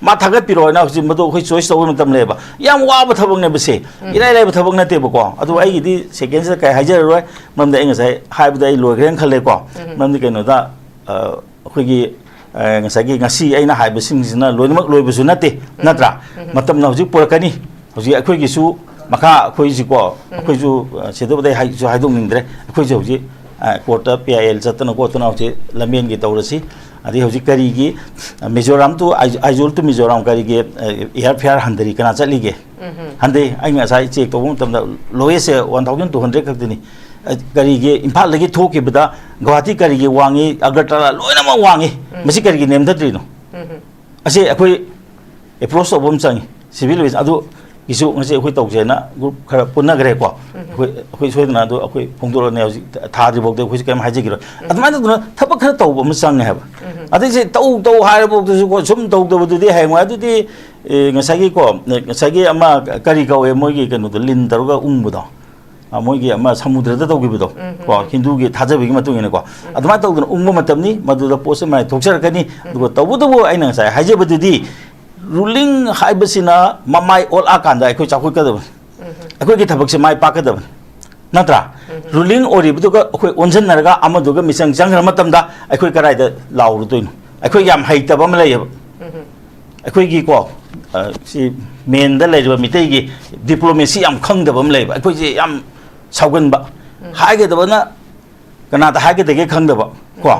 ꯃꯥ ꯊꯥꯒꯠꯄꯤꯔꯛꯑꯣ ꯍꯥꯏꯅ ꯍꯧꯖꯤꯛ ꯃꯗꯨ ꯑꯩꯈꯣꯏ choice ꯇꯧꯕ ꯃꯇꯝ ꯂꯩꯌꯦꯕ꯫ ꯌꯥꯝ ꯋꯥꯕ ꯊꯕꯛꯅꯦꯕ ꯁꯦ꯫ ꯎꯝ꯫ ꯏꯔꯥꯏ ꯂꯥꯏꯕ ꯊꯕꯛ ꯅꯠꯇꯦꯕꯀꯣ꯫ ꯑꯗꯨ ꯎꯝ꯫ ꯑꯩꯒꯤꯗꯤ secondꯁꯤꯗ ꯀꯩ ꯍꯥꯏꯖꯔꯔꯣꯏ, ꯃꯔꯝꯗꯤ ꯑꯩ ꯉꯁꯥꯏ ꯍꯥꯏꯕꯗ ꯑꯩ ꯂꯣꯏꯈ꯭ꯔꯦꯅ ꯈꯜꯂꯦꯀꯣ꯫ ꯎꯝ꯫ ꯃꯔꯝꯗꯤ ꯀꯩꯅꯣꯗ, ꯑ, ꯑꯩꯈꯣꯏꯒꯤ, ꯑ, ꯉꯁꯥꯏꯒꯤ ꯉꯁꯤ ꯑꯩꯅ ꯍꯥꯏꯕꯁꯤꯡꯁꯤꯅ ꯂꯣꯏꯅꯃꯛ ꯂꯣꯏꯕꯁꯨ ꯅꯠꯇꯦ, ꯎꯝ꯫ ꯅꯠꯇ꯭ꯔꯥ? ꯎꯝ꯫ ꯃꯇꯝꯅ ꯍꯧꯖꯤꯛ ꯄꯨꯔꯛꯀꯅꯤ꯫ ꯍꯧꯖꯤꯛ ꯑꯩꯈꯣꯏꯒꯤꯁꯨ ꯃꯈꯥ ꯑꯩꯈꯣꯏꯁꯤꯀꯣ, ꯎꯝ꯫ ꯑꯩꯈꯣꯏꯁꯨ, ꯑ, ꯁꯤꯗꯕꯨꯗꯤ ꯑꯩ ꯍꯥꯏꯁꯨ ꯍꯥꯏꯗꯣꯛꯅꯤꯡꯗ꯭ꯔꯦ꯫ ꯑꯩꯈꯣꯏꯁꯨ ꯍꯧꯖꯤꯛ, ꯑ, courtꯇ P I L ꯆꯠꯇꯅ ꯈꯣꯠꯇꯅ ꯍꯧꯖꯤꯛ ꯂꯝꯕꯦꯟꯒꯤ ꯇꯧꯔꯁꯤ꯫ ꯑꯗꯩ ꯍꯧꯖꯤꯛ ꯀꯔꯤꯒꯤ ꯃꯤꯖꯣꯔꯥꯝ ꯇꯨ ꯑꯥꯏꯖꯣꯜ ꯇꯨ ꯃꯤꯖꯣꯔꯥꯝ ꯀꯔꯤꯒꯤ ꯑꯦꯌꯥꯔ ꯐꯤꯌꯥꯔ ꯍꯟꯊꯔꯤ? ꯀꯅꯥ ꯆꯠꯂꯤꯒꯦ? ꯍꯟꯊꯩ꯫ ꯑꯩ ꯉꯁꯥꯏ ꯆꯦꯛ ꯇꯧꯕ ꯃꯇꯝꯗ ꯂꯣꯋꯦꯁꯁꯦ ꯋꯥꯟ ꯊꯥꯎꯖꯟ ꯇꯨ ꯍꯟꯗ꯭ꯔꯦꯗ ꯈꯛꯇꯅꯤ꯫ ꯑ, ꯀꯔꯤꯒꯤ ꯏꯝꯐꯥꯜꯗꯒꯤ ꯊꯣꯛꯈꯤꯕꯗ ꯒꯨꯋꯥꯍꯥꯇꯤ ꯀꯔꯤꯒꯤ ꯋꯥꯡꯉꯤ, ꯑꯒꯔꯇꯂꯥ ꯂꯣꯏꯅꯃꯛ ꯋꯥꯡꯉꯤ? ꯃꯁꯤ ꯀꯔꯤꯒꯤ ꯅꯦꯝꯊꯗ꯭ꯔꯤꯅꯣ? ꯑꯁꯤ ꯑꯩꯈꯣꯏ ꯑꯦꯄ꯭ꯔꯣꯁ ꯇꯧꯕ ꯑꯃ ꯆꯪꯉꯤ꯫ ꯁꯤꯚꯤꯜ ꯑꯦꯚꯤꯌꯦꯁꯟ ꯑꯗꯨꯒꯤꯁꯨ ꯉꯁꯤ ꯑꯩꯈꯣꯏ ꯇꯧꯁꯦꯅ ꯒ꯭ꯔꯨꯞ ꯈꯔ ꯄꯨꯟꯅꯈ꯭ꯔꯦꯀꯣ꯫ ꯑꯩꯈꯣꯏ ꯑꯩꯈꯣꯏ ꯁꯣꯏꯗꯅ ꯑꯗꯨ ꯑꯩꯈꯣꯏ ꯐꯣꯡꯗꯣꯔꯛꯑꯅꯤ꯫ ꯍꯧꯖꯤꯛ ꯊꯥꯗ꯭ꯔꯤꯐꯥꯎꯗ ꯑꯩꯈꯣꯏꯁꯨ ꯀꯔꯤꯝ ꯍꯥꯏꯖꯈꯤꯔꯣꯏ꯫ ꯑꯗꯨꯃꯥꯏꯅ ꯇꯧꯗꯅ ꯊꯕꯛ ꯈꯔ ꯇꯧꯕ ꯑꯃ ꯆꯪꯉꯦ ꯍꯥꯏꯕ꯫ ꯑꯗꯩꯁꯦ ꯇꯧ ꯇꯧ ꯍꯥꯏꯔꯐꯥꯎꯗꯁꯨꯀꯣ, ꯁꯨꯝ ꯇꯧꯗꯕꯗꯨꯗꯤ ꯍꯌꯦꯡꯋꯥꯏ ꯑꯗꯨꯗꯤ, ꯑꯦ, ꯉꯁꯥꯏꯒꯤꯀꯣ, ꯉꯁꯥꯏꯒꯤ ꯑꯃ ꯀꯔꯤ ꯀꯧꯋꯦ ꯃꯣꯏꯒꯤ ꯀꯩꯅꯣꯗꯣ, ꯂꯤꯟ ꯇꯧꯔꯒ ꯎꯪꯕꯗꯣ? ꯑ, ꯃꯣꯏꯒꯤ ꯑꯃ ꯁꯃꯨꯗ꯭ꯔꯗ ꯇꯧꯈꯤꯕꯗꯣ, ꯀꯣ, ꯍꯤꯟꯗꯨꯒꯤ ꯊꯥꯖꯕꯒꯤ ꯃꯇꯨꯡ ꯏꯟꯅꯀꯣ, ꯑꯗꯨꯃꯥꯏꯅ ꯇꯧꯗꯅ ꯎꯪꯕ ꯃꯇꯝꯅꯤ꯫ ꯃꯗꯨꯗ ꯄꯣꯠꯁꯦ ꯃꯥꯏ ꯊꯣꯛꯆꯔꯛꯀꯅꯤ꯫ ꯑꯗꯨꯒ ꯇꯧꯕꯇꯕꯨ ꯑꯩꯅ ꯉꯁꯥꯏ ꯍꯥꯏꯖꯕꯗꯨꯗꯤ, ꯔꯨꯂꯤꯡ ꯍꯥꯏꯕꯁꯤꯅ ꯃꯃꯥꯏ ꯑꯣꯜꯂꯛꯑꯀꯥꯟꯗ ꯑꯩꯈꯣꯏ ꯆꯥꯎꯈꯠꯀꯗꯕꯅꯤ꯫ ꯑꯩꯈꯣꯏꯒꯤ ꯊꯕꯛꯁꯦ ꯃꯥꯏ ꯄꯥꯛꯀꯗꯕꯅꯤ꯫ ꯅꯠꯇ꯭ꯔꯥ? ꯔꯨꯂꯤꯡ ꯑꯣꯏꯔꯤꯕꯗꯨꯒ ꯑꯩꯈꯣꯏ ꯑꯣꯟꯁꯤꯟꯅꯔꯒ ꯑꯃꯗꯨꯒ ꯃꯤꯆꯪ ꯆꯪꯈ꯭ꯔ ꯃꯇꯝꯗ ꯑꯩꯈꯣꯏ ꯀꯗꯥꯏꯗ ꯂꯥꯎꯔꯨꯗꯣꯏꯅꯣ? ꯑꯩꯈꯣꯏ ꯌꯥꯝ ꯍꯩꯇꯕ ꯑꯃ ꯂꯩꯌꯦꯕ꯫ ꯑꯩꯈꯣꯏꯒꯤꯀꯣ, ꯑ, ꯁꯤ ꯃꯦꯟꯗ ꯂꯩꯔꯤꯕ ꯃꯤꯇꯩꯒꯤ ꯗꯤꯄ꯭ꯂꯣꯃꯦꯁꯤ ꯌꯥꯝ ꯈꯪꯗꯕ ꯑꯃ ꯂꯩꯕ, ꯑꯩꯈꯣꯏꯁꯦ ꯌꯥꯝ ꯁꯥꯎꯒꯟꯕ꯫ ꯍꯥꯏꯒꯗꯕꯅ ꯀꯅꯥꯗ ꯍꯥꯏꯒꯗꯒꯦ ꯈꯪꯗꯕ ꯀꯣ꯫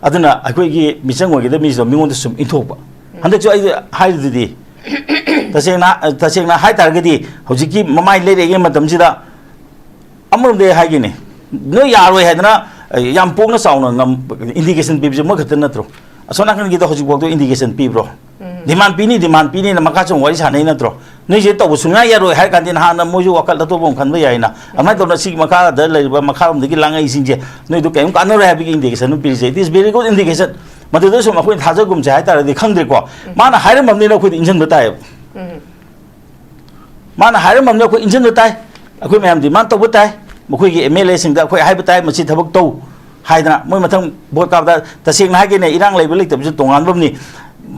ꯑꯗꯨꯅ ꯑꯩꯈꯣꯏꯒꯤ ꯃꯤꯆꯪ ꯑꯣꯏꯒꯗꯕ ꯃꯤꯁꯤꯗ ꯃꯤꯉꯣꯟꯗ ꯁꯨꯝ ꯏꯟꯊꯣꯛꯄ꯫ ꯍꯟꯗꯛꯁꯨ ꯑꯩ ꯍꯥꯏꯔꯤꯗꯨꯗꯤ, ꯇꯁꯦꯡꯅ, ꯇꯁꯦꯡꯅ ꯍꯥꯏ ꯇꯥꯔꯒꯗꯤ ꯍꯧꯖꯤꯛꯀꯤ ꯃꯃꯥꯏ ꯂꯩꯔꯛꯏꯉꯩ ꯃꯇꯝꯁꯤꯗ ꯑꯃꯔꯣꯝꯗ ꯑꯩ ꯍꯥꯏꯒꯦꯅꯦ, ꯅꯣꯏ ꯌꯥꯔꯣꯏ ꯍꯥꯏꯗꯅ, ꯑ, ꯌꯥꯝ ꯄꯣꯡꯅ ꯆꯥꯎꯅ ꯉꯝ-, ꯏꯟꯗꯤꯀꯦꯁꯟ ꯄꯤꯕꯁꯦ ꯃꯣꯏ ꯈꯛꯇ ꯅꯠꯇ꯭ꯔꯣ? ꯑꯁꯣꯝ ꯅꯥꯀꯟꯒꯤꯗꯣ ꯍꯧꯖꯤꯛꯐꯥꯎꯗ ꯏꯟꯗꯤꯀꯦꯁꯟ ꯄꯤꯕ꯭ꯔꯣ? ꯗꯤꯃꯥꯟ ꯄꯤꯅꯤ, ꯗꯤꯃꯥꯟ ꯄꯤꯅꯤꯅ ꯃꯈꯥ ꯁꯨꯝ ꯋꯥꯔꯤ ꯁꯥꯟꯅꯩ ꯅꯠꯇ꯭ꯔꯣ? ꯅꯣꯏꯁꯦ ꯇꯧꯕ ꯁꯨꯡꯌꯥ ꯌꯥꯔꯣꯏ ꯍꯥꯏꯔ ꯀꯥꯟꯗ ꯅꯍꯥꯟꯅ ꯃꯣꯏꯁꯨ ꯋꯥꯈꯜ ꯑꯇꯣꯞꯄ ꯑꯃ ꯈꯟꯕ ꯌꯥꯏꯅ꯫ ꯑꯗꯨꯃꯥꯏꯅ ꯇꯧꯗꯅ ꯁꯤꯒꯤ ꯃꯈꯥꯗ ꯂꯩꯔꯤꯕ ꯃꯈꯥꯔꯣꯝꯗꯒꯤ ꯂꯥꯡꯉꯛꯏꯁꯤꯡꯁꯦ ꯅꯣꯏꯗꯣ ꯀꯔꯤꯝ ꯀꯥꯟꯅꯔꯣꯏ ꯍꯥꯏꯕꯒꯤ ꯏꯟꯗꯤꯀꯦꯁꯟ ꯑꯃ ꯄꯤꯔꯤꯁꯦ, it is very good indication꯫ ꯃꯗꯨꯗ ꯁꯨꯝ ꯑꯩꯈꯣꯏꯅ ꯊꯥꯖꯒꯨꯝꯁꯦ ꯍꯥꯏ ꯇꯥꯔꯗꯤ ꯈꯪꯗ꯭ꯔꯦꯀꯣ꯫ ꯃꯥꯅ ꯍꯥꯏꯔꯝꯃꯕꯅꯤꯅ ꯑꯩꯈꯣꯏꯗꯤ ꯏꯟꯁꯤꯟꯕ ꯇꯥꯏꯌꯦꯕ꯫ ꯃꯥꯅ ꯍꯥꯏꯔꯝꯃꯕꯅꯤ, ꯑꯩꯈꯣꯏ ꯏꯟꯁꯤꯟꯕ ꯇꯥꯏ, ꯑꯩꯈꯣꯏ ꯃꯌꯥꯝ ꯗꯤꯃꯥꯟ ꯇꯧꯕ ꯇꯥꯏ, ꯃꯈꯣꯏꯒꯤ ꯑꯦꯝ ꯑꯦꯜ ꯑꯦꯁꯤꯡꯗ ꯑꯩꯈꯣꯏ ꯍꯥꯏꯕ ꯇꯥꯏ, ꯃꯁꯤ ꯊꯕꯛ ꯇꯧ ꯍꯥꯏꯗꯅ꯫ ꯃꯣꯏ ꯃꯊꯪ ꯚꯣꯠ ꯀꯥꯕꯗ, ꯇꯁꯦꯡꯅ ꯍꯥꯏꯒꯦꯅꯦ, ꯏꯔꯥꯡ ꯂꯩꯕ ꯂꯩꯇꯕꯁꯨ ꯇꯣꯉꯥꯟꯕ ꯑꯃꯅꯤ꯫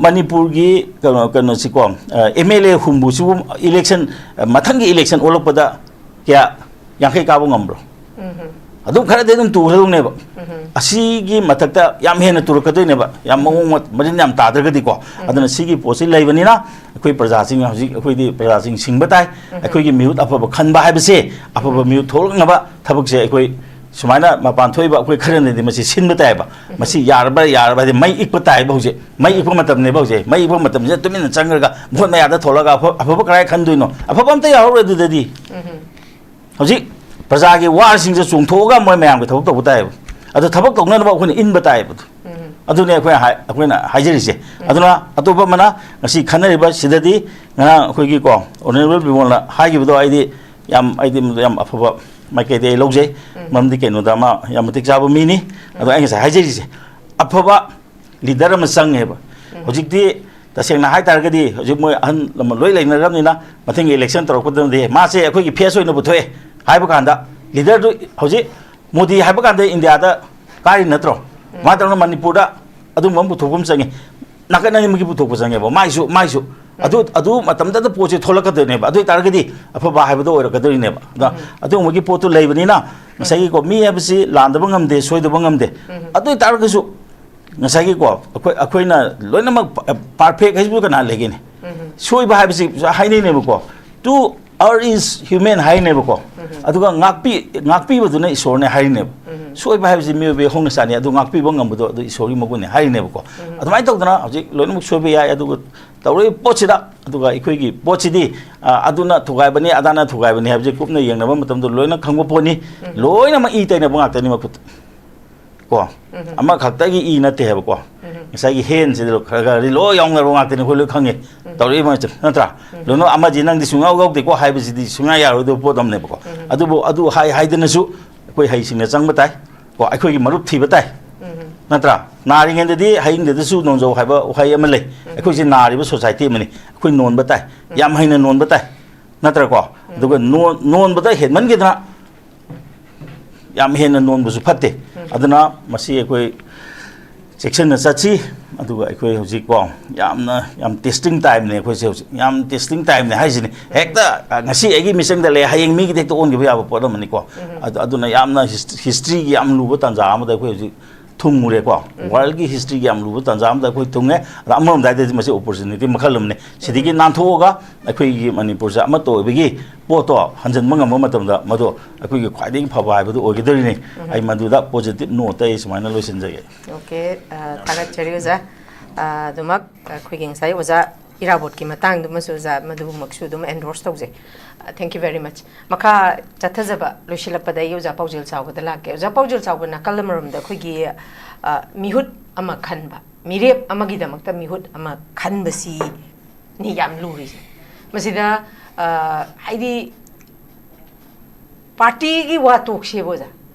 ꯃꯅꯤꯄꯨꯔꯒꯤ ꯀꯩꯅꯣ, ꯀꯩꯅꯣꯁꯤꯀꯣ, ꯑꯦꯝ ꯑꯦꯜ ꯑꯦ ꯍꯨꯝꯐꯨꯁꯤꯕꯨ ꯏꯂꯦꯛꯁꯟ, ꯃꯊꯪꯒꯤ ꯏꯂꯦꯛꯁꯟ ꯑꯣꯜꯂꯛꯄꯗ ꯀꯌꯥ, ꯌꯥꯡꯈꯩ ꯀꯥꯕ ꯉꯝꯕ꯭ꯔꯣ? ꯑꯗꯨꯝ ꯈꯔꯗꯤ ꯑꯗꯨꯝ ꯇꯨꯈ꯭ꯔꯗꯧꯅꯦꯕ꯫ ꯑꯁꯤꯒꯤ ꯃꯊꯛꯇ ꯌꯥꯝ ꯍꯦꯟꯅ ꯇꯨꯔꯛꯀꯗꯣꯏꯅꯦꯕ, ꯌꯥꯝ ꯃꯑꯣꯡ ꯃ-, ꯃꯔꯤꯟ ꯌꯥꯝ ꯇꯥꯗ꯭ꯔꯒꯗꯤꯀꯣ꯫ ꯑꯗꯨꯅ ꯁꯤꯒꯤ ꯄꯣꯠꯁꯤ ꯂꯩꯕꯅꯤꯅ ꯑꯩꯈꯣꯏ ꯄ꯭ꯔꯖꯥꯁꯤꯡ, ꯍꯧꯖꯤꯛ ꯑꯩꯈꯣꯏꯗꯤ ꯄ꯭ꯔꯖꯥꯁꯤꯡ ꯁꯤꯡꯕ ꯇꯥꯏ꯫ ꯑꯩꯈꯣꯏꯒꯤ ꯃꯤꯍꯨꯠ ꯑꯐꯕ ꯈꯟꯕ ꯍꯥꯏꯕꯁꯦ, ꯑꯐꯕ ꯃꯤꯍꯨꯠ ꯊꯣꯛꯂꯛꯅꯕ ꯊꯕꯛꯁꯦ ꯑꯩꯈꯣꯏ ꯁꯨꯃꯥꯏꯅ ꯃꯄꯥꯟ ꯊꯣꯛꯏꯕ ꯑꯩꯈꯣꯏ ꯈꯔꯅꯗꯤ ꯃꯁꯤ ꯁꯤꯟꯕ ꯇꯥꯏꯕ꯫ ꯃꯁꯤ ꯌꯥꯔꯕ꯭ꯔꯥ ꯌꯥꯔꯕ꯭ꯔꯥ ꯍꯥꯏꯗꯤ ꯃꯩ ꯏꯛꯄ ꯇꯥꯏꯕ ꯍꯧꯖꯤꯛ꯫ ꯃꯩ ꯏꯛꯄ ꯃꯇꯝꯅꯦꯕ ꯍꯧꯖꯤꯛ꯫ ꯃꯩ ꯏꯛꯄ ꯃꯇꯝꯁꯤꯗ ꯇꯨꯃꯤꯟꯅ ꯆꯪꯈ꯭ꯔꯒ ꯚꯣꯠ ꯃꯌꯥꯗ ꯊꯣꯛꯂꯒ ꯑꯐ-, ꯑꯐꯕ ꯀꯔꯥꯏ ꯈꯟꯗꯣꯏꯅꯣ? ꯑꯐꯕ ꯑꯝꯇ ꯌꯥꯎꯍꯧꯔꯣꯏ ꯑꯗꯨꯗꯗꯤ꯫ ꯍꯧꯖꯤꯛ ꯄ꯭ꯔꯖꯥꯒꯤ ꯋꯥꯁꯤꯡꯁꯦ ꯆꯣꯡꯊꯣꯛꯑꯒ ꯃꯣꯏ ꯃꯌꯥꯝꯒꯤ ꯊꯕꯛ ꯇꯧꯕ ꯇꯥꯏꯌꯦꯕ꯫ ꯑꯗꯣ ꯊꯕꯛ ꯇꯧꯅꯅꯕ ꯑꯩꯈꯣꯏꯅ ꯏꯟꯕ ꯇꯥꯏꯌꯦꯕ꯫ ꯑꯗꯨꯅꯦ ꯑꯩꯈꯣꯏꯅ ꯍꯥꯏ-, ꯑꯩꯈꯣꯏꯅ ꯍꯥꯏꯖꯔꯤꯁꯦ꯫ ꯑꯗꯨꯅ ꯑꯇꯣꯞꯄ ꯑꯃꯅ ꯉꯁꯤ ꯈꯟꯅꯔꯤꯕ ꯁꯤꯗꯗꯤ ꯉꯔꯥꯡ ꯑꯩꯈꯣꯏꯒꯤ ꯀꯣ, Honourable ꯕꯤꯃꯣꯜꯅ ꯍꯥꯏꯈꯤꯕꯗꯣ ꯑꯩꯗꯤ ꯌꯥꯝ, ꯑꯩꯗꯤ ꯃꯗꯨ ꯌꯥꯝ ꯑꯐꯕ ꯃꯥꯏꯀꯩꯗꯤ ꯑꯩ ꯂꯧꯖꯩ꯫ ꯃꯔꯝꯗꯤ ꯀꯩꯅꯣꯗ ꯃꯥ ꯌꯥꯝ ꯃꯇꯤꯛ ꯆꯥꯕ ꯃꯤꯅꯤ꯫ ꯑꯗꯣ ꯑꯩ ꯉꯁꯥꯏ ꯍꯥꯏꯖꯔꯤꯁꯦ, ꯑꯐꯕ leader ꯑꯃ ꯆꯪꯉꯦꯕ꯫ ꯍꯧꯖꯤꯛꯇꯤ ꯇꯁꯦꯡꯅ ꯍꯥꯏ ꯇꯥꯔꯒꯗꯤ ꯍꯧꯖꯤꯛ ꯃꯣꯏ ꯑꯍꯜ ꯂꯃꯟ ꯂꯣꯏ ꯂꯩꯅꯔꯕꯅꯤꯅ ꯃꯊꯪꯒꯤ election ꯇꯧꯔꯛꯄꯗꯗꯤ ꯃꯥꯁꯦ ꯑꯩꯈꯣꯏꯒꯤ face ꯑꯣꯏꯅ ꯄꯨꯊꯣꯛꯑꯦ ꯍꯥꯏꯕ ꯀꯥꯟꯗ leaderꯗꯨ ꯍꯧꯖꯤꯛ ꯃꯣꯗꯤ ꯍꯥꯏꯕ ꯀꯥꯟꯗ ꯏꯟꯗꯤꯌꯥꯗ ꯀꯥꯔꯤ ꯅꯠꯇ꯭ꯔꯣ? ꯃꯥ ꯇꯧꯅ ꯃꯅꯤꯄꯨꯔꯗ ꯑꯗꯨꯝꯕ ꯑꯃ ꯄꯨꯊꯣꯛꯄ ꯑꯃ ꯆꯪꯉꯤ꯫ ꯅꯥꯀꯟ ꯑꯅꯤꯃꯛꯀꯤ ꯄꯨꯊꯣꯛꯄ ꯆꯪꯉꯦꯕ꯫ ꯃꯥꯏꯁꯨ, ꯃꯥꯏꯁꯨ꯫ ꯑꯗꯨ, ꯑꯗꯨ ꯃꯇꯝꯗꯗ ꯄꯣꯠꯁꯦ ꯊꯣꯛꯂꯛꯀꯗꯣꯏꯅꯦꯕ꯫ ꯑꯗꯨ ꯑꯣꯏꯇꯥꯔꯒꯗꯤ ꯑꯐꯕ ꯍꯥꯏꯕꯗꯣ ꯑꯣꯏꯔꯛꯀꯗꯣꯏꯅꯦꯕ꯫ ꯑꯗ ꯑꯗꯨꯒꯨꯝꯕꯒꯤ ꯄꯣꯠꯇꯨ ꯂꯩꯕꯅꯤꯅ ꯉꯁꯥꯏꯒꯤꯀꯣ, ꯃꯤ ꯍꯥꯏꯕꯁꯤ ꯂꯥꯟꯗꯕ ꯉꯝꯗꯦ, ꯁꯣꯏꯗꯕ ꯉꯝꯗꯦ꯫ ꯑꯗꯨ ꯑꯣꯏꯇꯥꯔꯒꯁꯨ ꯉꯁꯥꯏꯒꯤꯀꯣ, ꯑꯩꯈꯣꯏ, ꯑꯩꯈꯣꯏꯅ ꯂꯣꯏꯅꯃꯛ ꯄ-, perfect ꯍꯥꯏꯁꯤꯕꯨ ꯀꯅꯥ ꯂꯩꯒꯦꯅꯦ? ꯁꯣꯏꯕ ꯍꯥꯏꯕꯁꯤ ꯍꯥꯏꯅꯩꯅꯦꯕꯀꯣ꯫ To err is human ꯍꯥꯏꯅꯦꯕꯀꯣ꯫ ꯑꯗꯨꯒ ꯉꯥꯛꯄꯤ-, ꯉꯥꯛꯄꯤꯕꯗꯨꯅ ꯏꯁꯣꯔꯅꯦ ꯍꯥꯏꯔꯤꯅꯦꯕ꯫ ꯁꯣꯏꯕ ꯍꯥꯏꯕꯁꯤ ꯃꯤꯑꯣꯏꯕꯒꯤ ꯍꯧꯅ ꯆꯥꯅꯤ, ꯑꯗꯨ ꯉꯥꯛꯄꯤꯕ ꯉꯝꯕꯗꯣ ꯑꯗꯨ ꯏꯁꯣꯔꯒꯤ ꯃꯒꯨꯟꯅꯦ ꯍꯥꯏꯔꯤꯅꯦꯕꯀꯣ꯫ ꯑꯗꯨꯃꯥꯏꯅ ꯇꯧꯗꯅ ꯍꯧꯖꯤꯛ ꯂꯣꯏꯅꯃꯛ ꯁꯣꯏꯕ ꯌꯥꯏ, ꯑꯗꯨꯒ ꯇꯧꯔꯛꯏꯕ ꯄꯣꯠꯁꯤꯗ, ꯑꯗꯨꯒ ꯑꯩꯈꯣꯏꯒꯤ ꯄꯣꯠꯁꯤꯗꯤ, ꯑ, ꯑꯗꯨꯅ ꯊꯨꯒꯥꯏꯕꯅꯤ, ꯑꯗꯥꯅ ꯊꯨꯒꯥꯏꯕꯅꯤ ꯍꯥꯏꯕꯁꯦ ꯀꯨꯞꯅ ꯌꯦꯡꯅꯕ ꯃꯇꯝꯗ ꯂꯣꯏꯅ ꯈꯪꯕ ꯄꯣꯠꯅꯤ꯫ ꯂꯣꯏꯅꯃꯛ ꯏ ꯇꯩꯅꯕ ꯉꯥꯛꯇꯅꯤ ꯃꯈꯨꯠꯇ꯫ ꯀꯣ? ꯑꯃꯈꯛꯇꯒꯤ ꯏ ꯅꯠꯇꯦ ꯍꯥꯏꯕꯀꯣ꯫ ꯉꯁꯥꯏꯒꯤ handꯁꯤꯗ ꯈꯔ ꯈꯔꯗꯤ ꯂꯣꯏ ꯌꯥꯎꯅꯔꯕ ꯉꯥꯛꯇꯅꯤ, ꯑꯩꯈꯣꯏ ꯂꯣꯏ ꯈꯪꯉꯦ꯫ ꯇꯧꯔꯛꯏ ꯃꯌꯥꯝꯁꯦ, ꯅꯠꯇ꯭ꯔꯥ? ꯂꯣꯏꯅꯃꯛ ꯑꯃꯗꯤ ꯅꯪꯗꯤ ꯁꯨꯡꯌꯥꯎ ꯌꯥꯎꯗꯦꯀꯣ ꯍꯥꯏꯕꯁꯤꯗꯤ ꯁꯨꯡꯌꯥ ꯌꯥꯔꯣꯏꯗꯕ ꯄꯣꯠ ꯑꯃꯅꯦꯕꯀꯣ꯫ ꯑꯗꯨꯕꯨ ꯑꯗꯨ ꯍꯥꯏ ꯍꯥꯏꯗꯅꯁꯨ ꯑꯩꯈꯣꯏ ꯍꯩꯁꯤꯡꯅ ꯆꯪꯕ ꯇꯥꯏ꯫ ꯀꯣ, ꯑꯩꯈꯣꯏꯒꯤ ꯃꯔꯨꯞ ꯊꯤꯕ ꯇꯥꯏ꯫ ꯅꯠꯇ꯭ꯔꯥ? ꯅꯥꯔꯤꯉꯩꯗꯗꯤ ꯍꯌꯤꯡꯗꯗꯁꯨ ꯅꯣꯟꯖꯧ ꯍꯥꯏꯕ ꯋꯥꯍꯩ ꯑꯃ ꯂꯩ꯫ ꯑꯩꯈꯣꯏꯁꯦ ꯅꯥꯔꯤꯕ society ꯑꯃꯅꯤ꯫ ꯑꯩꯈꯣꯏ ꯅꯣꯟꯕ ꯇꯥꯏ꯫ ꯌꯥꯝ ꯍꯩꯅ ꯅꯣꯟꯕ ꯇꯥꯏ꯫ ꯅꯠꯇ꯭ꯔꯀꯣ? ꯑꯗꯨꯒ ꯅꯣꯟ-, ꯅꯣꯟꯕꯗ ꯍꯦꯟꯃꯟꯈꯤꯗꯅ ꯌꯥꯝ ꯍꯦꯟꯅ ꯅꯣꯟꯕꯁꯨ ꯐꯠꯇꯦ꯫ ꯑꯗꯨꯅ ꯃꯁꯤ ꯑꯩꯈꯣꯏ ꯆꯦꯛꯁꯤꯟꯅ ꯆꯠꯁꯤ꯫ ꯑꯗꯨꯒ ꯑꯩꯈꯣꯏ ꯍꯧꯖꯤꯛꯀꯣ, ꯌꯥꯝꯅ, ꯌꯥꯝ testing timeꯅꯦ ꯑꯩꯈꯣꯏꯁꯦ ꯍꯧꯖꯤꯛ꯫ ꯌꯥꯝ testing timeꯅꯦ ꯍꯥꯏꯁꯤꯅꯤ꯫ ꯍꯦꯛꯇ, ꯑ, ꯉꯁꯤ ꯑꯩꯒꯤ ꯃꯤꯆꯪꯗ ꯂꯩ, ꯍꯌꯦꯡ ꯃꯤꯒꯤꯗ ꯍꯦꯛꯇ ꯑꯣꯟꯈꯤꯕ ꯌꯥꯕ ꯄꯣꯠ ꯑꯃꯅꯤꯀꯣ꯫ ꯑꯗꯨ, ꯑꯗꯨꯅ ꯌꯥꯝꯅ his-, historyꯒꯤ ꯌꯥꯝ ꯂꯨꯕ ꯇꯥꯟꯖꯥ ꯑꯃꯗ ꯑꯩꯈꯣꯏ ꯍꯧꯖꯤꯛ ꯊꯨꯡꯉꯨꯔꯦꯀꯣ꯫ ꯋꯥꯔꯜꯒꯤ ꯍꯤꯁꯇ꯭ꯔꯤꯒꯤ ꯌꯥꯝ ꯂꯨꯕ ꯇꯥꯟꯖꯥ ꯑꯃꯗ ꯑꯩꯈꯣꯏ ꯊꯨꯡꯉꯦ꯫ ꯑꯗ ꯑꯃꯔꯣꯝꯗ ꯍꯥꯏꯔꯗꯤ ꯃꯁꯤ ꯑꯣꯄꯣꯔꯆꯨꯅꯤꯇꯤ ꯃꯈꯜ ꯑꯃꯅꯤ꯫ ꯁꯤꯗꯒꯤ ꯅꯥꯟꯊꯣꯛꯑꯒ ꯑꯩꯈꯣꯏꯒꯤ ꯃꯅꯤꯄꯨꯔꯁꯦ ꯑꯃꯠꯇ ꯑꯣꯏꯕꯒꯤ ꯄꯣꯠꯇꯣ ꯍꯟꯖꯤꯟꯕ ꯉꯝꯕ ꯃꯇꯝꯗ ꯃꯗꯨ ꯑꯩꯈꯣꯏꯒꯤ ꯈ꯭ꯋꯥꯏꯗꯒꯤ ꯐꯕ ꯍꯥꯏꯕꯗꯨ ꯑꯣꯏꯒꯗꯧꯔꯤꯅꯤ꯫ ꯑꯩ ꯃꯗꯨꯗ ꯄꯣꯖꯤꯇꯤꯚ ꯅꯣꯠꯇ ꯑꯩ ꯁꯨꯃꯥꯏꯅ ꯂꯣꯏꯁꯤꯟꯖꯒꯦ꯫ ꯑꯣꯀꯦ, ꯑ, ꯊꯥꯒꯠꯆꯔꯤ ꯑꯣꯖꯥ꯫ ꯑ, ꯑꯗꯨꯃꯛ ꯑꯩꯈꯣꯏꯒꯤ ꯉꯁꯥꯏ ꯑꯣꯖꯥ ꯏꯔꯥꯕꯣꯠꯀꯤ ꯃꯇꯥꯡꯗꯨꯃꯁꯨ ꯑꯣꯖꯥ ꯃꯗꯨꯃꯛꯁꯨ ꯑꯗꯨꯝ ꯑꯦꯟꯗꯣꯔꯁ ꯇꯧꯖꯩ꯫ Thank you very much꯫ ꯃꯈꯥ ꯆꯠꯊꯖꯕ ꯂꯣꯏꯁꯤꯜꯂꯛꯄꯗ ꯑꯩ ꯑꯣꯖꯥ ꯄꯥꯎꯖꯦꯜ ꯆꯥꯎꯕꯗ ꯂꯥꯛꯀꯦ꯫ ꯑꯣꯖꯥ ꯄꯥꯎꯖꯦꯜ ꯆꯥꯎꯕ, ꯅꯥꯀꯜ ꯑꯃꯔꯣꯝꯗ ꯑꯩꯈꯣꯏꯒꯤ, ꯑ, ꯃꯤꯍꯨꯠ ꯑꯃ ꯈꯟꯕ, ꯃꯤꯔꯦꯞ ꯑꯃꯒꯤꯗꯃꯛꯇ ꯃꯤꯍꯨꯠ ꯑꯃ ꯈꯟꯕꯁꯤꯅꯤ ꯌꯥꯝ ꯂꯨꯔꯤꯁꯦ꯫ ꯃꯁꯤꯗ, ꯑ, ꯍꯥꯏꯗꯤ ꯄꯥꯔꯇꯤꯒꯤ ꯋꯥ ꯇꯣꯛꯁꯦꯕ ꯑꯣꯖꯥ,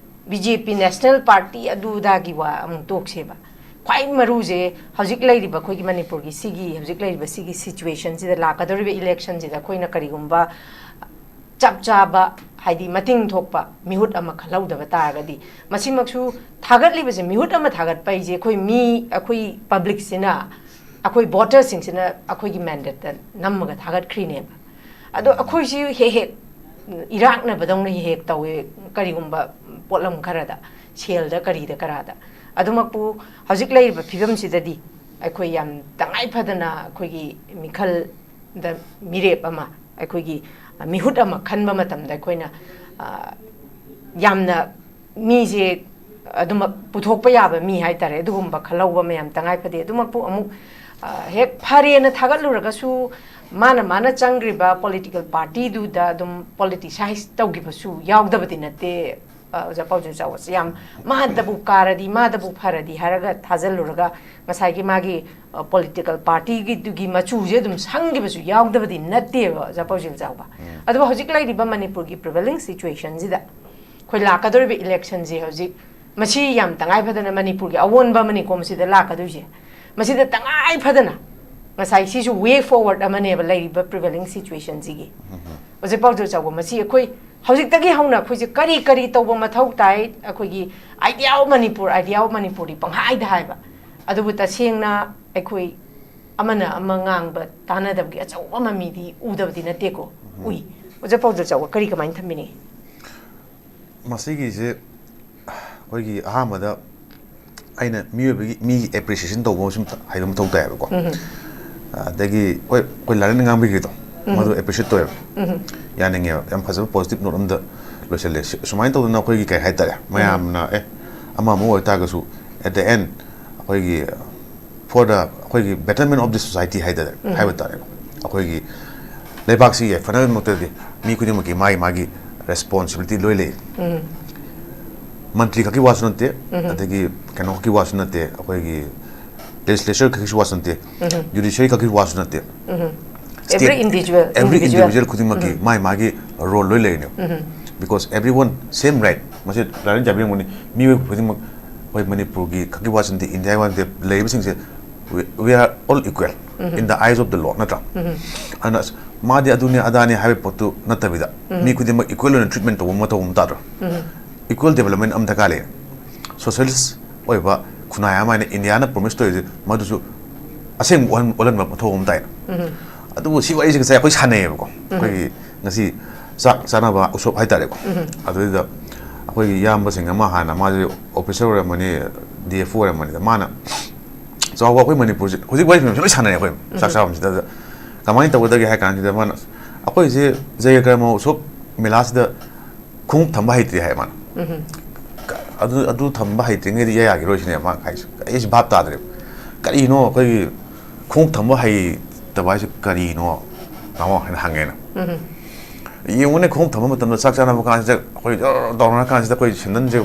ꯕꯤ ꯖꯦ ꯄꯤ ꯅꯦꯁꯅꯦꯜ ꯄꯥꯔꯇꯤ ꯑꯗꯨ ꯑꯗꯥꯒꯤ ꯋꯥ ꯑꯃꯨꯛ ꯇꯣꯛꯁꯦꯕ꯫ ꯈ꯭ꯋꯥꯏ ꯃꯔꯨꯁꯦ ꯍꯧꯖꯤꯛ ꯂꯩꯔꯤꯕ ꯑꯩꯈꯣꯏꯒꯤ ꯃꯅꯤꯄꯨꯔꯒꯤ ꯁꯤꯒꯤ ꯍꯧꯖꯤꯛ ꯂꯩꯔꯤꯕ ꯁꯤꯒꯤ ꯁꯤꯆꯨꯋꯦꯁꯟꯁꯤꯗ, ꯂꯥꯛꯀꯗꯧꯔꯤꯕ ꯏꯂꯦꯛꯁꯟꯁꯤꯗ ꯑꯩꯈꯣꯏꯅ ꯀꯔꯤꯒꯨꯝꯕ ꯆꯞ ꯆꯥꯕ, ꯍꯥꯏꯗꯤ ꯃꯇꯤꯡ ꯊꯣꯛꯄ ꯃꯤꯍꯨꯠ ꯑꯃ ꯈꯜꯍꯧꯗꯕ ꯇꯥꯔꯒꯗꯤ, ꯃꯁꯤꯃꯛꯁꯨ ꯊꯥꯒꯠꯂꯤꯕꯁꯦ, ꯃꯤꯍꯨꯠ ꯑꯃ ꯊꯥꯒꯠꯄ ꯍꯥꯏꯁꯦ ꯑꯩꯈꯣꯏ ꯃꯤ, ꯑꯩꯈꯣꯏ ꯄꯕ꯭ꯂꯤꯛꯁꯤꯅ, ꯑꯩꯈꯣꯏ ꯚꯣꯇꯔꯁꯤꯡꯁꯤꯅ ꯑꯩꯈꯣꯏꯒꯤ ꯃꯦꯟꯗꯦꯠꯇ ꯅꯝꯃꯒ ꯊꯥꯒꯠꯈ꯭ꯔꯤꯅꯦꯕ꯫ ꯑꯗꯣ ꯑꯩꯈꯣꯏꯁꯤ ꯍꯦꯛ ꯍꯦꯛ ꯏꯔꯥꯛꯅꯕꯗꯧꯅ ꯍꯦꯛ ꯍꯦꯛ ꯇꯧꯋꯦ, ꯀꯔꯤꯒꯨꯝꯕ ꯄꯣꯠꯂꯝ ꯈꯔꯗ, ꯁꯦꯜꯗ ꯀꯔꯤꯗ ꯀꯔꯥꯗ꯫ ꯑꯗꯨꯃꯛꯄꯨ ꯍꯧꯖꯤꯛ ꯂꯩꯔꯤꯕ ꯐꯤꯕꯝꯁꯤꯗꯗꯤ ꯑꯩꯈꯣꯏ ꯌꯥꯝ ꯇꯉꯥꯏ ꯐꯗꯅ ꯑꯩꯈꯣꯏꯒꯤ ꯃꯤꯈꯜꯗ ꯃꯤꯔꯦꯞ ꯑꯃ, ꯑꯩꯈꯣꯏꯒꯤ ꯃꯤꯍꯨꯠ ꯑꯃ ꯈꯟꯕ ꯃꯇꯝꯗ ꯑꯩꯈꯣꯏꯅ, ꯑ, ꯌꯥꯝꯅ ꯃꯤꯁꯦ ꯑꯗꯨꯃꯛ ꯄꯨꯊꯣꯛꯄ ꯌꯥꯕ ꯃꯤ ꯍꯥꯏ ꯇꯥꯔꯦ, ꯑꯗꯨꯒꯨꯝꯕ ꯈꯜꯍꯧꯕ ꯃꯌꯥꯝ ꯇꯉꯥꯏ ꯐꯗꯦ꯫ ꯑꯗꯨꯃꯛꯄꯨ ꯑꯃꯨꯛ, ꯑ, ꯍꯦꯛ ꯐꯔꯦꯅ ꯊꯥꯒꯠꯂꯨꯔꯒꯁꯨ ꯃꯥꯅ ꯃꯥꯅ ꯆꯪꯈ꯭ꯔꯤꯕ ꯄꯣꯂꯤꯇꯤꯀꯦꯜ ꯄꯥꯔꯇꯤꯗꯨꯗ ꯑꯗꯨꯝ ꯄꯣꯂꯤꯇꯤꯁꯥꯏꯁ ꯇꯧꯈꯤꯕꯁꯨ ꯌꯥꯎꯗꯕꯗꯤ ꯅꯠꯇꯦ꯫ ꯑ, ꯑꯣꯖꯥ ꯄꯥꯎꯖꯦꯜ ꯆꯥꯎꯕꯁꯦ ꯌꯥꯝ ꯃꯥꯗꯕꯨ ꯀꯥꯔꯗꯤ, ꯃꯥꯗꯕꯨ ꯐꯔꯗꯤ ꯍꯥꯏꯔꯒ ꯊꯥꯖꯤꯜꯂꯨꯔꯒ ꯉꯁꯥꯏꯒꯤ ꯃꯥꯒꯤ, ꯑ, ꯄꯣꯂꯤꯇꯤꯀꯦꯜ ꯄꯥꯔꯇꯤꯒꯤꯗꯨꯒꯤ ꯃꯆꯨꯁꯦ ꯑꯗꯨꯝ ꯁꯪꯈꯤꯕꯁꯨ ꯌꯥꯎꯗꯕꯗꯤ ꯅꯠꯇꯦꯕ, ꯑꯣꯖꯥ ꯄꯥꯎꯖꯦꯜ ꯆꯥꯎꯕ꯫ ꯑꯗꯨꯕꯨ ꯍꯧꯖꯤꯛ ꯂꯩꯔꯤꯕ ꯃꯅꯤꯄꯨꯔꯒꯤ ꯄ꯭ꯔꯤꯚꯦꯂꯤꯡ ꯁꯤꯆꯨꯋꯦꯁꯟꯁꯤꯗ ꯑꯩꯈꯣꯏ ꯂꯥꯛꯀꯗꯧꯔꯤꯕ ꯏꯂꯦꯛꯁꯟꯁꯦ ꯍꯧꯖꯤꯛ ꯃꯁꯤ ꯌꯥꯝ ꯇꯉꯥꯏ ꯐꯗꯅ ꯃꯅꯤꯄꯨꯔꯒꯤ ꯑꯑꯣꯟꯕ ꯑꯃꯅꯤꯀꯣ ꯃꯁꯤꯗ ꯂꯥꯛꯀꯗꯣꯏꯁꯦ꯫ ꯃꯁꯤꯗ ꯇꯉꯥꯏ ꯐꯗꯅ ꯉꯁꯥꯏ ꯁꯤꯁꯨ ꯋꯦ ꯐꯣꯔꯋꯥꯔꯗ ꯑꯃꯅꯦꯕ ꯂꯩꯔꯤꯕ ꯄ꯭ꯔꯤꯚꯦꯂꯤꯡ ꯁꯤꯆꯨꯋꯦꯁꯟꯁꯤꯒꯤ꯫ ꯍꯧꯖꯤꯛ ꯄꯥꯎꯖꯦꯜ ꯆꯥꯎꯕ, ꯃꯁꯤ ꯑꯩꯈꯣꯏ ꯍꯧꯖꯤꯛꯇꯒꯤ ꯍꯧꯅ ꯑꯩꯈꯣꯏꯁꯦ ꯀꯔꯤ ꯀꯔꯤ ꯇꯧꯕ ꯃꯊꯧ ꯇꯥꯏ, ꯑꯩꯈꯣꯏꯒꯤ Idea of Manipur, Idea of Manipurꯗꯤ ꯄꯪꯍꯥꯏꯗ ꯍꯥꯏꯕ, ꯑꯗꯨꯕꯨ ꯇꯁꯦꯡꯅ ꯑꯩꯈꯣꯏ ꯑꯃꯅ ꯑꯃ ꯉꯥꯡꯕ ꯇꯥꯟꯅꯗꯕꯒꯤ ꯑꯆꯧꯕ ꯃꯃꯤꯗꯤ ꯎꯗꯕꯗꯤ ꯅꯠꯇꯦꯀꯣ꯫ ꯎꯏ꯫ ꯑꯣꯖꯥ ꯄꯥꯎꯖꯦꯜ ꯆꯥꯎꯕ, ꯀꯔꯤ ꯀꯃꯥꯏꯅ ꯊꯝꯕꯤꯅꯤꯡꯉꯤ? ꯃꯁꯤꯒꯤꯁꯦ ꯑꯩꯈꯣꯏꯒꯤ ꯑꯍꯥꯟꯕꯗ ꯑꯩꯅ ꯃꯤꯑꯣꯏꯕꯒꯤ, ꯃꯤꯒꯤ ꯑꯦꯄ꯭ꯔꯤꯁꯤꯌꯦꯁꯟ ꯇꯧꯕ ꯑꯃꯁꯨ ꯍꯩꯕ ꯃꯊꯧ ꯇꯥꯏꯌꯦꯕꯀꯣ꯫ ꯑꯗꯒꯤ ꯍꯣꯏ, ꯑꯩꯈꯣꯏ ꯂꯥꯏꯔꯦꯟꯅ ꯉꯥꯡꯕꯤꯈ꯭ꯔꯤꯗꯣ, ꯃꯗꯨ ꯑꯦꯄ꯭ꯔꯤꯁꯤꯌꯦꯠ ꯇꯧꯋꯦꯕ꯫ ꯌꯥꯅꯤꯡꯉꯦꯕ꯫ ꯌꯥꯝ ꯐꯖꯕ ꯄꯣꯖꯤꯇꯤꯚ ꯅꯣꯠ ꯑꯃꯗ ꯂꯣꯏꯁꯤꯜꯂꯦ꯫ ꯁꯤ-, ꯁꯨꯃꯥꯏꯅ ꯇꯧꯗꯅ ꯑꯩꯈꯣꯏꯒꯤ ꯀꯩ ꯍꯥꯏꯇꯥꯔꯦ, ꯃꯌꯥꯝꯅ ꯑꯦ, ꯑꯃ ꯑꯃ ꯑꯣꯏꯇꯥꯔꯒꯁꯨ, at the end, ꯑꯩꯈꯣꯏꯒꯤ for the, ꯑꯩꯈꯣꯏꯒꯤ betterment of the society ꯍꯥꯏꯇꯥꯔꯦ, ꯍꯥꯏꯕ ꯇꯥꯔꯦꯀꯣ꯫ ꯑꯩꯈꯣꯏꯒꯤ ꯂꯩꯕꯥꯛꯁꯤ ꯌꯥꯏꯐꯅꯕꯒꯤꯗꯃꯛꯇꯗꯤ ꯃꯤ ꯈꯨꯗꯤꯡꯃꯛꯀꯤ ꯃꯥꯒꯤ ꯃꯥꯒꯤ ꯔꯦꯁꯄꯣꯟꯁꯤꯕꯤꯂꯤꯇꯤ ꯂꯣꯏ ꯂꯩ꯫ ꯃꯟꯇ꯭ꯔꯤ ꯈꯛꯀꯤ ꯋꯥꯁꯨ ꯅꯠꯇꯦ, ꯑꯗꯒꯤ ꯀꯩꯅꯣ ꯈꯛꯀꯤ ꯋꯥꯁꯨ ꯅꯠꯇꯦ, ꯑꯩꯈꯣꯏꯒꯤ ꯂꯦꯖꯤꯁꯂꯦꯆꯔ ꯈꯛꯀꯤ ꯋꯥꯁꯨ ꯅꯠꯇꯦ, ꯖꯨꯗꯤꯁꯤꯌꯔꯤ ꯈꯛꯀꯤ ꯋꯥꯁꯨ ꯅꯠꯇꯦ꯫ Every individual, every individual. Individual ꯈꯨꯗꯤꯡꯃꯛꯀꯤ ꯃꯥꯒꯤ ꯃꯥꯒꯤ ꯔꯣꯜ ꯂꯣꯏ ꯂꯩꯔꯤꯅꯦ꯫ Because everyone same right, ꯃꯁꯤ ꯂꯥꯏꯔꯤꯛ ꯌꯥꯕꯤꯔꯝꯒꯅꯤ, ꯃꯤꯑꯣꯏ ꯈꯨꯗꯤꯡꯃꯛ, ꯑꯩꯈꯣꯏ ꯃꯅꯤꯄꯨꯔꯒꯤ ꯈꯛꯀꯤ ꯋꯥꯁꯨ ꯅꯠꯇꯦ, ꯏꯟꯗꯤꯌꯥꯒꯤ ꯋꯥ ꯅꯠꯇꯦ, ꯂꯩꯔꯤꯕꯁꯤꯡꯁꯦ, we, we are all equal in the eyes of the law, ꯅꯠꯇ꯭ꯔꯥ? ꯑꯗꯨꯅ ꯑꯁ, ꯃꯥꯗꯤ ꯑꯗꯨꯅꯦ ꯑꯗꯥꯅꯦ ꯍꯥꯏꯕ ꯄꯣꯠꯇꯨ ꯅꯠꯇꯕꯤꯗ, ꯃꯤ ꯈꯨꯗꯤꯡꯃꯛ ꯏꯀ꯭ꯋꯦꯜ ꯑꯣꯏꯅ ꯇ꯭ꯔꯤꯠꯃꯦꯟ ꯇꯧꯕ ꯑꯃ ꯃꯊꯧ ꯑꯃ ꯇꯥꯗ꯭ꯔꯣ? ꯏꯀ꯭ꯋꯦꯜ ꯗꯦꯕꯂꯞꯃꯦꯟ ꯑꯃ ꯗꯔꯀꯥꯔ ꯂꯩ꯫ ꯁꯣꯁꯤꯌꯦꯂꯤꯁ ꯑꯣꯏꯕ ꯈꯨꯟꯅꯥꯏ ꯑꯃ ꯍꯥꯏꯅ ꯏꯟꯗꯤꯌꯥꯅ ꯄ꯭ꯔꯣꯃꯤꯁ ꯇꯧꯔꯤꯁꯦ, ꯃꯗꯨꯁꯨ ꯑꯁꯦꯡꯕ ꯑꯣꯏꯍꯟ-, ꯑꯣꯜꯍꯟꯕ ꯃꯊꯧ ꯑꯃ ꯇꯥꯏ꯫ ꯑꯗꯨꯕꯨ ꯁꯤ ꯋꯥꯔꯤꯁꯦ ꯉꯁꯥꯏ ꯑꯩꯈꯣꯏ ꯁꯥꯟꯅꯩꯌꯦꯕꯀꯣ, ꯑꯩꯈꯣꯏꯒꯤ ꯉꯁꯤ ꯆꯥꯛ ꯆꯥꯅꯕ ꯎꯁꯣꯞ ꯍꯥꯏꯇꯥꯔꯦꯀꯣ꯫ ꯑꯗꯨꯗ ꯑꯩꯈꯣꯏꯒꯤ ꯏꯌꯥꯝꯕꯁꯤꯡ ꯑꯃ, ꯍꯥꯟꯅ ꯃꯥꯁꯦ ꯑꯣꯐꯤꯁꯔ ꯑꯣꯏꯔꯝꯕꯅꯤ, ꯗꯤ ꯑꯦꯐ ꯑꯣ ꯑꯣꯏꯔꯝꯕꯅꯤꯗ, ꯃꯥꯅ ꯆꯥꯎꯕ ꯑꯩꯈꯣꯏ ꯃꯅꯤꯄꯨꯔꯁꯦ ꯍꯧꯖꯤꯛ ꯋꯥꯔꯤ ꯃꯌꯥꯝꯁꯦ ꯂꯣꯏ ꯁꯥꯟꯅꯔꯦ ꯑꯩꯈꯣꯏ ꯆꯥꯛ ꯆꯥꯐꯝꯁꯤꯗ꯫ ꯀꯃꯥꯏꯅ ꯇꯧꯒꯗꯒꯦ ꯍꯥꯏ ꯀꯥꯟꯁꯤꯗ ꯃꯥꯅ, "ꯑꯩꯈꯣꯏꯁꯦ ꯖꯌꯀꯔꯃ ꯎꯁꯣꯞ ꯃꯦꯂꯥꯁꯤꯗ ꯈꯣꯡꯎꯞ ꯊꯝꯕ ꯍꯩꯇ꯭ꯔꯤ" ꯍꯥꯏ ꯃꯥꯅ꯫ "ꯑꯗꯨ, ꯑꯗꯨ ꯊꯝꯕ ꯍꯩꯇ꯭ꯔꯤꯉꯩꯗꯤ ꯏꯌꯥ ꯌꯥꯈꯤꯔꯣꯏ" ꯁꯤꯅꯦ ꯃꯥꯅ ꯍꯥꯏꯁꯦ꯫ ꯑꯩꯁꯦ ꯚꯥꯞ ꯇꯥꯗ꯭ꯔꯦꯕ꯫ "ꯀꯔꯤꯅꯣ ꯑꯩꯈꯣꯏꯒꯤ ꯈꯣꯡꯎꯞ ꯊꯝꯕ ꯍꯩꯇꯕ ꯍꯥꯏꯁꯦ ꯀꯔꯤꯅꯣ, ꯇꯥꯃꯣ?" ꯍꯥꯏꯅ ꯍꯪꯉꯦꯅ꯫ ꯌꯦꯡꯉꯨꯅꯦ, ꯈꯣꯡꯎꯞ ꯊꯝꯕ ꯃꯇꯝꯗ ꯆꯥꯛ ꯆꯥꯅꯕ ꯀꯥꯟꯁꯤꯗ ꯑꯩꯈꯣꯏ ꯖꯔ ꯇꯧꯅꯔ ꯀꯥꯟꯁꯤꯗ ꯑꯩꯈꯣꯏ ꯁꯦꯟꯗꯟꯁꯦ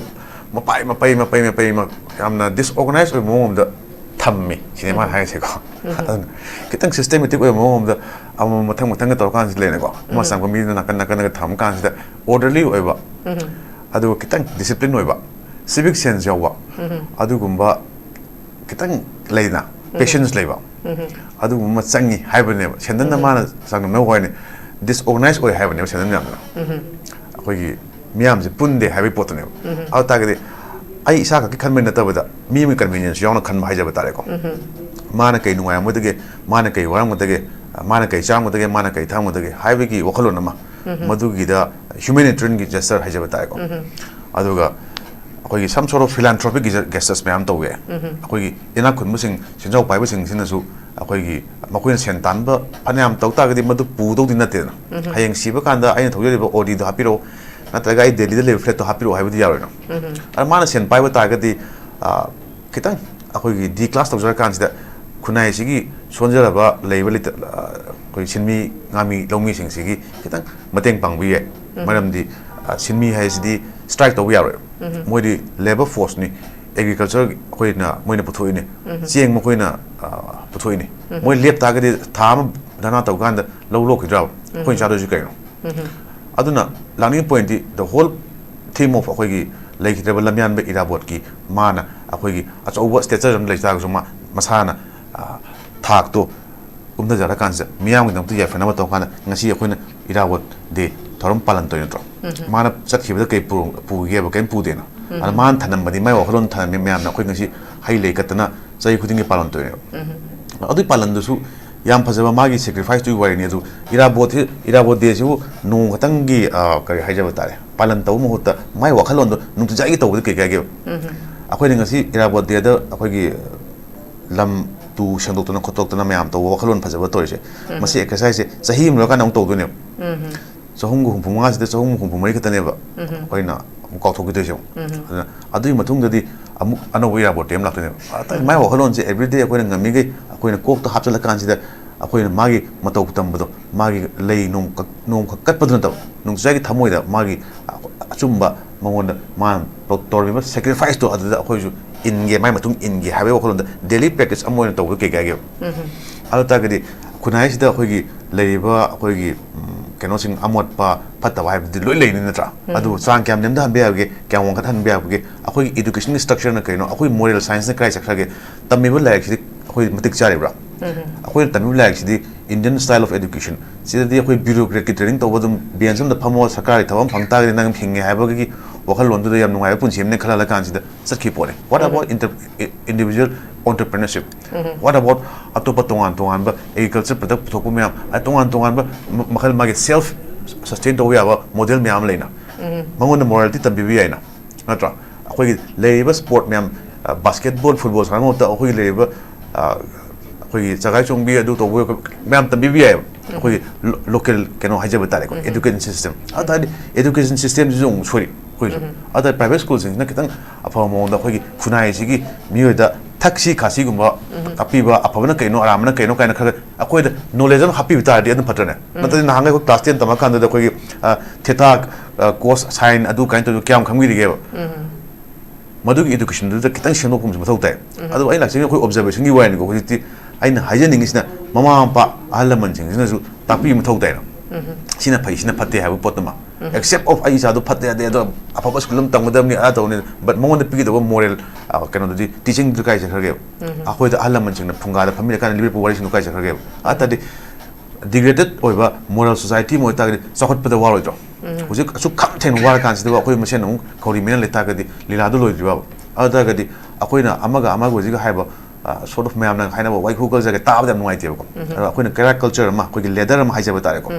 ꯃꯄꯩ, ꯃꯄꯩ, ꯃꯄꯩ, ꯃꯄꯩ, ꯃ-, ꯌꯥꯝꯅ ꯗꯤꯁꯑꯣꯔꯒꯅꯥꯏꯖ ꯑꯣꯏꯕ ꯃꯑꯣꯡ ꯑꯃꯗ ꯊꯝꯃꯤ ꯁꯤꯅꯦ ꯃꯥꯅ ꯍꯥꯏꯔꯤꯁꯦꯀꯣ꯫ ꯑꯗꯨꯅ ꯈꯤꯇꯪ ꯁꯤꯁꯇꯦꯃꯦꯇꯤꯛ ꯑꯣꯏꯕ ꯃꯑꯣꯡ ꯑꯃꯗ ꯑꯃꯃꯝ ꯃꯊꯪ ꯃꯊꯪꯒ ꯇꯧꯔ ꯀꯥꯟꯁꯤꯗ ꯂꯩꯅꯀꯣ, ꯑꯃ ꯆꯪꯕ ꯃꯤꯗꯨꯅ ꯅꯥꯀꯟ ꯅꯥꯀꯟꯗꯒ ꯊꯝꯃ ꯀꯥꯟꯁꯤꯗ ꯑꯣꯔꯗꯔꯂꯤ ꯑꯣꯏꯕ, ꯑꯗꯨꯒ ꯈꯤꯇꯪ ꯗꯤꯁꯤꯄ꯭ꯂꯤꯟ ꯑꯣꯏꯕ, ꯁꯤꯚꯤꯛ ꯁꯦꯟꯁ ꯌꯥꯎꯕ, ꯑꯗꯨꯒꯨꯝꯕ ꯈꯤꯇꯪ ꯂꯩꯗꯅ, ꯄꯦꯁꯦꯟꯁ ꯂꯩꯕ, ꯑꯗꯨꯒꯨꯝꯕ ꯑꯃ ꯆꯪꯉꯤ ꯍꯥꯏꯕꯅꯦꯕ꯫ ꯁꯦꯟꯗꯟꯅ ꯃꯥꯅ ꯆꯥꯡꯗꯝꯅꯕ ꯍꯥꯏꯅꯤ, ꯗꯤꯁꯑꯣꯔꯒꯅꯥꯏꯖ ꯑꯣꯏ ꯍꯥꯏꯕꯅꯦꯕ ꯁꯦꯟꯗꯟ ꯌꯥꯝꯅ꯫ ꯑꯩꯈꯣꯏꯒꯤ ꯃꯤꯌꯥꯝꯁꯦ ꯄꯨꯟꯗꯦ ꯍꯥꯏꯕꯒꯤ ꯄꯣꯠꯇꯨꯅꯦꯕ꯫ ꯑꯗꯨ ꯇꯥꯔꯒꯗꯤ ꯑꯩ ꯏꯁꯥ ꯈꯛꯀꯤ ꯈꯟꯕꯩ ꯅꯠꯇꯕꯗ ꯃꯤ ꯑꯃꯒꯤ ꯀꯟꯚꯤꯅꯤꯌꯟꯁ ꯌꯥꯎꯅ ꯈꯟꯕ ꯍꯥꯏꯖꯕ ꯇꯥꯔꯦꯀꯣ꯫ ꯃꯥꯅ ꯀꯩ ꯅꯨꯡꯉꯥꯏꯔꯝꯒꯗꯒꯦ, ꯃꯥꯅ ꯀꯩ ꯋꯥꯔꯝꯒꯗꯒꯦ, ꯃꯥꯅ ꯀꯩ ꯆꯥꯔꯝꯒꯗꯒꯦ, ꯃꯥꯅ ꯀꯩ ꯊꯛꯑꯝꯒꯗꯒꯦ ꯍꯥꯏꯕꯒꯤ ꯋꯥꯈꯜꯂꯣꯟ ꯑꯃ, ꯃꯗꯨꯒꯤꯗ ꯍ꯭ꯌꯨꯃꯦꯅꯤꯇꯦꯔꯤꯌꯟꯒꯤ ꯖꯦꯁꯆꯔ ꯍꯥꯏꯖꯕ ꯇꯥꯔꯦꯀꯣ꯫ ꯑꯗꯨꯒ ꯑꯩꯈꯣꯏꯒꯤ some sort of philanthropic gestures ꯃꯌꯥꯝ ꯇꯧꯋꯦ꯫ ꯑꯩꯈꯣꯏꯒꯤ ꯏꯅꯥꯛ ꯈꯨꯟꯕꯁꯤꯡ, ꯁꯦꯟꯖꯥꯎ ꯄꯥꯏꯕꯁꯤꯡꯁꯤꯅꯁꯨ ꯑꯩꯈꯣꯏꯒꯤ ꯃꯈꯣꯏꯅ ꯁꯦꯟ ꯇꯥꯟꯕ ꯐꯅꯌꯥꯝ ꯇꯧ ꯇꯥꯔꯒꯗꯤ ꯃꯗꯨ ꯄꯨꯗꯧꯗꯤ ꯅꯠꯇꯦꯗꯅ꯫ ꯍꯌꯦꯡ ꯁꯤꯕ ꯀꯥꯟꯗ ꯑꯩꯅ ꯊꯧꯖꯔꯤꯕ ꯑꯣꯗꯤꯗꯣ ꯍꯥꯞꯄꯤꯔꯛꯑꯣ, ꯅꯠꯇ꯭ꯔꯒ ꯑꯩ ꯗꯦꯜꯂꯤꯗ ꯂꯩꯕ ꯐ꯭ꯂꯦꯠꯇꯣ ꯍꯥꯞꯄꯤꯔꯛꯑꯣ ꯍꯥꯏꯕꯗꯤ ꯌꯥꯔꯣꯏꯅ꯫ ꯑꯗ ꯃꯥꯅ ꯁꯦꯟ ꯄꯥꯏꯕ ꯇꯥꯔꯒꯗꯤ, ꯑ, ꯈꯤꯇꯪ ꯑꯩꯈꯣꯏꯒꯤ ꯗꯤ ꯀ꯭ꯂꯥꯁ ꯇꯧꯖꯔꯀꯥꯟꯁꯤꯗ ꯈꯨꯟꯅꯥꯏꯁꯤꯒꯤ ꯁꯣꯟꯖꯔꯕ ꯂꯩꯕ ꯂꯩꯇ-, ꯑ, ꯑꯩꯈꯣꯏ ꯁꯤꯟꯃꯤ ꯉꯥꯃꯤ ꯂꯧꯃꯤꯁꯤꯡꯁꯤꯒꯤ ꯈꯤꯇꯪ ꯃꯇꯦꯡ ꯄꯥꯡꯕ ꯌꯥꯏ꯫ ꯃꯔꯝꯗꯤ, ꯑ, ꯁꯤꯟꯃꯤ ꯍꯥꯏꯁꯤꯗꯤ ꯁ꯭ꯇ꯭ꯔꯥꯏꯛ ꯇꯧꯕ ꯌꯥꯔꯣꯏ꯫ ꯃꯣꯏꯗꯤ ꯂꯦꯕꯔ ꯐꯣꯔꯁꯅꯤ, ꯑꯦꯒ꯭ꯔꯤꯀꯜꯆꯔ ꯑꯩꯈꯣꯏꯅ, ꯃꯣꯏꯅ ꯄꯨꯊꯣꯛꯏꯅꯤ, ꯆꯦꯡ ꯃꯈꯣꯏꯅ, ꯑ, ꯄꯨꯊꯣꯛꯏꯅꯤ꯫ ꯃꯣꯏ ꯂꯦꯞ ꯇꯥꯔꯒꯗꯤ ꯊꯥ ꯑꯃ ꯙꯔꯅꯥ ꯇꯧꯀꯥꯟꯗ ꯂꯧ ꯂꯣꯛꯈꯤꯗ꯭ꯔꯥ? ꯑꯩꯈꯣꯏꯅ ꯆꯥꯗꯣꯏꯁꯤ ꯀꯩꯅꯣ? ꯑꯗꯨꯅ ꯂꯥꯛꯅꯤꯡꯉꯤ ꯄꯣꯏꯟꯠꯇꯤ, the whole theme of ꯑꯩꯈꯣꯏꯒꯤ ꯂꯩꯈꯤꯗ꯭ꯔꯕ ꯂꯝꯌꯥꯟꯕ ꯏꯔꯥꯕꯣꯠꯀꯤ ꯃꯥꯅ ꯑꯩꯈꯣꯏꯒꯤ ꯑꯆꯧꯕ ꯁ꯭ꯇꯦꯆꯔ ꯑꯃ ꯂꯩ ꯇꯥꯔꯒꯁꯨ ꯃꯥ ꯃꯁꯥꯅ, ꯑ, ꯊꯥꯛꯇꯣ ꯀꯨꯝꯊꯖꯔꯀꯥꯟꯁꯤꯗ ꯃꯤꯌꯥꯝꯒꯤꯗꯃꯛꯇ ꯌꯥꯏꯐꯅꯕ ꯇꯧꯔꯀꯥꯟꯗ ꯉꯁꯤ ꯑꯩꯈꯣꯏꯅ ꯏꯔꯥꯕꯣꯠ ꯗꯦ ꯊꯧꯔꯝ ꯄꯥꯂꯟ ꯇꯧꯔꯤ ꯅꯠꯇ꯭ꯔꯣ? ꯃꯥꯅ ꯆꯠꯈꯤꯕꯗ ꯀꯩ ꯄꯨꯔ-, ꯄꯨꯒꯦꯕ? ꯀꯩꯝ ꯄꯨꯗꯦꯅ꯫ ꯑꯗ ꯃꯥꯅ ꯊꯅꯝꯕꯗꯤ, ꯃꯥꯏ ꯋꯥꯈꯜꯂꯣꯟ ꯊꯅꯝꯃꯤ ꯃꯌꯥꯝꯅ ꯑꯩꯈꯣꯏ ꯉꯁꯤ ꯍꯩ ꯂꯩ ꯀꯠꯇꯅ ꯆꯍꯤ ꯈꯨꯗꯤꯡꯒꯤ ꯄꯥꯂꯟ ꯇꯧꯔꯤꯅꯦꯕ꯫ ꯑꯗꯨꯒꯤ ꯄꯥꯂꯟꯗꯨꯁꯨ ꯌꯥꯝ ꯐꯖꯕ ꯃꯥꯒꯤ ꯁꯦꯀ꯭ꯔꯤꯐꯥꯏꯁꯇꯨꯒꯤ ꯋꯥꯔꯤꯅꯤ꯫ ꯑꯗꯨ ꯏꯔꯥꯕꯣꯠꯁꯤ, ꯏꯔꯥꯕꯣꯠ ꯗꯦꯁꯤꯕꯨ ꯅꯣꯡ ꯈꯛꯇꯪꯒꯤ, ꯑ, ꯀꯔꯤ ꯍꯥꯏꯖꯕ ꯇꯥꯔꯦ, ꯄꯥꯂꯟ ꯇꯧꯕ ꯃꯍꯨꯠꯇ ꯃꯥꯏ ꯋꯥꯈꯜꯂꯣꯟꯗꯣ ꯅꯨꯡꯇꯤꯖꯥꯏꯒꯤ ꯇꯧꯕꯗ ꯀꯩ ꯀꯥꯏꯒꯦꯕ? ꯑꯩꯈꯣꯏꯅ ꯉꯁꯤ ꯏꯔꯥꯕꯣꯠ ꯗꯦꯗ ꯑꯩꯈꯣꯏꯒꯤ ꯂꯝ ꯇꯨ ꯁꯦꯡꯗꯣꯛꯇꯅ ꯈꯣꯠꯇꯣꯛꯇꯅ ꯃꯌꯥꯝ ꯇꯧꯕ ꯋꯥꯈꯜꯂꯣꯟ ꯐꯖꯕ ꯇꯧꯔꯤꯁꯦ꯫ ꯃꯁꯤ ꯑꯦꯛꯁꯔꯁꯥꯏꯁꯁꯦ ꯆꯍꯤ ꯑꯃ ꯂꯣꯏꯔꯀꯥꯟꯗ ꯑꯃꯨꯛ ꯇꯧꯗꯣꯏꯅꯦꯕ꯫ ꯆꯍꯨꯝꯒ ꯍꯨꯝꯐꯨ ꯃꯉꯥꯁꯤꯗ ꯆꯍꯨꯝ ꯍꯨꯝꯐꯨ ꯃꯔꯤ ꯈꯛꯇꯅꯦꯕ ꯑꯩꯈꯣꯏꯅ ꯑꯃꯨꯛ ꯀꯥꯎꯊꯣꯛꯈꯤꯗꯣꯏꯁꯦ ꯑꯃꯨꯛ꯫ ꯑꯗꯨꯅ ꯑꯗꯨꯒꯤ ꯃꯇꯨꯡꯗꯗꯤ ꯑꯃꯨꯛ ꯑꯅꯧꯕ ꯏꯔꯥꯕꯣꯠ ꯗꯦ ꯑꯃ ꯂꯥꯛꯇꯣꯏꯅꯦꯕ꯫ ꯑꯇꯩ ꯃꯥꯏ ꯋꯥꯈꯜꯂꯣꯟꯁꯦ ꯑꯦꯕ꯭ꯔꯤꯗꯦ ꯑꯩꯈꯣꯏꯅ ꯉꯝꯃꯤꯈꯩ ꯑꯩꯈꯣꯏꯅ ꯀꯣꯛꯇ ꯍꯥꯞꯆꯤꯜꯂꯀꯥꯟꯁꯤꯗ ꯑꯩꯈꯣꯏꯅ ꯃꯥꯒꯤ ꯃꯇꯧ ꯇꯝꯕꯗꯣ, ꯃꯥꯒꯤ ꯂꯩ ꯅꯣꯡ ꯀꯛ-, ꯅꯣꯡ ꯀꯛ-, ꯀꯠꯄꯗꯨ ꯅꯠꯇꯕ, ꯅꯨꯡꯇꯤꯖꯥꯏꯒꯤ ꯊꯃꯣꯏꯗ ꯃꯥꯒꯤ ꯑꯆꯨꯝꯕ ꯃꯉꯣꯟꯗ ꯃꯥꯅ ꯇꯧꯔꯝꯃꯤꯕ ꯁꯦꯀ꯭ꯔꯤꯐꯥꯏꯁꯇꯣ ꯑꯗꯨꯗ ꯑꯩꯈꯣꯏꯁꯨ ꯏꯟꯒꯦ, ꯃꯥꯏ ꯃꯇꯨꯡ ꯏꯟꯒꯦ ꯍꯥꯏꯕꯒꯤ ꯋꯥꯈꯜꯂꯣꯟꯗ ꯗꯦꯂꯤ ꯄ꯭ꯔꯦꯛꯇꯤꯁ ꯑꯃ ꯑꯣꯏꯅ ꯇꯧꯕꯗ ꯀꯩ ꯀꯥꯏꯒꯦꯕ? ꯑꯗꯨ ꯇꯥꯔꯒꯗꯤ ꯈꯨꯟꯅꯥꯏꯁꯤꯗ ꯑꯩꯈꯣꯏꯒꯤ ꯂꯩꯔꯤꯕ ꯑꯩꯈꯣꯏꯒꯤ, ꯎꯝ, ꯀꯩꯅꯣꯁꯤꯡ ꯑꯃꯣꯠꯄ ꯐꯠꯇꯕ ꯍꯥꯏꯕꯗꯤ ꯂꯣꯏ ꯂꯩꯅꯤ ꯅꯠꯇ꯭ꯔꯥ? ꯑꯗꯨꯕꯨ ꯆꯥꯡ ꯀꯌꯥꯝ ꯅꯦꯝꯊꯍꯟꯕ ꯌꯥꯕꯒꯦ, ꯀꯌꯥꯝ ꯋꯥꯡꯈꯠꯍꯟꯕ ꯌꯥꯕꯒꯦ? ꯑꯩꯈꯣꯏꯒꯤ ꯏꯗꯨꯀꯦꯁꯟꯒꯤ ꯁ꯭ꯇ꯭ꯔꯛꯆꯔꯅ ꯀꯩꯅꯣ? ꯑꯩꯈꯣꯏ ꯃꯣꯔꯦꯜ ꯁꯥꯏꯟꯁꯅ ꯀꯗꯥꯏ ꯆꯠꯈ꯭ꯔꯒꯦ? ꯇꯝꯃꯤꯕ ꯂꯥꯏꯔꯤꯛꯁꯤꯗꯤ ꯑꯩꯈꯣꯏ ꯃꯇꯤꯛ ꯆꯥꯔꯤꯕ꯭ꯔꯥ? ꯑꯩꯈꯣꯏꯅ ꯇꯝꯃꯤꯕ ꯂꯥꯏꯔꯤꯛꯁꯤꯗꯤ Indian style of education, ꯁꯤꯗꯗꯤ ꯑꯩꯈꯣꯏ ꯕ꯭ꯌꯨꯔꯣꯀ꯭ꯔꯦꯠꯀꯤ ꯇ꯭ꯔꯦꯅꯤꯡ ꯇꯧꯕ, ꯑꯗꯨꯝ ꯕꯦꯟꯆ ꯑꯃꯗ ꯐꯝꯃꯣ, ꯁꯔꯀꯥꯔꯒꯤ ꯊꯕꯛ ꯑꯃ ꯐꯪ ꯇꯥꯔꯒꯗꯤ ꯅꯪ ꯍꯤꯡꯉꯦ ꯍꯥꯏꯕꯒꯤ ꯋꯥꯈꯜꯂꯣꯟꯗꯨꯗ ꯌꯥꯝ ꯅꯨꯡꯉꯥꯏꯕ ꯄꯨꯟꯁꯤ ꯑꯃꯅꯦ ꯈꯜꯍꯜꯂꯀꯥꯟꯁꯤꯗ ꯆꯠꯈꯤ ꯄꯣꯠꯅꯦ꯫ What about inter-, individual entrepreneurship? What about ꯑꯇꯣꯞꯄ ꯇꯣꯉꯥꯟ ꯇꯣꯉꯥꯟꯕ ꯑꯦꯒ꯭ꯔꯤꯀꯜꯆꯔ ꯄ꯭ꯔꯗꯛ ꯄꯨꯊꯣꯛꯄ ꯃꯌꯥꯝ, ꯑ, ꯇꯣꯉꯥꯟ ꯇꯣꯉꯥꯟꯕ ꯃ-, ꯃꯈꯜ ꯃꯥꯒꯤ ꯁꯦꯜꯐ ꯁꯁꯇꯦꯟ ꯇꯧꯕ ꯌꯥꯕ ꯃꯣꯗꯦꯜ ꯃꯌꯥꯝ ꯑꯃ ꯂꯩꯅ? ꯃꯉꯣꯟꯗ ꯃꯣꯔꯥꯂꯤꯇꯤ ꯇꯝꯕꯤꯕ ꯌꯥꯏꯅ, ꯅꯠꯇ꯭ꯔꯥ? ꯑꯩꯈꯣꯏꯒꯤ ꯂꯩꯔꯤꯕ ꯁ꯭ꯄꯣꯔꯠ ꯃꯌꯥꯝ, ꯕꯥꯁꯀꯦꯠꯕꯣꯜ, ꯐꯨꯠꯕꯣꯜ ꯁꯥꯟꯅꯕ ꯃꯍꯨꯠꯇ ꯑꯩꯈꯣꯏꯒꯤ ꯂꯩꯔꯤꯕ, ꯑ, ꯑꯩꯈꯣꯏꯒꯤ ꯆꯒꯥꯏ ꯆꯣꯡꯕꯤ ꯑꯗꯨ ꯇꯧꯕ ꯃꯌꯥꯝ ꯇꯝꯕꯤꯕ ꯌꯥꯏꯑꯕ꯫ ꯑꯩꯈꯣꯏꯒꯤ ꯂꯣꯀꯦꯜ ꯀꯩꯅꯣ ꯍꯥꯏꯖꯕ ꯇꯥꯔꯦꯀꯣ, education system꯫ ꯑꯗꯨ ꯇꯥꯔꯗꯤ education systemꯁꯤꯁꯨ ꯑꯃꯨꯛ ꯁꯣꯏꯔꯤ ꯑꯩꯈꯣꯏꯁꯨ꯫ ꯑꯗ private schoolꯁꯤꯡꯁꯤꯅ ꯈꯤꯇꯪ ꯑꯐꯕ ꯃꯑꯣꯡꯗ ꯑꯩꯈꯣꯏꯒꯤ ꯈꯨꯟꯅꯥꯏꯁꯤꯒꯤ ꯃꯤꯑꯣꯏꯗ ꯊꯛꯁꯤ ꯈꯥꯁꯤꯒꯨꯝꯕ ꯇꯥꯛꯄꯤꯕ, ꯑꯐꯕꯅ ꯀꯩꯅꯣ, ꯑꯔꯥꯟꯕꯅ ꯀꯩꯅꯣ ꯀꯥꯏꯅ ꯈꯔ ꯑꯩꯈꯣꯏꯗ knowledge ꯑꯃ ꯍꯥꯞꯄꯤꯕ ꯇꯥꯔꯗꯤ ꯑꯗꯨꯝ ꯐꯠꯇ꯭ꯔꯅꯦ? ꯅꯠꯇ꯭ꯔꯗꯤ ꯅꯍꯥꯟꯒꯩ ꯑꯩꯈꯣꯏ class ten ꯇꯝꯃꯀꯥꯟꯗꯗ ꯑꯩꯈꯣꯏꯒꯤ, ꯑ, theta, ꯑ, cos, sine ꯑꯗꯨ ꯀꯥꯏꯅ ꯇꯧꯕꯗꯣ ꯀꯌꯥꯝ ꯈꯪꯕꯤꯔꯤꯒꯦꯕ? ꯃꯗꯨꯒꯤ educationꯗꯨꯗ ꯈꯤꯇꯪ ꯁꯦꯝꯗꯣꯛꯄ ꯑꯃꯁꯨ ꯃꯊꯧ ꯇꯥꯏ꯫ ꯑꯗꯨꯕꯨ ꯑꯩꯅ ꯂꯥꯛꯆꯔꯤꯁꯦ ꯑꯩꯈꯣꯏ observationꯒꯤ ꯋꯥꯔꯤꯅꯤꯀꯣ꯫ ꯍꯧꯖꯤꯛꯇꯤ ꯑꯩꯅ ꯍꯥꯏꯖꯅꯤꯡꯉꯤꯁꯤꯅ ꯃꯃꯥ ꯃꯄꯥ, ꯑꯍꯜ ꯂꯃꯟꯁꯤꯡꯁꯤꯅꯁꯨ ꯇꯥꯛꯄꯤꯕ ꯃꯊꯧ ꯇꯥꯏꯅ꯫ ꯁꯤꯅ ꯐꯩ, ꯁꯤꯅ ꯐꯠꯇꯦ ꯍꯥꯏꯕ ꯄꯣꯠꯇꯨꯃ꯫ Except of ꯑꯩ ꯏꯆꯥꯗꯣ ꯐꯠꯇꯦ ꯌꯥꯗꯦ, ꯑꯗꯣ ꯑꯐꯕ school ꯑꯃ ꯇꯝꯒꯗꯕꯅꯤ, ꯑꯗꯥ ꯇꯧꯅꯤ, but ꯃꯉꯣꯟꯗ ꯄꯤꯒꯗꯕ moral, ꯑ, ꯀꯩꯅꯣꯗꯨꯗꯤ, teachingꯗꯨ ꯀꯥꯏ ꯆꯠꯈ꯭ꯔꯒꯦꯕ? ꯑꯩꯈꯣꯏꯗ ꯑꯍꯜ ꯂꯃꯟꯁꯤꯡꯅ ꯐꯨꯡꯒꯥꯗ ꯐꯝꯃꯤꯔꯀꯥꯟꯗ ꯂꯤꯔꯛꯄ ꯋꯥꯔꯤꯁꯤꯡꯗꯣ ꯀꯥꯏ ꯆꯠꯈ꯭ꯔꯒꯦꯕ? ꯑꯗꯨ ꯇꯥꯔꯗꯤ degraded ꯑꯣꯏꯕ moral society ꯑꯃ ꯑꯣꯏꯇꯥꯔꯒꯗꯤ ꯆꯥꯎꯈꯠꯄꯗ ꯋꯥꯔꯣꯏꯗ꯭ꯔꯣ? ꯍꯧꯖꯤꯛ ꯑꯁꯨꯛ ꯈꯝ ꯊꯦꯡꯅ ꯋꯥꯔꯀꯥꯟꯁꯤꯗ ꯑꯩꯈꯣꯏ ꯃꯁꯦꯟ ꯑꯃꯨꯛ ꯈꯧꯔꯤ ꯃꯦꯟꯅ ꯂꯩꯇꯥꯔꯒꯗꯤ ꯂꯤꯂꯥꯗꯣ ꯂꯣꯏꯗ꯭ꯔꯤꯕꯕ? ꯑꯗꯨ ꯇꯥꯔꯒꯗꯤ ꯑꯩꯈꯣꯏꯅ ꯑꯃꯒ ꯑꯃꯒ ꯍꯧꯖꯤꯛ ꯍꯥꯏꯕ, ꯑ, sort of ꯃꯌꯥꯝꯅ ꯍꯥꯏꯅꯕ ꯋꯥꯏꯈꯨ cultureꯒ ꯇꯥꯕꯗ ꯌꯥꯝ ꯅꯨꯡꯉꯥꯏꯇꯦꯕꯀꯣ꯫ ꯑꯗꯣ ꯑꯩꯈꯣꯏꯅ ꯀꯩꯔꯥꯛ culture ꯑꯃ, ꯑꯩꯈꯣꯏꯒꯤ ladder ꯑꯃ ꯍꯥꯏꯖꯕ ꯇꯥꯔꯦꯀꯣ꯫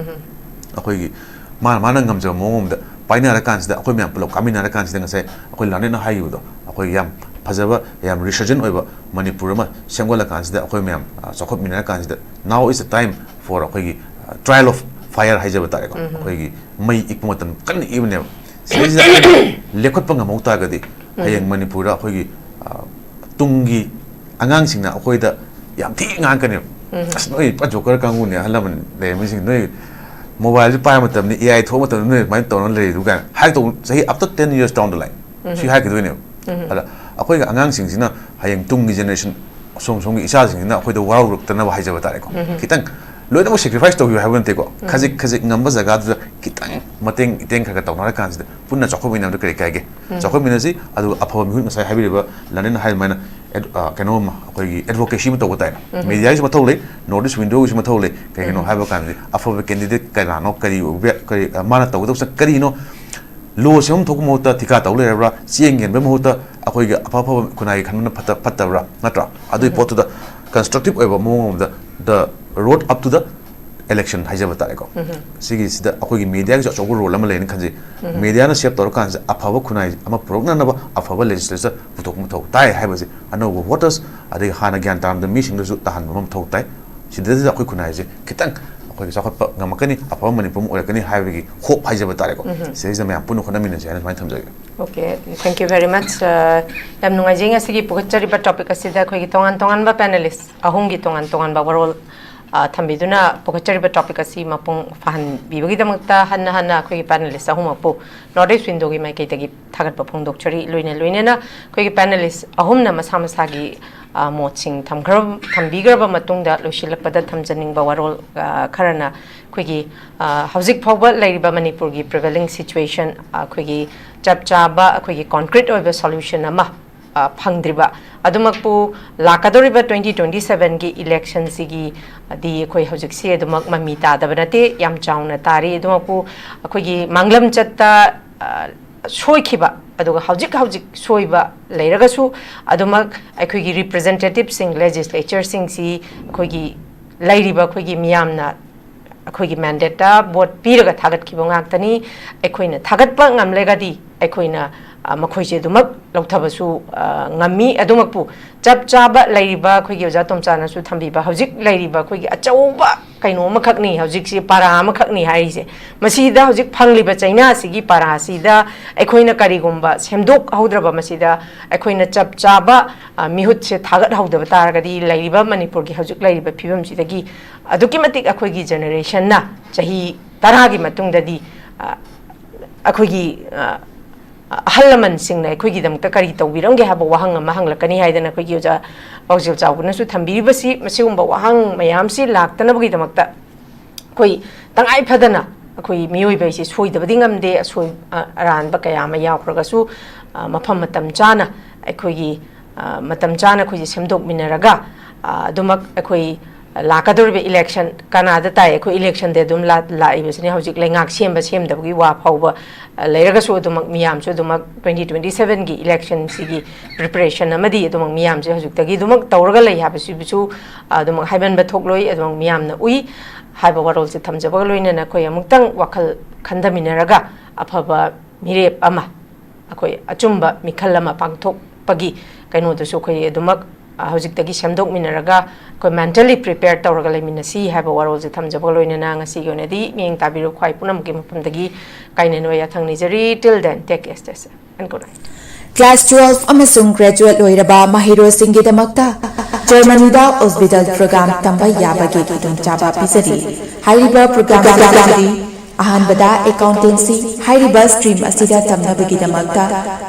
ꯑꯩꯈꯣꯏꯒꯤ ꯃꯥꯅ ꯃꯥꯅ ꯉꯝꯖꯕ ꯃꯑꯣꯡ ꯑꯃꯗ ꯄꯥꯏꯅꯔꯀꯥꯟꯁꯤꯗ, ꯑꯩꯈꯣꯏ ꯃꯌꯥꯝ ꯄꯨꯂꯞ ꯀꯥꯃꯤꯟꯅꯔꯀꯥꯟꯁꯤꯗ, ꯉꯁꯥꯏ ꯑꯩꯈꯣꯏ ꯂꯥꯅꯦꯅ ꯍꯥꯏꯈꯤꯕꯗꯣ, ꯑꯩꯈꯣꯏ ꯌꯥꯝ ꯐꯖꯕ, ꯌꯥꯝ resurgent ꯑꯣꯏꯕ ꯃꯅꯤꯄꯨꯔ ꯑꯃ ꯁꯦꯝꯒꯠꯂꯀꯥꯟꯁꯤꯗ ꯑꯩꯈꯣꯏ ꯃꯌꯥꯝ, ꯑ, ꯆꯥꯎꯈꯠꯃꯤꯟꯅꯔꯀꯥꯟꯁꯤꯗ, now is the time for ꯑꯩꯈꯣꯏꯒꯤ, ꯑ, trial of fire ꯍꯥꯏꯖꯕ ꯇꯥꯔꯦꯀꯣ꯫ ꯑꯩꯈꯣꯏꯒꯤ ꯃꯩ ꯏꯛꯄ ꯃꯇꯝ ꯀꯟꯅ ꯏꯛꯏꯕꯅꯦꯕ꯫ ꯁꯤꯗꯩꯁꯤꯗ ꯑꯩꯈꯣꯏꯅ ꯂꯦꯞꯈꯠꯄ ꯉꯝꯍꯧ ꯇꯥꯔꯒꯗꯤ ꯍꯌꯦꯡ ꯃꯅꯤꯄꯨꯔꯗ ꯑꯩꯈꯣꯏꯒꯤ, ꯑ, ꯇꯨꯡꯒꯤ ꯑꯉꯥꯡꯁꯤꯡꯅ ꯑꯩꯈꯣꯏꯗ ꯌꯥꯝ ꯊꯤ ꯉꯥꯡꯉꯛꯀꯅꯦꯕ꯫ "ꯑꯁ, ꯅꯣꯏ ꯄꯨꯔꯥ joker ꯀꯥꯡꯕꯨꯅꯦ, ꯑꯍꯜ ꯂꯃꯟ ꯂꯩꯔꯝꯃꯤꯁꯤꯡ, ꯅꯣꯏ mobileꯁꯨ ꯄꯥꯏꯕ ꯃꯇꯝꯅꯤ, AI ꯊꯣꯛꯄ ꯃꯇꯝꯗ ꯅꯣꯏ ꯑꯗꯨꯃꯥꯏꯅ ꯇꯧꯔ ꯂꯩꯔꯤꯗꯨ?" ꯀꯥꯏꯅ ꯍꯥꯏꯔꯛꯇꯧꯕ ꯆꯍꯤ after ten years down the line꯫ ꯁꯤ ꯍꯥꯏꯔꯛꯈꯤꯗꯣꯏꯅꯦꯕ꯫ ꯑꯗ ꯑꯩꯈꯣꯏꯒꯤ ꯑꯉꯥꯡꯁꯤꯡꯁꯤꯅ ꯍꯌꯦꯡ ꯇꯨꯡꯒꯤ generation, ꯑꯁꯣꯝ ꯁꯣꯝꯒꯤ ꯏꯆꯥꯁꯤꯡꯁꯤꯅ ꯑꯩꯈꯣꯏꯗ ꯋꯥꯔꯧꯔꯛꯇꯅꯕ ꯍꯥꯏꯖꯕ ꯇꯥꯔꯦꯀꯣ꯫ ꯈꯤꯇꯪ ꯂꯣꯏꯅꯃꯛ sacrifice ꯇꯧꯕꯤꯌꯨ ꯍꯥꯏꯕ ꯅꯠꯇꯦꯀꯣ꯫ ꯈꯖꯤꯛ ꯈꯖꯤꯛ ꯉꯝꯕ ꯖꯒꯥꯗꯨꯗ ꯈꯤꯇꯪ ꯃꯇꯦꯡ ꯏꯇꯦꯡ ꯈꯔ ꯈꯔ ꯇꯧꯅꯔꯀꯥꯟꯁꯤꯗ ꯄꯨꯟꯅ ꯆꯥꯎꯈꯠꯃꯤꯟꯅꯕꯗ ꯀꯔꯤ ꯀꯥꯏꯒꯦ? ꯆꯥꯎꯈꯠꯃꯤꯟꯅꯁꯤ꯫ ꯑꯗꯨꯒ ꯑꯐꯕ ꯃꯤꯍꯨꯠ, ꯉꯁꯥꯏ ꯍꯥꯏꯕꯤꯔꯤꯕ ꯂꯥꯅꯦꯅ ꯍꯥꯏꯔꯤꯕ ꯑꯗꯨꯃꯥꯏꯅ ꯑꯦꯗ-, ꯑ, ꯀꯩꯅꯣ ꯑꯃ, ꯑꯩꯈꯣꯏꯒꯤ advocacyꯁꯨ ꯇꯧꯕ ꯇꯥꯏꯅ꯫ Mediaꯒꯤꯁꯨ ꯃꯊꯧ ꯂꯩ, North East Windowꯒꯤꯁꯨ ꯃꯊꯧ ꯂꯩ꯫ ꯀꯩꯒꯤꯅꯣ ꯍꯥꯏꯕ ꯀꯥꯟꯗꯗꯤ ꯑꯐꯕ candidate ꯀꯅꯥꯅꯣ, ꯀꯔꯤ ꯑꯣꯏꯕ ꯌꯥꯏ, ꯀꯔꯤ, ꯑ, ꯃꯥꯅ ꯇꯧꯒꯗꯕꯁꯦ ꯀꯔꯤꯅꯣ? Law ꯁꯦꯝꯐꯝ ꯊꯣꯛꯄ ꯃꯍꯨꯠꯇ ꯊꯤꯀꯥ ꯇꯧ ꯂꯩꯔꯕ꯭ꯔꯥ? ꯆꯦꯡ ꯌꯦꯟꯕꯩ ꯃꯍꯨꯠꯇ ꯑꯩꯈꯣꯏꯒꯤ ꯑꯐ ꯑꯐꯕ ꯈꯨꯟꯅꯥꯏꯒꯤ ꯈꯟꯕꯅ ꯐꯠꯇ-, ꯐꯠꯇꯕ꯭ꯔꯥ? ꯅꯠꯇ꯭ꯔꯥ? ꯑꯗꯨꯒꯤ ꯄꯣꯠꯇꯨꯗ constructive ꯑꯣꯏꯕ ꯃꯑꯣꯡ ꯑꯃꯗ, the road up to the election ꯍꯥꯏꯖꯕ ꯇꯥꯔꯦꯀꯣ꯫ ꯁꯤꯒꯤꯁꯤꯗ ꯑꯩꯈꯣꯏꯒꯤ ꯃꯦꯗꯤꯌꯥꯒꯤꯁꯨ ꯑꯆꯧꯕ ꯔꯣꯜ ꯑꯃ ꯂꯩꯅ ꯈꯟꯖꯩ꯫ ꯃꯦꯗꯤꯌꯥꯅ ꯁꯦꯞ ꯇꯧꯔꯀꯥꯟꯁꯤꯗ ꯑꯐꯕ ꯈꯨꯟꯅꯥꯏ ꯑꯃ ꯄꯨꯔꯛꯅꯅꯕ ꯑꯐꯕ ꯂꯦꯖꯤꯁꯂꯦꯆꯔ ꯄꯨꯊꯣꯛꯄ ꯃꯊꯧ ꯇꯥꯏ ꯍꯥꯏꯕꯁꯦ ꯑꯅꯧꯕ ꯚꯣꯇꯔꯁ, ꯑꯗꯒꯤ ꯍꯥꯟꯅ ꯒ꯭ꯌꯥꯟ ꯇꯥꯔꯝꯗꯕ ꯃꯤꯁꯤꯡꯗꯁꯨ ꯇꯥꯍꯟꯕ ꯑꯃ ꯃꯊꯧ ꯇꯥꯏ꯫ ꯁꯤꯗꯩꯁꯤꯗ ꯑꯩꯈꯣꯏ ꯈꯨꯟꯅꯥꯏꯁꯦ ꯈꯤꯇꯪ ꯑꯩꯈꯣꯏꯒꯤ ꯆꯥꯎꯈꯠꯄ ꯉꯝꯃꯛꯀꯅꯤ, ꯑꯐꯕ ꯃꯅꯤꯄꯨꯔ ꯑꯃ ꯑꯣꯏꯔꯛꯀꯅꯤ ꯍꯥꯏꯕꯒꯤ ꯍꯣꯞ ꯍꯥꯏꯖꯕ ꯇꯥꯔꯦꯀꯣ꯫ ꯁꯤꯗꯩꯁꯤꯗ ꯃꯌꯥꯝ ꯄꯨꯟꯅ ꯍꯣꯠꯅꯃꯤꯟꯅꯁꯦ ꯍꯥꯏꯅ ꯁꯨꯃꯥꯏꯅ ꯊꯝꯖꯒꯦ꯫ Okay, thank you very much. ꯑ, ꯌꯥꯝ ꯅꯨꯡꯉꯥꯏꯖꯩ ꯉꯁꯤꯒꯤ ꯄꯨꯈꯠꯆꯔꯤꯕ ꯇꯣꯄꯤꯛ ꯑꯁꯤꯗ ꯑꯩꯈꯣꯏꯒꯤ ꯇꯣꯉꯥꯟ ꯇꯣꯉꯥꯟꯕ ꯄꯦꯅꯦꯂꯤꯁ ꯑꯍꯨꯝꯒꯤ ꯇꯣꯉꯥꯟ ꯇꯣꯉꯥꯟꯕ ꯋꯥꯔꯣꯜ ꯑ, ꯊꯝꯕꯤꯗꯨꯅ ꯄꯨꯈꯠꯆꯔꯤꯕ ꯇꯣꯄꯤꯛ ꯑꯁꯤ ꯃꯄꯨꯡ ꯐꯥꯍꯟꯕꯤꯕꯒꯤꯗꯃꯛꯇ ꯍꯟꯅ ꯍꯟꯅ ꯑꯩꯈꯣꯏꯒꯤ ꯄꯦꯅꯦꯂꯤꯁ ꯑꯍꯨꯝꯃꯛꯄꯨ ꯅꯣꯔꯠ ꯏꯁ ꯋꯤꯟꯗꯣꯒꯤ ꯃꯥꯏꯀꯩꯗꯒꯤ ꯊꯥꯒꯠꯄ ꯐꯣꯡꯗꯣꯛꯆꯔꯤ꯫ ꯂꯣꯏꯅ ꯂꯣꯏꯅꯅ ꯑꯩꯈꯣꯏꯒꯤ ꯄꯦꯅꯦꯂꯤꯁ ꯑꯍꯨꯝꯅ ꯃꯁꯥ ꯃꯁꯥꯒꯤ ꯑ, ꯃꯣꯠꯁꯤꯡ ꯊꯝꯈ꯭ꯔ- ꯊꯝꯕꯤꯈ꯭ꯔꯕ ꯃꯇꯨꯡꯗ ꯂꯣꯏꯁꯤꯜꯂꯛꯄꯗ ꯊꯝꯖꯅꯤꯡꯕ ꯋꯥꯔꯣꯜ ꯑ, ꯈꯔꯅ ꯑꯩꯈꯣꯏꯒꯤ ꯑ, ꯍꯧꯖꯤꯛ ꯐꯥꯎꯕ ꯂꯩꯔꯤꯕ ꯃꯅꯤꯄꯨꯔꯒꯤ ꯄ꯭ꯔꯤꯚꯦꯂꯤꯡ ꯁꯤꯆꯨꯋꯦꯁꯟ ꯑꯩꯈꯣꯏꯒꯤ ꯆꯞ ꯆꯥꯕ ꯑꯩꯈꯣꯏꯒꯤ ꯀꯣꯟꯀ꯭ꯔꯤꯠ ꯑꯣꯏꯕ ꯁꯣꯂꯨꯁꯟ ꯑꯃ ꯑ, ꯐꯪꯗ꯭ꯔꯤꯕ, ꯑꯗꯨꯃꯛꯄꯨ ꯂꯥꯛꯀꯗꯧꯔꯤꯕ ꯇ꯭ꯋꯦꯟꯇꯤ ꯇ꯭ꯋꯦꯟꯇꯤ ꯁꯕꯦꯟꯒꯤ ꯏꯂꯦꯛꯁꯟꯁꯤꯒꯤ ꯗꯤ ꯑꯩꯈꯣꯏ ꯍꯧꯖꯤꯛꯁꯦ ꯑꯗꯨꯃꯛ ꯃꯃꯤ ꯇꯥꯗꯕ ꯅꯠꯇꯦ, ꯌꯥꯝ ꯆꯥꯎꯅ ꯇꯥꯔꯤ꯫ ꯑꯗꯨꯃꯛꯄꯨ ꯑꯩꯈꯣꯏꯒꯤ ꯃꯥꯡꯂꯝ ꯆꯠꯇ ꯑ, ꯁꯣꯏꯈꯤꯕ, ꯑꯗꯨꯒ ꯍꯧꯖꯤꯛ ꯍꯧꯖꯤꯛ ꯁꯣꯏꯕ ꯂꯩꯔꯒꯁꯨ ꯑꯗꯨꯃꯛ ꯑꯩꯈꯣꯏꯒꯤ ꯔꯤꯄ꯭ꯔꯖꯦꯟꯇꯦꯇꯤꯞꯁꯤꯡ, ꯂꯦꯖꯤꯁꯂꯦꯆꯔꯁꯤꯡꯁꯤ ꯑꯩꯈꯣꯏꯒꯤ ꯂꯩꯔꯤꯕ ꯑꯩꯈꯣꯏꯒꯤ ꯃꯤꯌꯥꯝꯅ ꯑꯩꯈꯣꯏꯒꯤ ꯃꯦꯟꯗꯦꯠꯇ ꯚꯣꯠ ꯄꯤꯔꯒ ꯊꯥꯒꯠꯈꯤꯕ ꯉꯥꯛꯇꯅꯤ꯫ ꯑꯩꯈꯣꯏꯅ ꯊꯥꯒꯠꯄ ꯉꯝꯂꯒꯗꯤ ꯑꯩꯈꯣꯏꯅ ꯑ, ꯃꯈꯣꯏꯁꯦ ꯑꯗꯨꯃꯛ ꯂꯧꯊꯕꯁꯨ ꯑ, ꯉꯝꯃꯤ꯫ ꯑꯗꯨꯃꯛꯄꯨ ꯆꯞ ꯆꯥꯕ ꯂꯩꯔꯤꯕ ꯑꯩꯈꯣꯏꯒꯤ ꯑꯣꯖꯥ ꯇꯣꯝꯆꯥꯅꯁꯨ ꯊꯝꯕꯤꯕ ꯍꯧꯖꯤꯛ ꯂꯩꯔꯤꯕ ꯑꯩꯈꯣꯏꯒꯤ ꯑꯆꯧꯕ ꯀꯩꯅꯣ ꯑꯃꯈꯛꯅꯤ, ꯍꯧꯖꯤꯛꯁꯤ ꯄꯥꯔꯥ ꯑꯃꯈꯛꯅꯤ ꯍꯥꯏꯔꯤꯁꯦ꯫ ꯃꯁꯤꯗ ꯍꯧꯖꯤꯛ ꯐꯪꯂꯤꯕ ꯆꯩꯅꯥꯁꯤꯒꯤ ꯄꯥꯔꯥꯁꯤꯗ ꯑꯩꯈꯣꯏꯅ ꯀꯔꯤꯒꯨꯝꯕ ꯁꯦꯝꯗꯣꯛꯍꯧꯗ꯭ꯔꯕ, ꯃꯁꯤꯗ ꯑꯩꯈꯣꯏꯅ ꯆꯞ ꯆꯥꯕ ꯑ, ꯃꯤꯍꯨꯠꯁꯦ ꯊꯥꯒꯠꯍꯧꯗꯕ ꯇꯥꯔꯒꯗꯤ ꯂꯩꯔꯤꯕ ꯃꯅꯤꯄꯨꯔꯒꯤ ꯍꯧꯖꯤꯛ ꯂꯩꯔꯤꯕ ꯐꯤꯕꯝꯁꯤꯗꯒꯤ ꯑꯗꯨꯛꯀꯤ ꯃꯇꯤꯛ ꯑꯩꯈꯣꯏꯒꯤ ꯖꯦꯅꯦꯔꯦꯁꯟꯅ ꯆꯍꯤ ꯇꯔꯥꯒꯤ ꯃꯇꯨꯡꯗꯗꯤ ꯑ, ꯑꯩꯈꯣꯏꯒꯤ ꯑ, ꯑꯍꯜ ꯂꯃꯟꯁꯤꯡꯅ ꯑꯩꯈꯣꯏꯒꯤꯗꯃꯛꯇ ꯀꯔꯤ ꯇꯧꯕꯤꯔꯝꯒꯦ ꯍꯥꯏꯕ ꯋꯥꯍꯪ ꯑꯃ ꯍꯪꯂꯛꯀꯅꯤ ꯍꯥꯏꯗꯅ ꯑꯩꯈꯣꯏꯒꯤ ꯑꯣꯖꯥ ꯄꯥꯎꯖꯦꯜ ꯆꯥꯎꯕꯅꯁꯨ ꯊꯝꯕꯤꯔꯤꯕꯁꯤ, ꯃꯁꯤꯒꯨꯝꯕ ꯋꯥꯍꯪ ꯃꯌꯥꯝꯁꯤ ꯂꯥꯛꯇꯅꯕꯒꯤꯗꯃꯛꯇ ꯑꯩꯈꯣꯏ ꯇꯉꯥꯏ ꯐꯗꯅ ꯑꯩꯈꯣꯏ ꯃꯤꯑꯣꯏꯕ ꯍꯥꯏꯁꯦ ꯁꯣꯏꯗꯕꯗꯤ ꯉꯝꯗꯦ꯫ ꯑꯁꯣꯏ ꯑ, ꯑꯔꯥꯟꯕ ꯀꯌꯥ ꯑꯃ ꯌꯥꯎꯈ꯭ꯔꯒꯁꯨ ꯑ, ꯃꯐꯝ ꯃꯇꯝ ꯆꯥꯅ ꯑꯩꯈꯣꯏꯒꯤ ꯑ, ꯃꯇꯝ ꯆꯥꯅ ꯑꯩꯈꯣꯏꯁꯦ ꯁꯦꯝꯗꯣꯛꯃꯤꯟꯅꯔꯒ ꯑ, ꯑꯗꯨꯃꯛ ꯑꯩꯈꯣꯏ ꯂꯥꯛꯀꯗꯧꯔꯤꯕ ꯏꯂꯦꯛꯁꯟ ꯀꯅꯥꯗ ꯇꯥꯏ? ꯑꯩꯈꯣꯏ ꯏꯂꯦꯛꯁꯟꯗꯤ ꯑꯗꯨꯝ ꯂꯥ-, ꯂꯥꯛꯏꯕꯁꯤꯅꯤ꯫ ꯍꯧꯖꯤꯛ ꯂꯩꯉꯥꯛ ꯁꯦꯝꯕ ꯁꯦꯝꯗꯕꯒꯤ ꯋꯥ ꯐꯥꯎꯕ, ꯑ, ꯂꯩꯔꯒꯁꯨ ꯑꯗꯨꯃꯛ ꯃꯤꯌꯥꯝꯁꯨ ꯑꯗꯨꯃꯛ twenty twenty seven ꯒꯤ ꯏꯂꯦꯛꯁꯟꯁꯤꯒꯤ ꯄ꯭ꯔꯤꯄꯦꯔꯦꯁꯟ ꯑꯃꯗꯤ ꯑꯗꯨꯃꯛ ꯃꯤꯌꯥꯝꯁꯦ ꯍꯧꯖꯤꯛꯇꯒꯤ ꯑꯗꯨꯃꯛ ꯇꯧꯔꯒ ꯂꯩ ꯍꯥꯏꯕꯁꯤꯕꯨꯁꯨ, ꯑ, ꯑꯗꯨꯃꯛ ꯍꯥꯏꯃꯟꯕ ꯊꯣꯛꯂꯣꯏ꯫ ꯑꯗꯨꯃꯛ ꯃꯤꯌꯥꯝꯅ ꯎꯏ ꯍꯥꯏꯕ ꯋꯥꯔꯣꯜꯁꯦ ꯊꯝꯖꯕꯒ ꯂꯣꯏꯅꯅ ꯑꯩꯈꯣꯏ ꯑꯃꯨꯛꯇꯪ ꯋꯥꯈꯜ ꯈꯟꯊꯃꯤꯟꯅꯔꯒ ꯑꯐꯕ ꯃꯤꯔꯦꯞ ꯑꯃ, ꯑꯩꯈꯣꯏ ꯑꯆꯨꯝꯕ ꯃꯤꯈꯜ ꯑꯃ ꯄꯥꯡꯊꯣꯛꯄꯒꯤ ꯀꯩꯅꯣꯗꯨꯁꯨ ꯑꯩꯈꯣꯏ ꯑꯗꯨꯃꯛ, ꯑ, ꯍꯧꯖꯤꯛꯇꯒꯤ ꯁꯦꯝꯗꯣꯛꯃꯤꯟꯅꯔꯒ ꯑꯩꯈꯣꯏ mentally prepare ꯇꯧꯔꯒ ꯂꯩꯃꯤꯟꯅꯁꯤ ꯍꯥꯏꯕ ꯋꯥꯔꯣꯜꯁꯦ ꯊꯝꯖꯕꯒ ꯂꯣꯏꯅꯅ ꯉꯁꯤꯒꯤ ꯑꯣꯏꯅꯗꯤ ꯃꯤꯠꯌꯦꯡ ꯇꯥꯕꯤꯔꯤꯕ ꯈ꯭ꯋꯥꯏ ꯄꯨꯝꯅꯃꯛꯀꯤ ꯃꯐꯝꯗꯒꯤ ꯀꯥꯏꯅꯅꯕ ꯌꯥꯊꯪ ꯅꯤꯖꯔꯤ꯫ Till then, take care, stay safe and good night. Class twelve ꯑꯃꯁꯨꯡ graduate ꯂꯣꯏꯔꯕ ꯃꯍꯩꯔꯣꯏꯁꯤꯡꯒꯤꯗꯃꯛꯇ ꯖꯔꯃꯅꯤꯗ ꯑꯣꯁꯕꯤꯇꯥꯜ ꯄ꯭ꯔꯣꯒ꯭ꯔꯥꯝ ꯇꯝꯕ ꯌꯥꯕꯒꯤ ꯈꯨꯗꯣꯡꯆꯥꯕ ꯄꯤꯖꯔꯤ꯫ ꯍꯥꯏꯔꯤꯕ ꯄ꯭ꯔꯣꯒ꯭ꯔꯥꯝ ꯑꯁꯤꯗꯤ ꯑꯍꯥꯟꯕꯗ ꯑꯦꯀꯥꯎꯟꯇꯦꯟꯁꯤ ꯍꯥꯏꯔꯤꯕ ꯁ꯭ꯇ꯭ꯔꯤꯝ ꯑꯁꯤꯗ ꯇꯝꯅꯕꯒꯤꯗꯃꯛꯇ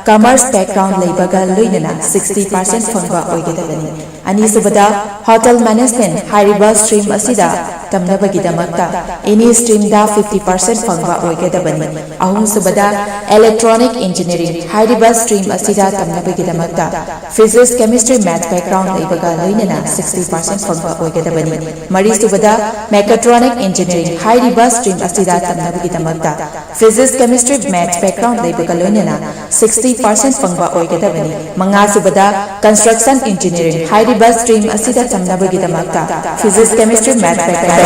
ꯀꯃꯔꯁ ꯕꯦꯛꯒ꯭ꯔꯥꯎꯟ ꯂꯩꯕꯒ ꯂꯣꯏꯅꯅ sixty percent ꯐꯪꯕ ꯑꯣꯏꯒꯗꯕꯅꯤ꯫ ꯑꯅꯤꯁꯨꯕꯗ ꯍꯣꯇꯦꯜ ꯃꯦꯅꯦꯖꯃꯦꯟꯠ ꯍꯥꯏꯔꯤꯕ ꯁ꯭ꯇ꯭ꯔꯤꯝ ꯑꯁꯤꯗ ꯇꯝꯅꯕꯒꯤꯗꯃꯛꯇ ꯑꯦꯅꯤ ꯁ꯭ꯇ꯭ꯔꯤꯝꯗ fifty percent ꯐꯪꯕ ꯑꯣꯏꯒꯗꯕꯅꯤ꯫ ꯑꯍꯨꯝꯁꯨꯕꯗ ꯏꯂꯦꯛꯇ꯭ꯔꯣꯅꯤꯛ ꯏꯟꯖꯤꯅꯤꯌꯔꯤꯡ ꯍꯥꯏꯔꯤꯕ ꯁ꯭ꯇ꯭ꯔꯤꯝ ꯑꯁꯤꯗ ꯇꯝꯅꯕꯒꯤꯗꯃꯛꯇ ꯐꯤꯖꯤꯛꯁ, ꯀꯦꯃꯤꯁꯇ꯭ꯔꯤ, ꯃꯦꯊꯁ ꯕꯦꯛꯒ꯭ꯔꯥꯎꯟ ꯂꯩꯕꯒ ꯂꯣꯏꯅꯅ sixty percent ꯐꯪꯕ ꯑꯣꯏꯒꯗꯕꯅꯤ꯫ ꯃꯔꯤꯁꯨꯕꯗ ꯃꯦꯀꯥꯇ꯭ꯔꯣꯅꯤꯛ ꯏꯟꯖꯤꯅꯤꯌꯔꯤꯡ ꯍꯥꯏꯔꯤꯕ ꯁ꯭ꯇ꯭ꯔꯤꯝ ꯑꯁꯤꯗ ꯇꯝꯅꯕꯒꯤꯗꯃꯛꯇ ꯐꯤꯖꯤꯛꯁ, ꯀꯦꯃꯤꯁꯇ꯭ꯔꯤ, ꯃꯦꯊꯁ ꯕꯦꯛꯒ꯭ꯔꯥꯎꯟ ꯂꯩꯕꯒ ꯂꯣꯏꯅꯅ sixty percent ꯐꯪꯕ ꯑꯣꯏꯒꯗꯕꯅꯤ꯫ ꯃꯉꯥꯁꯨꯕꯗ ꯀꯟꯁꯇ꯭ꯔꯛꯁꯟ ꯏꯟꯖꯤꯅꯤꯌꯔꯤꯡ ꯍꯥꯏꯔꯤꯕ ꯁ꯭ꯇ꯭ꯔꯤꯝ ꯑꯁꯤꯗ ꯇꯝꯅꯕꯒꯤꯗꯃꯛꯇ physics, chemistry, maths background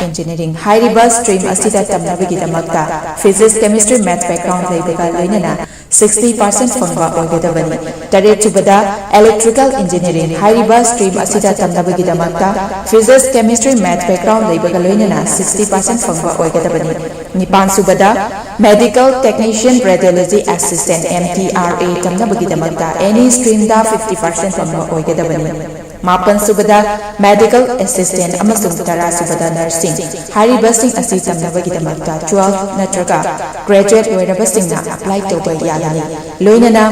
engineering ꯍꯥꯏꯔꯤꯕ ꯁ꯭ꯇ꯭ꯔꯤꯝ ꯑꯁꯤꯗ ꯇꯝꯅꯕꯒꯤꯗꯃꯛꯇ ꯐꯤꯖꯤꯛꯁ, ꯀꯦꯃꯤꯁꯇ꯭ꯔꯤ, ꯃꯦꯊꯁ ꯕꯦꯛꯒ꯭ꯔꯥꯎꯟ ꯂꯩꯕꯒ ꯂꯣꯏꯅꯅ sixty percent ꯐꯪꯕ ꯑꯣꯏꯒꯗꯕꯅꯤ꯫ ꯇꯔꯦꯠꯁꯨꯕꯗ ꯏꯂꯦꯛꯇ꯭ꯔꯤꯀꯦꯜ ꯏꯟꯖꯤꯅꯤꯌꯔꯤꯡ ꯍꯥꯏꯔꯤꯕ ꯁ꯭ꯇ꯭ꯔꯤꯝ ꯑꯁꯤꯗ ꯇꯝꯅꯕꯒꯤꯗꯃꯛꯇ ꯐꯤꯖꯤꯛꯁ, ꯀꯦꯃꯤꯁꯇ꯭ꯔꯤ, ꯃꯦꯊꯁ ꯕꯦꯛꯒ꯭ꯔꯥꯎꯟ ꯂꯩꯕꯒ ꯂꯣꯏꯅꯅ sixty percent ꯐꯪꯕ ꯑꯣꯏꯒꯗꯕꯅꯤ꯫ ꯅꯤꯄꯥꯟꯁꯨꯕꯗ medical technician radiology assistant, M T R A, ꯇꯝꯅꯕꯒꯤꯗꯃꯛꯇ ꯑꯦꯅꯤ ꯁ꯭ꯇ꯭ꯔꯤꯝꯗ fifty percent ꯐꯪꯕ ꯑꯣꯏꯒꯗꯕꯅꯤ꯫ ꯃꯥꯄꯟꯁꯨꯕꯗ ꯃꯦꯗꯤꯀꯦꯜ ꯑꯦꯁꯤꯁꯇꯦꯟꯠ ꯑꯃꯁꯨꯡ ꯇꯔꯥꯁꯨꯕꯗ ꯅꯔꯁꯤꯡ ꯍꯥꯏꯔꯤꯕꯁꯤꯡ ꯑꯁꯤ ꯇꯝꯅꯕꯒꯤꯗꯃꯛꯇ twelve ꯅꯠꯇ꯭ꯔꯒ graduate ꯂꯣꯏꯔꯕꯁꯤꯡꯅ apply ꯇꯧꯕ ꯌꯥꯒꯅꯤ꯫ ꯂꯣꯏꯅꯅ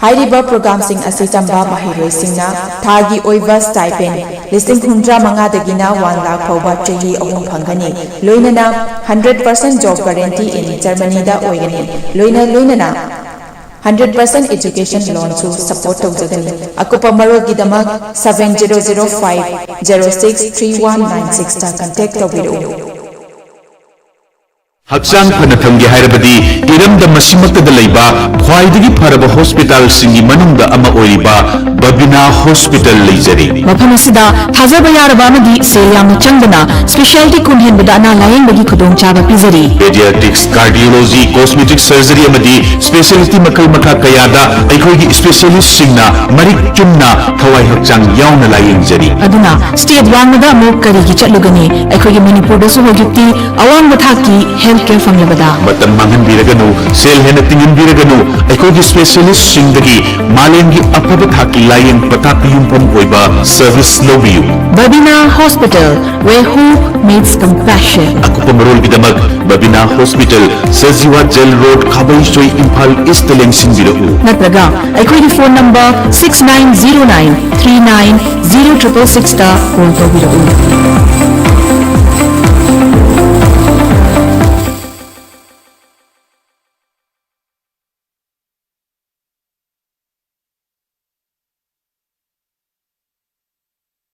ꯍꯥꯏꯔꯤꯕ ꯄ꯭ꯔꯣꯒ꯭ꯔꯥꯝꯁꯤꯡ ꯑꯁꯤ ꯇꯝꯕ ꯃꯍꯩꯔꯣꯏꯁꯤꯡꯅ ꯊꯥꯒꯤ ꯑꯣꯏꯕ stipend ꯂꯤꯁꯤꯡ ꯍꯨꯝꯗ꯭ꯔꯥ ꯃꯉꯥꯗꯒꯤꯅ one ꯂꯥꯈ ꯐꯥꯎꯕ ꯆꯍꯤ ꯑꯍꯨꯝ ꯐꯪꯒꯅꯤ꯫ ꯂꯣꯏꯅꯅ hundred percent job guarantee in ꯖꯔꯃꯅꯤꯗ ꯑꯣꯏꯒꯅꯤ꯫ ꯂꯣꯏꯅ ꯂꯣꯏꯅꯅ Hundred percent education loan ꯁꯨ support ꯇꯧꯖꯒꯅꯤ꯫ ꯑꯀꯨꯞꯄ ꯃꯔꯣꯜꯒꯤꯗꯃꯛ seven zero zero five zero six three one nine six ꯇ contact ꯇꯧꯕꯤꯔꯛꯎ꯫ ꯍꯛꯆꯥꯡ ꯐꯅ ꯊꯝꯒꯦ ꯍꯥꯏꯔꯕꯗꯤ ꯏꯔꯝꯗꯝ ꯑꯁꯤꯃꯛꯇꯗ ꯂꯩꯕ ꯈ꯭ꯋꯥꯏꯗꯒꯤ ꯐꯔꯕ ꯍꯣꯁꯄꯤꯇꯥꯜꯁꯤꯡꯒꯤ ꯃꯅꯨꯡꯗ ꯑꯃ ꯑꯣꯏꯔꯤꯕ ꯕꯕꯤꯅꯥ ꯍꯣꯁꯄꯤꯇꯥꯜ ꯂꯩꯖꯔꯤ꯫ ꯃꯐꯝ ꯑꯁꯤꯗ ꯊꯥꯖꯕ ꯌꯥꯔꯕ ꯑꯃꯗꯤ ꯁꯦꯜ ꯌꯥꯝꯅ ꯆꯪꯗꯅ specialty ꯀꯨꯟ ꯍꯦꯟꯕꯗ ꯑꯅꯥ ꯂꯥꯌꯦꯡꯕꯒꯤ ꯈꯨꯗꯣꯡꯆꯥꯕ ꯄꯤꯖꯔꯤ꯫ Pediatrics, cardiology, cosmetic surgery ꯑꯃꯗꯤ specialty ꯃꯈꯜ ꯃꯈꯥ ꯀꯌꯥꯗ ꯑꯩꯈꯣꯏꯒꯤ specialistꯁꯤꯡꯅ ꯃꯔꯤꯛ ꯆꯨꯝꯅ ꯊꯋꯥꯏ ꯍꯛꯆꯥꯡ ꯌꯥꯎꯅ ꯂꯥꯌꯦꯡꯖꯔꯤ꯫ ꯑꯗꯨꯅ state ꯋꯥꯡꯃꯗ ꯑꯃꯨꯛ ꯀꯔꯤꯒꯤ ꯆꯠꯂꯨꯒꯅꯤ? ꯑꯩꯈꯣꯏꯒꯤ ꯃꯅꯤꯄꯨꯔꯗꯁꯨ ꯍꯧꯖꯤꯛꯇꯤ ꯑꯋꯥꯡꯕ ꯊꯥꯛꯀꯤ health care ꯐꯪꯂꯕꯗ꯫ ꯃꯇꯝ ꯃꯥꯡꯍꯟꯕꯤꯔꯒꯅꯨ, ꯁꯦꯜ ꯍꯦꯟꯅ ꯇꯤꯡꯍꯟꯕꯤꯔꯒꯅꯨ, ꯑꯩꯈꯣꯏꯒꯤ specialistꯁꯤꯡꯗꯒꯤ ꯃꯥꯂꯦꯝꯒꯤ ꯑꯐꯕ ꯊꯥꯛꯀꯤ ꯂꯥꯌꯦꯡ ꯄꯊꯥꯞꯀꯤ ꯌꯨꯝꯐꯝ ꯑꯣꯏꯕ service ꯂꯧꯕꯤꯌꯨ꯫ Babina Hospital, where hope meets compassion. ꯑꯀꯨꯞꯄ ꯃꯔꯣꯜꯒꯤꯗꯃꯛ Babina Hospital, Sajiwa jail road, Khabeisoi, Imphal east ꯂꯦꯡꯁꯤꯟꯕꯤꯔꯛꯎ꯫ ꯅꯠꯇ꯭ꯔꯒ ꯑꯩꯈꯣꯏꯒꯤ phone number six nine zero nine three nine zero triple six ꯇ call ꯇꯧꯕꯤꯔꯛꯎ꯫